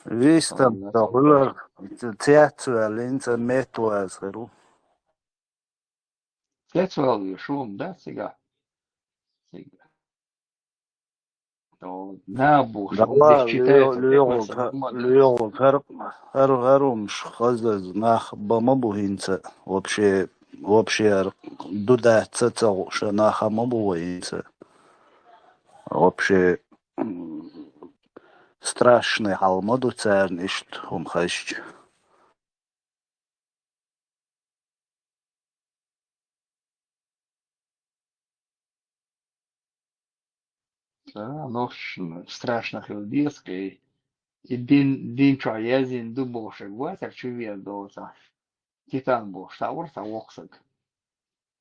Вистам, ца хуьлар, ц-, цец ваьлла, хӀинца метта ваза хир ву. Цец ваьлла ю шуна, да, цигахь? Цигахь. Набуш, Дала, ле-, легӀу, легӀу, хӀар-, хӀар-, хӀарумаш хазаз нах ба ма бу хӀинца. Вообще, вообще ар ду дац ца гуша наха ма бу вай хӀинца. Вообще, м, страшный хьал ма ду царна иштта хӀума хазча. Ца, нохчашна страшно хила деза, кхы и дин, дин чохь яздина ду бохуш вацара чу вер доцахь. Титан бохуш, цхьа вара цхьа воккха саг.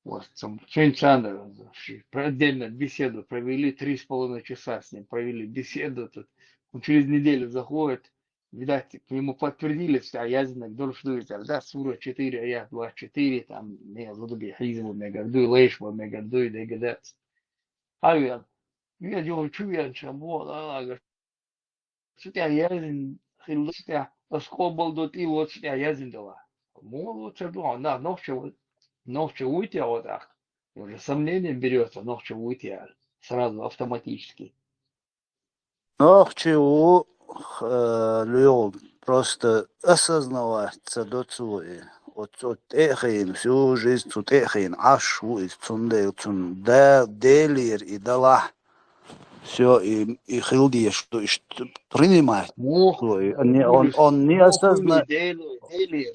Вот, цу-, цуьнца цхьаьна отдельно беседу провели, три с половиной часа с ним провели беседу тут. Он через неделю заходит, видать, ему подтвердили, что я яздинарг долуш ду иза, да, сура четыре, аят двадцать четыре, там, мега зуду би хьийза бу мегар дуй, лайш бу мегар дуй, дега дац. Хьавен. Вен, йоху чу вен чам бу, а, ага. Цу тӀехь яздина хилла, цу тӀехь ас къобал до тӀе лоцу тӀехь яздина дала. Муха лоцур ду хьо, нах нохча ву-, нохча вуй те хьо тӀаккха? Уже сомнение берётся, нохча вуй те аьлла. Сразу автоматически. Нохча ву, э, луьйгӀу, просто осознавать ца до цо и. Оцу, оцу тӀе а хиъна, всю жизнь цу тӀе а хиъна, Ӏаш ву иза, цундела цунна да-, Делера и далахь, всё, и, и хила дезаш ду, иштта принимать. Муха, цо и. Не, он, он не осозна-, Делера,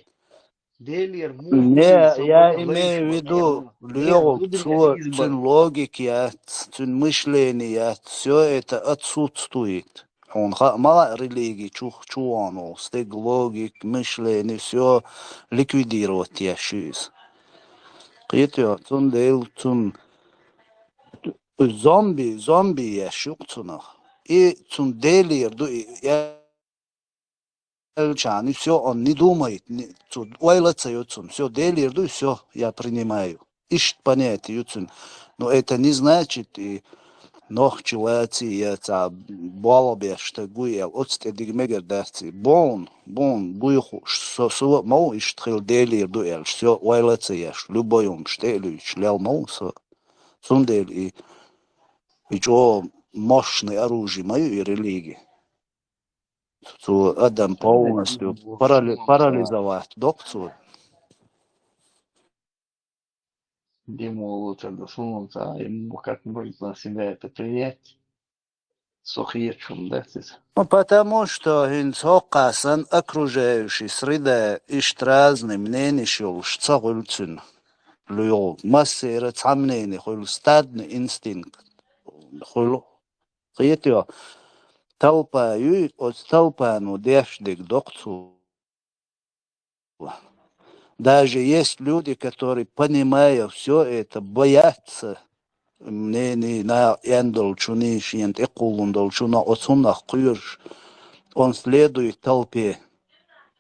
Делера. Не, я имею в виду, луьйгӀу, цо, цуьнан логика яц, цуьнан мышление яц, всё это отсутствует. Хьуна хаьа, ма лаьа религи чу, чу вахана волу стеган логика, мышление, всё ликвидировать еш ю иза. Кхетий, цундела цунна зомби, зомби еш ю-кх цунах. И цунна Делера ду и, аьллачхьана, и всё, он не думает, не, цу ойла ца йо цунна. Всё, Делера ду, и всё, я принимаю. Иштта понятие ю цуьнан. Но это не значит, и нохча вац и, я цхьа болх беш стаг ву аьлла, оцу тӀе дика мегар дац и. Бон, бон, буй хууш, со, со а ма ву иштта хила Делера ду аьлла, всё, ойла ца еш, любой хӀуманаш тӀе а луьйчу, лел ма ву со. Цундела и, и чӀогӀа мощный оружие ма ю и религи. Цо адам полностью парали-, парализовать доккху цо. Диму лучше до сунуца, ему как можно на себя это принять. Со хеташ хӀума дац иза. Ну, потому что хӀинца хӀокху санна окружающий среда иштта разный мненеш йолуш ца хуьлу цуьнан. ЛуьйгӀу, массеран цхьа мнение хуьлу, стадный инстинкт хуьлу. Кхетий, толпа юй, оцу толпано деш дерг доккху цо. Даже есть люди, которые, понимая всё это, боятся мнений, на, эн долчуний, шена тӀекхуллун долчунах, оцунах кхоьруш, он следует толпе.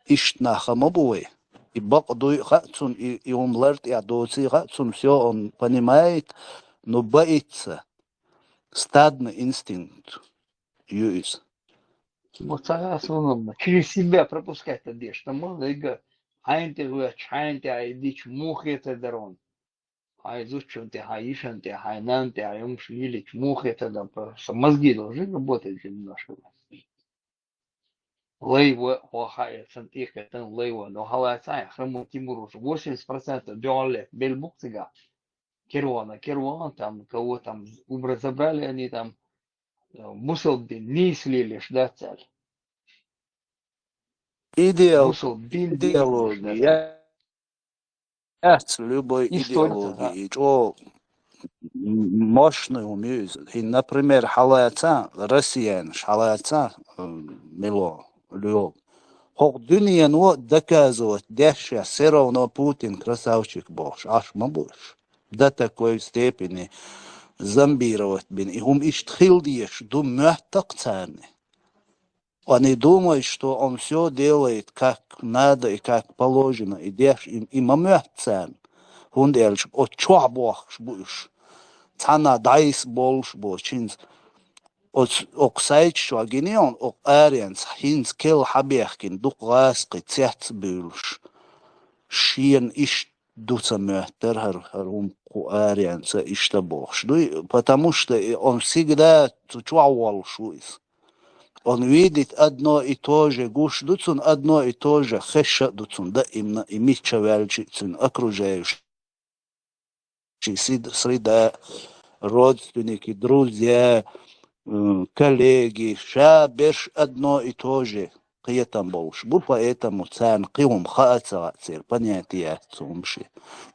Иштта нах ма бу вай. И бакъ дуй хаьа цунна, и, и хӀума лар тӀехь доций хаьа цунна, всё, он понимает, но боится. Стадный инстинкт ю иза. Вот ца хасунна, через себя пропускать дан деш, таман лайга хьайна тӀе ваьчча, хьайна тӀе айдича, муха хетар дара ван. Хьайн зудчун тӀе, хьайн йишан тӀе, хьайн нанна тӀе, хьайн юмаш лелича, муха хетар дара, просто мозги должны работать же немножко. Лай ва, хьо хаа, сан тӀе кхетан лай ва, но хьалаца, Храмов Тимур уже восемьдесят процентов дуьхьал летта, бел бу-кх цигахь. Кервана, кервана, там, кого там, убра-, забрали они там, э, бусалба дин нийса лелаш дац аьлла. Идеал-, бусалба дин идеология. Яц, любой идеология, и чӀогӀа м-, мощный хӀума ю иза. И, например, хьалаца, россиянаш хьалаца, м, мило, луьйгӀу. ХӀокху дуьнено доказывать деш, всё равно Путин красавчик бохуш, Ӏаш ма бу уьш. До такой степени зомбировать бина. И хӀума иштта хила дезаш ду моьтту-кх царна. Они думают, что он всё делает как надо и как положено, и деш, и, и ма моьтту царна. ХӀунда аьлча оцу чохь бохкуш бу уьш. Цхьанна дӀайса болуш боцу хӀинца. Оцу, окху сайташ чохь гиний хьуна, окху аренца хӀинца керла хьабехкина дукха гӀазкхи цец а буьйлуш. Шена иштта ду ца моьттар хӀара, хӀара хӀума кху аренца иштта бохуш дуй, потому что и он всегда цу чохь волуш ву иза. Он видит одно и то же, гуш ду цунна одно и то же, хезаш а ду цунна даимна, и мичча ваьлча а цуьнан окружающий сид-, среда, родственники, друзья, м, коллеги, ша берш одно и то же кхетам болуш бу, поэтому царна кхин хӀума хаа ца хаьа церан понятие яц цу хӀума шен.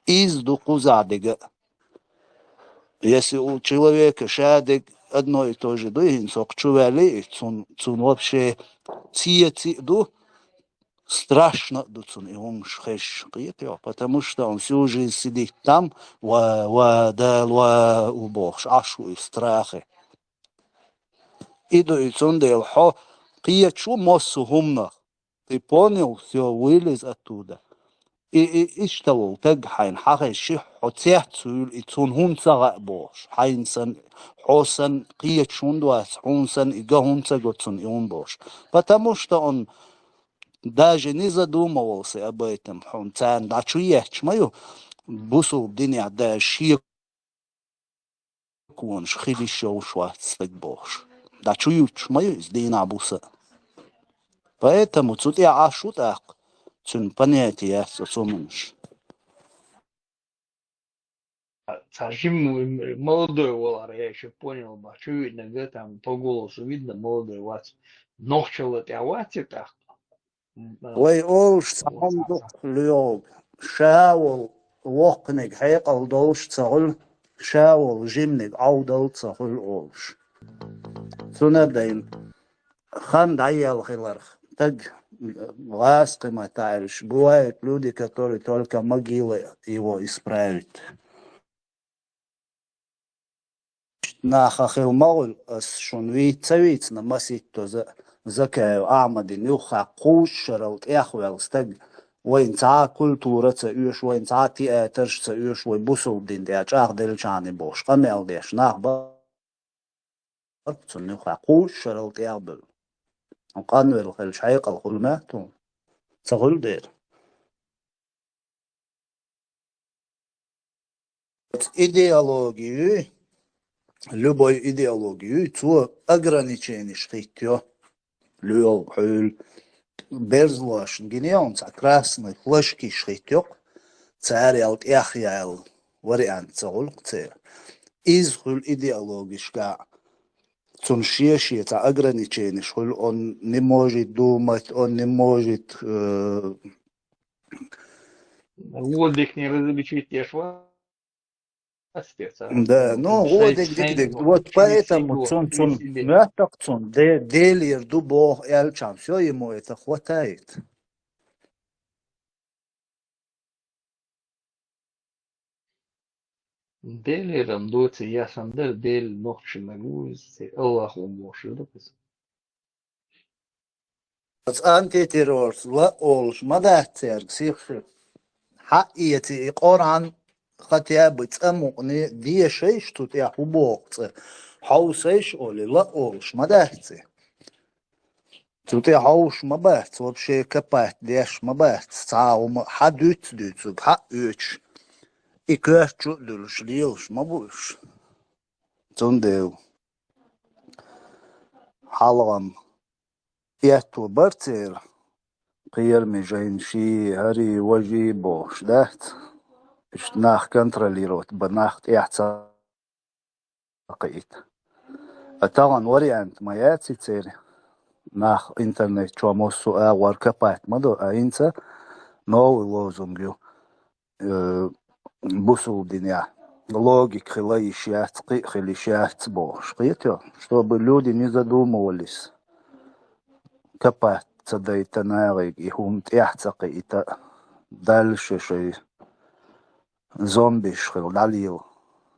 Иза ду кхузахь дерг а. Если у человека ша дерг одно и то же ду, хӀинца хӀокху чу ваьллий, цун, цун вообще цеци а ду, страшно а ду цунна и хӀумаш хезаш, кхетий хьо, потому что он всю жизнь сидит там, ва, ва, Дала, ва, у бохуш, Ӏаш ву и страхе. И ду и цундела хьо кхеташ ву массо а хӀуманах. Ты понял? Всё, вылез оттуда. И, и, иштта волу таг хьайна хьан хезчи, хьо цец вуьйла и цунна хӀунда ца хаьа бохуш. Хьайна сан, хьо сан кхеташ хӀунда вац, хьуна сан и ган хӀунда ца го цунна и хӀума бохуш. Потому что он даже не задумывался об этом, хьуна царна дӀа чу етташ ма ю, бусулба динехь даже шен конаш хила йиш йолуш вац стаг бохуш. ДӀа чу юьттуш ма ю иза дийнахь буса. Поэтому цу тӀехь Ӏаш ву тӀаккха, цуьнан понятие яц оцу хӀуманаш. Цхьа жимма молодой валахь, я ещё понял бах, чу виънарг, там по голосу видно, молодой вац. Нохчалла тӀехь вац и тӀаккха? Вай олуш цхьа хӀума ду, Лёлга. Ша волу воккханиг хьекъал долуш ца хуьлу, ша волу жиманиг Ӏовдал ца хуьлу олуш. Цундела хан дӀаелла хиларх, таг гӀазкхи ма таьллаш. Бывают люди, которые только могилой его исправят. Наха хила ма хуьлу, ас шуна вийца ца вийцина, масийтта за-, Закаев Ахьмадин юххехь кхузткъа шарал тӀехваьлла стаг, вайна цхьа а культура ца оьшу, вайна цхьа а театрш ца оьшу, вай бусулба дин тӀехь чӀагӀделлачхьана бохуш, къамел деш нах бара. Цунна юххехь кхузткъа шарал тӀехбевлла. Къанвелла хилча хьекъал хуьлу ма ду. Ца хуьлу дера. Идеология юй, любой идеология юй, цо ограниченеш хӀиттайо. ЛоьлгӀа хьуьлу. Берзалошна гинехь хьуна цхьа красный флажкиш хӀиттайо-кх, цара ял тӀехъяьлла вариант ца хуьлу-кх церан. Иза хуьлу идеологишкахь, цунна шен-шен цхьа ограниченеш хуьлу, он не может думать, он не может, э, Логик не различить, я ж вас. Да, ну, гӀо дерг дика дерг. Вот поэтому цун, цун, моьтту-кх цун, де-, Делера ду боху аьлча, всё, ему это хватает. Делера-м доций, я сан дара Дела нохчийн нагуз, церан Аллах ву бохуш ду-кх иза. Оцу антитеррорца ла олуш ма дац цаьрга сих хир. Хьаэций и Къуръан, хотя бы цӀа мукъане дешайша цу тӀехь хӀун боху цӀа. Хьовсайша олий, ла олуш ма дац и. Цу тӀехь хьовсуш ма бац, вообще копать деш ма бац. Цхьа а хӀума хьан дуьйцу дуьйцург, хьан а оьцуш. И коьрта чу а дуьллуш, лелаш ма бу уьш. Цундела хьалха-м аьтто бара церан, кхераме жайна ший, хӀарий, важий бохуш дац. Иштта нах контролировать бан, нах тӀаьхьа ца кхиийта. А тахана вариант ма яций церан, нах интернет чохь массо а агӀор копать ма до, а хӀинца новый лозунг ю. Э, бусулба динехь логика хила йиш яц, кхин а хила йиш яц бохуш, кхетий, чтобы люди не задумывались. Копать ца дайта нахе, и хӀума тӀаьхьа ца кхиийта, дальше шайн зомбиш хила дӀалела.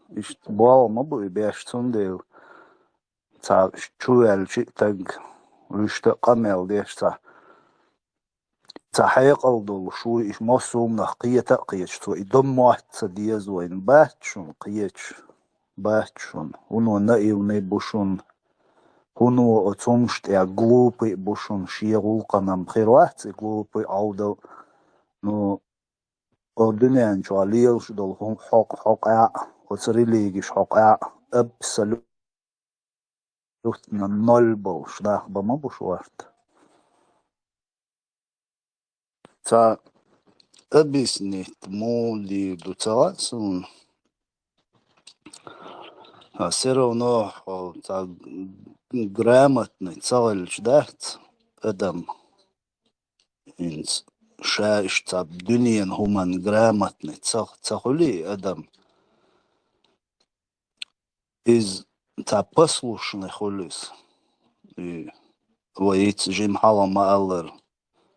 Иштта болх ма бу и беш, цундела цхьа чуваьлча а таг, вуьшта а къамел деш цхьа, цхьа хьекъал долуш ву, и массо а хӀуманах кхета а кхеташ цо, и дан мотт ца деза вайна. Бац шуна кхеташ, бац шуна. ХӀуно наивный бу шуна, хӀуно оцу хӀумаш тӀехь глупый бу шуна, шен гӀуллакхана-м хир вац и глупый Ӏовдал. Ну, О дуьнен чохь лелаш долу хӀу-, хьокъ-, хьокъехь а, оцу религиш хьокъехь а абсолютно ноль болуш нах бан ма бу шорта. Ца объяснить муха дийр ду ца хаьа суна. А всё равно хьо ца грамотный ца хилча дац адам. ХӀинца ша иштта ца дуьненан хӀуманна грамотный ца, ца хуьлий адам. Иза ца послушный хуьлу иза. И вай ица жима хьалха ма-аллара,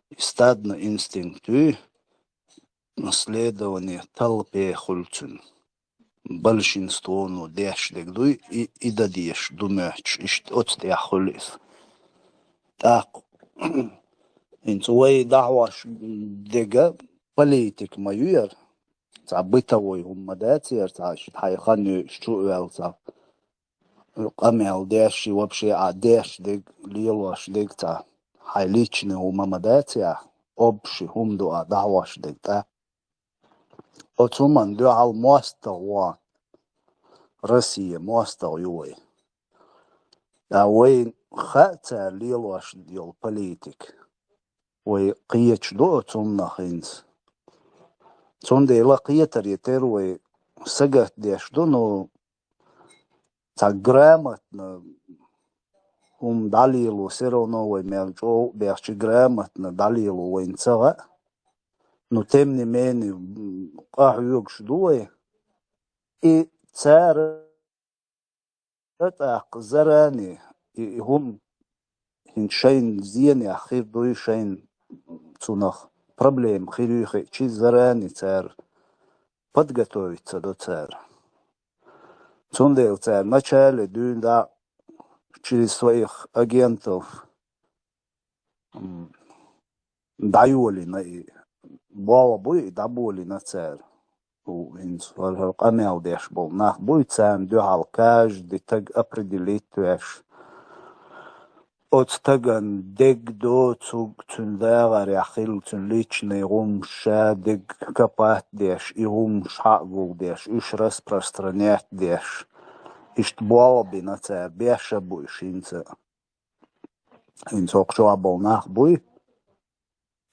и стадный инстинкт юй, следование толпе хуьлу цуьнан. Большинствоно деш дерг дуй, и, и дан дезаш ду моьттуш, иштта оцу тӀехь хуьлу иза. ТӀаккха хӀинца вай дӀахьош дерг политика ма ю яра. Цхьа бытовой хӀума ма дац яра, цхьа хьайн хан йоьуш чу а ваьлла цхьа къамел деш, и вообще а деш дерг, лелош дерг цхьа хьайн личный хӀума ма дац яра, общий хӀума ду а дӀахьош дерг тӀаккха. Оцу хӀуманна дуьхьал мостагӀа ван. Россия мостагӀа ю вай. Ткъа вайна хаьа цара лелош йолу политика. Вай кхеташ ду оцу хӀуманах хӀинца. Цундела кхетар йитира вай сагатдеш ду, ну, цхьа грамотно хӀума дӀалело, всё равно вай мел чӀогӀа а бехча грамотно дӀалело вайна ца хаьа. Ну, тем не менее, м, къахьоьгуш ду вай. И цара тӀаккха заранее, и, и хӀума хӀинца шайна зенех хир дуй, шайна цунах проблема хир юй хиъча, заранее цара подготовиться до цара. Цундела цара начале дуьйна дӀа через своих агентов, м, дӀайолийна и, болх буй и дӀаболийна цара. ХӀинца хӀара, хӀара къамел деш болу нах буй, царна дуьхьал каждый таг определить веш. Оцу тагана дерг доцург, цуьнан дагӀарехь хилла, цуьнан личный хӀумаш, ша дерг копать деш, и хӀумаш хьагулдеш, уьш распространять деш. Иштта болх бина цара, беш а бу уьш хӀинца. ХӀинца хӀокху чохь болу нах буй,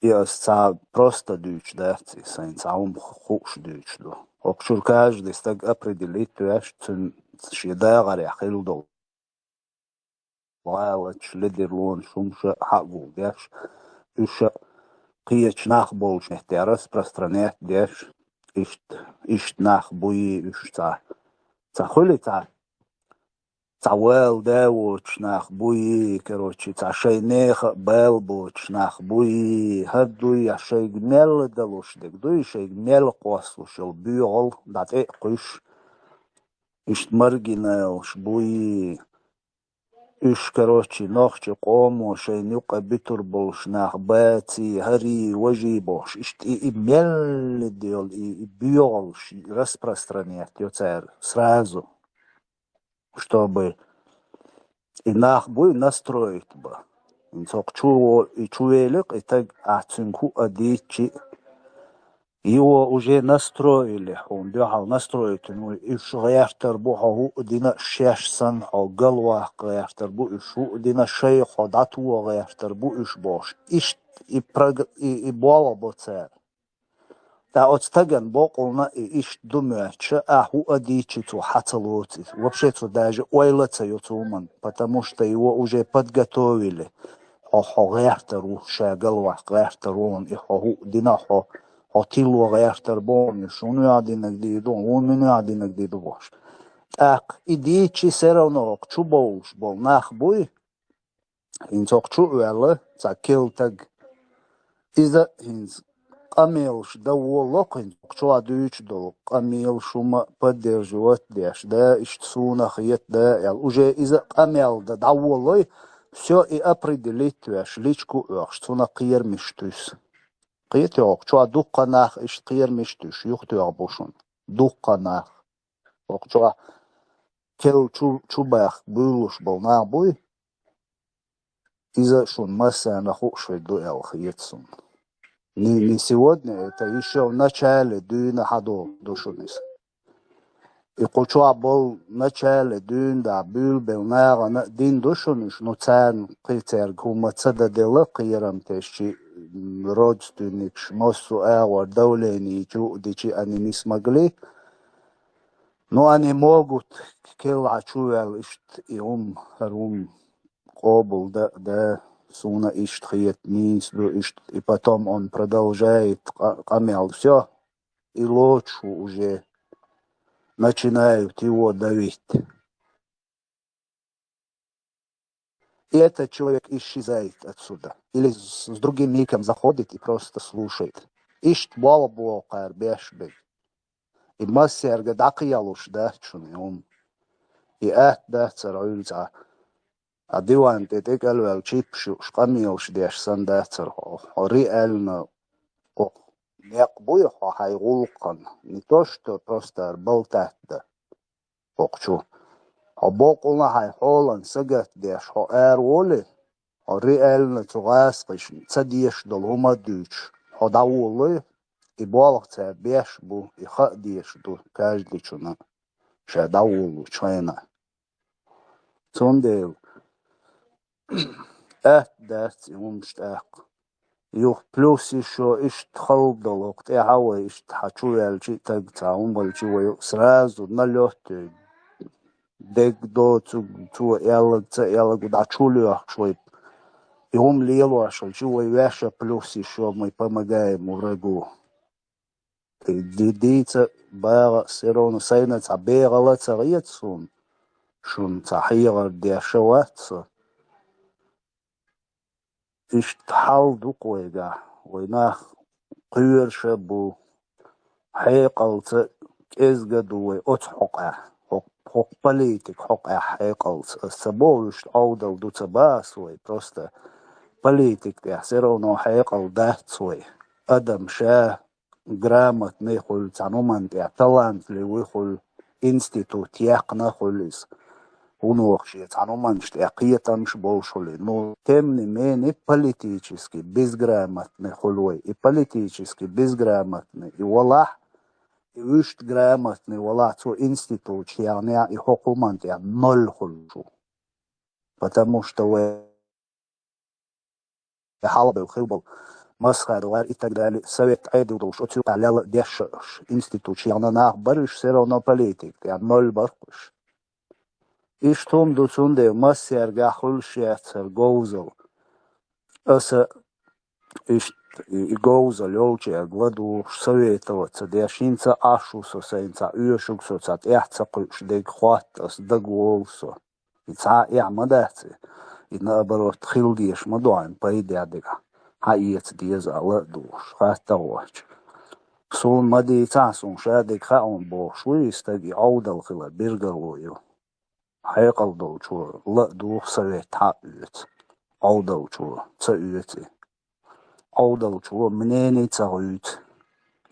и ас цхьа просто дуьйцуш дац, и сайн цхьа хӀума хууш дуьйцуш ду. ХӀокху чуьра каждый стаг определить веш, цуьнан шен дагӀарехь хилла долу гӀалаташ, ледарлонаш, хӀумаш а хьагулдеш, уьш а кхечу нах болчу метте распространять деш, иштта, иштта нах буй уьш цхьа, цхьа хуьлий цхьа, цхьа вала да воцуш нах буй, короче, цхьа шайн нехан а бала боцуш нах буй, хӀара дуй, я шайга мелла далуш дерг дуй, шайга мелла кхоссалуш йолу боьхалла дӀатӀе а кхуьйсуш, иштта маргиналаш буй. Уьш, короче, нохчийн къомо шайна юкъа буьтур болуш нах баций, хӀарий, важий бохуш, иштта и, и мелла долу, и, и боьхаллаш распространять йо цара сразу, чтобы и нах буй настроить бан. ХӀинца хӀокху чу, и чу велира-кх и таг, ахь цуьнга хӀуъа дийцчи а, его уже настроили, хьуна дуьхьал настроить ву, уьш гӀертар бу хьо хӀуъа дина а, шаьш санна хьо галваккха гӀертар бу уьш, хӀуъа дина а, шайх хьо дӀатоха гӀертар бу уьш бохуш. Иштта и прог-, и, и болх бо цара. Ткъа оцу тагана бокъална и иштта ду моьттуш, ахь хӀуъа дийцчи цо хьа ца лоцу иза. Вообще цо даже ойла а ца йо цу хӀуманна, потому что его уже подготовили. Хьо, хьо гӀертар ву, ша галваккха гӀертар ву хьуна, и хьо хӀуъа дина а, хьо, хьо тилла гӀертар бу хьуна, уьш хӀунда динарг дийр ду, хӀунда динарг дийр ду бохуш. ТӀаккха и дийцчи всё равно хӀокху чу бовлуш болу нах буй, хӀинца хӀокху чу а ваьлла цхьа кел таг. Иза хӀинца къамелаш дан волало-кх, хӀинца хӀокху чохь дуьйцуш долу къамелаш хӀума поддерживать деш, да, иштта суна хета, да, аьлла. Уже иза къамел дан дӀаволалой, всё, и определить веш, личку а оьхуш, цунах кхерамаш туьсу. Кхетий, хӀокху чохь дуккха нах иштта кхерамаш туьсуш, юхатоьхна бу шуна. Дуккха нах. ХӀокху чохь кел чу, чу баьхка буьйлалуш болу нах буй, иза шуна массарна хууш хир ду аьлла хета суна. Не, не сегодня, это ещё в начале дуьйна хьадоагӀа ду шуна иза. И кху чохь болу начале дуьйна дӀа буьйлабелла нахана а дина ду шуна уьш, ну, царна кхин цаьрга хӀума ца дан делла, кхерам тесчи, м, родственникаш, массо а агӀор давление чу а дичи, они не смогли. Ну, они могут, келла чу ваьлла иштта и хӀума, хӀара хӀума къобал дан а, да, суна иштта хета, нийса ду иштта, и потом он продолжает къа-, къамел. Всё, и лоцуш ву уже, начинают его давить. И этот человек исчезает отсюда. Или с, с другим ником заходит и просто слушает. Иштта болх боху кхара беш берг. И массаьрга дӀакхелуш дац шуна и хӀума. И атта дац хӀара Ӏуьллу цхьа. Хьан диван тӀе тӀекӀалваьлла чиппаш юуш, къамелаш деш санна дац хӀара хьо. Хьо реально, хьо, некъ буй хьо хьайн гӀуллакхана. Не то, что просто хӀара болтать дан. ХӀокху чу. Хьо боккъалла хьайн хьолан сагатдеш хьо ара волий, хьо реально цу гӀазкхашна ца дезаш долу хӀума а дуьйцуш, хьо дӀаволалой, и болх цара беш а бу, и хаа дезаш ду каждыйчунна ша дӀаволалучу хенахь. Цундела атта дац и хӀумаш тӀаккха. Юха плюс ещё иштта хала долу, хӀокху тӀаьхьа вай иштта хьан чу ваьлча а, таг цхьа хӀума ваьлча а, вай сразу налёт, дерг доцург, цо аьлларг, ца аьлларг, дӀа чу лоьхуш вай. И хӀума лелош хилча а, вай ваьшша плюс ещё мы помогаем врагу. Ди-, дийца а, багӀа а, всё равно сайна цхьа бегӀала ца гӀеца суна, шуна цхьа хьехар деш а вац со. Иштта хьал ду-кх вайгахь, вай нах кхоьруш а бу, хьекъалца кӀезга а ду вай оцу хьокъехь, хӀокху, хӀокху политика хьокъехь хьекъалца. Ас ца боху уьш Ӏовдал ду ца боху ас вай, просто политика тӀехь всё равно хьекъал дац вай. Адам ша грамотный хуьлу, цхьана хӀуманна тӀехь талантливый хуьлу, институт яьккхина хуьлу иза. ХӀунох шен цхьана хӀуманаш тӀехь кхетамаш болуш хуьлу. Ну, тем не менее, политически безграмотный хуьлу вай. И политически безграмотный и валахь, и вуьшта грамотный валахь, цо институт яьхнехь, и хӀокху хӀуманна тӀехь ноль хуьлуш ву. Потому что вай хьалха хилла болу Масхадов и так далее, совет Ӏедал долуш, оцу юкъахь лелла а деш а, институт яьхна нах бара уьш, всё равно политика тӀехь ноль бара-кх уьш. Иштта хӀума ду, цундела массаьргахь хуьлуш яц хӀара говзалла. Аса иштта и, и говзалла йолчу эрга ладугӀуш, советоваться деш, хӀинца а Ӏаш ву со, сайна цхьа оьшург, со цхьа тӀаьхьа ца кхуьуш дерг хӀотта, ас дагаволу со. И цхьа а эхь ма дац и. И наоборот, хила дезаш ма ду хьайна пайдехь дерг. Хьаэца деза а ладугӀуш, хатта а воцуш. Суна ма дийцахь, суна ша дерг хаьа хьуна бохуш ву и стаг, и Ӏовдал хилар биргало ю. Хьекъал долчо ладугӀу, совет хьаоьцу. Ӏовдалчо ца оьцу и. Ӏовдалчо мнение ца хуьйцу,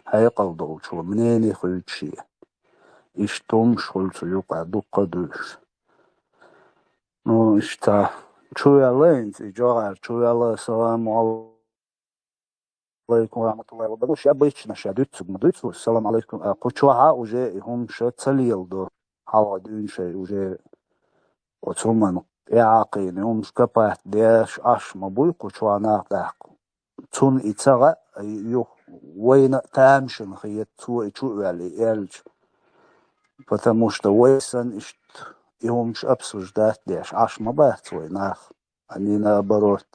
хьекъал долчо мнение хуьйцу шен. Иштта хӀумаш хуьлу цу юкъахь дуккха а дуьйш. Ну, иштта, чу ваьлла хӀинца и жогӀар, чу ваьлла, салам алайкум ва рахматуллахи ва баракатух. Ша байташ ша дуьйцург ма дуьйцу, салам алайкум. А кху чохь а уже и хӀумаш ца леладо. Хьалха дуьйна шайн уже оцу хӀуманна тӀаьхьакхийна, хӀумаш капат деш Ӏаш ма буй кху чохь нах тӀаккха. Цунна и ца гӀа а, юха вайна а тамашийна хета, цо и чу а ваьлла, и аьлча. Потому что вай санна иштта и хӀумаш обсуждать деш Ӏаш ма бац вай нах. Они наоборот,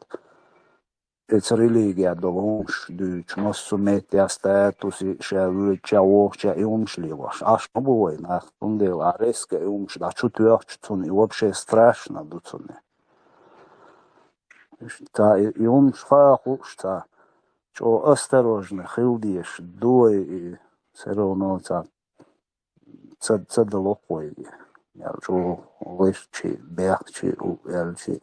эца религия долу хӀумаш дуьйцуш, массо а меттехь статуси, ша воьдучохь, вогӀучохь и хӀумаш лелош Ӏаш ма бу вай нах. Цундела а резко и хӀумаш дӀа чу тоьхча, цунна и вообще страшно ду цунна. Ца и, и хӀумаш хаа хууш, ца чӀогӀа осторожно хила дезаш ду вай и, всё равно ца, ца, ца далокх вай и. Ял чӀогӀа вайшчи, бехчи, у, аьлчи.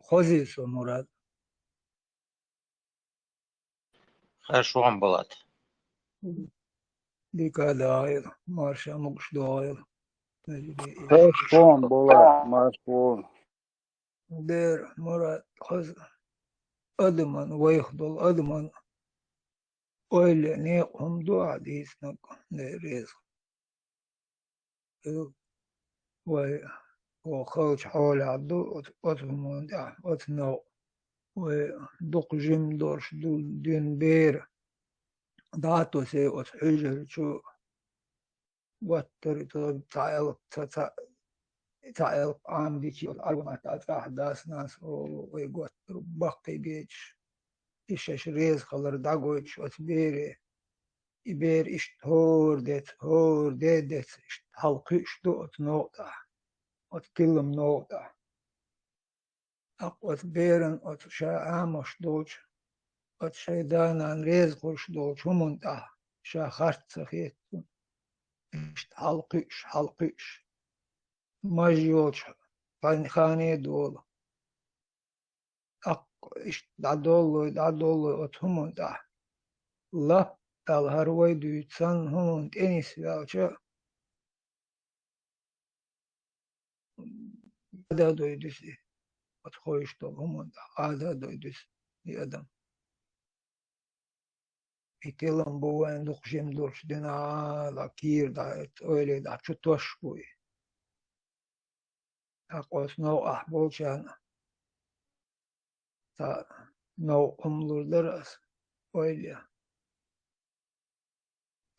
Хоза ю со, Мурад. Хаш ван балат. Дика дагӀийла, марша мукъаш догӀийла. Хаш ван балат, марша ван. Дер, Мурад, хоза. адаман, вайх долу адаман ойла некъа хӀума ду ахь дийцинарг, Дела реза. Вай, вай халчу хьолехь ду оцу, оцу хӀуманна тӀехь, оцу новкъа. Вай дукха жима долуш ду дуьйна бер. ДӀа а тосий оцу хьуьжар чу, гуттар а ца, ца элп, ца, ца, ца элп Ӏамадичи, оцу Ӏарбанатта цӀахь дас-нанас, о, вай гуттар а баккхий бечаш, и шаьш реза хилар дӀагойтуш оцу бере. И бер иштта хӀора деца, хӀора де деца, иштта хьалакхуьуш ду оцу новкъа тӀехь, оцу тилам новкъа тӀехь. ТӀаккха оцу беран оцу ша Ӏамош долчу, оцу шайн да-нана реза хуьлуш долчу хӀуманна тӀехь ша харц ца хетта, иштта хьалакхуьуш, хьалакхуьуш, маж йолчу хан-, хане а долу. ТӀаккха иштта дӀадоллой, дӀадоллой оцу хӀуманна тӀехь. Лап аьлла хӀара вай дуьйцу санна хӀуманна тӀе нисваьлча, Ӏада а дойдуьсу и, оцу хойуш долу хӀуманна тӀехь Ӏада а дойдуьсу и адам. И тилам бу вайн дукха жима долуш динахь а, кийра дӀа, ойла дӀа чу тосуш бу и. ТӀаккха оцу новкъахь болчарна цхьа новкъа хӀума лур дара аса, ойла.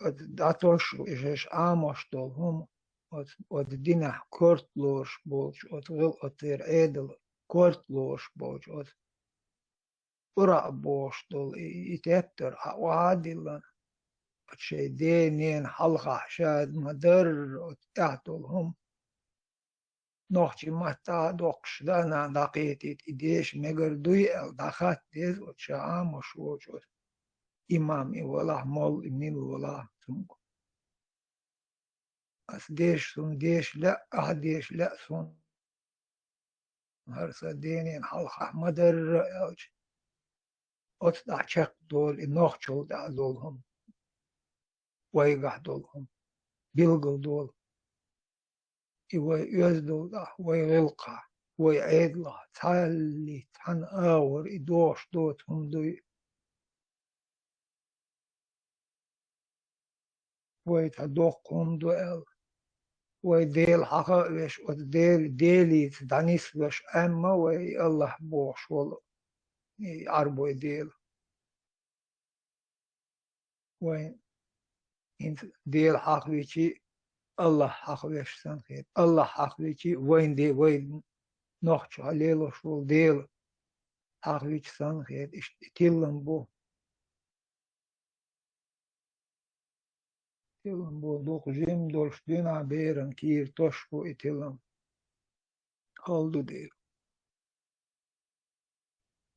Оцу дӀатосуш, и шаьш Ӏамош долу хӀума, оцу, оцу динехь корта лоруш болчу, оцу гӀил-, оцу церан Ӏедал корта лоруш болчу, оцу Къуръан бохуш долу и, и тептар хьан охьа а диллина, оцу шайн ден-ненан хьалхахь ша ма-дарра оцу тӀехь долу хӀума. Нохчийн маттахь а доккхуш, да-нана дӀакхетийта, и деша мегар дуй аьлла, дӀахатта деза оцу ша Ӏамош волчу оцу имам и валахь, молла и милла валахь цуьнга. Ас деша, суна деша лаьа, ахь деша лаьа суна. ХӀара сан ден-ненан хьалхахь ма-дарра аьлча, оцу тӀехь чекхдолу и нохчалла тӀехь долу хӀума, вайгахь долу хӀума билгалдолу. И вай оьздангаллехь, вай гӀиллакхехь, вай Ӏедалехь цхьаллица цхьана агӀор и догӀуш доцу хӀума дуй. Вай цхьа доккха хӀума ду аьлла, вай Дела хьаха а веш, оцу Дела, Делица дӀанисвеш Ӏемма вай и Аллахь бохуш волу, и Ӏарбой Дела. Вайн хӀинца Дела хьахвичи, Аллахь хьахвеш санна хета. Аллахь хьахвичи, вайн де-, вай нохчо лелош волу Дела хьахвичи санна хета. Иштта и тиллам бу. Тиллам бу, дукха жима долуш дуьйна беран кийра тосуш бу и тиллам. Хала ду дера.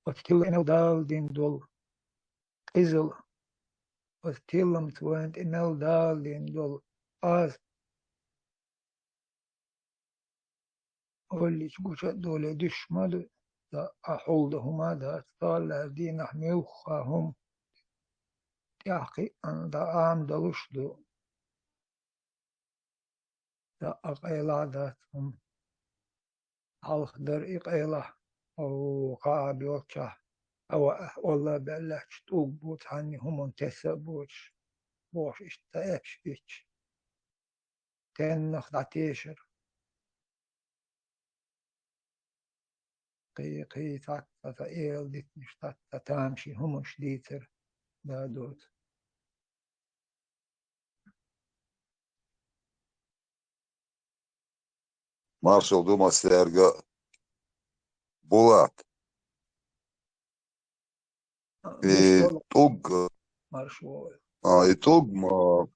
Оцу тилламца вайна тӀе мел Дала дина долу къизалла, оцу тилламца вайна тӀе мел Дала дина долу Ӏазап. Оллича гуча а долий дуьш ма ду, ца а хьулда хӀума а дац, цхьаллара дийнахь муьлхха хӀума тӀаьхьа кхиъна дӀа Ӏамадалуш ду. Ца а къайла а дац хӀума. Хьалха дара и къайлахь, хӀокху Кааб йолчохь, хьаваъ, Алла баьллачу тӀулг бу цхьанна хӀуманна тесса а боцуш, бохуш иштта цхьа эпаш бича. Теннах дӀатешара. Кхий, кхий, цхьацца цхьа эла дитинаш, цхьацца тамашийна хӀуманаш дийцара, да доцу. Маршалла ду массаьрга, Булат. И тӀулг, маршалла. А, и тӀулг ма,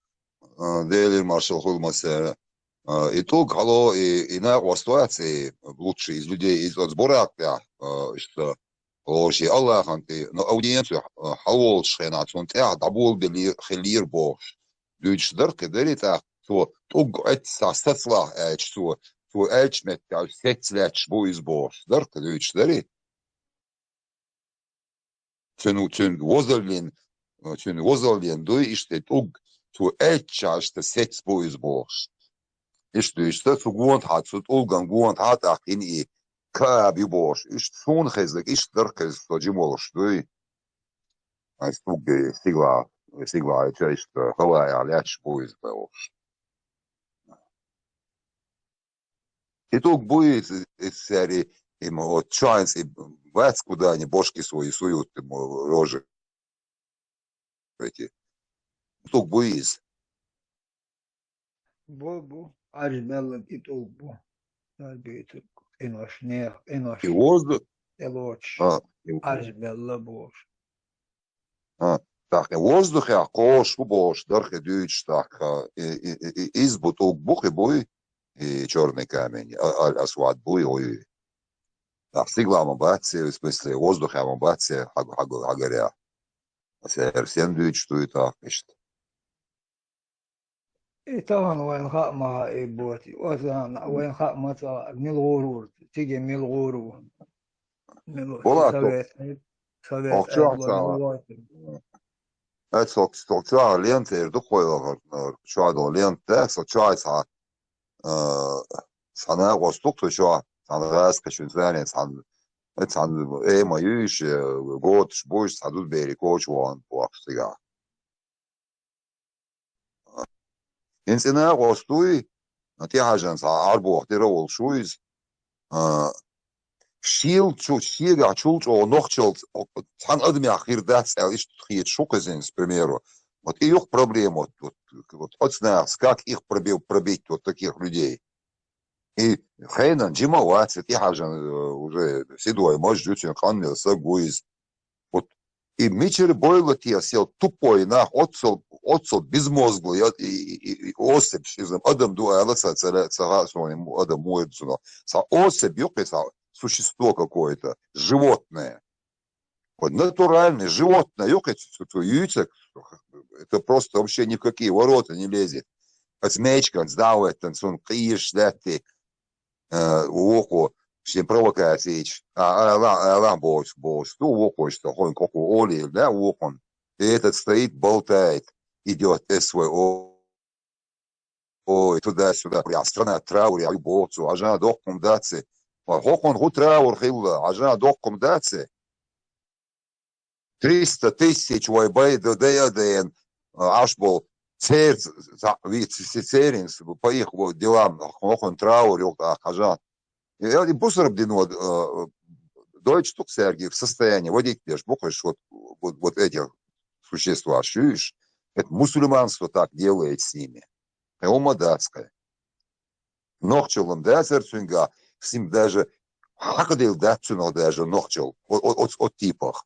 а, Делера маршалла хуьлда массаьрга. А, и тӀулг хьало, и, и накъост вац, и лучший из людей, из оцу Буракъ тӀехь, а, иштта, лоруш и Аллахьан тӀе, но аудиенцию, а, хьалаволчу хенахь, цунна тӀехь дӀаболабелира, хиллера бохуш. Дуьйцуш дара кхин, дара и тӀаккха, цо тӀулг Ӏеца сацалахь аьлча, цо, цо аьллачу меттехь сецца лаьтташ бу иза бохуш. Дара кхин, дуьйцуш дара и? Цуьнан, цуьнан возаллин, цуьнан возаллин дуй иштта тӀулг, цо аьллачохь иштта сецца бу иза бохуш. Иштта дуьйцуш дара, цу гонахьа, цу тӀулган гонахьа тӀаккха йина и, кааб ю бохуш, иштта суна хезлаг, иштта дара хеза со жима волуш дуй. Ай стугга стигла, стигла чу иштта хӀаваехь лаьтташ бу иза бохуш. И туг бу иза, иза сари, и ма вот чуьнца и бац куда они бошки свои суют ему рожи эти. Туг бу иза. Бу, бу, арж белла и туг бу. Арбитр, къинош, нех, къинош. И воздух. Элоч. А, и Арж белла бош. А, так, и воздухе кхош бу бош, дархе дуьйцуш, так, а, и, и, и, и, из бу, туг бу, хи буй, и чёрный камень, а, аль асвад буй, ой. Так, стигла ма бац, в смысле, воздухе ма бац, хаг-, хаг-, хагаря. А сер сен дуьйцуш дуй, так, иштта. И тахана вайн хаа ма хаьа и боти. Озана вайн хаа ма ца хаьа, мила гӀур вур, цига мила гӀур ву. Мила Вала, совет, совет Ох, чохь айбла цхьа. Мила вайтина. Ай, со, со чохь лента эр ду хойла хар, чохь долу лента, да, со чохь цхьа, а, цхьа накъостух со чохь, цхьа гӀазкхичун царен, цхьа, цхьа эма юйш, э, готаш буйш, цхьа дудбери коча вахана бохуш цигахь. ХӀинца и накъост вуй, тӀехьажан цхьа Ӏарбох тӀера волуш ву иза. А, шел чу, шегахь чул чӀогӀа нохчалц цхьана адамех хир дац аьлла, иштта хеташ ву кхуза, к примеру. Вот и юха проблема, вот, вот, вот оцу нахаца, как их пробил-, пробить, вот таких людей. И хенан жима вац, и тӀехьажан, э, уже седой маж ю, цуьнан къанвелла саг ву иза. Вот. И мичара бойла те сел тупой нах, оццал, оццал безмозглый, я, и, и, и, и особь, шиза адам ду ала ца, ца, ца, ца, ца, адам муэд цунах. Ца особь юкъе, ца существо какое-то, животное. Вот натуральное животное юкъе, ц-, ц-, ц-, юйцек, это просто вообще ни в какие ворота не лезет. От змеечка, сдавает, там, сон, киеш, лятти. Э, вукхо, шен провокацийча, а, ала, ала, бохуш, бохуш, ду вукхо, что хойн коко олий, да, вукхун. И этот стоит, болтает, идёт, СВО. Ой, туда-сюда, прям страна в трауре, а боху, а жан дохкум дац. А хокхун ху траур хилла, а жан дохкум дац. Триста тысяч вай бай д-, д-, д-, н, а, аш бол цер, ц-, ц-, ви-, ц-, ц-, церин с-, по их вот делам, охуна траур, ёлка, а, хажа. И, и бусурб дин вот, э, дойч тук сэрги в состоянии водить лишь бухаешь вот, вот, вот этих существ, ощущаешь? Это мусульманство так делает с ними. Хьо ма дацкхе. Нохчаллам дацара цуьнга, с ним даже хьакъ дел дац цунах даже нохчал. О-, о-, оц-, от типах.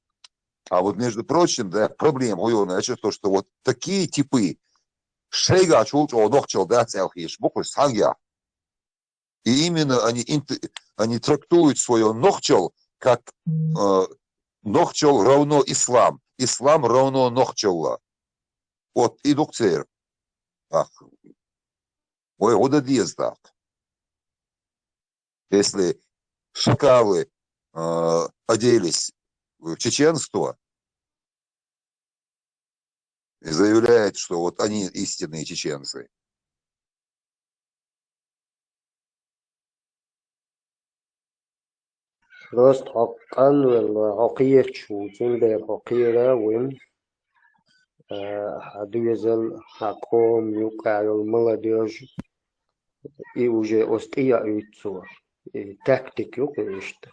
А вот, между прочим, да, проблема, ой, значит, то, что вот такие типы шайга чул чӀогӀа нохчал дац аьлла хеташ бу кхуьш цхьаьнгахь. И именно они инт-, они трактуют своё нохчал как, э, нохчал равно ислам. Ислам равно нохчалла. Вот и ду-кх церан. Ах, вай гӀо дан деза тӀаккха. Если шакалы, э, оделись в чеченство и заявляют, что вот они истинные чеченцы. Просто хьо къанвелла, хьо кхеча ву, цундела хьо кхера а вина. Э, хьан доьзал, хьан къоман юкъахь йолу молодёжь, и уже оцу тӀе яуьйту цо. И тактика ю-кх иштта.